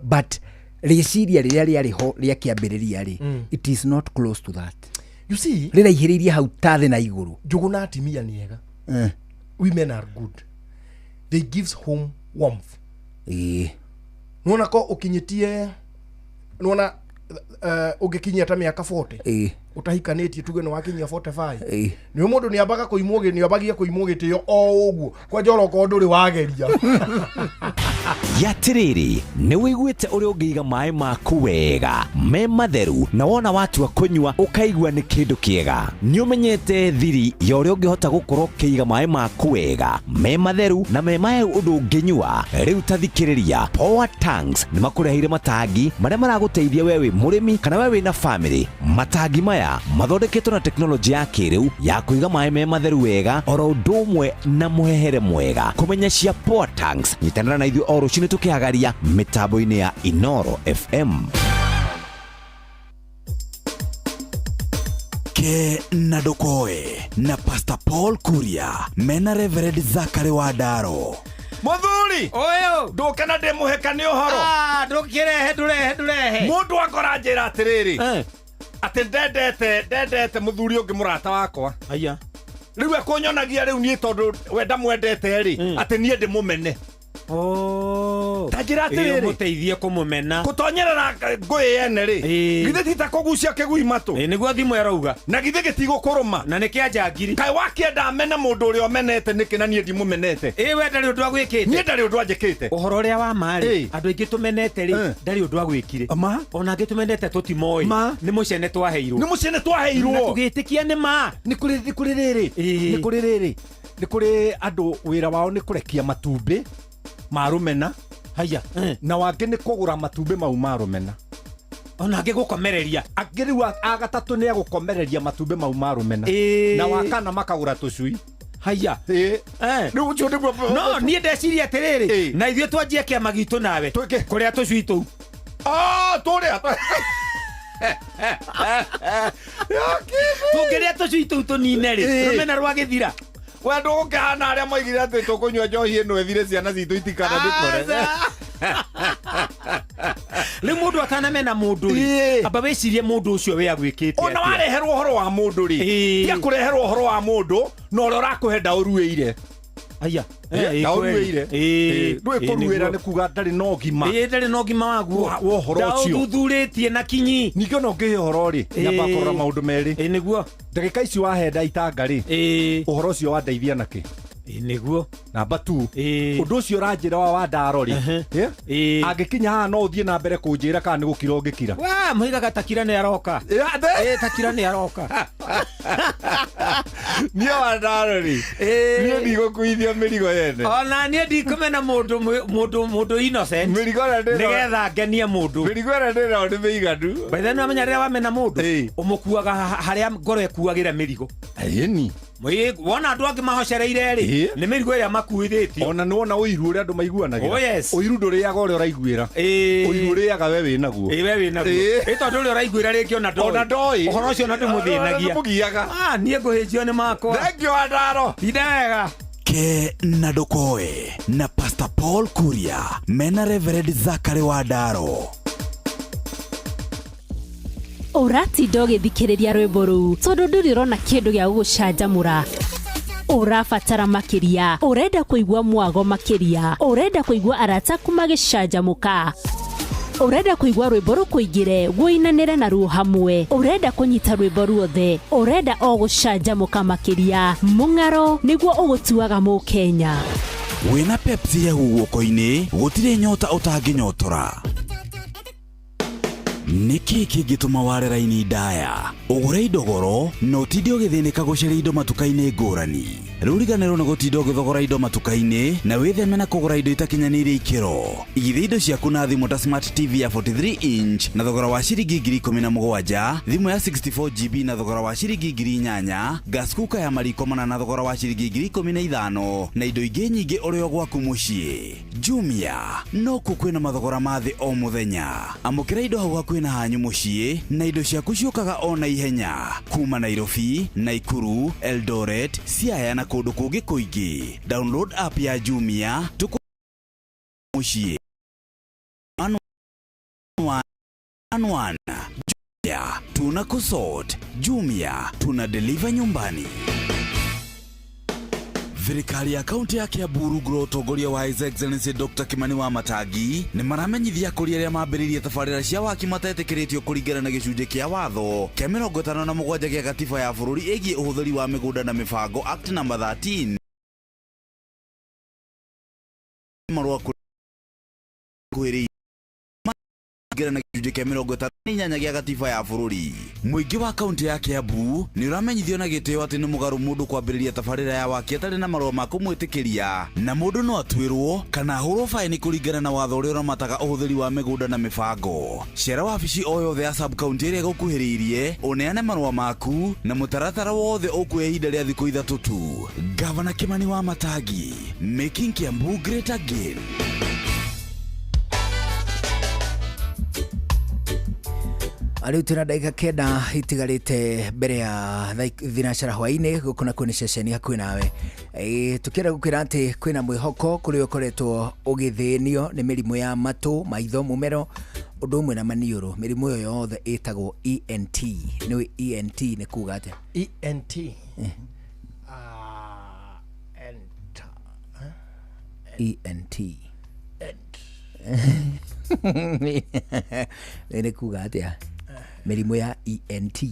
but rĩciria rĩrĩa rĩarĩ ho rĩa kĩambĩrĩria rĩ, it is not close to that. You see, rĩraihĩrĩirie hau ta thĩ na igũrũ. Njũgũ na atimia nĩ ega. Women are good, they gives home warmth. Nona ko ũkinyĩtie, nona ũngĩkinyia ta mĩaka 40 ũtahikanĩtie, tuge nĩ wakinyia 45, nĩ mũndũ nĩ ambaga kũimwo nĩ ambagia kũimwo gĩtĩo o ũguo kwanja orokorwo ndũrĩ wageria. Yatirĩrĩ, nĩ wĩiguĩte ũrĩa ũngĩiga maĩ maku wega me matheru, na wona watua kũnyua ũkaigua nĩ kĩndũ kĩega? Nĩ ũmenyete thiri ya ũrĩa ũngĩhota gũkorwo ũkĩiga maĩ maku wega me matheru na me maĩ ũndũ ũngĩnyua? Rĩu ta thikĩrĩria, Power Tanks nĩ makũreheire matangi marĩa maragũteithia we wĩ mũrĩmi kana we wĩ na family. Matangi maya mathondeketwo na tekinoronjĩ ya kĩrĩu ya kũiga maĩ me matheru wega, oro ũndũ ũmwe na mũhehere mwega. Kũmenya cia Power Tanks, nyitanĩra na ithuĩ o rũcinĩ tũkĩhagaria mĩtambo-inĩ ya Inoro FM. Ke na ndũkoe na Pastor Paul Kuria mena Reverend Zakary wa Ndaro. Muthuri uyu nduke na ndimuheka ni uhoro. Ndukirehe, ndurehe, ndurehe. Mundu akora njira atiriri ati ndendete ndendete muthuri ungi murata wakwa. Aya. Riu ekunyonagia riu nie tondu we ndamwendete ri, ati nie ndimumene. Oh. Ta njĩra atĩrĩrĩ. Mũteithie kũmũmena. Kũtonyerera ngũĩ yene rĩ, githĩ ti ta kũgucia kĩgui matũ? Nĩguo thimũ ĩrauga. Na githĩ gĩtigũkũrũma? Na nĩ kĩa njangiri. Kaĩ wakĩenda amene mũndũ ũrĩa ũmenete nĩkĩ na niĩ ndimũmenete? Ĩ, we ndarĩ ũndũ agwĩkĩte. Niĩ ndarĩ ũndũ anjĩkĩte. Ũhoro ũrĩa wa ma rĩ, andũ aingĩ tũmenete rĩ, ndarĩ ũndũ agwĩkire. Ma. Ona angĩ tũmenete tũtimoĩ. Ma. Nĩ mũcene twaheirwo. Nĩ mũcene twaheirwo. Na tũgĩtĩkia nĩ ma. Nĩ kũrĩ nĩ kũrĩ rĩrĩ, nĩ kũrĩ rĩrĩ, nĩ kũrĩ andũ wĩra wao nĩ kũrekia matumbĩ ma rũmena. Haya. Na wangĩ nĩ kũgũra matumbĩ mau ma rũmena. Ona angĩ gũkomereria. Angĩ rĩu a gatatũ nĩ agũkomereria matumbĩ mau ma rũmena. Na wa kana makagũra tũcui. Haya. Rĩu ũcio nĩguo. No niĩ ndeciria atĩrĩrĩ, na ithuĩ twanjie kĩama gitũ nawe kũrĩa tũcui tũu. Ah, tũrĩa tũngĩrĩa tũcui tũu tũnine rĩ, rũmena rwagĩthira. We ndũgũkĩhana arĩa moigire atĩ tũkũnyua njohi ĩno ĩthire ciana citũ itikana ndĩkore. Rĩu mũndũ atanamena mũndũ rĩ, amba wĩcirie mũndũ ũcio we agwĩkĩte Ona atĩa. wareherwo ũhoro wa mũndũ rĩ, tia kũreherwo ũhoro wa mũndũ na ũrĩa ũrakũhe ndaũruĩire. Aya. Ndaũruĩire. Ndũĩ kũruĩra nĩ kuga ndarĩ na ũgima. Ĩ, ndarĩ na ũgima waguo. Wa ũhoro ũcio. Ndaũthuthurĩtie na kinyi. Ningĩ ona ũngĩhe ũhoro rĩ, nyamba kũrora maũndũ merĩ. Nĩguo. Ndagĩka ici wahe ndaitanga rĩ, ũhoro ũcio wandeithia nakĩ? Nĩguo. Namba 2, ũndũ ũcio ũranjĩra wa wandaro rĩ, angĩkinya haha no ũthiĩ na mbere kũnjĩra kana nĩ gũkira ũngĩkira? Wa moigaga takira nĩ aroka. Ĩ, takira nĩ aroka. Niĩ wandaro rĩ, niĩ ndigũkuithia mĩrigo yene. Ona niĩ ndikũmena mũndũ mũndũ mũndũ innocent. Mĩrigo ĩrĩa ndĩna- Nĩgetha ngenie mũndũ. Mĩrigo ĩrĩa ndĩnayo nĩ mĩiganu. By the way, nĩwamenya rĩrĩa wamena mũndũ, ũmũkuaga harĩa ngoro ĩkuagĩra mĩrigo. Ĩni. Wona andũ angĩ mahocereire rĩ, nĩ mĩrigo ĩrĩa makuithĩtio. Ona nĩ wona ũiru ũrĩa andũ maiguanagĩra. Oh, yes. Ũiru ndũrĩaga ũrĩa ũraiguĩra. Ũiru ũrĩaga we wĩnaguo. Ĩ, we wĩnaguo. Ĩ, tondũ ũrĩa ũraiguĩra rĩngĩ ona ndoĩ. Ona ndoĩ. Ũhoro ũcio ona ndũmũthĩnagia. Ndũmũgiaga. Ah, niĩ ngũhĩnjio nĩ makwa. Thank you, Wandaro. Tinda wega. Ke na ndũkoe na Pastor Paul Kuria mena Reverend Zakary wa Ndaro. Ũratinda ũgĩthikĩrĩria rwĩmbo rũu tondũ ndũrĩ ũrona kĩndũ gĩa gũgũcanjamũra. Ũrabatara makĩria, ũrenda kũigua mwago makĩria, ũrenda kũigua arata aku magĩcanjamũka, ũrenda kũigua rwĩmbo rũkũingĩre wũinanĩre naruo hamwe, ũrenda kũnyita rwĩmbo ruothe, ũrenda o gũcanjamũka makĩria. Mũng'aro nĩguo ũgũtuaga mũkenya. Wĩna Pepsi hehu guoko-inĩ, gũtirĩ nyota ũtangĩnyotora. Nĩ kĩĩ kĩngĩtũma ware raini ndaya, ũgũre indo goro na ũtinde ũgĩthĩnĩka gũcaria indo matuka-inĩ ngũrani? Rĩu riganĩrwo nĩ gũtinda ũgĩthogora indo matuka-inĩ na wĩtheme na kũgũra indo itakinyanĩirie ikĩro. Igithia indo ciaku na thimũ ta Smart TV ya 43 inch na thogora wa ciringi 17,000, thimũ ya 64 GB na thogora wa ciringi 8,000, gas cooker ya mariko mana na thogora wa ciringi 15,000 na indo ingĩ nyingĩ ũrĩ o gwaku mũciĩ. Jumia nokuo kwĩna mathogora ma thĩ o mũthenya. Amũkĩra indo hau hakuhĩ na hanyu mũciĩ na indo ciaku ciũkaga o na ihenya kuma Nairobi, Naikuru, Eldoret, Siaya na kũndũ kũngĩ kũingĩ. Download app ya Jumia tũkũ mũciĩ. One one one. Jumia tuna kusort. Jumia tuna deliver nyumbani. Thirikari ya kaunti ya Kiambu rungu rwa ũtongoria wa His Excellency Dr. Kimani wa Matangi nĩ maramenyithia akũria arĩa mambĩrĩirie tabarĩra cia waki matetĩkĩrĩtio kũringana na gĩcunjĩ kĩa watho kĩa 57 gĩa gatiba ya bũrũri ĩgiĩ ũhũthĩri wa mĩgũnda na mĩbango Act number 13 marũa kũrĩ kũringana na gĩcunjĩ kĩa 58 gĩa gatiba ya bũrũri. Mũingĩ wa kaunti ya Kiambu nĩ ũramenyithio na gĩtĩo atĩ nĩ mũgarũ mũndũ kwambĩrĩria tabarĩra ya waki atarĩ na marũa ma kũmwĩtĩkĩria na mũndũ no atuĩrwo kana ahũrwo baĩni kũringana na watho ũrĩa ũramataga ũhũthĩri wa mĩgũnda na mĩbango. Cera wabici o yothe ya sub county ĩrĩa ĩgũkuhĩrĩirie ũneane marũa maku na mũtaratara wothe ũkuoya ihinda rĩa thikũ ithatũ tu. Gavana Kimani wa Matangi, making Kiambu great again. Rĩu twĩna ndagĩka 9 itigarĩte mbere ya thaa thinacara hwaĩ-inĩ. Gũkũ nakuo nĩ ceceni hakuhĩ nawe. Tũkĩenda gũkwĩra atĩ kwĩna mwĩhoko kũrĩa ũkoretwo ũgĩthĩnio nĩ mĩrimũ ya matũ, maitho, mũmero ũndũ ũmwe na maniũrũ. Mĩrimũ ĩyo yothe ĩtagwo ENT. Nĩũĩ ENT nĩ kuga atĩa? ENT. ENT nĩ kuga atĩa? Mĩrimũ ya ENT.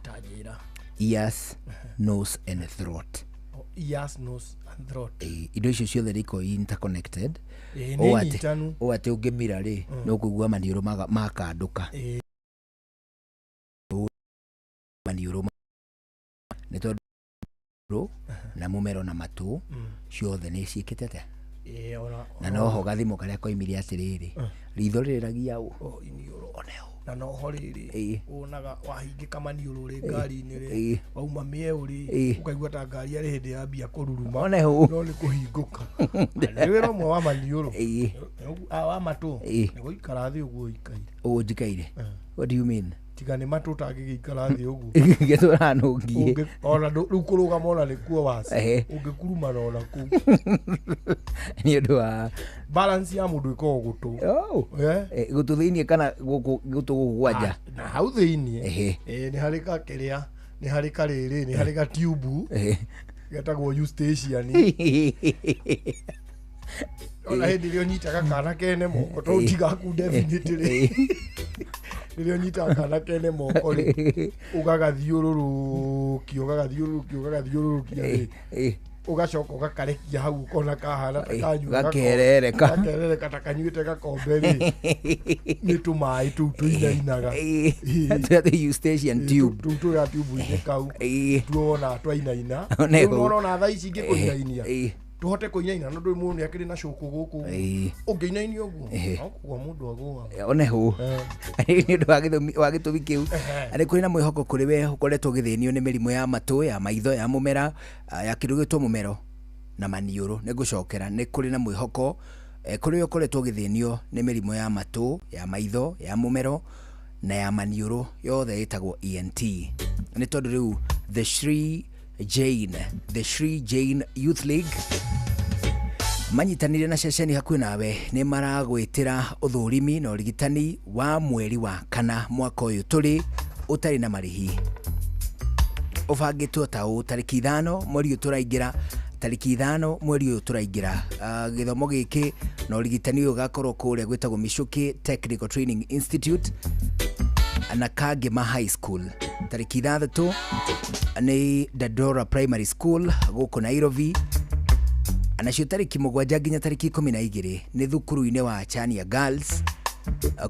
Tanjĩra. Ears, nose and throat. Ears, nose and throat. Indo icio ciothe nĩ ikoragwo interconnected. Ĩĩ, Ũũ nĩ atĩ- nyitanu. Ũũ atĩ ũngĩmira rĩ, no kũigua maniũrũ makandũka. Maniũrũ nĩ tondũ na mũmero na matũ ciothe nĩ ciĩkĩte atĩa? Ĩĩ, ona Na noho gathimo karĩa koimire atĩrĩrĩ, ritho rĩrĩragia ũ? O, iniũrũ. Na noho rĩrĩ wonaga wahingĩka maniũrũ rĩ ngari-inĩ rĩ, wauma mĩeũ rĩ, ũkaigua ta ngari arĩ hĩndĩ yambia kũruruma. One hũ. No nĩ kũhingũka. Na nĩ wĩra ũmwe wa maniũrũ. Wa matũ. Nĩ gũikara thĩ ũguo ũikaire. Ũguo njikaire? What do you mean? Tiga nĩ matũ ũtangĩgĩikara thĩ ũguo. Gĩtũraga nũngiĩ. Ona rĩu kũrũgama ona nĩkuo waci. Ũngĩkurumana ona kũu. Nĩ ũndũ wa balance ya mũndũ ĩkoragwo gũtũ. Oh. Gũtũ thĩiniĩ kana gũkũ gũtũ gũkũ kwanja? Na hau thĩiniĩ. Nĩ harĩ kakĩrĩa, nĩ harĩ karĩrĩ, nĩ harĩ gatiubu getagwo Eustachian. Ona hĩndĩ ĩrĩa ũnyitaga kana kene moko, to tigaku definitely. Rĩrĩa ũnyitaga kana kene moko rĩ, ũgagathiũrũrũkia, ũgagathiũrũrũkia, ũgagathiũrũrũkia rĩ, ũgacoka ũgakarekia hau ũkona kahana ta kanyua Gakerereka. Gakerereka ta kanyuĩte gakombe rĩ, nĩ tũmaĩ tũu tũinainaga. Tũrĩa twĩ Eustachian tube. Tũu tũrĩa tiubu-inĩ kau tuo wonaga twainaina. One Rĩu hau. nĩwona thaa ici ingĩkũinainia tũhote kũinaina no ndũĩ mũndũ nĩakĩrĩ na cũkũ gũkũ ũngĩinainia ũguo no kũgũa mũndũ agũaga. One hũ. Nĩ ũndũ wa gĩtũmi kĩu nĩ kũrĩ na mwĩhoko kũrĩ we ũkoretwo ũgĩthĩnio nĩ mĩrimũ ya matũ, ya maitho, ya mũmera, ya kĩndũ gĩtwo mũmero na maniũrũ. Nĩ ngũcokera, nĩ kũrĩ na mwĩhoko kũrĩ we ũkoretwo ũgĩthĩnio nĩ mĩrimũ ya matũ, ya maitho, ya mũmero na ya maniũrũ, yothe ĩtagwo ENT. Nĩ tondũ rĩu the Shri Jain Youth League manyitanire na ceceni hakuhĩ nawe nĩ maragwĩtĩra ũthũrimi na ũrigitani wa mweri wa kana mwaka ũyũ tũrĩ ũtarĩ na marĩhi. Ũbangĩtwo ta ũũ: tarĩki 5 mweri ũyũ tũraingĩra, tarĩki 5 mweri ũyũ tũraingĩra. Gĩthomo gĩkĩ na ũrigitani ũyũ ũgakorwo kũrĩa gwĩtagwo Michuki Technical Training Institute na Kangema High School. Tarĩki 6 nĩ Dandora Primary School gũkũ Nairobi, nacio tarĩki 7 nginya tarĩki 12 nĩ thukuru-inĩ wa Chania Girls.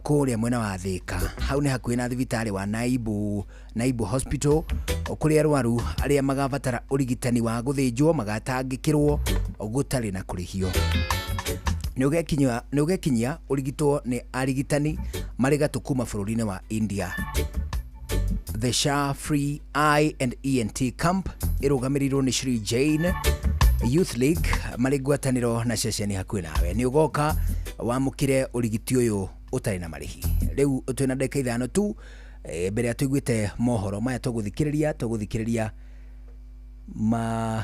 Kũrĩa mwena wa Thĩka, hau nĩ hakuhĩ na thibitarĩ wa Naibu Hospital, kũrĩa arwaru arĩa magabatara ũrigitani wa gũthĩnjwo magatangĩkĩrwo gũtarĩ na kũrĩhio. Nĩ ũgekinyia ũrigitwo nĩ arigitani marĩ gatũ kuma bũrũri-inĩ wa India. The SHA Free Eye and ENT Camp ĩrũgamĩrĩirwo nĩ Shri Jain Youth League marĩ ngwatanĩro na ceceni hakuhĩ nawe. Nĩ ũgoka wamũkĩre ũrigiti ũyũ ũtarĩ na marĩhi. Rĩu twĩna ndagĩka 5 tu mbere ya tũiguĩte mohoro maya tũgũthikĩrĩria ma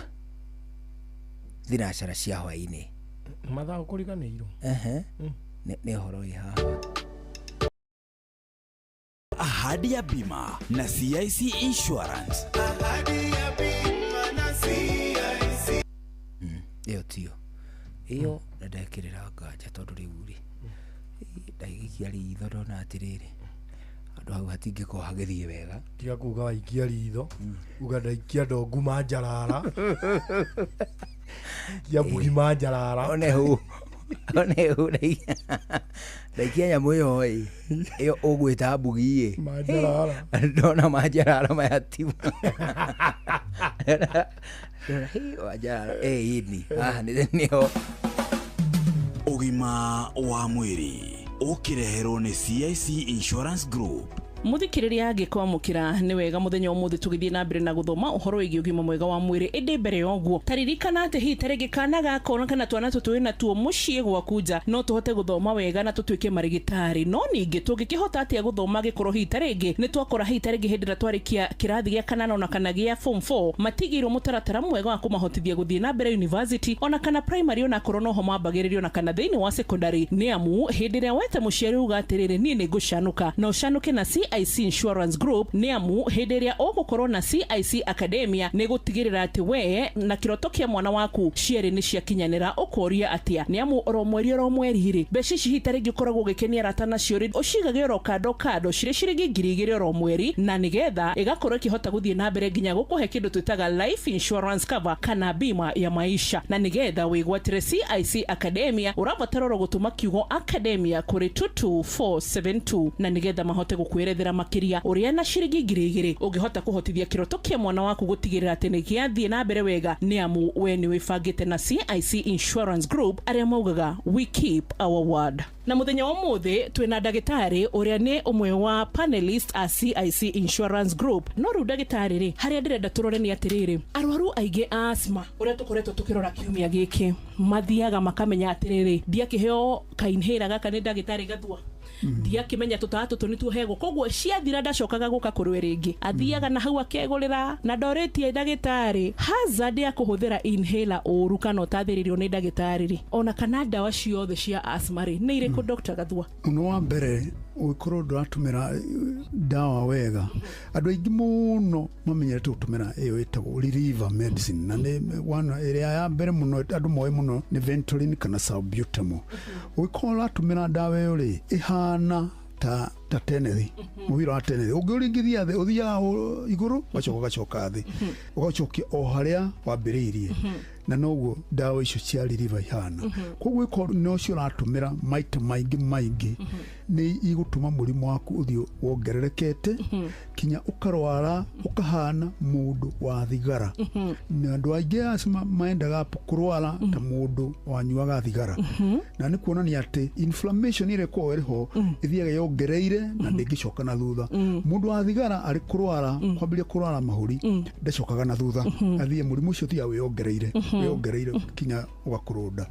thinacara cia hwaĩ-inĩ. Mathaa ũkũriganĩirwo. Ehe. Nĩ ũhoro wĩ haha. Ahadi ya bima na CIC Insurance. Ahadi ya bima na CIC. Ĩyo tiyo. Ĩyo ndekĩrĩra nganja tondũ rĩu rĩ ndaikia ritho ndona atĩrĩrĩ handũ hau hatingĩkorwo hagĩthiĩ wega. Tiga kuga waikia ritho, uga ndaikia ndongu manjarara. Ikia mbugi manjarara. One hu ndaikia nyamũ ĩyo ĩ ĩyo ũgwĩta mbugi ĩ manjarara, ndona manjarara maya ti manjarara ĩni haha nĩho. Ũgima wa mwĩrĩ ũkĩreherwo nĩ CIC Insurance Group. Muthikiriria angikwamukira ni wega muthenya umuthi tugithie na mbere na guthoma uhoro wigie ugima mwega wa mwiri. Indi mbere ya uguo taririkana ati hihi tarĩngĩ kana gaka ona kana twana tũtũ wĩna tuo mũciĩ gwaku nja no tũhote gũthoma wega na tũtuĩke marigitari. No ningĩ tũngĩkĩhota atĩa gũthoma gĩkorwo hihi tarĩngĩ nĩ twakora hihi tarĩngĩ hĩndĩ ĩrĩa twarĩkia kĩrathi gĩa kanana ona kana gĩa form 4 matigĩirwo mũtaratara mwega wa kũmahotithia gũthiĩ na mbere university ona kana primary ona korwo noho mambagĩrĩrio ona kana thĩinĩ wa secondary. Nĩ amu hĩndĩ ĩrĩa weta mũciari uga atĩrĩrĩ niĩ nĩ ngũcanũka na ũcanũke na CIC Insurance Group, nĩ amu hĩndĩ ĩrĩa ũgũkorwo na CIC Academia nĩ gũtigĩrĩra atĩ we na kĩroto kĩa mwana waku cierĩ nĩ ciakinyanĩra. Ũkoria atĩa? Nĩ amu oro mweri rĩ mbeca ici hihi tarĩngĩ ũkoragwo ũgĩkenia arata nacio rĩ ũcigage oro kando kando cirĩ ciringi 2,000 oro mweri, na nĩgetha ĩgakorwo ĩkĩhota gũthiĩ na mbere nginya gũkũhe kĩndũ twĩtaga life insurance cover kana bima ya maisha. Na nĩgetha wĩgwatĩre CIC Academia ũrabatara oro gũtũma kiugo Academia kũrĩ 22472 na nĩgetha mahote gũkwĩrethera makĩria ũrĩa na ciringi 2,000 ũngĩhota kũhotithia kĩroto kĩa mwana waku gũtigĩrĩra atĩ nĩ gĩathiĩ na mbere wega. Nĩ amu we nĩ wĩbangĩte na CIC Insurance Group arĩa maugaga we keep our word. Na muthenya wa umuthi twina ndagitari uria ni umwe wa panelist a CIC Insurance Group. No riu ndagitari ri haria ndirenda turore ni atiriri, arwaru aingi a asthma uria tukoretwo tukirora kiumia giki mathiaga makamenya atiriri ndiakiheo kainhera gaka ni ndagitari Gathua, ndiakimenya tutawa tutu nituo hegwo, koguo ciathira ndacokaga guka kurwe ringi, athiaga na hau akegurira na ndoritie ndagitari hazard ya kuhuthira inhaler uru kana utathiririo ni ndagitari ri ona kana ndawa ciothe cia asthma ri ni iriku? Dr. Gathua, uno wa mbere ugikorwo nduratumira ndawa wega, andu aingi muno mamenyerete gutumira iyo itagwo reliever medicine, na ni one ĩrĩa ya mbere muno andu moĩ muno ni Ventolin kana salbutamol. Ugikorwo uratumira ndawa ĩyo rĩ ihana ta tenethi, mũbira wa tenethi ũngĩũringithia thĩ ũthiaga igũrũ ũgacoka ũgacoka thĩ ũgacokia o harĩa wambĩrĩirie, na noguo ndawa icio cia reliever ihana. Koguo ĩkorwo nocio ũratũmĩra maita maingĩ maingĩ nĩ igũtũma mũrimũ waku ũthiĩ wongererekete kinya ũkarwara ũkahana mũndũ wa thigara. Na andũ aingĩ asthma maendaga kũrwara ta mũndũ wanyuaga thigara, na nĩ kuonania atĩ inflammation ĩrĩa ĩkoragwo ĩrĩ ho ĩthiaga yongereire na ndĩngĩcoka na thutha. Mũndũ wa thigara arĩ kũrwara kwambĩrĩria kũrwara mahũri ndacokaga na thutha, athiĩ mũrimũ ũcio ũthiaga wĩyongereire wĩyongereire kinya ũgakũrũnda.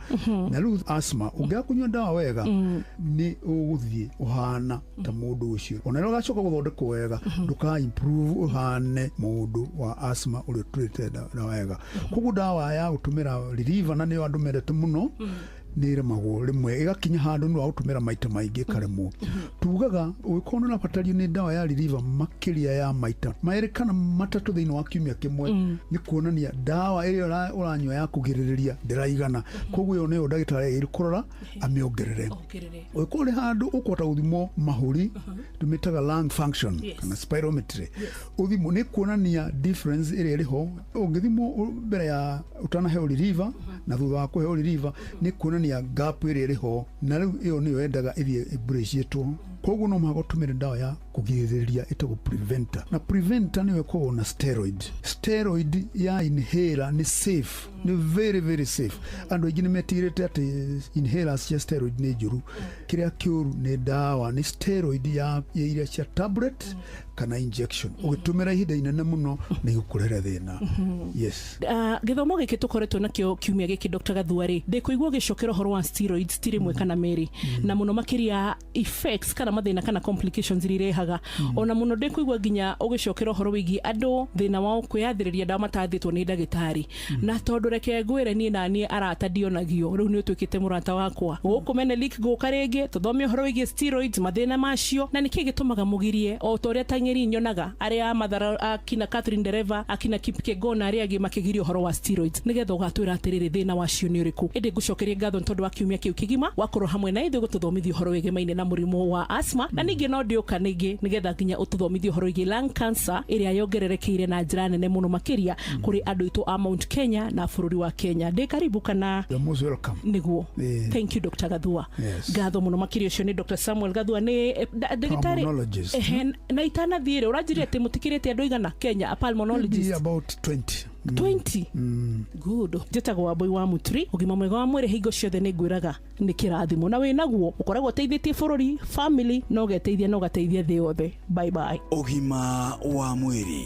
Na rĩu asthma ũngĩaga kũnyua ndawa wega nĩ ũgũthiĩ ũhana ta mũndũ ũcio, ona rĩrĩa ũgacoka gũthondekwo wega ndũka improve ũhane mũndũ wa asthma ũrĩa ũtũrĩte ndawa wega. Koguo ndawa ya gũtũmĩra reliever na nĩyo andũ mendete mũno nĩ ĩremagwo rĩmwe ĩgakinya handũ nĩ wa gũtũmĩra maita maingĩ ĩkaremwo. Tugaga ũngĩkorwo nĩ ũrabatario nĩ ndawa ya reliever makĩria ya maita 2 kana 3 thĩinĩ wa kiumia kĩmwe, nĩ kuonania ndawa ĩrĩa ũranyua ya kũgirĩrĩria ndĩraigana. Koguo ĩyo nĩyo ndagĩtarĩ agĩrĩirwo kũrora amĩongerere. Ũngĩkorwo ũrĩ handũ ũkũhota gũthimwo mahũri tũmĩtaga lung function kana spirometry, ũthimwo nĩ kuonania difference ĩrĩa ĩrĩ ho. Ũngĩthimwo mbere ya ũtanaheo reliever Na thutha wa kũheo reliever nĩ kuonania gap ĩrĩa ĩrĩ ho, na rĩu ĩyo nĩyo yendaga ĩthiĩ ĩmburĩciĩtwo. Koguo no mũhaka ũtũmĩre ndawa ya kũgirĩrĩria ĩtagwo preventer, na preventer nĩyo ĩkoragwo na steroid. Steroid ya inhaler nĩ safe, nĩ very very safe. Andũ aingĩ nĩ metigĩrĩte atĩ inhalers cia steroid nĩ njũru. Kĩrĩa kĩũru nĩ ndawa, nĩ steroid ya iria cia tablet kana injection, ũgĩtũmĩra ihinda inene mũno nĩ igũkũrehere thĩna. Yes. Ah, gĩthomo gĩkĩ tũkoretwo nakĩo kiumia gĩkĩ, Dr. Gathua rĩ, ndĩkũigua ũgĩcokera ũhoro wa steroids ti rĩmwe kana merĩ, na mũno makĩria effects kana mathĩna kana complications iria irehaga. Ona mũno ndĩkũigua nginya ũgĩcokera ũhoro wĩgiĩ andũ thĩna wao kwĩyathĩrĩria ndawa matathĩtwo nĩ ndagĩtarĩ. Na tondũ reke ngwĩre, niĩ naniĩ arata ndionagio, rĩu nĩ ũtuĩkĩte mũrata wakwa gũkũ Menelik, gũka rĩngĩ tũthome ũhoro wĩgiĩ steroids, mathĩna macio na nĩkĩ gĩtũmaga mũgirie, o ta ũrĩa tang'eri nyonaga arĩa a Mathara, akina Catherine Dereva, akina Kip Kegon na arĩa angĩ makĩgiria ũhoro wa steroids, nĩgetha ũgatwĩra atĩrĩrĩ, thĩna wacio nĩ ũrĩkũ. Ĩndĩ ngũcokerie ngatho nĩ tondũ wa kiumia kĩu kĩgima wakorwo hamwe na ithuĩ gũtũthomithia ũhoro wĩgemaine na mũrimũ wa asthma. Na ningĩ no ndĩũka ningĩ nĩgetha nginya ũtũthomithie ũhoro wĩgiĩ lung cancer ĩrĩa yongererekeire na njĩra nene mũno makĩria kũrĩ andũ aitũ a Mount Kenya na bũrũri wa Kenya. Ndĩ karibu kana? You're most welcome. Nĩguo. Eh. Thank you, Dr. Gathua. Yes. Ngatho mũno makĩria. Ũcio nĩ Dr. Samuel Gathua, nĩ ndagĩtarĩ. Pulmonologist. Ehe, na itanathiĩ rĩ, ũranjĩrire atĩ mũtikĩrĩte andũ igana Kenya a pulmonologist? Maybe about 20. 20. Good. Njĩtagwo Wambui wa Muturi. Ũgima mwega wa mwĩrĩ hingo ciothe nĩ ngwĩraga nĩ kĩrathimo, na wĩ naguo ũkoragwo ũteithĩtie bũrũri, family, na ũgeteithia na ũgateithia thĩ yothe. Bye bye. Ũgima wa mwĩrĩ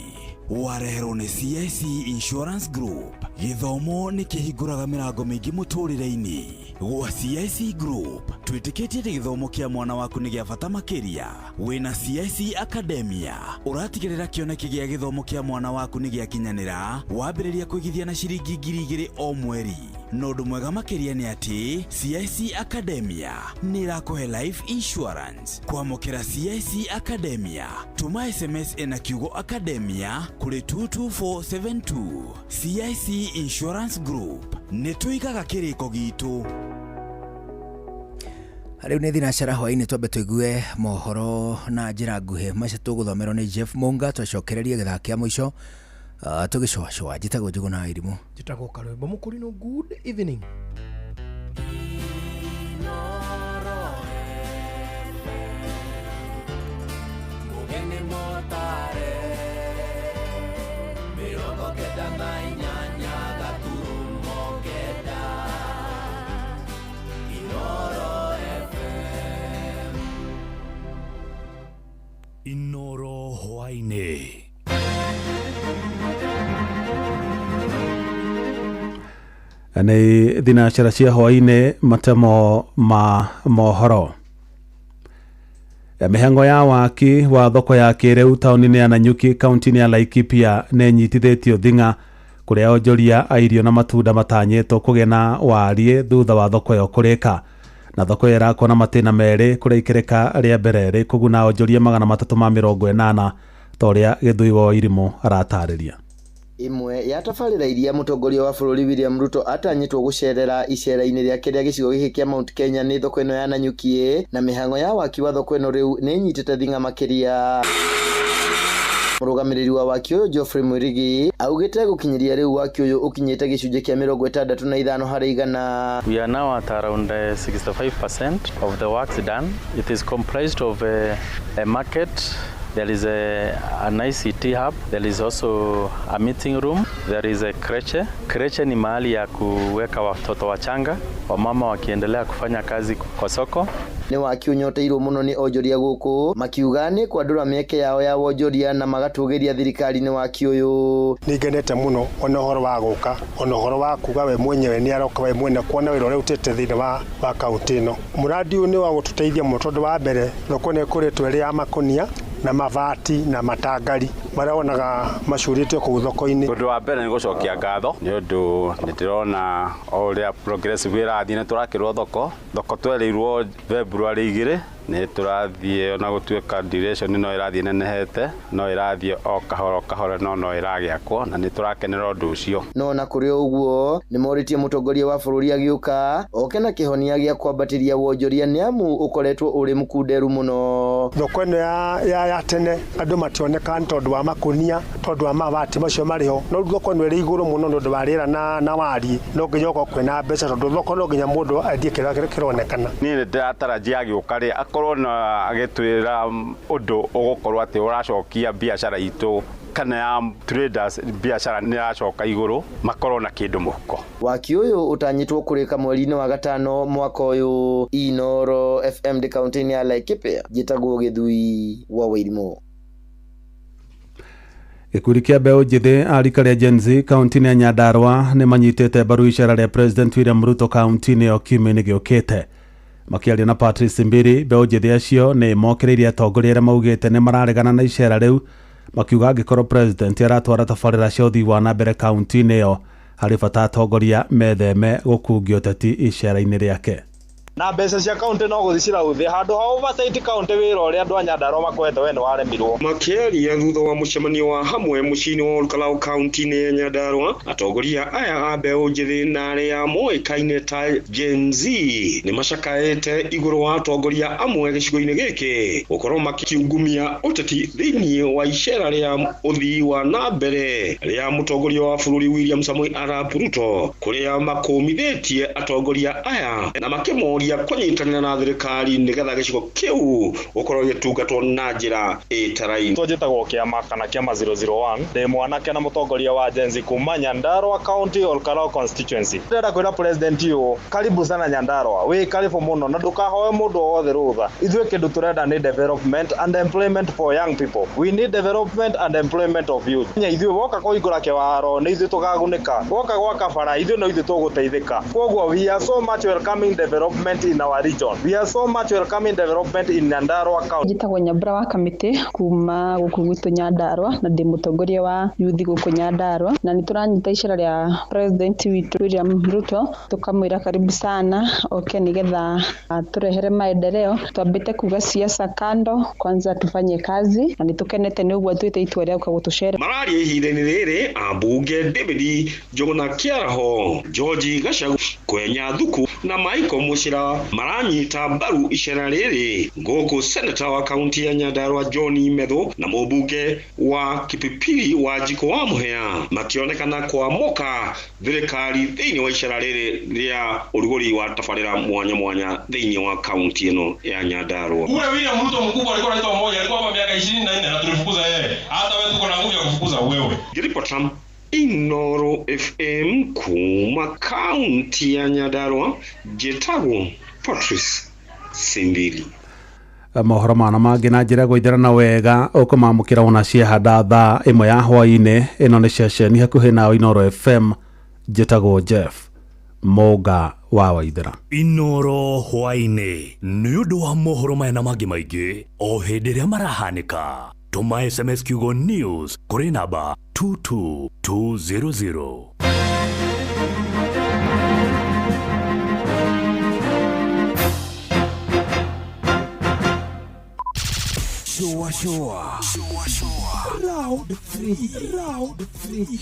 wareherwo nĩ CIC Insurance Group. Gĩthomo nĩ kĩhingũraga mĩrango mĩingĩ mũtũrĩre-inĩ. Gwa CIC Group twĩtĩkĩtie atĩ gĩthomo kĩa mwana waku nĩ gĩa bata makĩria. Wĩna CIC Academia ũratigĩrĩra kĩoneki gĩa gĩthomo kĩa mwana waku nĩ gĩakinyanĩra wambĩrĩria kũigithia na ciringi 2000 o mweri. Na ũndũ mwega makĩria nĩ atĩ CIC Academia nĩ ĩrakũhe life insurance. Kwamũkĩra CIC Academia, tũma SMS ĩna kiugo Academia kũrĩ 22472. CIC Insurance Group, nĩ tũigaga kĩrĩko gitũ. Rĩu nĩ thinacara hwainĩ, twambe tũigue mohoro na njĩra nguhĩ macio tũgũthomerwo nĩ Jeff Munga, twacokererie gĩthaa kĩa mũico tũgĩcũacũa. Njĩtagwo Njũgũna wa Irimũ. Njĩtagwo Karwĩmbo Mũkũrinũ. Good evening. Mugeni motare 98.9 Inoro FM. Inoro hwainĩ. Nĩ thinacara cia hwainĩ, matemo ma mohoro. Mĩhango ya waki wa thoko ya kĩrĩu taũni-inĩ ya Nanyuki, kaunti-inĩ ya Laikipia, nĩ ĩnyitithĩtio thing'a, kũrĩa onjoria a irio na matunda matanyĩtwo kũgĩa na wariĩ thutha wa thoko ĩyo kũrĩka. Na thoko ĩyo ĩrakwo na matĩna merĩ, kũrĩa ikereka rĩa mbere rĩkũguna onjoria 380, ta ũrĩa Gĩthũi wa Irimũ aratarĩria. Ĩmwe ya tabarĩra iria mũtongoria wa bũrũri William Ruto atanyĩtwo gũcerera icera-inĩ rĩake rĩa gĩcigo gĩkĩ kĩa Mount Kenya nĩ thoko ĩno ya Nanyuki, na mĩhang'o ya waki wa thoko ĩno rĩu nĩ ĩnyitĩte thing'a makĩria. Mũrũgamĩrĩri wa waki ũyũ Geoffrey Mwirigi augĩte gũkinyĩria rĩu waki ũyũ ũkinyĩte gĩcunjĩ kĩa 65%. We are now at around 65% of the works done. It is comprised of a market. There is an ICT hub. There is also a meeting room. There is a creche. Creche ni mahali ya kuweka watoto wachanga, wamama wakiendelea kufanya kazi kwa soko. Nĩ waki ũnyoteirwo mũno nĩ onjoria gũkũ, makiuga nĩ kwandũra mĩeke yao ya wonjoria na magatũgĩria thirikari nĩ waki ũyũ. Nĩ ngenete mũno ona ũhoro wa gũka, ona ũhoro wa kuga we mwenyewe nĩ aroka we mwene kuona wĩra ũrĩa ũrutĩte thĩinĩ wa kaunti ĩno. Mũradi ũyũ nĩ wa gũtũteithia mũno tondũ wa mbere thoko nĩ ĩkũrĩtwo ĩrĩ ya makũnia na mabati na matangari marĩa wonaga macurĩtio kũu thoko-inĩ. Ũndũ wa mbere nĩ gũcokia ngatho nĩ ũndũ nĩ ndĩrona o ũrĩa progressive ĩrathiĩ, nĩ tũrakĩrwo thoko. Thoko twerĩirwo February 2, nĩ tũrathiĩ, ona gũtuĩka duration no ĩrathiĩ nenehete, no ĩrathiĩ o kahora o kahora, no ĩragĩakwo na nĩ tũrakenera ũndũ ũcio. No na kũrĩ o ũguo nĩ morĩtie mũtongoria wa bũrũri agĩũka oke na kĩhonia gĩa kwambatĩria wonjoria, nĩ amu ũkoretwo ũrĩ mũkunderu mũno. Thoko ĩno ya tene andũ mationekaga nĩ tondũ wa makũnia, tondũ wa mabati macio marĩ ho. No rĩu thoko ĩno ĩrĩ igũrũ mũno nĩ ũndũ wa rĩera na wariĩ, no nginya ũkorwo kwĩna mbeca tondũ thoko no nginya mũndũ endie kĩrĩa kĩronekana. Niĩ nĩ ndĩratarajia agĩũka rĩ akorwo na agĩtwĩra ũndũ ũgũkorwo atĩ ũracokia biacara itũ kana ya traders biacara nĩ ĩracoka igũrũ, makorwo na kĩndũ mũhuko. Waki ũyũ ũtanyĩtwo kũrĩka mweri-inĩ wa gatano mwaka ũyũ. Inoro FM ndĩ kaunti-inĩ ya Laikipia, njĩtagwo Gĩthui wa Wairimũ. Gĩkundi kĩa mbeũ njĩthĩ a rika rĩa Gen Z kaunti-inĩ ya Nyandarua nĩ manyitĩte mbaru icera rĩa President William Ruto kaunti-inĩ ĩyo kiumia-inĩ gĩũkĩte. Makĩaria na Patrice Mbiri, mbeũ njĩthĩ acio nĩ mokĩrĩirie atongoria arĩa maugĩte nĩ mararegana na icera rĩu, makiuga angĩkorwo President aratwara tabarĩra cia ũthii wa na mbere kaunti-inĩ ĩyo, harĩ bata atongoria metheme gũkungio ũteti icera-inĩ rĩake. Na mbeca cia kaunti no gũthiĩ cirauthĩ handũ ha oversight kaunti wĩra ũrĩa andũ a Nyandarua makoete we nĩ waremirwo. Makĩaria thutha wa mũcemanio wa hamwe mũciĩ-inĩ wa Olkalau kaunti-inĩ ya Nyandarua, atongoria aya a mbeũ njĩthĩ na arĩa moĩkaine ta Gen Z nĩ macakaĩte igũrũ wa atongoria amwe gĩcigo-inĩ gĩkĩ gũkorwo makiungumia ũteti thĩinĩ wa icera rĩa ũthii wa na mbere rĩa mũtongoria wa bũrũri William Samoei Arap Ruto, kũrĩa makũmithĩtie atongoria aya na makĩmoria kũnyitanĩra na thirikari nĩgetha gĩcigo kĩu gũkorwo gĩtungatwo na njĩra ĩtaraine. Njĩtagwo Kĩama kana Kĩama 001, ndĩ mwanake na mũtongoria wa Gen Z kuma Nyandarua County Olkalau constituency. Ndĩrenda kwĩra president ũyũ karibu sana Nyandarua, wĩ karibu mũno na ndũkahoe mũndũ o wothe rũtha. Ithuĩ kĩndũ tũrenda nĩ development and employment for young people. We need development and employment of youth. Nya ithuĩ woka kũhingũra kĩwaro nĩ ithuĩ tũkagunĩka, woka gwaka bara ithuĩ no ithuĩ tũgũteithĩka. Koguo we are so much welcoming development in our region. We are so much welcoming development in Nyandarua County. Njĩtagwo Nyambura wa Kamĩtĩ kuma gũkũ gwitũ Nyandarua na ndĩ mũtongoria wa youth gũkũ Nyandarua, na nĩ tũranyita icera rĩa president witũ William Ruto, tukamwĩra karibu sana oke nĩgetha atũrehere maendeleo. Twambĩte kuga siasa kando, kwanza tufanye kazi, na nĩ tũkenete nĩ ũguo atuĩte itua rĩa gũka gũtũcera. Mararia ihinda-inĩ rĩrĩ ambunge David Njuguna Kĩaraho, George Gachagua, Kwenya Thuku na Michael Muchira maranyita mbaru icera rĩrĩ, gũkũ seneta wa kaunti ya Nyandarua John Methu na mũmbunge wa Kipipiri Wanjikũ wa Mũhĩa makĩonekana kwamũka thirikari thĩinĩ wa icera rĩrĩ rĩa ũrugũri wa tabarĩra mwanya mwanya thĩinĩ wa kaunti ĩno ya Nyandarua. Ule William Ruto mkubwa alikuwa anaitwa mmoja, alikuwa hapa miaka 24 na tulifukuza yeye. Hata wewe tuko na nguvu ya kufukuza wewe. Ngĩribota Inoro FM kuma kaunti ya Nyandarua, njĩtagwo Patrice Simbili. Mohoro mana mangĩ na njĩra gũithĩrana wega ũkũmamũkĩra ona ciahanda thaa 1 ya hwaĩ-inĩ. Ĩno nĩ ceceni hakuhĩ nawe Inoro FM, njĩtagwo Jeff Mũnga wa Waithĩra. Inoro hwaĩ-inĩ nĩ ũndũ wa mohoro maya na mangĩ maingĩ o hĩndĩ ĩrĩa marahanĩka. Tũma SMS kiugo news kũrĩ namba 22200. Shua shua. Shua shua. Round 3. Round 3.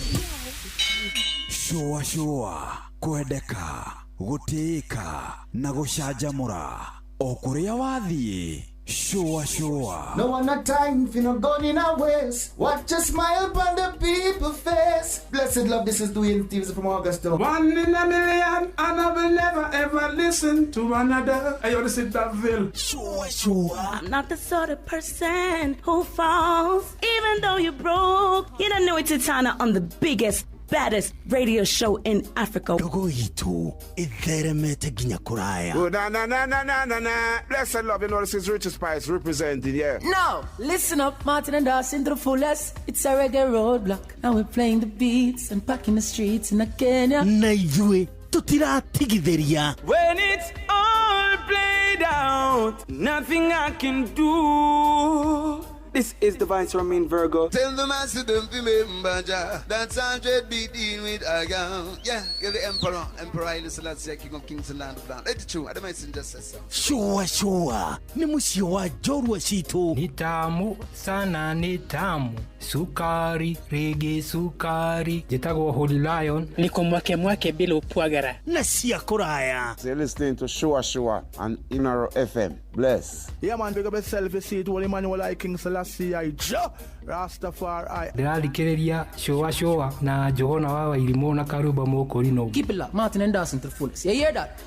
Shua shua. Kwendeka, gũtĩĩka na gũcanjamũra o kũrĩa wathiĩ. Shua shua. No one a time if you not gone in our ways. Watch a smile upon the people face. Blessed love, this is Dwayne Stevens from Augusta. One in a million, and I will never ever listen to another. I want to sit that veil. Shua shua. I'm not the sort of person who falls, even though you're broke. You don't know it's Titana on the biggest, baddest radio show in Africa. Ndogo itu itheremete nginya kuraya. Oh, na na na na na na na. Blessed love, you know this is Richard Spice representing, yeah. Now, listen up, Martin and Dawson to the fullest. It's a reggae roadblock. Now we're playing the beats and packing the streets in Kenya. Na ithuĩ tutiratigithĩria. When it's all played out, nothing I can do. This is Divine Romain Virgo. Tell the master don't remember Jah. That's 100 beat in with a gun. Yeah, you're the emperor. Emperor Haile Selassie, King of Kings and Land of Land. It's true. I don't just say so. Shua shua. Ni mũciĩ wa njorua citũ. Ni tamu sana, ni tamu. Sukari rĩngĩ sukari. Njĩtagwo Holy Lion. Niko mwake mwake bila upwagara na cia kũraya. You're listening to Shua Shua on Inoro FM. Bless. Yeah, man, big up yourself. You see it, Holy Emmanuel I King Selassie I Jah Rastafari. Ndĩrathikĩrĩria Shua Shua na Johana wa Wairimũ na Karuba Mũkũrinũ. Keep it locked. Martin and Dawson to the fullest. You hear that?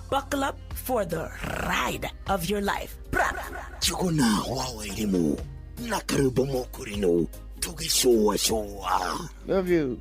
Buckle up for the ride of your life. Njuguna wa Wairimu na Karuba Mũkũrinũ tũgĩcũacũa. Love you.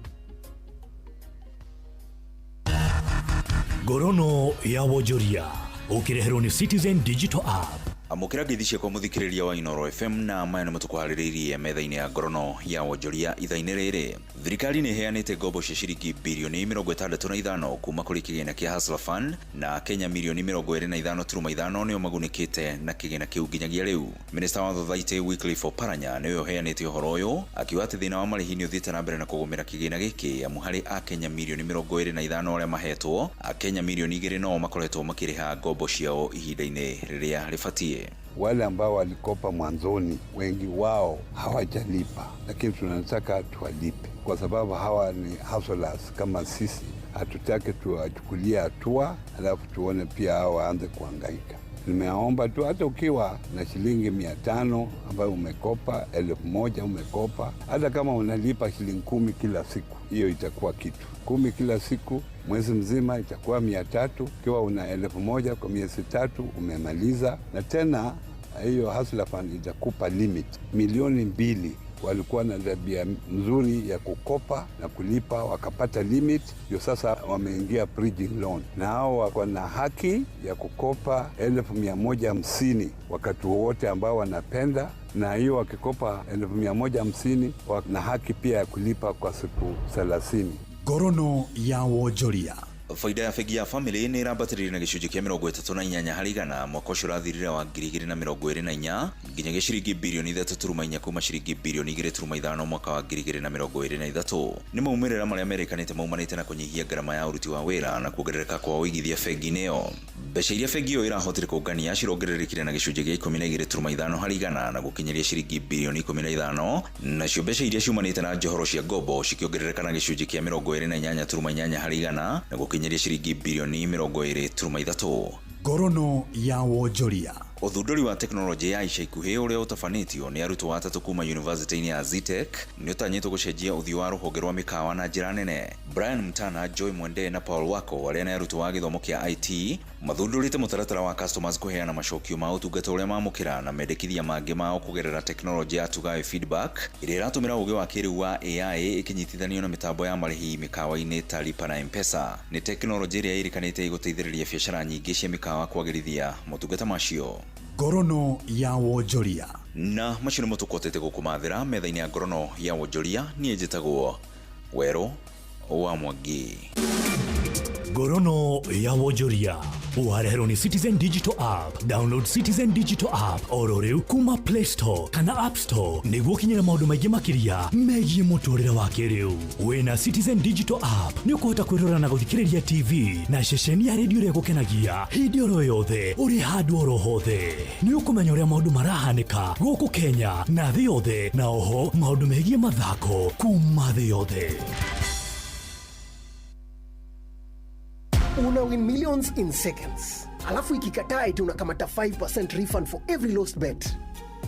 Ngorono ya wonjoria ũkĩreherwo nĩ Citizen Digital App. Amũkĩra ngeithi ciakwa mũthikĩrĩria wa Inoro FM na maya nĩmo tũkũharĩrĩirie metha-inĩ ya ngorono ya wonjoria ithaa-inĩ rĩrĩ. Thirikari nĩ ĩheanĩte ngombo cia ciringi birioni 65 kuma kũrĩ kĩgĩna kĩa Hustler Fund na Kenya mirioni 25.5 nĩo magunĩkĩte na kĩgĩna kĩu nginyagia rĩu. Minista wa Thothaitĩ Wycliffe Oparanya nĩwe ũheanĩte ũhoro ũyũ akiuga atĩ thĩna wa marĩhi nĩ ũthiĩte na mbere na kũgũmĩra kĩgĩna gĩkĩ amu harĩ Akenya mirioni 25 arĩa mahetwo, Akenya mirioni 2 no makoretwo makĩrĩha ngombo ciao ihinda-inĩ rĩrĩa rĩbatiĩ. Wale ambao walikopa mwanzoni wengi wao hawajalipa, lakini tunataka tuwalipe kwa sababu hawa ni hustlers kama sisi. Hatutaki tuwachukulie hatua alafu tuone pia hao waanze kuhangaika. Nimeomba tu hata ukiwa na shilingi 500 ambayo umekopa, 1000 umekopa, hata kama unalipa shilingi 10 kila siku, hiyo itakuwa kitu. 10 kila siku mwezi mzima itakuwa 300. Ukiwa una 1000 kwa miezi 3 umemaliza. Na tena hiyo Hustler Fund itakupa limit milioni 2. Walikuwa na tabia nzuri ya kukopa na kulipa, wakapata limit. Ndio sasa wameingia bridging loan, na hao wako na haki ya kukopa 150,000 wakati wowote ambao wanapenda, na hiyo wakikopa 150,000 wana haki pia ya kulipa kwa siku 30. Ngorono ya wonjoria. Faida ya bengi ya Family nĩ ĩrambatĩrire na gĩcunjĩ kĩa 38 harĩ igana mwaka ũcio ũrathirire wa 2024 nginyagia ciringi birioni 3.4 kuma ciringi birioni 2.5 mwaka wa 2023. Nĩ maumĩrĩra marĩa merĩkanĩte maumanĩte na kũnyihia ngarama ya ũruti wa wĩra na kuongerereka kwa ũigithia bengi-inĩ ĩyo. Mbeca iria bengi ĩyo ĩrahotire kũngania cirongererekire na gĩcunjĩ kĩa 12.5 harĩ igana na gũkinyĩria ciringi birioni 15, nacio mbeca iria ciumanĩte na njohoro cia ngombo cikĩongerereka na gĩcunjĩ kĩa 28.8 harĩ igana na gũkinyĩria ciringi birioni 20.3. Ngorono ya wonjoria. Ũthundũri wa tekinoronjĩ ya ica ikuhĩ ũrĩa ũtabanĩtio nĩ arutwo atatũ kuma yunivasĩtĩ-inĩ ya Zetech nĩ ũtanyĩtwo gũcenjia ũthiũ wa rũhonge rwa mĩkawa na njĩra nene. Brian Mtana, Joy Mwende na Paul Wako arĩa nĩ arutwo a gĩthomo kĩa IT mathundũrĩte mũtaratara wa customers kũheana macokio ma ũtungata ũrĩa mamũkĩra na mendekithia mangĩ mao kũgerera tekinoronjĩ ya Tugawe Feedback ĩrĩa ĩratũmĩra ũgĩ wa kĩrĩu wa AI ĩkĩnyitithanio na mĩtambo ya marĩhi mĩkawa-inĩ ta Lipa na M-Pesa. Nĩ tekinoronjĩ ĩrĩa ĩrĩkanĩte ĩgũteithĩrĩria biacara nyingĩ cia mĩkawa kwagĩrithia motungata macio. Ngorono ya wonjoria. Na macio nĩmo tũkotete gũkũmathĩra metha-inĩ ya ngorono ya wonjoria. Niĩ njĩtagwo Werũ wa Mwangi. Ngorono ya wonjoria ũhareherwo nĩ Citizen Digital App. Download Citizen Digital App oro rĩu kuma Play Store kana App Store nĩguo ũkinyĩre maũndũ maingĩ makĩria megiĩ mũtũrĩre wa kĩrĩu. Wĩna Citizen Digital App nĩ ũkũhota kwĩrora na gũthikĩrĩria TV na ceceni ya redio ĩrĩa ĩgũkenagia hĩndĩ oro yothe ũrĩ handũ oro hothe. Nĩ ũkũmenya ũrĩa maũndũ marahanĩka gũkũ Kenya na thĩ yothe, na oho maũndũ megiĩ mathako kuma thĩ yothe. Una win millions in seconds. Alafu ikikataa eti unakamata 5% refund for every lost bet.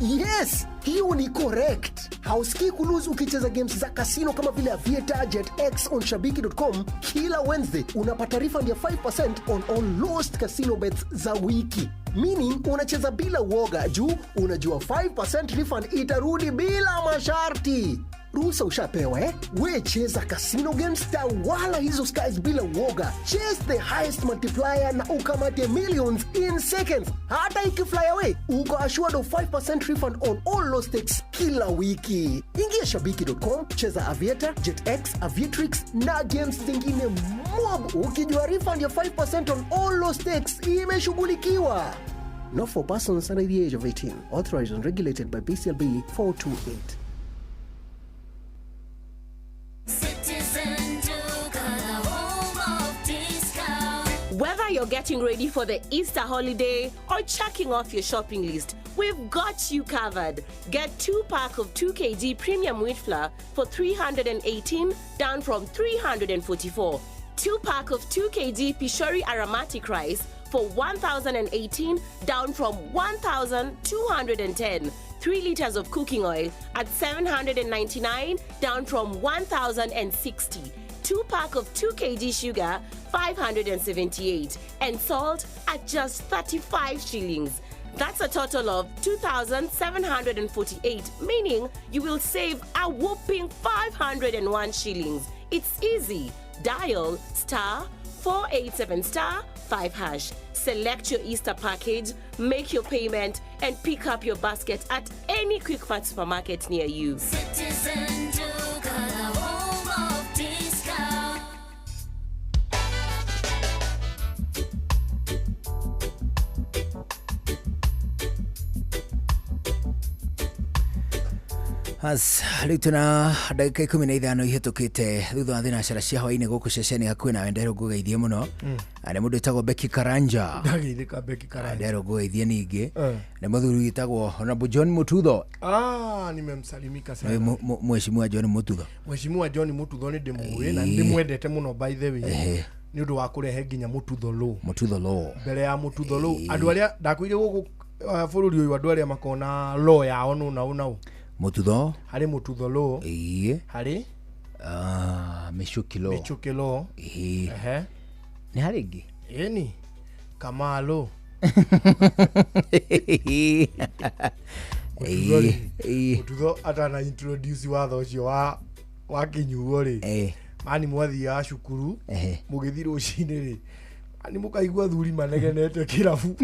Yes, hiyo ni correct. Hausikii kulose ukicheza games za casino kama vile Aviator, Jet X on shabiki.com. Kila Wednesday unapata refund ya 5% on all lost casino bets za wiki. Meaning unacheza bila uoga juu unajua 5% refund itarudi bila masharti. Ruhusa ushapewa eh? We cheza casino games, tawala hizo skies bila uoga. Chase the highest multiplier na ukamate millions in seconds. Hata ikifly away, uko assured of 5% refund on all low stakes kila wiki. Ingia shabiki.com, cheza Aviator, JetX, Aviatrix na games zingine mob, ukijua refund ya 5% on all low stakes imeshughulikiwa. Not for persons under the age of 18. Authorized and regulated by BCLB 428. Whether you're getting ready for the Easter holiday or checking off your shopping list, we've got you covered. Get 2 pack of 2 kg premium wheat flour for 318 down from 344. 2 pack of 2 kg Pishori aromatic rice for 1018 down from 1210. 3 liters of cooking oil at 799 down from 1060. 2 pack of 2 kg sugar 578 and salt at just 35 shillings. That's a total of 2,748, meaning you will save a whopping 501 shillings. It's easy. Dial star 487 star 5 hash. Select your Easter package, make your payment, and pick up your basket at any Quickmart supermarket near you. Citizen Duka, the home of discount. As rĩu tũna ndagĩka 15 ihĩtũkĩte thutha wa thinacara cia hwaĩ-inĩ gũkũ ceceni hakuhĩ nawe nderwo ngũgeithie mũno. Nĩ mũndũ wĩtagwo Becky Karanja. Ndageithĩka Becky Karanja. Nderwo ngũgeithie ningĩ. Nĩ mũthuri wĩtagwo Honorable John Mututho. Nimemsalimika sana. Mheshimiwa John Mututho. Mheshimiwa John Mututho nĩ ndĩmũĩ na ndĩmwendete mũno by the way. Nĩ ũndũ wa kũrehe nginya Mututho law. Mututho law. Mbere ya Mututho law andũ arĩa ndakwĩire gũkũ bũrũri ũyũ andũ arĩa makona law yao nũ na ũ na ũ. Mututho harĩ Mututho law. Ĩĩ. Harĩ Michuki law. Michuki law. Ĩĩ. Ehe. Nĩ harĩ ĩngĩ? Ĩni Kamalo. Mututho atana introduce watho ũcio wa kĩnyuo rĩ, mani mwathiaga cukuru mũgĩthiĩ rũcinĩ rĩ, mani mũkaigua thuri manegenete kĩrabu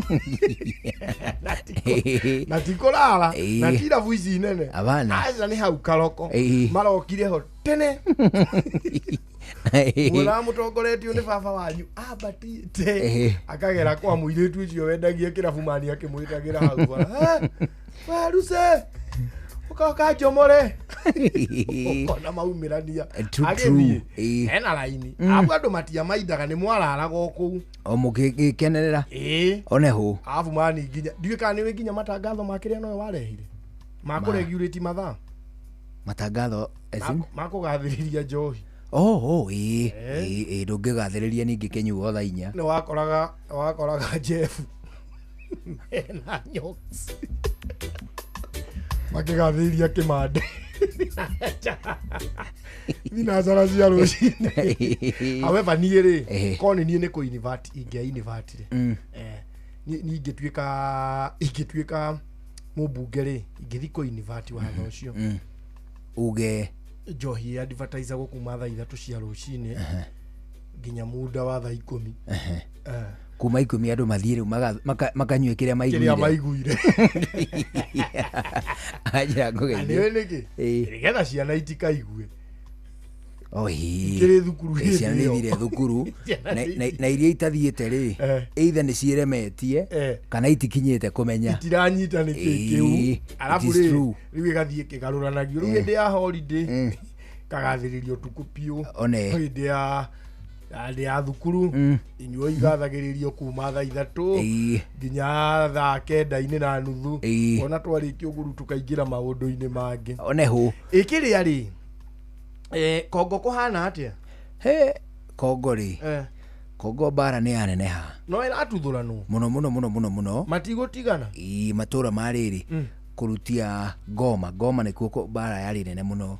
na ti kũrara na ti irabu ici nene, aca nĩ hau karoko marokire ho tene. Mũra mũtongoretio nĩ baba wanyu ambatĩte akagera kwa mũirĩtu ũcio wendagia kĩrabu mani akĩmwĩtagĩra hau bara, waruse ũkoka njomore ũkona maumĩrania agĩthiĩ hena raini abu andũ matiamaindaga nĩ mwararaga o kũu o mũgĩkenerera one hũ arabu mani nginya ndiũĩ kana nĩũĩ nginya matangatho ma kĩrĩa nowe warehire ma kũregulate mathaa matangatho ma kũgathĩrĩria njohi. Oh, ĩĩ ndũngĩgathĩrĩria ningĩ kĩnyuo thaa inya. Nĩ wakoraga Jeff mena nyoks makĩgathĩrĩria kĩmande thinacara cia rũcinĩ. However niĩ rĩ korwo nĩ niĩ nĩ kũ-invert ingĩa-invertire. Niĩ ingĩtuĩka mũmbunge rĩ ingĩthiĩ kũ-invert watho ũcio uge njohi advertisagwo kuma thaa 3 cia rũcinĩ nginya muda wa thaa 10. Kuma 10 andũ mathiĩ rĩu makanyue kĩrĩa maiguire. Anjĩra ngũgeithie. Nĩũĩ nĩkĩ? Nĩgetha ciana itikaigue. Ohi. Ikĩrĩ thukuru hĩndĩ Ciana ĩyo. nĩ ithire thukuru na iria itathiĩte rĩ either nĩ ciĩremetie kana itikinyĩte kũmenya. Itiranyita nĩkĩ kĩu. Arabu rĩ rĩu ĩgathiĩ ĩkĩgarũranagio. Rĩu hĩndĩ ya holiday kagathĩrĩrio ũtukũ biũ. Hĩndĩ ya thukuru inyuo igathagĩrĩrio kuma thaa 3 nginya thaa 9:30. Ona twarĩkia ũguo tũkaingĩra maũndũ-inĩ mangĩ. One hũ. Ĩkĩrĩa rĩ Kongo kũhana atĩa? He Kongo rĩ Kongo mbara nĩ yaneneha. No ĩratuthũranwo mũno mũno mũno mũno mũno. Matigũtigana. Ĩĩ matũra ma rĩrĩ kũrutia Goma. Goma nĩkuo mbara yarĩ nene mũno.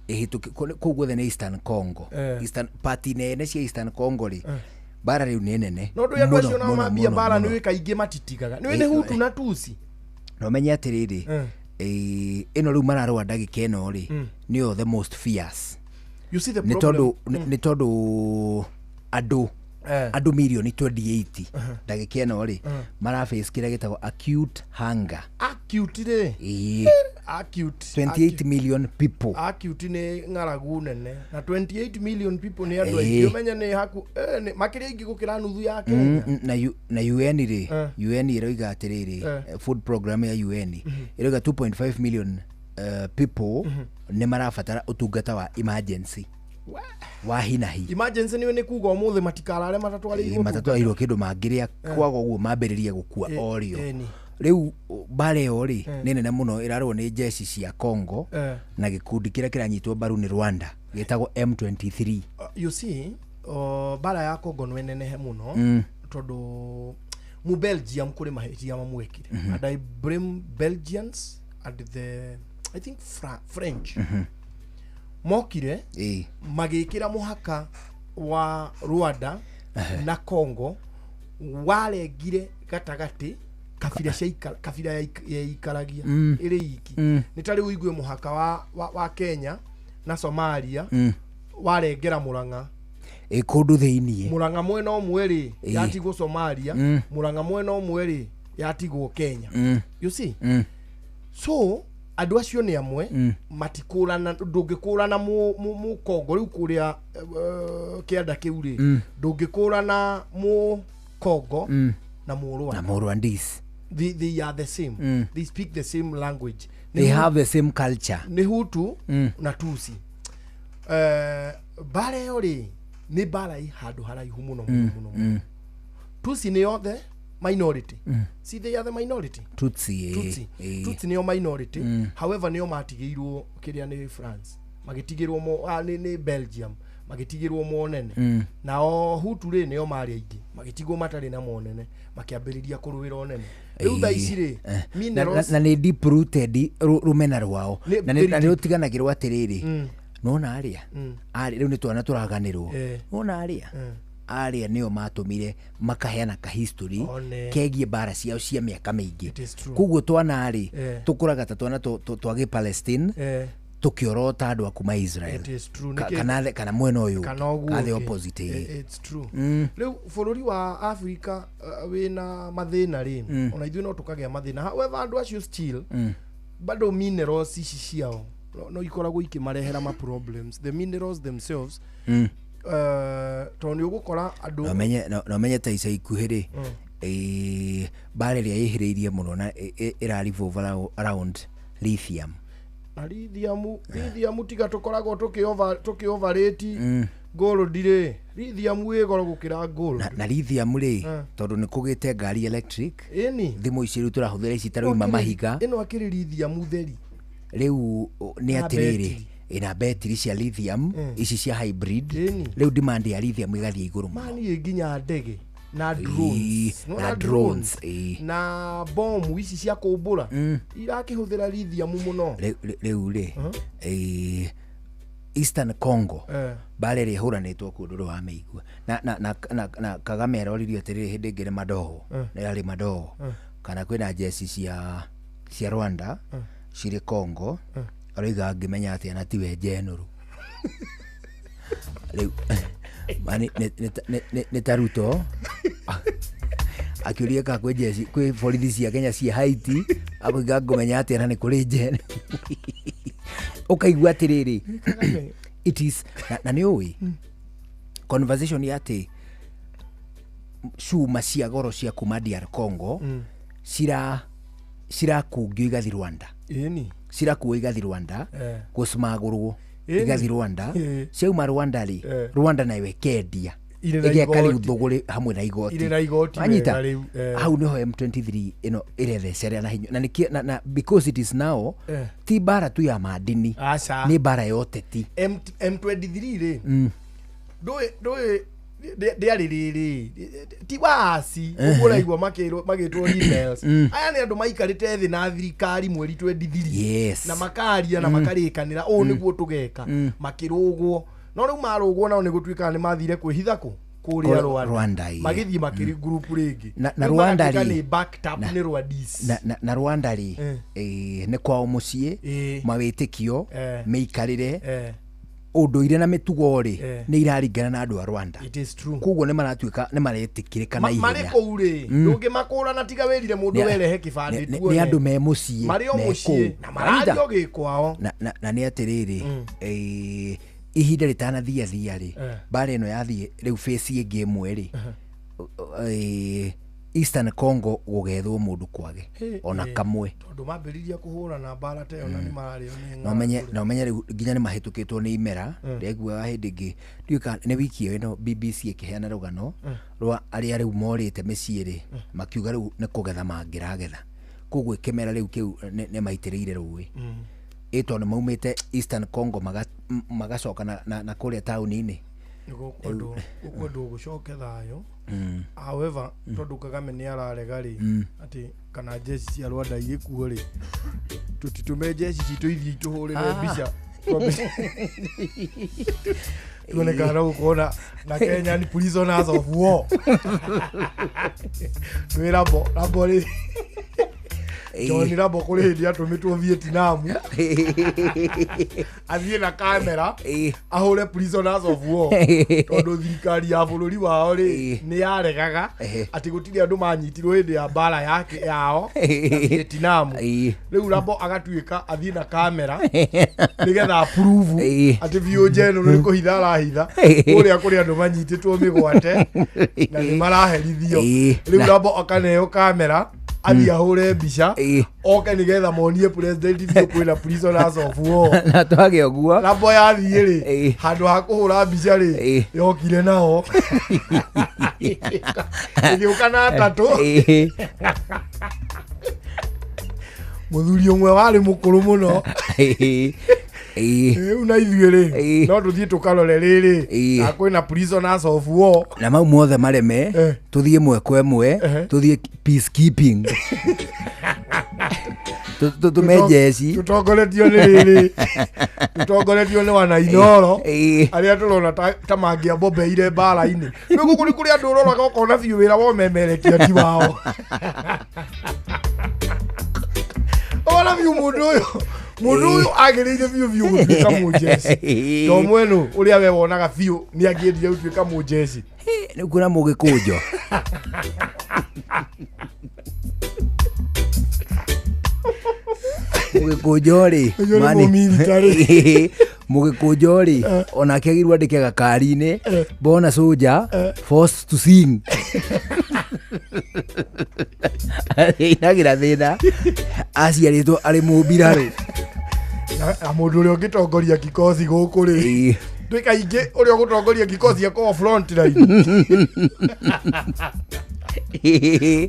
Ĩhĩtũki kũu guothe nĩ Eastern Congo. Eastern party nene cia Eastern Congo rĩ mbara rĩu nĩ nene. No ndũĩ andũ acio nao mambia mbara nĩũĩ kaingĩ matitigaga. Nĩũĩ nĩ Hutu na Tutsi. Na ũmenye atĩrĩrĩ ĩno rĩu mararũa ndagĩka ĩno rĩ nĩyo the most fierce. You see the problem. Nĩ tondũ andũ mirioni 28 ndagĩka ĩno rĩ maraface kĩrĩa gĩtagwo acute hunger. Acute rĩ? Acute. 28 million people. Acute nĩ ng'aragu nene na 28 million people nĩ andũ aingĩ. Ũmenye nĩ haku makĩria aingĩ gũkĩra nuthu ya Kenya. Na UN rĩ UN ĩroiga atĩrĩrĩ food program ya UN ĩroiga 2.5 million people nĩ marabatara ũtungata wa emergency. Wa hinahi. Emergency nĩ kuga ũmũthĩ matikarare matatwarĩirwo. Matatwarĩirwo kĩndũ mangĩrĩa kwaga ũguo mambĩrĩrie gũkua orio. Rĩu mbara ĩyo rĩ nĩ nene mũno, ĩrarũo nĩ jeshi cia Congo na gĩkundi kĩrĩa kĩranyitwo mbaru nĩ Rwanda gĩtagwo M23. You see, mbara ya Congo no ĩnenehe mũno tondũ mu Belgium kũrĩ mahĩtia mamwekire. And I blame Belgians and the, I think, French. Mokire magĩkĩra mũhaka wa Rwanda na Congo warengire gatagatĩ kabira cia kabira yaikaragia ĩrĩ iki. Nĩ ta rĩu ũigue mũhaka wa Kenya na Somalia warengera Murang'a kũndũ thĩiniĩ. Murang'a mwena ũmwe rĩ yatigwo Somalia, Murang'a mwena ũmwe rĩ yatigwo Kenya. You see? So andũ acio nĩ amwe matikũrana, ndũngĩkũrana mu Congo rĩu kũrĩa kĩanda kĩu rĩ ndũngĩkũrana mu Congo na mu Rwanda. Na mu Rwandese. They are the same. They speak the same language. They have the same culture. Nĩ Hutu na Tutsi. Mbara ĩyo rĩ nĩ mbara ĩ handũ haraihu mũno mũno mũno. Tutsi nĩo the minority. See, they are the minority. Tutsi. Tutsi. Tutsi nĩo minority. However, nĩo matigĩirwo kĩrĩa nĩ France. Magĩtigĩrwo nĩ Belgium. Magĩtigĩrwo monene. Nao Hutu rĩ nĩo marĩ aingĩ. Magĩtigwo matarĩ na monene. Makĩambĩrĩria kũrũĩra onene. Rĩu thaa ici rĩ minerals na nĩ deep rooted rũmena rwao. Na nĩ rũtiganagĩrwo atĩrĩrĩ. Nona arĩa rĩu nĩ twana tũraganĩrwo. Nona arĩa arĩa nĩo matũmire makaheana ka history kegie mbara ciao cia mĩaka mĩingĩ. Koguo twana rĩ tũkũraga ta twana twa gĩ Palestine tũkĩorota andũ a kuma Israel kana mwena ũyũ ka the opposite. It's true. Rĩu bũrũri wa Africa wĩna mathĩna rĩ ona ithuĩ no tũkagĩa mathĩna. However, andũ acio still bado minerals ici ciao no ikoragwo ikĩmarehera ma problems. The minerals themselves tondũ nĩ ũgũkora andũ no menye ta ica ikuhĩ rĩ mbara ĩrĩa ĩhĩrĩirie mũno na ĩra revolve around lithium. Na lithium tiga tũkoragwo tũkĩ overrate gold rĩ, lithium ĩ goro gũkĩra gold. Na lithium rĩ tondũ nĩ kũgĩte ngari electric thimũ ici rĩu tũrahũthĩra ici tarauma mahiga ĩno akĩrĩ lithium theri rĩu nĩ atĩrĩrĩ ina betiri cia lithium ici cia hybrid rĩu demand ya lithium ĩgathiĩ igũrũ mũno. Mani nginya ndege na drones, na drones na bomu ici cia kũmbũra irakĩhũthĩra lithium mũno. Rĩu rĩ Eastern Congo mbara ĩrĩa ĩhũranĩtwo kũndũ rũ wamĩigua na Kagame aroririo atĩrĩrĩ hĩndĩ ĩngĩ nĩ Madoho nĩ yarĩ Madoho kana kwĩna jeci cia Rwanda cirĩ Congo aroiga ngĩmenya atĩa na tiwe njenũrũ. Rĩu mani nĩ ta Ruto akĩũria ka kwĩ jeci kwĩ borithi cia Kenya cia Haiti akoiga ngũmenya atĩa na nĩ kũrĩ njene. Ũkaigua atĩrĩrĩ it is na nĩ ũĩ conversation ya atĩ cuma cia goro cia kuma DR Congo cirakungio igathi Rwanda. Cirakuo igathi Rwanda gũcimagũrwo igathi Rwanda ciauma Rwanda rĩ Rwanda nayo ĩkendia ĩgeka rĩu thũgũrĩ hamwe na igoti. Wanyita hau nĩho M23 ĩno ĩrethecera na hinya na because it is now ti mbara tu ya madini nĩ mbara ya ũteti. M23 rĩ ndũĩ ndĩarĩ rĩrĩ ti waasi ũguo ũraigua magĩtwo rebels. Aya nĩ andũ maikarĩte thĩ na thirikari mweri 23 na makaria na makarĩkanĩra ũũ nĩguo tũgeka makĩrũgwo. No rĩu marũgwo nao nĩ gũtuĩkaga nĩ mathire kwĩhitha kũ kũrĩa Rwanda magĩthiĩ makĩri group rĩngĩ na Rwanda rĩ nĩ backed up nĩ Rwandese na Rwanda rĩ nĩ kwao mũciĩ mawĩtĩkio mĩikarĩre ũndũire na mĩtugo rĩ nĩ iraringana na andũ a Rwanda. Koguo nĩ maratuĩka nĩ maretĩkĩrĩka na ihenya marĩ kũu rĩ ndũngĩmakũrana tiga wĩrire mũndũ werehe kĩbandĩ tuone nĩ andũ me mũciĩ marĩ o mũciĩ na marario gĩkwao na nĩ atĩrĩrĩ ihinda rĩtanathia thia rĩ mbara ĩno yathiĩ rĩu phase ĩngĩ ĩmwe rĩ Eastern Congo gũgethwo mũndũ kwage ona kamwe. Tondũ mambĩrĩria kũhũrana mbara ta ĩyo na nĩ mararĩo nĩ Na ũmenye na ũmenye rĩu nginya nĩ mahĩtũkĩtwo nĩ imera. Ndĩraiguaga hĩndĩ ĩngĩ, ndiũĩ kana nĩ wiki ĩyo ĩno BBC ĩkĩheana rũgano rwa arĩa rĩu morĩte mĩciĩ rĩ, makiuga rĩu nĩ kũgetha mangĩragetha, koguo kĩmera rĩu kĩu nĩ maitĩrĩire rũĩ. Ĩ tondũ maumĩte Eastern Congo magacoka na kũrĩa taũni-inĩ. Gũkwendwo gũcoke thayũ. However, tondũ Kagame nĩ ararega rĩ, atĩ kana jeshi cia Rwanda irĩ kuo rĩ, tũtitũme jeshi citũ ithiĩ itũhũrĩre mbica tuone kana gũkorwo na Kenyan prisoners of war. Twĩ Rambo, Rambo rĩ, John Rambo kũrĩ hĩndĩ atũmĩtwo Vietnam athiĩ na kamera ahũre prisoners of war, tondũ thirikari ya bũrũri wao rĩ nĩ yaregaga atĩ gũtirĩ andũ manyitirwo hĩndĩ ya mbara yake yao na Vietnam. Rĩu Rambo agatuĩka athiĩ na kamera nĩgetha approve atĩ biũ njeno nĩ kũhitha arahitha kũrĩa kũrĩ andũ manyitĩtwo mĩgwate na nĩ maraherithio. Rĩu Rambo akaneo kamera athiĩ ahũre mbica oke nĩgetha monie president biũ kwĩna prisoners of war. Na twage ũguo Rambo yathiĩ rĩ, handũ ha kũhũra mbica rĩ, yokire nao ĩgĩũka na atatũ. Mũthuri ũmwe warĩ mũkũrũ mũno. Rĩu na ithuĩ rĩ, no tũthiĩ tũkarore rĩrĩ na kwĩna prisoners of war na mau mothe mareme, tũthiĩ ĩmwe kwa ĩmwe, tũthiĩ peacekeeping, tũtũme jeshi tũtongoretio nĩ rĩrĩ, tũtongoretio nĩ wanainoro arĩa tũrona ta mangĩambobeire mbara-inĩ. Rĩu gũkũ nĩ kũrĩ andũ ũroraga ũkona biũ wĩra wa ũmemerekia ti wao. Ona biũ mũndũ ũyũ agĩrĩire biũ biũ gũtuĩka mũjeci. To mwenu ũrĩa we wonaga biũ nĩ angĩendire gũtuĩka mũjeci. Nĩ kuona mũgĩkũnjo. Mũgĩkũnjo rĩ, mũgĩkũnjo rĩ, onake agĩrĩirwo andĩke gakari-inĩ, born a soldier, forced to sing. Inagĩra thĩna aciarĩtwo arĩ mũmbirarũ. Na mũndũ ũrĩa ũngĩtongoria kikosi gũkũ rĩ, twĩ kaingĩ ũrĩa ũgũtongoria kikosi akorwo front line.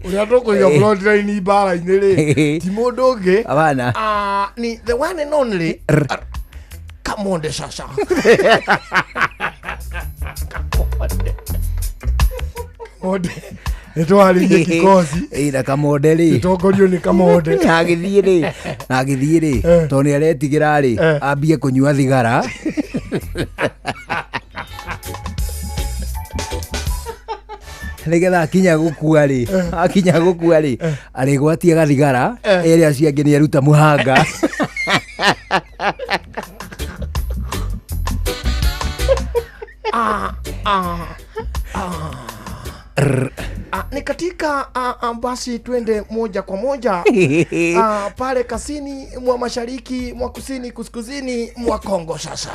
Ũrĩa tũkũiga front line mbara-inĩ rĩ, ti mũndũ ũngĩ. Abana. Ni the one and only Kamonde Sasa. Kamonde. Nĩ twarĩirie kikosi. Na Kamonde rĩ, gĩtongorio nĩ Kamonde. Na agĩthiĩ rĩ, tondũ nĩ aretigĩra rĩ, ambie kũnyua thigara. Nĩgetha akinya gũkua rĩ, arĩgwatia gathigara, ere acio angĩ nĩ aruta mũhanga. Ni katika basi twende moja kwa moja pale kasini mwa mashariki mwa kusini kuskuzini mwa Kongo sasa,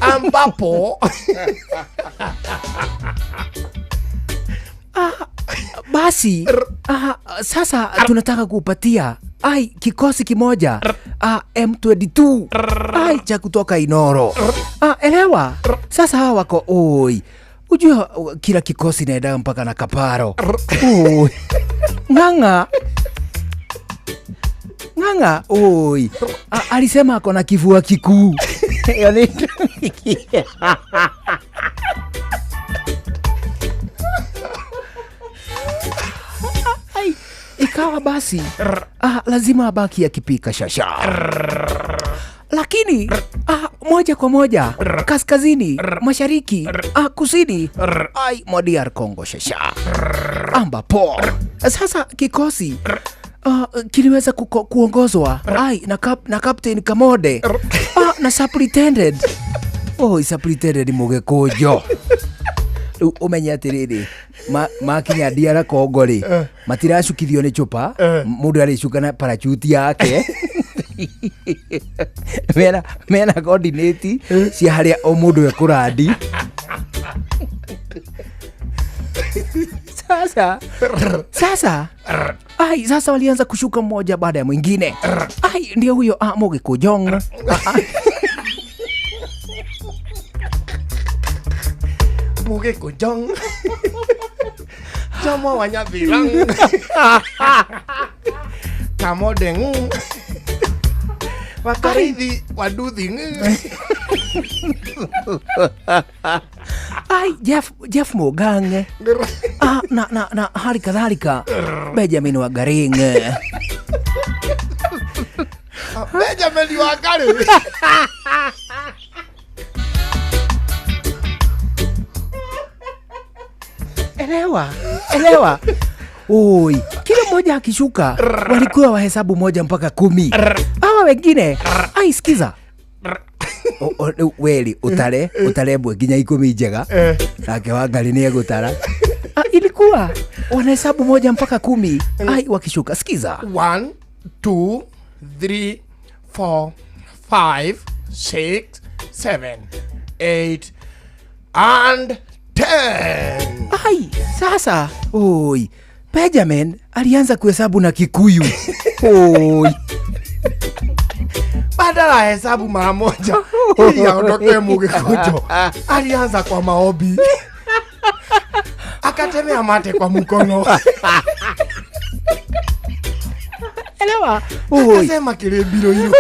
ambapo basi sasa tunataka kupatia kikosi kimoja M22 cha kutoka Inoro. Elewa sasa hawa wako oi, ujua kila kikosi naenda mpaka na kaparo. Oi. Ng'ang'a. Ng'ang'a oi. Alisema ako na kifua kikuu. Ikawa basi lazima abaki akipika shasha. Lakini moja kwa moja kaskazini, mashariki, kusini mwa DR Congo shasha, ambapo sasa kikosi kiliweza kuongozwa na Captain Kamode na superintendent. Superintendent Mũgĩkũnjo. Rĩu ũmenye atĩrĩrĩ, makinya DR Congo rĩ, matiracukithio nĩ chupa, mũndũ arĩcuka na parachute yake. Mena coordinate cia harĩa o mũndũ ekũrandi. Sasa sasa ai, sasa walianza kushuka mmoja baada ya mwingine. Ai, ndio huyo Mũgĩkũnjong. Mũgĩkũnjong Jomo wa Nyathirang Kamodeng Wakarithi Waduthi. Ai, Jeff Mugang na hali kadhalika Benjamin Wagaring. Benjamin Wagaring. Elewa. Oi, kila mmoja akishuka walikuwa wahesabu 1 mpaka 10. Hawa wengine, ai sikiza. Weli utare mbwe nginya 10 njega. Nake Wangari ni egutara. Ilikuwa wanahesabu 1 mpaka 10. Ai wakishuka, sikiza. 1 2 3 4 5 6 7 8 and 10. Ai, sasa, oi, Benjamin alianza kuhesabu na Kikuyu. Oi. Badala ya hesabu mara moja ili aondoke Mũgĩkũnjo, alianza kwa maombi. Akatemea mate kwa mkono. Elewa. Akasema kilebiro hilo.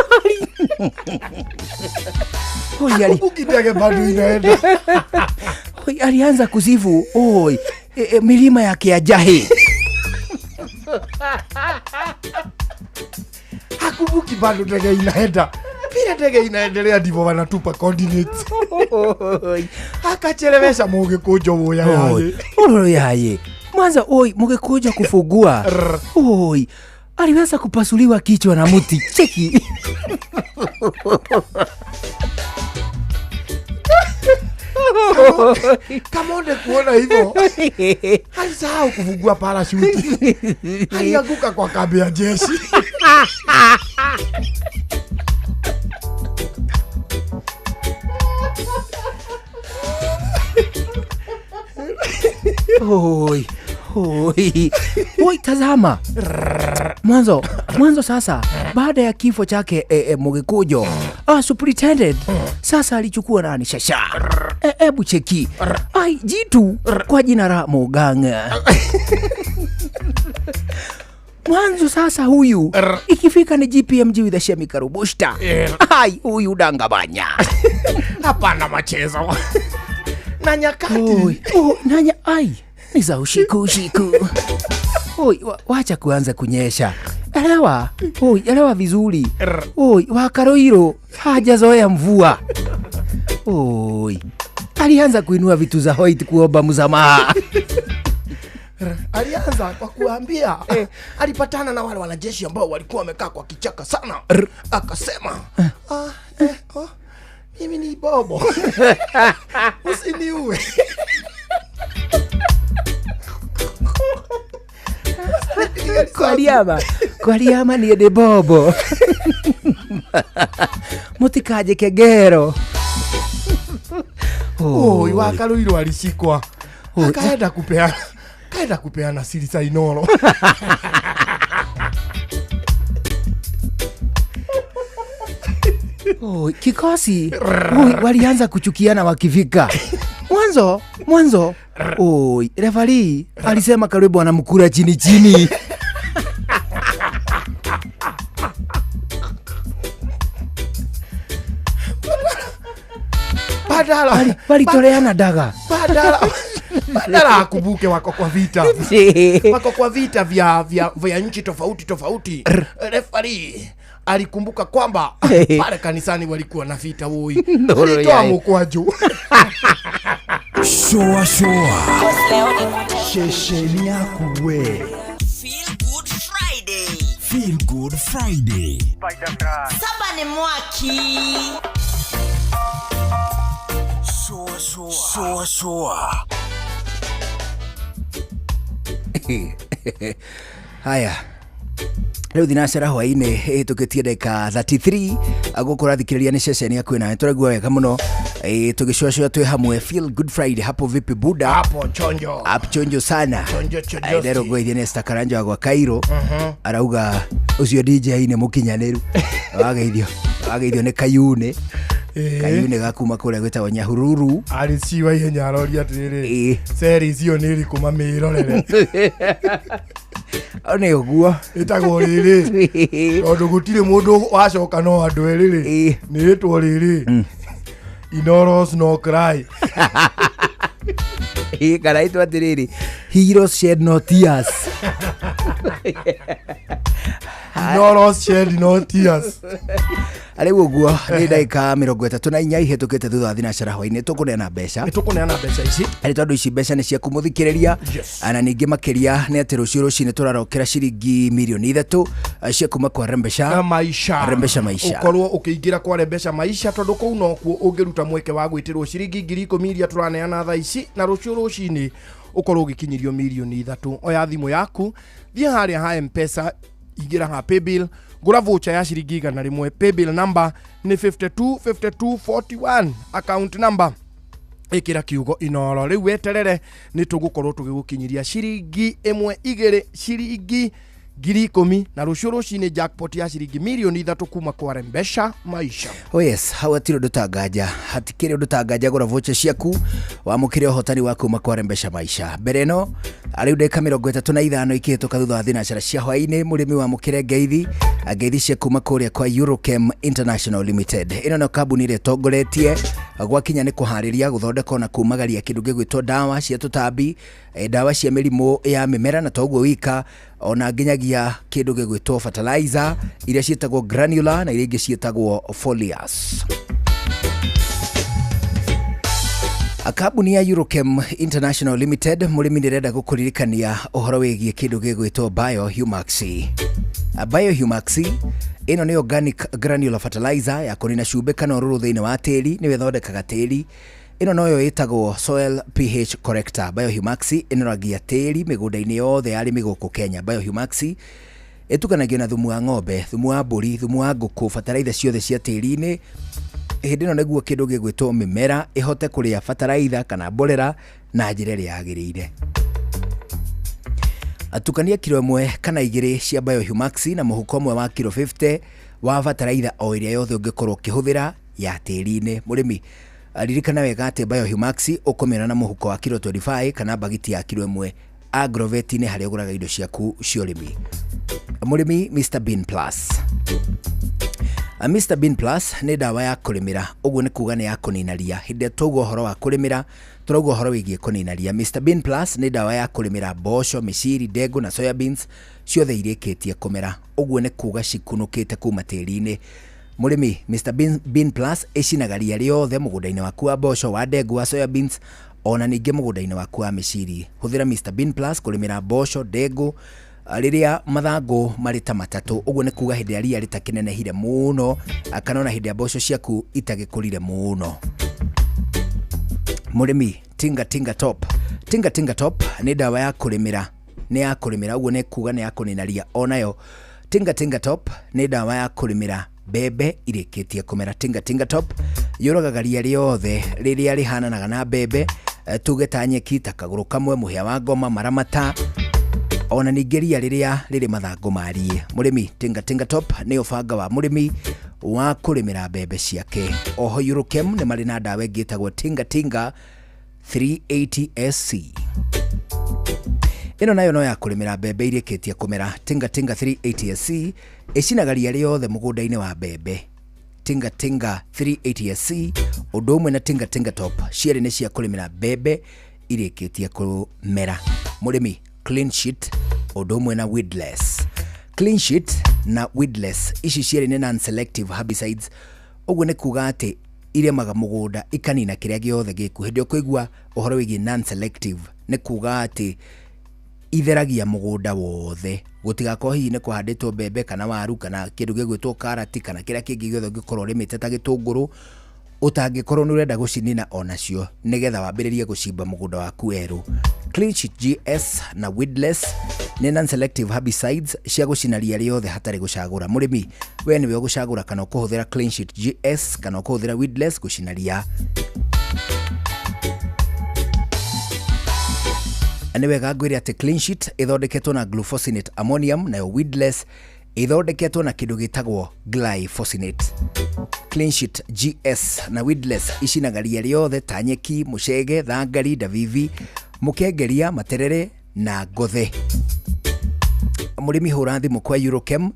Oi, alikukitege bado inaenda. Oi, alianza kusifu oi, milima ya Kiajahi. Hakumbuki bado ndege inaenda. Vile ndege inaendelea ndivyo wanatupa coordinates. Akachelewesha Mũgĩkũnjo woya yaye. Oi yaye. Mwanzo oi Mũgĩkũnjo kufugua. Oi, aliweza kupasuliwa kichwa na mti. Cheki. Kamonde kuona hivyo alisahau kufungua parachute. Alianguka kwa kambi ya jeshi. Oi, oi. Oi, tazama. Mwanzo sasa baada ya kifo chake Mũgĩkũnjo, superintendent sasa alichukua nani shasha. Ebu cheki. Ai, jitu kwa jina la Muganga. Mwanzo sasa huyu ikifika ni GPMG with Shemi Karubushta. Ai, huyu dangabanya. Hapana machezo. Na nyakati. Oi, nanya ai. Ni za ushiku. Oi, wacha kuanza kunyesha. Elewa. Oi, elewa vizuri. Oi, Wakaroiro hajazoea mvua. Oi. Alianza kuinua vitu za white kuomba msamaha. Alianza kwa kuambia alipatana na wale wanajeshi ambao walikuwa wamekaa kwa kichaka sana. Akasema, mimi ni bobo. Usiniue. Kwariama ni de bobo. Mutikaje kegero. Oi, Wakaroiro alishikwa. Akaenda kupeana siri za Inoro. Oh, kikosi. Oi, walianza kuchukiana wakifika. Mwanzo. Oi, referee alisema karibu anamkula chini chini. Badala walitoleana daga. Badala akumbuke wako kwa vita. Wako kwa vita vya nchi tofauti. Referee alikumbuka kwamba pale kanisani walikuwa na vita woi. Alitoa mkwaju. Shoa. Shesheni yako we. Feel Good Friday. Feel Good Friday. Saba ni mwaki. Shoa. Haya. Rĩu thinacara hwaĩ-inĩ ĩhĩtũkĩtie ndagĩka 33 agũkũrathikĩrĩria nĩ ceceni yaku na tũraigua wega mũno. Ĩĩ, tũgĩcũacũa twĩ hamwe. Feel Good Friday hapo vipi buda? Hapo chonjo. Hapo chonjo sana. Chonjo chonjo. Nderwo ngũgeithie nĩ Esther Karanja wa gwa Cairo. Arauga ũcio DJ nĩ mũkinyanĩru. Wageithio nĩ Kayune. Kayune gakuma kũrĩa gwĩtagwo Nyahururu. Arĩ ciwa ihenya aroria atĩrĩrĩ, ceri icio nĩ irĩkũ mamĩrorere? Nĩ ũguo. Ĩtagwo rĩrĩ tondũ gũtirĩ mũndũ wacoka no andũ erĩ rĩ, nĩ ĩtwo rĩrĩ Inoros no cry. Ĩĩ, kana ĩtwo atĩrĩrĩ, Heroes shed no tears. Inoros shed no tears. Rĩu ũguo nĩ ndagĩka 34 ihĩtũkĩte thutha wa thinacara hwainĩ. Tũkũneana mbeca. Tũkũneana mbeca ici. Arĩ tondũ ici mbeca nĩ ciaku mũthikĩrĩria. Yes. Na ningĩ makĩria nĩ atĩ rũciũ rũcinĩ tũrarokera ciringi mirioni 3 cia kuma kwa Rembesha Maisha. Rembesha Maisha. Ũkorwo ũkĩingĩra kwa Rembesha Maisha tondũ kũu nokuo ũngĩruta mweke wa gwĩtĩrwo ciringi 10,000 iria tũraneana thaa ici, na rũciũ rũcinĩ ũkorwo ũgĩkinyĩrio mirioni 3. Oya thimũ yaku, thiĩ harĩa ha M-Pesa, ingĩra ha paybill, ngũra voucher ya ciringi 100. Paybill number nĩ 525241, account number ĩkĩra kiugo Inoro. Rĩu weterere, nĩ tũgũkorwo tũgĩgũkinyĩria ciringi ĩmwe igĩrĩ ciringi 10,000, na rũciũ rũcinĩ jackpot ya ciringi mirioni 3 kuma kwa Rembesha Maisha. Oh yes, hau hatirĩ ũndũ tanganja, hatikĩrĩ ũndũ tanganja. Gũra voucher ciaku wamũkĩre ũhotani wa kuma kwa Rembesha Maisha. Mbere ĩno rĩu ndagĩka 35 ikĩhĩtũka thutha wa thinacara cia hwaĩ-inĩ, mũrĩmi wamũkĩre ngeithi, ngeithi cia kuma kũrĩa kwa Eurochem International Limited. Ĩno nĩyo kambuni ĩrĩa ĩtongoretie gwakinya nĩ kũharĩria, gũthondeka na kumagaria kĩndũ gĩgwĩtwo ndawa cia tũtambi, ndawa cia mĩrimũ ya mĩmera, na toguo wika ona nginyagia kĩndũ gĩgwĩtwo fertilizer iria ciĩtagwo granular na iria ingĩ ciĩtagwo foliars. Kambuni ya Eurochem International Limited, mũrĩmi, nĩ ĩrenda gũkũririkania ũhoro wĩgiĩ kĩndũ gĩgwĩtwo Biohumax. Biohumax ĩno nĩ organic granular fertilizer ya kũnina cumbĩ kana ũrũrũ thĩinĩ wa tĩri, nĩyo ĩthondekaga tĩri. Ĩno noyo ĩtagwo soil pH corrector. Biohumax ĩnoragia tĩri mĩgũnda-inĩ yothe ya arĩmi gũkũ Kenya. Biohumax ĩtukanagio na thumu wa ng'ombe, thumu wa mbũri, thumu wa ngũkũ, bataraitha ciothe cia tĩri-inĩ. Hĩndĩ ĩno nĩguo kĩndũ gĩgwĩtwo mĩmera ĩhote kũrĩa bataraitha kana mborera na njĩra ĩrĩa yagĩrĩire. Tukania kiro 1 kana 2 cia Biohumax na mũhuko ũmwe wa kiro 50 wa bataraitha o ĩrĩa yothe ũngĩkorwo ũkĩhũthĩra ya tĩri-inĩ. Mũrĩmi, ririkana wega atĩ Biohumax ũkũmĩona na mũhuko wa kiro 25 kana bagiti ya kiro 1 agrovet-inĩ harĩa ũgũraga indo ciaku cia ũrĩmi. Mũrĩmi, Mr Bean Plus. Mr Bean Plus nĩ ndawa ya kũrĩmĩra, ũguo nĩ kuga nĩ ya kũnina ria. Hĩndĩ ĩrĩa twauga ũhoro wa kũrĩmĩra, tũrauga ũhoro wĩgiĩ kũnina ria. Mr Bean Plus nĩ ndawa ya kũrĩmĩra mboco, mĩciri, ndengũ na soya beans ciothe irĩkĩtie kũmera, ũguo nĩ kuga cikunũkĩte kuma tĩri-inĩ. Mũrĩmi, Mr Bean Plus ĩcinaga ria rĩothe mũgũnda-inĩ waku wa mboco, wa ndengũ, wa soya beans, ona ningĩ mũgũnda-inĩ waku wa mĩciri. Hũthĩra Mr Bean Plus kũrĩmĩra mboco, ndengũ rĩrĩa mathangũ marĩ ta matatũ, ũguo nĩ kuga hĩndĩ ĩrĩa ria rĩtakĩnenehire mũno kana ona hĩndĩ ĩrĩa mboco ciaku itagĩkũrire mũno. Mũrĩmi, Tinga Tinga Top. Tinga Tinga Top nĩ ndawa ya kũrĩmĩra, nĩ ya kũrĩmĩra, ũguo nĩ kuga nĩ ya kũnina ria onayo. Tinga Tinga Top nĩ ndawa ya kũrĩmĩra mbembe irĩkĩtie kũmera. Tinga Tinga Top yũragaga ria rĩothe rĩrĩa rĩhananaga na mbembe, tuge ta nyeki, ta kagũrũ kamwe, mũhĩa wa ngoma, maramata, ona ningĩ ria rĩrĩa rĩrĩ mathangũ mariĩ. Mũrĩmi, Tinga Tinga Top nĩ ũbanga wa mũrĩmi wa kũrĩmĩra mbembe ciake. Oho Eurochem nĩ marĩ na ndawa ĩngĩ ĩtagwo Tinga Tinga 380 SC. Ĩno nayo no ya kũrĩmĩra mbembe irĩkĩtie kũmera. Tinga Tinga 380 SC ĩcinaga ria rĩothe mũgũnda-inĩ wa mbembe. Tinga Tinga 380 SC ũndũ ũmwe na Tinga Tinga Top cierĩ nĩ cia kũrĩmĩra mbembe irĩkĩtie kũmera. Mũrĩmi, Clean Sheet ũndũ ũmwe na Weedless. Clean Sheet na Weedless ici cierĩ nĩ non-selective herbicides, ũguo nĩ kuga atĩ irĩmaga mũgũnda ikanina kĩrĩa gĩothe gĩkuo. Hĩndĩ ĩrĩa ũkũigua ũhoro wĩgiĩ non-selective nĩ kuga atĩ itheragia mũgũnda wothe, gũtigakorwo hihi nĩ kũhandĩtwo mbembe kana waru kana kĩndũ gĩgwĩtwo karati kana kĩrĩa kĩngĩ gĩothe ũngĩkorwo ũrĩmĩte ta gĩtũngũrũ, ũtangĩkorwo nĩ ũrenda gũcinina onacio nĩgetha wambĩrĩrie gũcimba mũgũnda waku werũ. Clean Sheet GS na Weedless Nĩ non selective herbicides cia gũcina ria rĩothe hatarĩ gũcagũra. Mũrĩmi, we nĩwe ũgũcagũra kana ũkũhũthĩra Clean Sheet GS kana ũkũhũthĩra Weedless gũcina ria. Nĩ wega ngwĩre atĩ Clean Sheet ĩthondeketwo na glufosinate ammonium, nayo Weedless ĩthondeketwo na kĩndũ gĩtagwo glyphosate. Clean Sheet GS na Weedless icinaga ria rĩothe ta nyeki, mũcege, thangari, ndavivi, mũkengeria, materere na ngothe. Mũrĩmi, hũra thimũ kwa Eurochem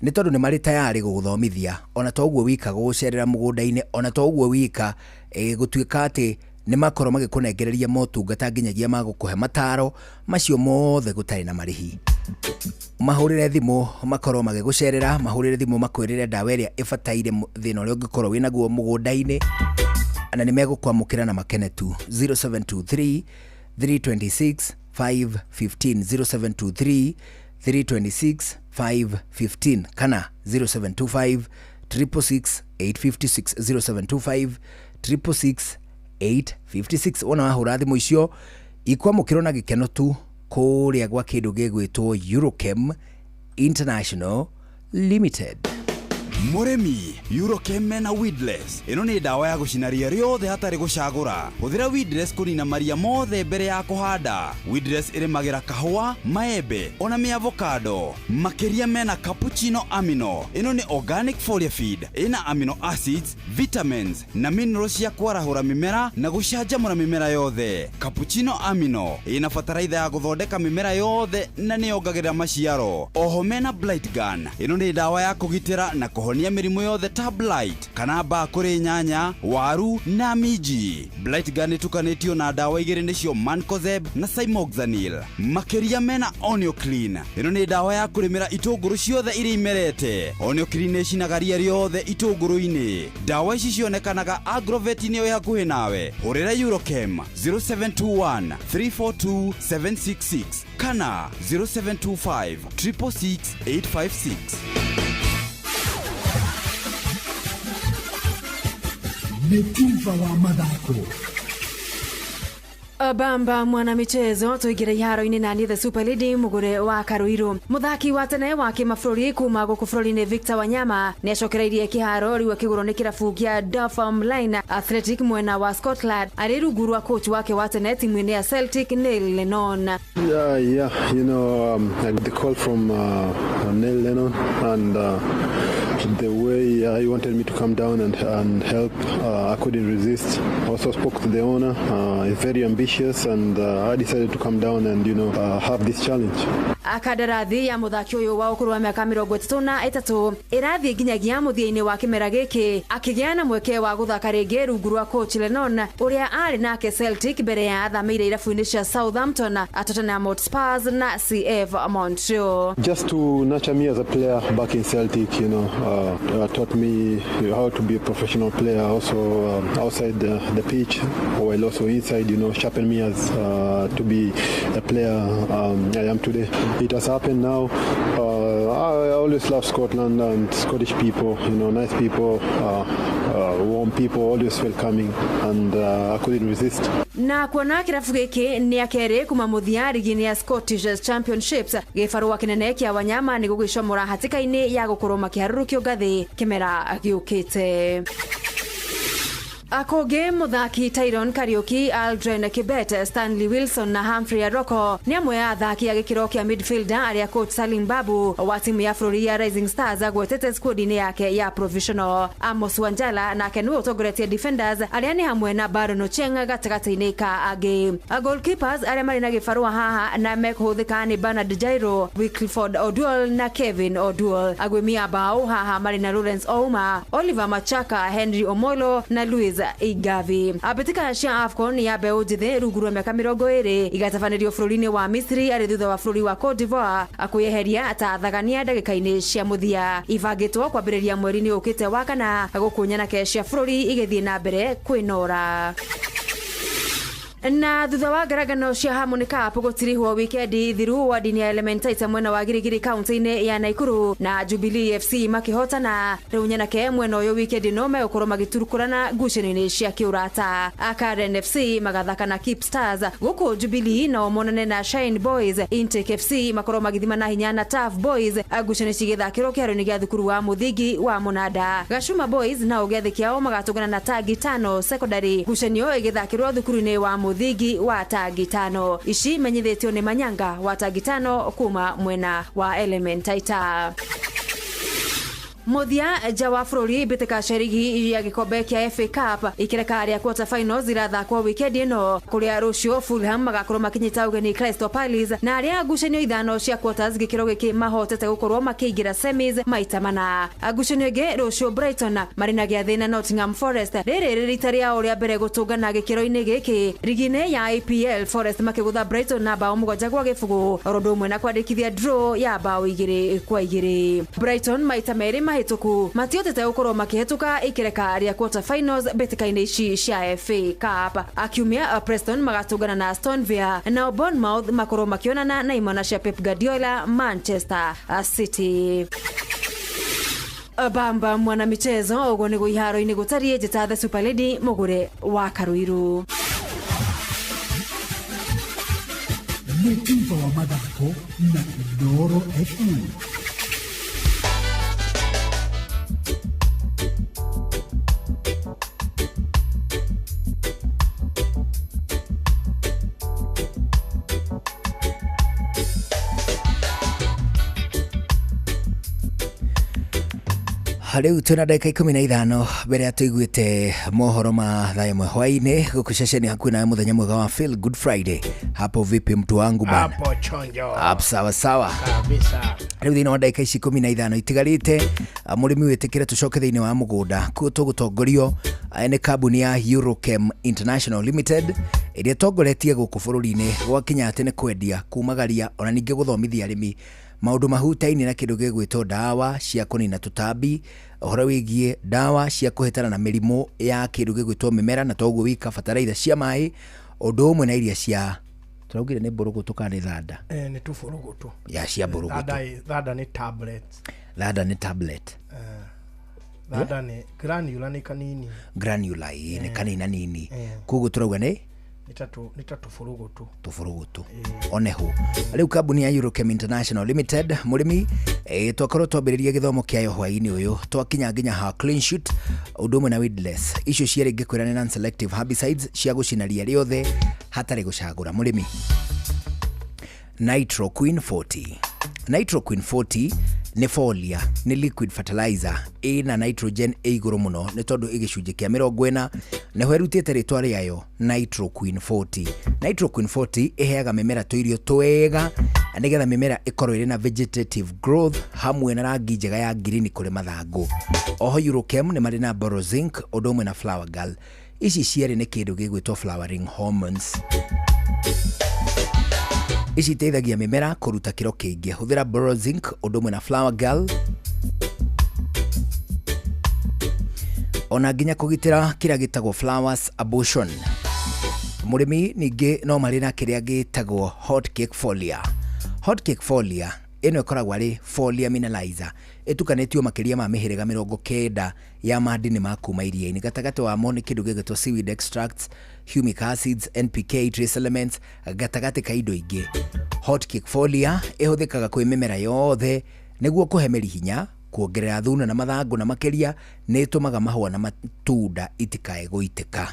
nĩ tondũ nĩ marĩ tayarĩ gũgũthomithia, ona to ũguo wika gũgũcerera mũgũnda-inĩ, ona to ũguo wika gũtuĩka atĩ nĩ makorwo magĩkũnengereria motungata nginyagia ma gũkũhe mataro macio mothe gũtarĩ na marĩhi. Mahũrĩre thimũ makorwo magĩgũcerera, mahũrĩre thimũ makwĩrĩre ndawa ĩrĩa ĩbataire thĩna ũrĩa ũngĩkorwo wĩnaguo mũgũnda-inĩ, na nĩ megũkwamũkĩra na makene tu. 0723 326 515, 0723 326 515 kana 0725 666 856, 0725 666 856. Wona wahũra thimũ icio ikwamũkĩrwo na gĩkeno tu kũrĩa gwa kĩndũ gĩgwĩtwo Eurochem International Limited. Mũrĩmi, Eurochem mena Weedless. Ĩno nĩ ndawa ya gũcina ria rĩothe hatarĩ gũcagũra. Hũthĩra Weedless kũnina maria mothe mbere ya kũhanda. Weedless ĩrĩmagĩra kahũa, maembe ona mĩavocado. Makĩria mena Cappuccino Amino. Ĩno nĩ organic foliar feed ĩna amino acids, vitamins na minerals cia kwarahũra mĩmera na gũcanjamũra mĩmera yothe. Cappuccino Amino ĩna bataraitha ya gũthondeka mĩmera yothe na nĩyongagĩrĩra maciaro. Oho mena Blight Gun. Ĩno nĩ ndawa ya kũgitĩra na kũhonia mĩrimũ yothe ta blight kana mbaa kũrĩ nyanya, waru na minji. Blight Gun ĩtukanĩtio na ndawa igĩrĩ, nĩcio Mancozeb na Cymoxanil. Makĩria mena Onioclean. Ĩno nĩ ndawa ya kũrĩmĩra itũngũrũ ciothe iria imerete. Onioclean nĩ ĩcinaga ria rĩothe itũngũrũ-inĩ. Ndawa ici cionekanaga agrovet-inĩ ĩ hakuhĩ nawe. Hũrĩra Eurochem 0721 342 766 kana 0725 666 856. Nĩ tuva wa mathako. Bamba mwanamichezo, tuingire iharo-inĩ na niĩ the super lady Mugure wa Karuiru. Muthaki wa tene wa kĩmabũrũri kuma gũkũ bũrũri-inĩ Victor Wanyama nĩ acokereirie kĩharo rĩu akĩgũrwo nĩ kĩrabu kĩa Dunfermline Athletic mwena wa Scotland, arĩ rungu rwa coach wake wa tene timu-inĩ ya Celtic, Neil Lennon. Yeah, I got the call from Neil Lennon, and the way he wanted me to come down and help, I couldn't resist. I also spoke to the owner. He's very ambitious, and I decided to come down and have this challenge. Kandarathi ya muthaki ũyũ wa ũkũrũ wa mĩaka 33 ĩrathiĩ nginyagia mũthia-inĩ wa kĩmera gĩkĩ, akĩgĩa na mweke wa gũthaka rĩngĩ rungu rwa coach Lennon ũrĩa arĩ nake Celtic mbere ya athamĩire irabu-inĩ cia Southampton, Tottenham Hotspurs na CF Montreal. Just to nurture me as a player back in Celtic, taught me how to be a professional player also outside the pitch, while also inside, sharpened me as to be a player I am today. It has happened now. I always love Scotland and Scottish people, nice people, warm people, always welcoming, and I couldn't resist. Na kuona kĩrabu gĩkĩ nĩ akerĩ kuma mũthia rigi-inĩ ya Scottish Championships, gĩbarũa kĩnene kĩa Wanyama nĩ gũgĩcomora hatĩka-inĩ ya gũkorwo makĩharũrũkio ngathĩ kĩmera gĩũkĩte. Akũngĩ, mũthaki Tyron Kariuki, Aldrin Kibet, Stanley Wilson na Humphrey Aroko nĩ amwe a athaki a gĩkĩro kĩa midfielder arĩa coach Salim Babu wa timu ya bũrũri ya Rising Stars agwetete squad-inĩ yake ya provisional. Amos Wanjala nake nĩwe ũtongoretie defenders arĩa nĩ hamwe na Baron Ochieng gatagatĩ-inĩ ka angĩ. Goalkeepers arĩa marĩ na gĩbarũa haha na mekũhũthĩka nĩ Bernard Jairo, Wilford Oduol na Kevin Oduol. Agwĩmia bao haha marĩ na Lawrence Ouma, Oliver Machaka, Henry Omolo na Louis Igavi. Mbĩtĩka cia AFCON ya mbeũ njĩthĩ rungu rwa mĩaka 20 igatabanĩrio bũrũri-inĩ wa Misri arĩ thutha wa bũrũri wa Cote d'Ivoire kwĩyeheria ta thagania ndagĩka-inĩ cia mũthia. Ibangĩtwo kwambĩrĩria mweri-inĩ ũkĩte wa kana, gũkũ nyanake cia bũrũri igĩthiĩ na mbere kwĩnora. Na thutha wa ngarangano cia Harmony Cup gũtirihwo wikendi thiru, wadi ya Elementaita mwena wa Girigiri kaunti-inĩ ya Naikuru na Jubilee FC makĩhotana. Rĩu nyanake mwena ũyũ wikendi no megũkorwo magĩturukũrana ngucanio-inĩ cia kĩũrata. Karen FC magathaka na Keep Stars, gũkũ Jubilee nao monane na Shine Boys. Intake FC makorwo magĩthima na hinya na Tough Boys, ngucanio cigĩthakĩrwo kĩharo-inĩ gĩa thukuru wa mũthingi wa Mũnanda. Gacuma Boys nao gĩathĩ kĩao magatũngana na Tangi Tano Secondary, ngucanio ĩgĩthakĩrwo thukuru-inĩ wa mũthingi wa Tangi Tano. Ici menyithĩtio nĩ Manyanga wa Tangi Tano kuma mwena wa Elementaita. Muthia nja wa bũrũri, mbĩtĩka cia rigi ya gĩkombe kĩa FA Cup ikĩreka rĩa quarter finals irathakwo wikendi ĩno, kũrĩa rũciũ Fulham magakorwo makĩnyita ũgeni Crystal Palace, na arĩa ngucanio 5 cia quarters gĩkĩro gĩkĩ mahotete gũkorwo makĩingĩra semis maita mana. Ngucanio ĩngĩ rũciũ Brighton marĩ na gĩathĩ na Nottingham Forest, rĩrĩ rĩ rita rĩao rĩa mbere gũtũngana gĩkĩro-inĩ gĩkĩ. Rigi-inĩ ya EPL Forest makĩgũtha Brighton na bao 7-0, oro ũndũ ũmwe na kwandĩkithia draw ya bao 2-2. Brighton maita merĩ mahĩtũku matiotete gũkorwo makĩhetũka ikĩreka rĩa quarter finals mbĩtĩka-inĩ ici cia FA Cup. Akiumia Preston magatũngana na Aston Villa, nao Bournemouth makorwo makĩonana na imwana cia Pep Guardiola Manchester City. Bamba mwana michezo ũguo nĩguo iharo-inĩ gũtariĩ. Njĩta The Super Lady Mũgũre wa Karuiru. Mũtiba wa mathako na Inooro FM. Rĩu twĩna ndagĩka 15 mbere ya tũiguĩte mohoro ma thaa ĩmwe hwaĩ-inĩ gũkũ ceceni hakuhĩ nawe. Mũthenya mwega wa Feel Good Friday. Hapo vipi mtu wangu bana? Hapo chonjo. Hapo sawa sawa kabisa. Rĩu thĩinĩ wa ndagĩka ici 15 itigarĩte, mũrĩmi wĩtĩkĩre tũcoke thĩinĩ wa mũgũnda kuo tũgũtongorio nĩ kambuni ya Eurochem International Limited ĩrĩa ĩtongoretie gũkũ bũrũri-inĩ gwakinya atĩ nĩ kwendia, kumagaria ona ningĩ gũthomithia arĩmi maũndũ mahutaine na kĩndũ gĩgwĩtwo ndawa cia kũnina tũtambi, ũhoro wĩgiĩ ndawa cia kũhĩtana na mĩrimũ ya kĩndũ gĩgwĩtwo mĩmera, na toguo wika bataraitha cia maĩ, ũndũ ũmwe na iria cia tũraugire nĩ mbũrũgũtũ kana nĩ thanda? Nĩ tũbũrũgũtũ. Ya cia mbũrũgũtũ. Thanda nĩ tablets. Thanda nĩ tablet. Thanda nĩ granula, nĩ kanini. Granula nĩ kanina nini. Koguo tũrauga nĩ nĩ ta tũbũrũgũtũ. Tũbũrũgũtũ oneho. Rĩu kambuni ya Eurochem International Limited, mũrĩmi, twakorwo twambĩrĩria gĩthomo kĩayo hwaĩ-inĩ ũyũ, twakinya nginya ha clean shoot ũndũ ũmwe na weedless. Icio cierĩ ngĩkwĩra nĩ non selective herbicides cia gũcina ria rĩothe hatarĩ gũcagũra mũrĩmi. Nitro Queen 40. Nitro Queen 40 nĩ folia, nĩ liquid fertilizer ĩna nitrogen ĩ igũrũ mũno nĩ tondũ ĩ gĩcunjĩ kĩa 40, nĩho ĩrutĩte rĩtwa rĩayo Nitro Queen 40. Nitro Queen 40 ĩheaga mĩmera tũirio twega nĩgetha mĩmera ĩkorwo ĩrĩ na vegetative growth hamwe na rangi njega ya green kũrĩ mathangũ. Oho Eurochem nĩ marĩ na Borozinc ũndũ ũmwe na Flower Girl. Ici cierĩ nĩ kĩndũ gĩgwĩtwo flowering hormones. Ici iteithagia mĩmera kũruta kĩro kĩingĩ. Hũthĩra Borozinc ũndũ ũmwe na Flower Girl ona nginya kũgitĩra kĩrĩa gĩtagwo flowers abortion. Mũrĩmi ningĩ no marĩ na kĩrĩa gĩtagwo hot cake folia. Hot cake folia ĩno ĩkoragwo arĩ folia mineralizer ĩtukanĩtio makĩria ma mĩhĩrĩga 90 ya madini ma kuma iria-inĩ. Gatagatĩ wamo nĩ kĩndũ gĩgwĩtwo seaweed extracts, humic acids, NPK, trace elements, gatagatĩ ka indo ingĩ. Hot cake folia ĩhũthĩkaga kwĩ mĩmera yothe nĩguo kũhe mĩri hinya, kuongerera thuna na mathangũ, na makĩria nĩ ĩtũmaga mahũa na matunda itikae gũitĩka.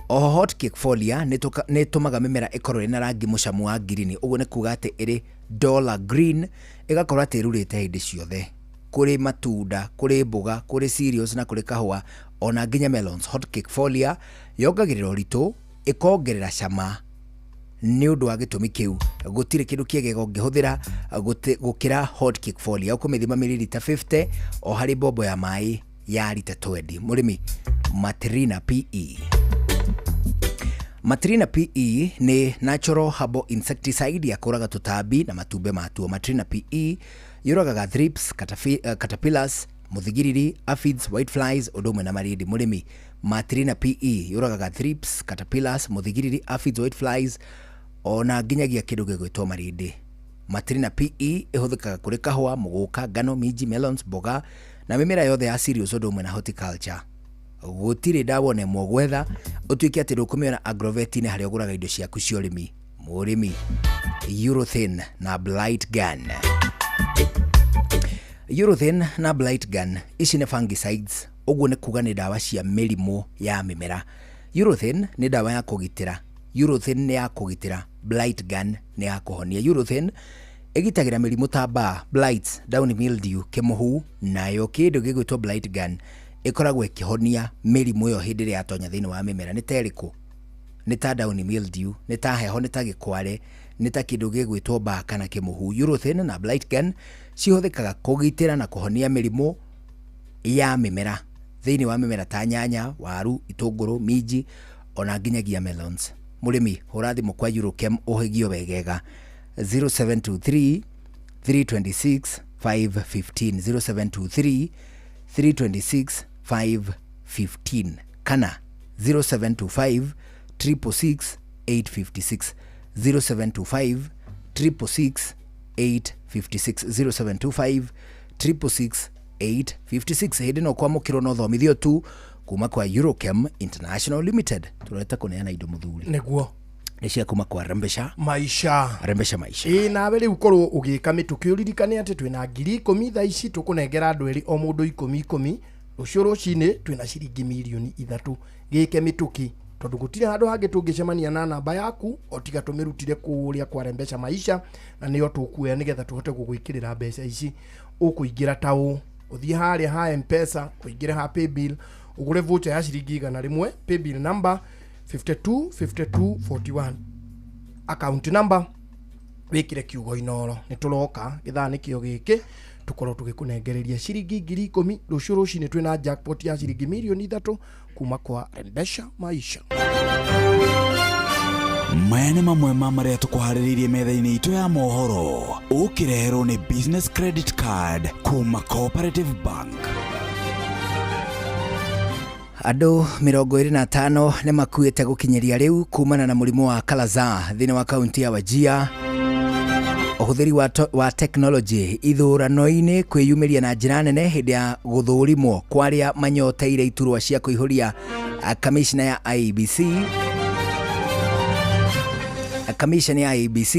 Oho hot cake folia nĩ ĩtũmaga mĩmera ĩkorwo ĩrĩ na rangi mũcamu wa ngirini, ũguo nĩ kuga atĩ ĩrĩ dollar green, ĩgakorwo atĩ ĩrurĩte hĩndĩ ciothe kũrĩ matunda, kũrĩ mboga, kũrĩ cereals na kũrĩ kahũa ona nginya melons. Hot cake folia yongagĩrĩra ũritũ, ĩkongerera cama. Nĩ ũndũ wa gĩtũmi kĩu gũtirĩ kĩndũ kĩega ũngĩhũthĩra gũkĩra hot cake folia. Ũkũmĩthima mililita 50 o harĩ mbombo ya maĩ ya rita 20. Mũrĩmi, Matrina PE. Matrina PE nĩ natural herbal insecticide ya kũraga tũtambi na matumbĩ matuo. Matrina PE yũragaga thrips, caterpillars, Muthigiriri, aphids, white flies ũndũ ũmwe na marindi. Mũrĩmi, Matrina PE yũragaga thrips, caterpillars, muthigiriri, aphids, white flies ona nginyagia kĩndũ gĩgwĩtwo marindi. Matrina PE ĩhũthĩkaga kũrĩ kahũa, mũgũka, ngano, minji, melons, mboga na mĩmera yothe ya cereals ũndũ ũmwe na horticulture. Gũtirĩ ndawa ona ĩmwe ũgwetha ũtuĩke atĩ ndũkũmĩona agrovet-inĩ harĩa ũgũraga indo ciaku cia ũrĩmi. Mũrĩmi, Urethane na Blight Gun. Urethane na Blight Gun ici nĩ fungicides, ũguo nĩ kuga nĩ ndawa cia mĩrimũ ya mĩmera. Urethane nĩ ndawa ya kũgitĩra, Urethane nĩ ya kũgitĩra, Blight Gun nĩ ya kũhonia. Urethane ĩgitagĩra mĩrimũ ta mbaa, blights, downy mildew, kĩmũhu, nayo kĩndũ gĩgwĩtwo Blight Gun ĩkoragwo ĩkĩhonia mĩrimũ ĩyo hĩndĩ ĩrĩa yatonya thĩinĩ wa mĩmera. Nĩ ta ĩrĩkũ? Nĩ ta downy mildew, nĩ ta heho, nĩ ta gĩkware, nĩ ta kĩndũ gĩgwĩtwo mbaa kana kĩmũhu. Urethane na Blight Gun cihũthĩkaga kũgitĩra na kũhonia mĩrimũ ya mĩmera thĩinĩ wa mĩmera ta nyanya, waru, itũngũrũ, minji ona nginyagia melons. Mũrĩmi, hũra thimũ kwa Eurochem ũhĩgio wegega 0723 326 515, 0723 326 515 kana 0725 666 856, 0725 666 856, 0725 666 856. Hĩndĩ no kwamũkĩrwo no thomithio tu kuma kwa Eurochem International Limited. Tũreta kũneana indo mũthuri. Nĩguo. Nĩ cia kuma kwa Rembesha Maisha. Rembesha Maisha. Ĩĩ, nawe rĩu korwo ũgĩka mĩtũkĩ ũririkane atĩ twĩna 10,000 thaa ici, tũkũnengera andũ erĩ o mũndũ 10 10. Rũciũ rũcinĩ twĩna ciringi 3 mirioni. Gĩke mĩtũkĩ tondũ gũtirĩ handũ hangĩ tũngĩcemania na namba yaku o tiga tũmĩrutire kũrĩa kwa Rembesha Maisha, na nĩyo tũkuoya nĩgetha tũhote gũgwĩkĩrĩra mbeca ici. Ũkũingĩra ta ũũ: ũthiĩ harĩa ha Mpesa, ũingĩre ha paybill, ũgũre voucher ya ciringi 100, paybill number 52 52 41, account number wĩkĩre kiugo Inoro. Nĩ tũroka gĩthaa nĩkĩo gĩkĩ tũkorwo tũgĩkũnengereria ciringi 10,000. Rũciũ rũcinĩ twĩna jackpot ya ciringi 3 mirioni kuma kwa Rembesha Maisha. Maya nĩ mamwe ma marĩa tũkũharĩrĩirie metha-inĩ itũ ya mohoro, ũkĩreherwo nĩ Business Credit Card kuma Cooperative Bank. Andũ 25 nĩ makuĩte gũkinyĩria rĩu kumana na mũrimũ wa kalaza thĩinĩ wa kaunti ya Wajir. Ũhũthĩri wa tekinoronjĩ ithurano-inĩ kwĩyumĩria na njĩra nene hĩndĩ ya gũthũrimwo kwa arĩa manyoteire iturwa cia kũihũria kamishna ya IEBC, kamishna ya IEBC.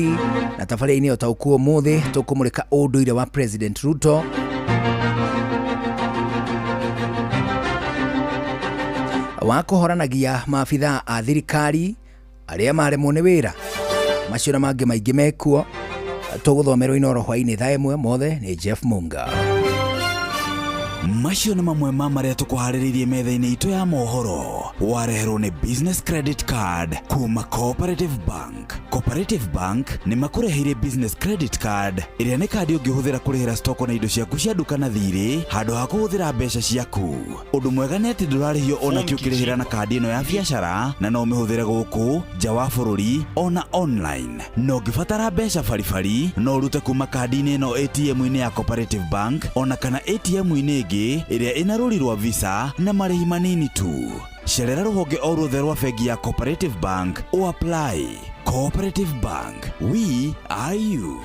Na tabarĩra-inĩ ũtaũku ũmũthĩ tũkũmũrĩka ũndũire wa President Ruto wa kũhoranagia maabithaa a thirikari arĩa maremwo nĩ wĩra. Macio na mangĩ maingĩ mekuo tũgũthomerwo Inoro hwainĩ thaa 1. Mothe nĩ Jeff Munga. Macio nĩ mamwe ma marĩa tũkũharĩrĩirie metha-inĩ itũ ya mohoro, wareherwo nĩ Business Credit Card kuma Cooperative Bank. Cooperative Bank nĩ makũreheire Business Credit Card, ĩrĩa nĩ kandi ũngĩhũthĩra kũrĩhĩra stoko na indo ciaku cia nduka na thirĩ handũ ha kũhũthĩra mbeca ciaku. Ũndũ mwega nĩ atĩ ndũrarĩhio ona kĩ ũkĩrĩhĩra na kandi ĩno ya biacara, na no ũmĩhũthĩre gũkũ nja wa bũrũri ona online. Na ũngĩbatara mbeca baribari, no ũrute kuma kandi-inĩ ĩno ATM-inĩ ya Cooperative Bank ona kana ATM-inĩ ĩngĩ ĩrĩa ĩna rũri rwa Visa na marĩhi manini tu. Cerera rũhonge o ruothe rwa bengi ya Cooperative Bank o apply. Cooperative Bank, we are you.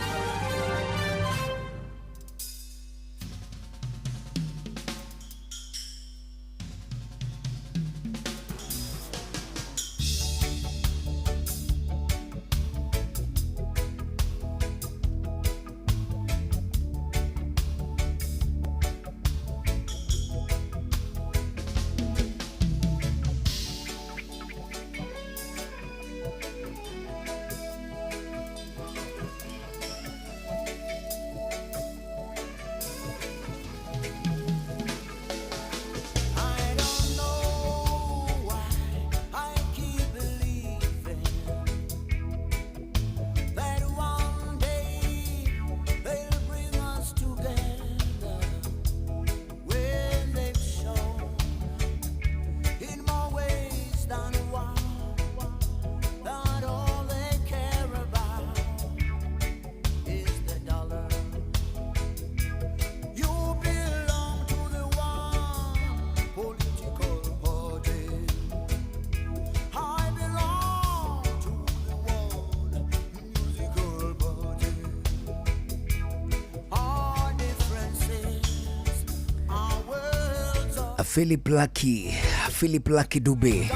Philip Lucky, Philip Lucky Dube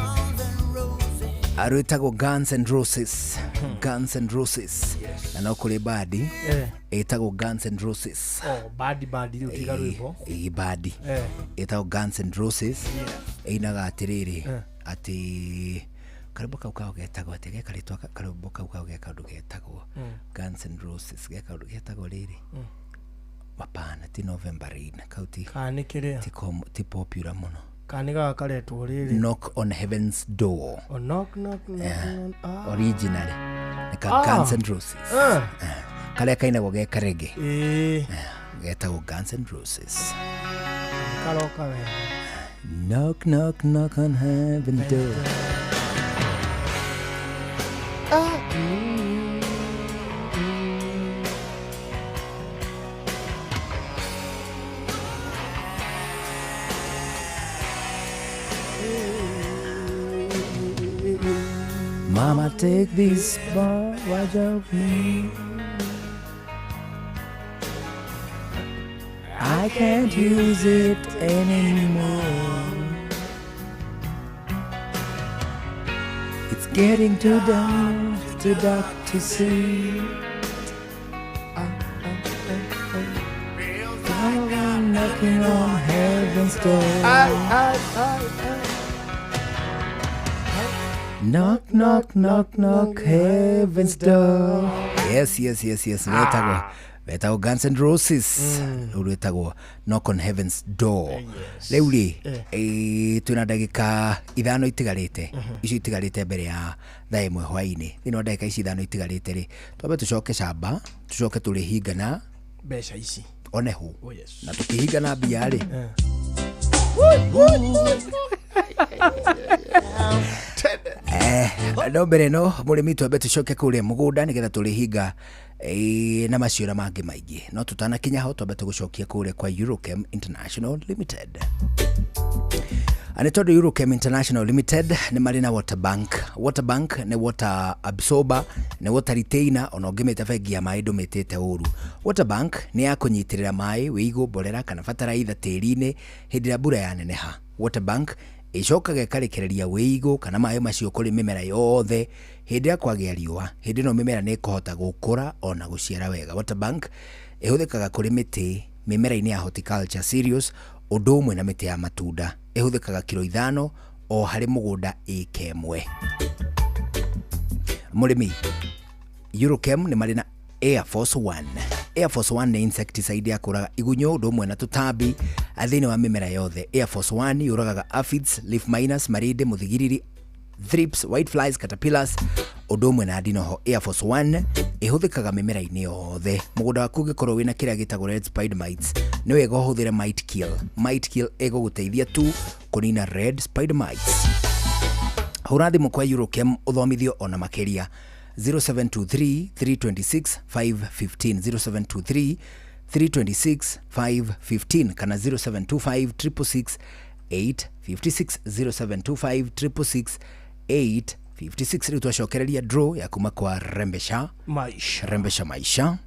arwĩtagwo Guns and Roses. Guns and Roses. Na no kũrĩ bandi ĩtagwo Guns and Roses. Oh, badi badi rĩu tiga rwĩmbo. Ĩ bandi ĩtagwo Guns and Roses ĩinaga atĩrĩrĩ atĩ karwĩmbo kau kao getagwo atĩ gekarĩtwa karwĩmbo kau kao ge kaũndũ getagwo Guns and Roses ge kaũndũ getagwo rĩrĩ. Hapana, ti November Rain kau ti Kana nĩ kĩrĩa? Ti popular mũno. Kana nĩ gaka karetwo rĩrĩ? Knock on Heaven's Door. Oh, knock knock knock knock. Ah. Originally nĩ ka Guns and Roses. Karĩa kainagwo ge karege. Getagwo Guns and Roses. Karoka wega. Knock knock knock on heaven's door. Mama, take this bar right off me. I can't use it anymore. It's getting too dark to see. I'm knocking on heaven's door. Knock, knock, knock, knock, heaven's door. Yes, yes, yes, yes. Wetagwo wetagwo Guns and Roses. Rĩu rwĩtagwo Knock on Heaven's Door. Rĩu rĩ, twĩna ndagĩka 5 itigarĩte. Icio itigarĩte mbere ya thaa 1 hwaĩ-inĩ. Thĩinĩ wa ndagĩka ici 5 itigarĩte rĩ, twambe tũcoke camba, tũcoke tũrĩhinga na mbeca ici. One hu. Oh, yes. Na tũkĩhinga na mbia rĩ. No mbere no mũrĩmi twambe tũcoke kũrĩa mũgũnda nĩgetha tũrĩhinga na maciũra mangĩ maingĩ. No tũtanakinya ho twambe tũgũcokia kũrĩa kwa Eurochem International Limited. Nĩ tondũ Eurochem International Limited nĩ marĩ na water bank. Water bank nĩ water absorber, nĩ water retainer, ona ũngĩmĩta bengi ya maĩ ndũmĩtĩte ũru. Water bank nĩ ya kũnyitĩrĩra maĩ, wĩigũ, mborera kana bataraitha tĩri-inĩ hĩndĩ ĩrĩa mbura yaneneha. Water bank icokaga ĩkarekereria wĩigũ kana maĩ macio kũrĩ mĩmera yothe hĩndĩ ĩrĩa kwagĩa riũa. Hĩndĩ ĩno mĩmera nĩ ĩkũhota gũkũra ona gũciara wega. Water bank ĩhũthĩkaga kũrĩ mĩtĩ mĩmera-inĩ ya horticulture cereals ũndũ ũmwe na mĩtĩ ya matunda. Ĩhũthĩkaga kiro 5 o harĩ mũgũnda ĩka ĩmwe. Mũrĩmi, Eurochem nĩ marĩ na Air Force One. Air Force One nĩ insecticide ya kũraga igunyũ ũndũ ũmwe na tũtambi thĩinĩ wa mĩmera yothe. Air Force One yũragaga aphids, leaf miners, marinde, mũthigiriri, thrips, white flies, caterpillars ũndũ ũmwe na ndinoho. Air Force One ĩhũthĩkaga mĩmera-inĩ yothe. Mũgũnda waku ũngĩkorwo wĩna kĩrĩa gĩtagwo red spider mites, nĩ wega ũhũthĩre mite kill. Mite kill ĩgũgũteithia tu kũnina red spider mites. Hũra thimũ kwa Eurochem ũthomithio ona makĩria. 0723 326 515, 0723 326 515 kana 0725 666 856, 0725 666 856. Rĩu twacokereria draw ya kuma kwa Rembesha Maisha. Rembesha Maisha.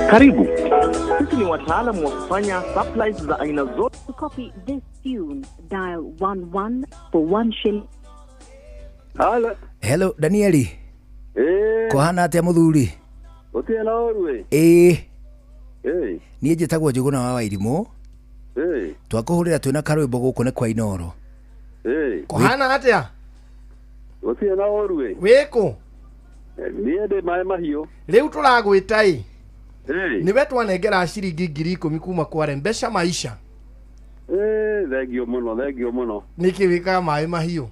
Karibu. Sisi ni wataalamu wa kufanya supplies za aina zote. To copy this tune, dial 11 for 1 shilling. Hello. Hello, Danieli. Kohana atia muthuri? Utie na urwe. Niĩ njĩtagwo Njũgũna wa Wairimũ. Twakũhũrĩra twĩna karwĩmbo gũkũ nĩ kwa Inoro. Kohana atia? Utie na urwe. Wĩkũ? Niĩ ndĩ maĩ mahiũ. Rĩu tũragwĩta ĩ. Niwe twanengera ciringi 10,000 kuma kwa Rembesha Maisha. Thengio mũno, thengio mũno. Nĩkĩ wĩkaga maĩ mahiũ?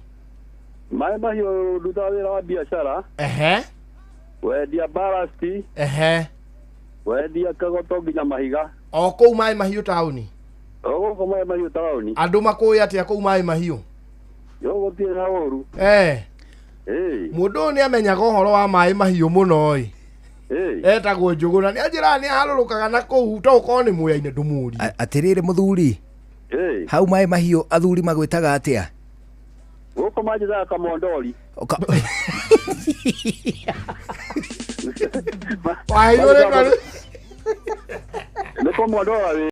Maĩ mahiũ ndutaga wĩra wa biacara. Ehe. Wendia barasti. Ehe. Wendia kagoto nginya mahiga. O kũu Maĩ Mahiũ taũni. O gũkũ Maĩ Mahiũ taũni. Andũ makũĩ atĩa kũu Maĩ Mahiũ? Yo gũtirĩ na ũru. Eh. Ĩĩ. Mũndũ ũyũ nĩ amenyaga ũhoro wa Maĩ Mahiũ mũno ĩ. Ĩĩ. Etagwo Njũgũna, nĩ anjĩraga nĩ aharũrũkaga na kũu to ũkorwo nĩ Mwea-inĩ ndũmũrie. Atĩrĩrĩ mũthuri. Ĩĩ. Hau Maĩ Mahiũ athuri magwĩtaga atĩa? Gũkũ manjĩtaga Kamondori. Waheirwo rĩtwa Nĩ kũmondora wĩ.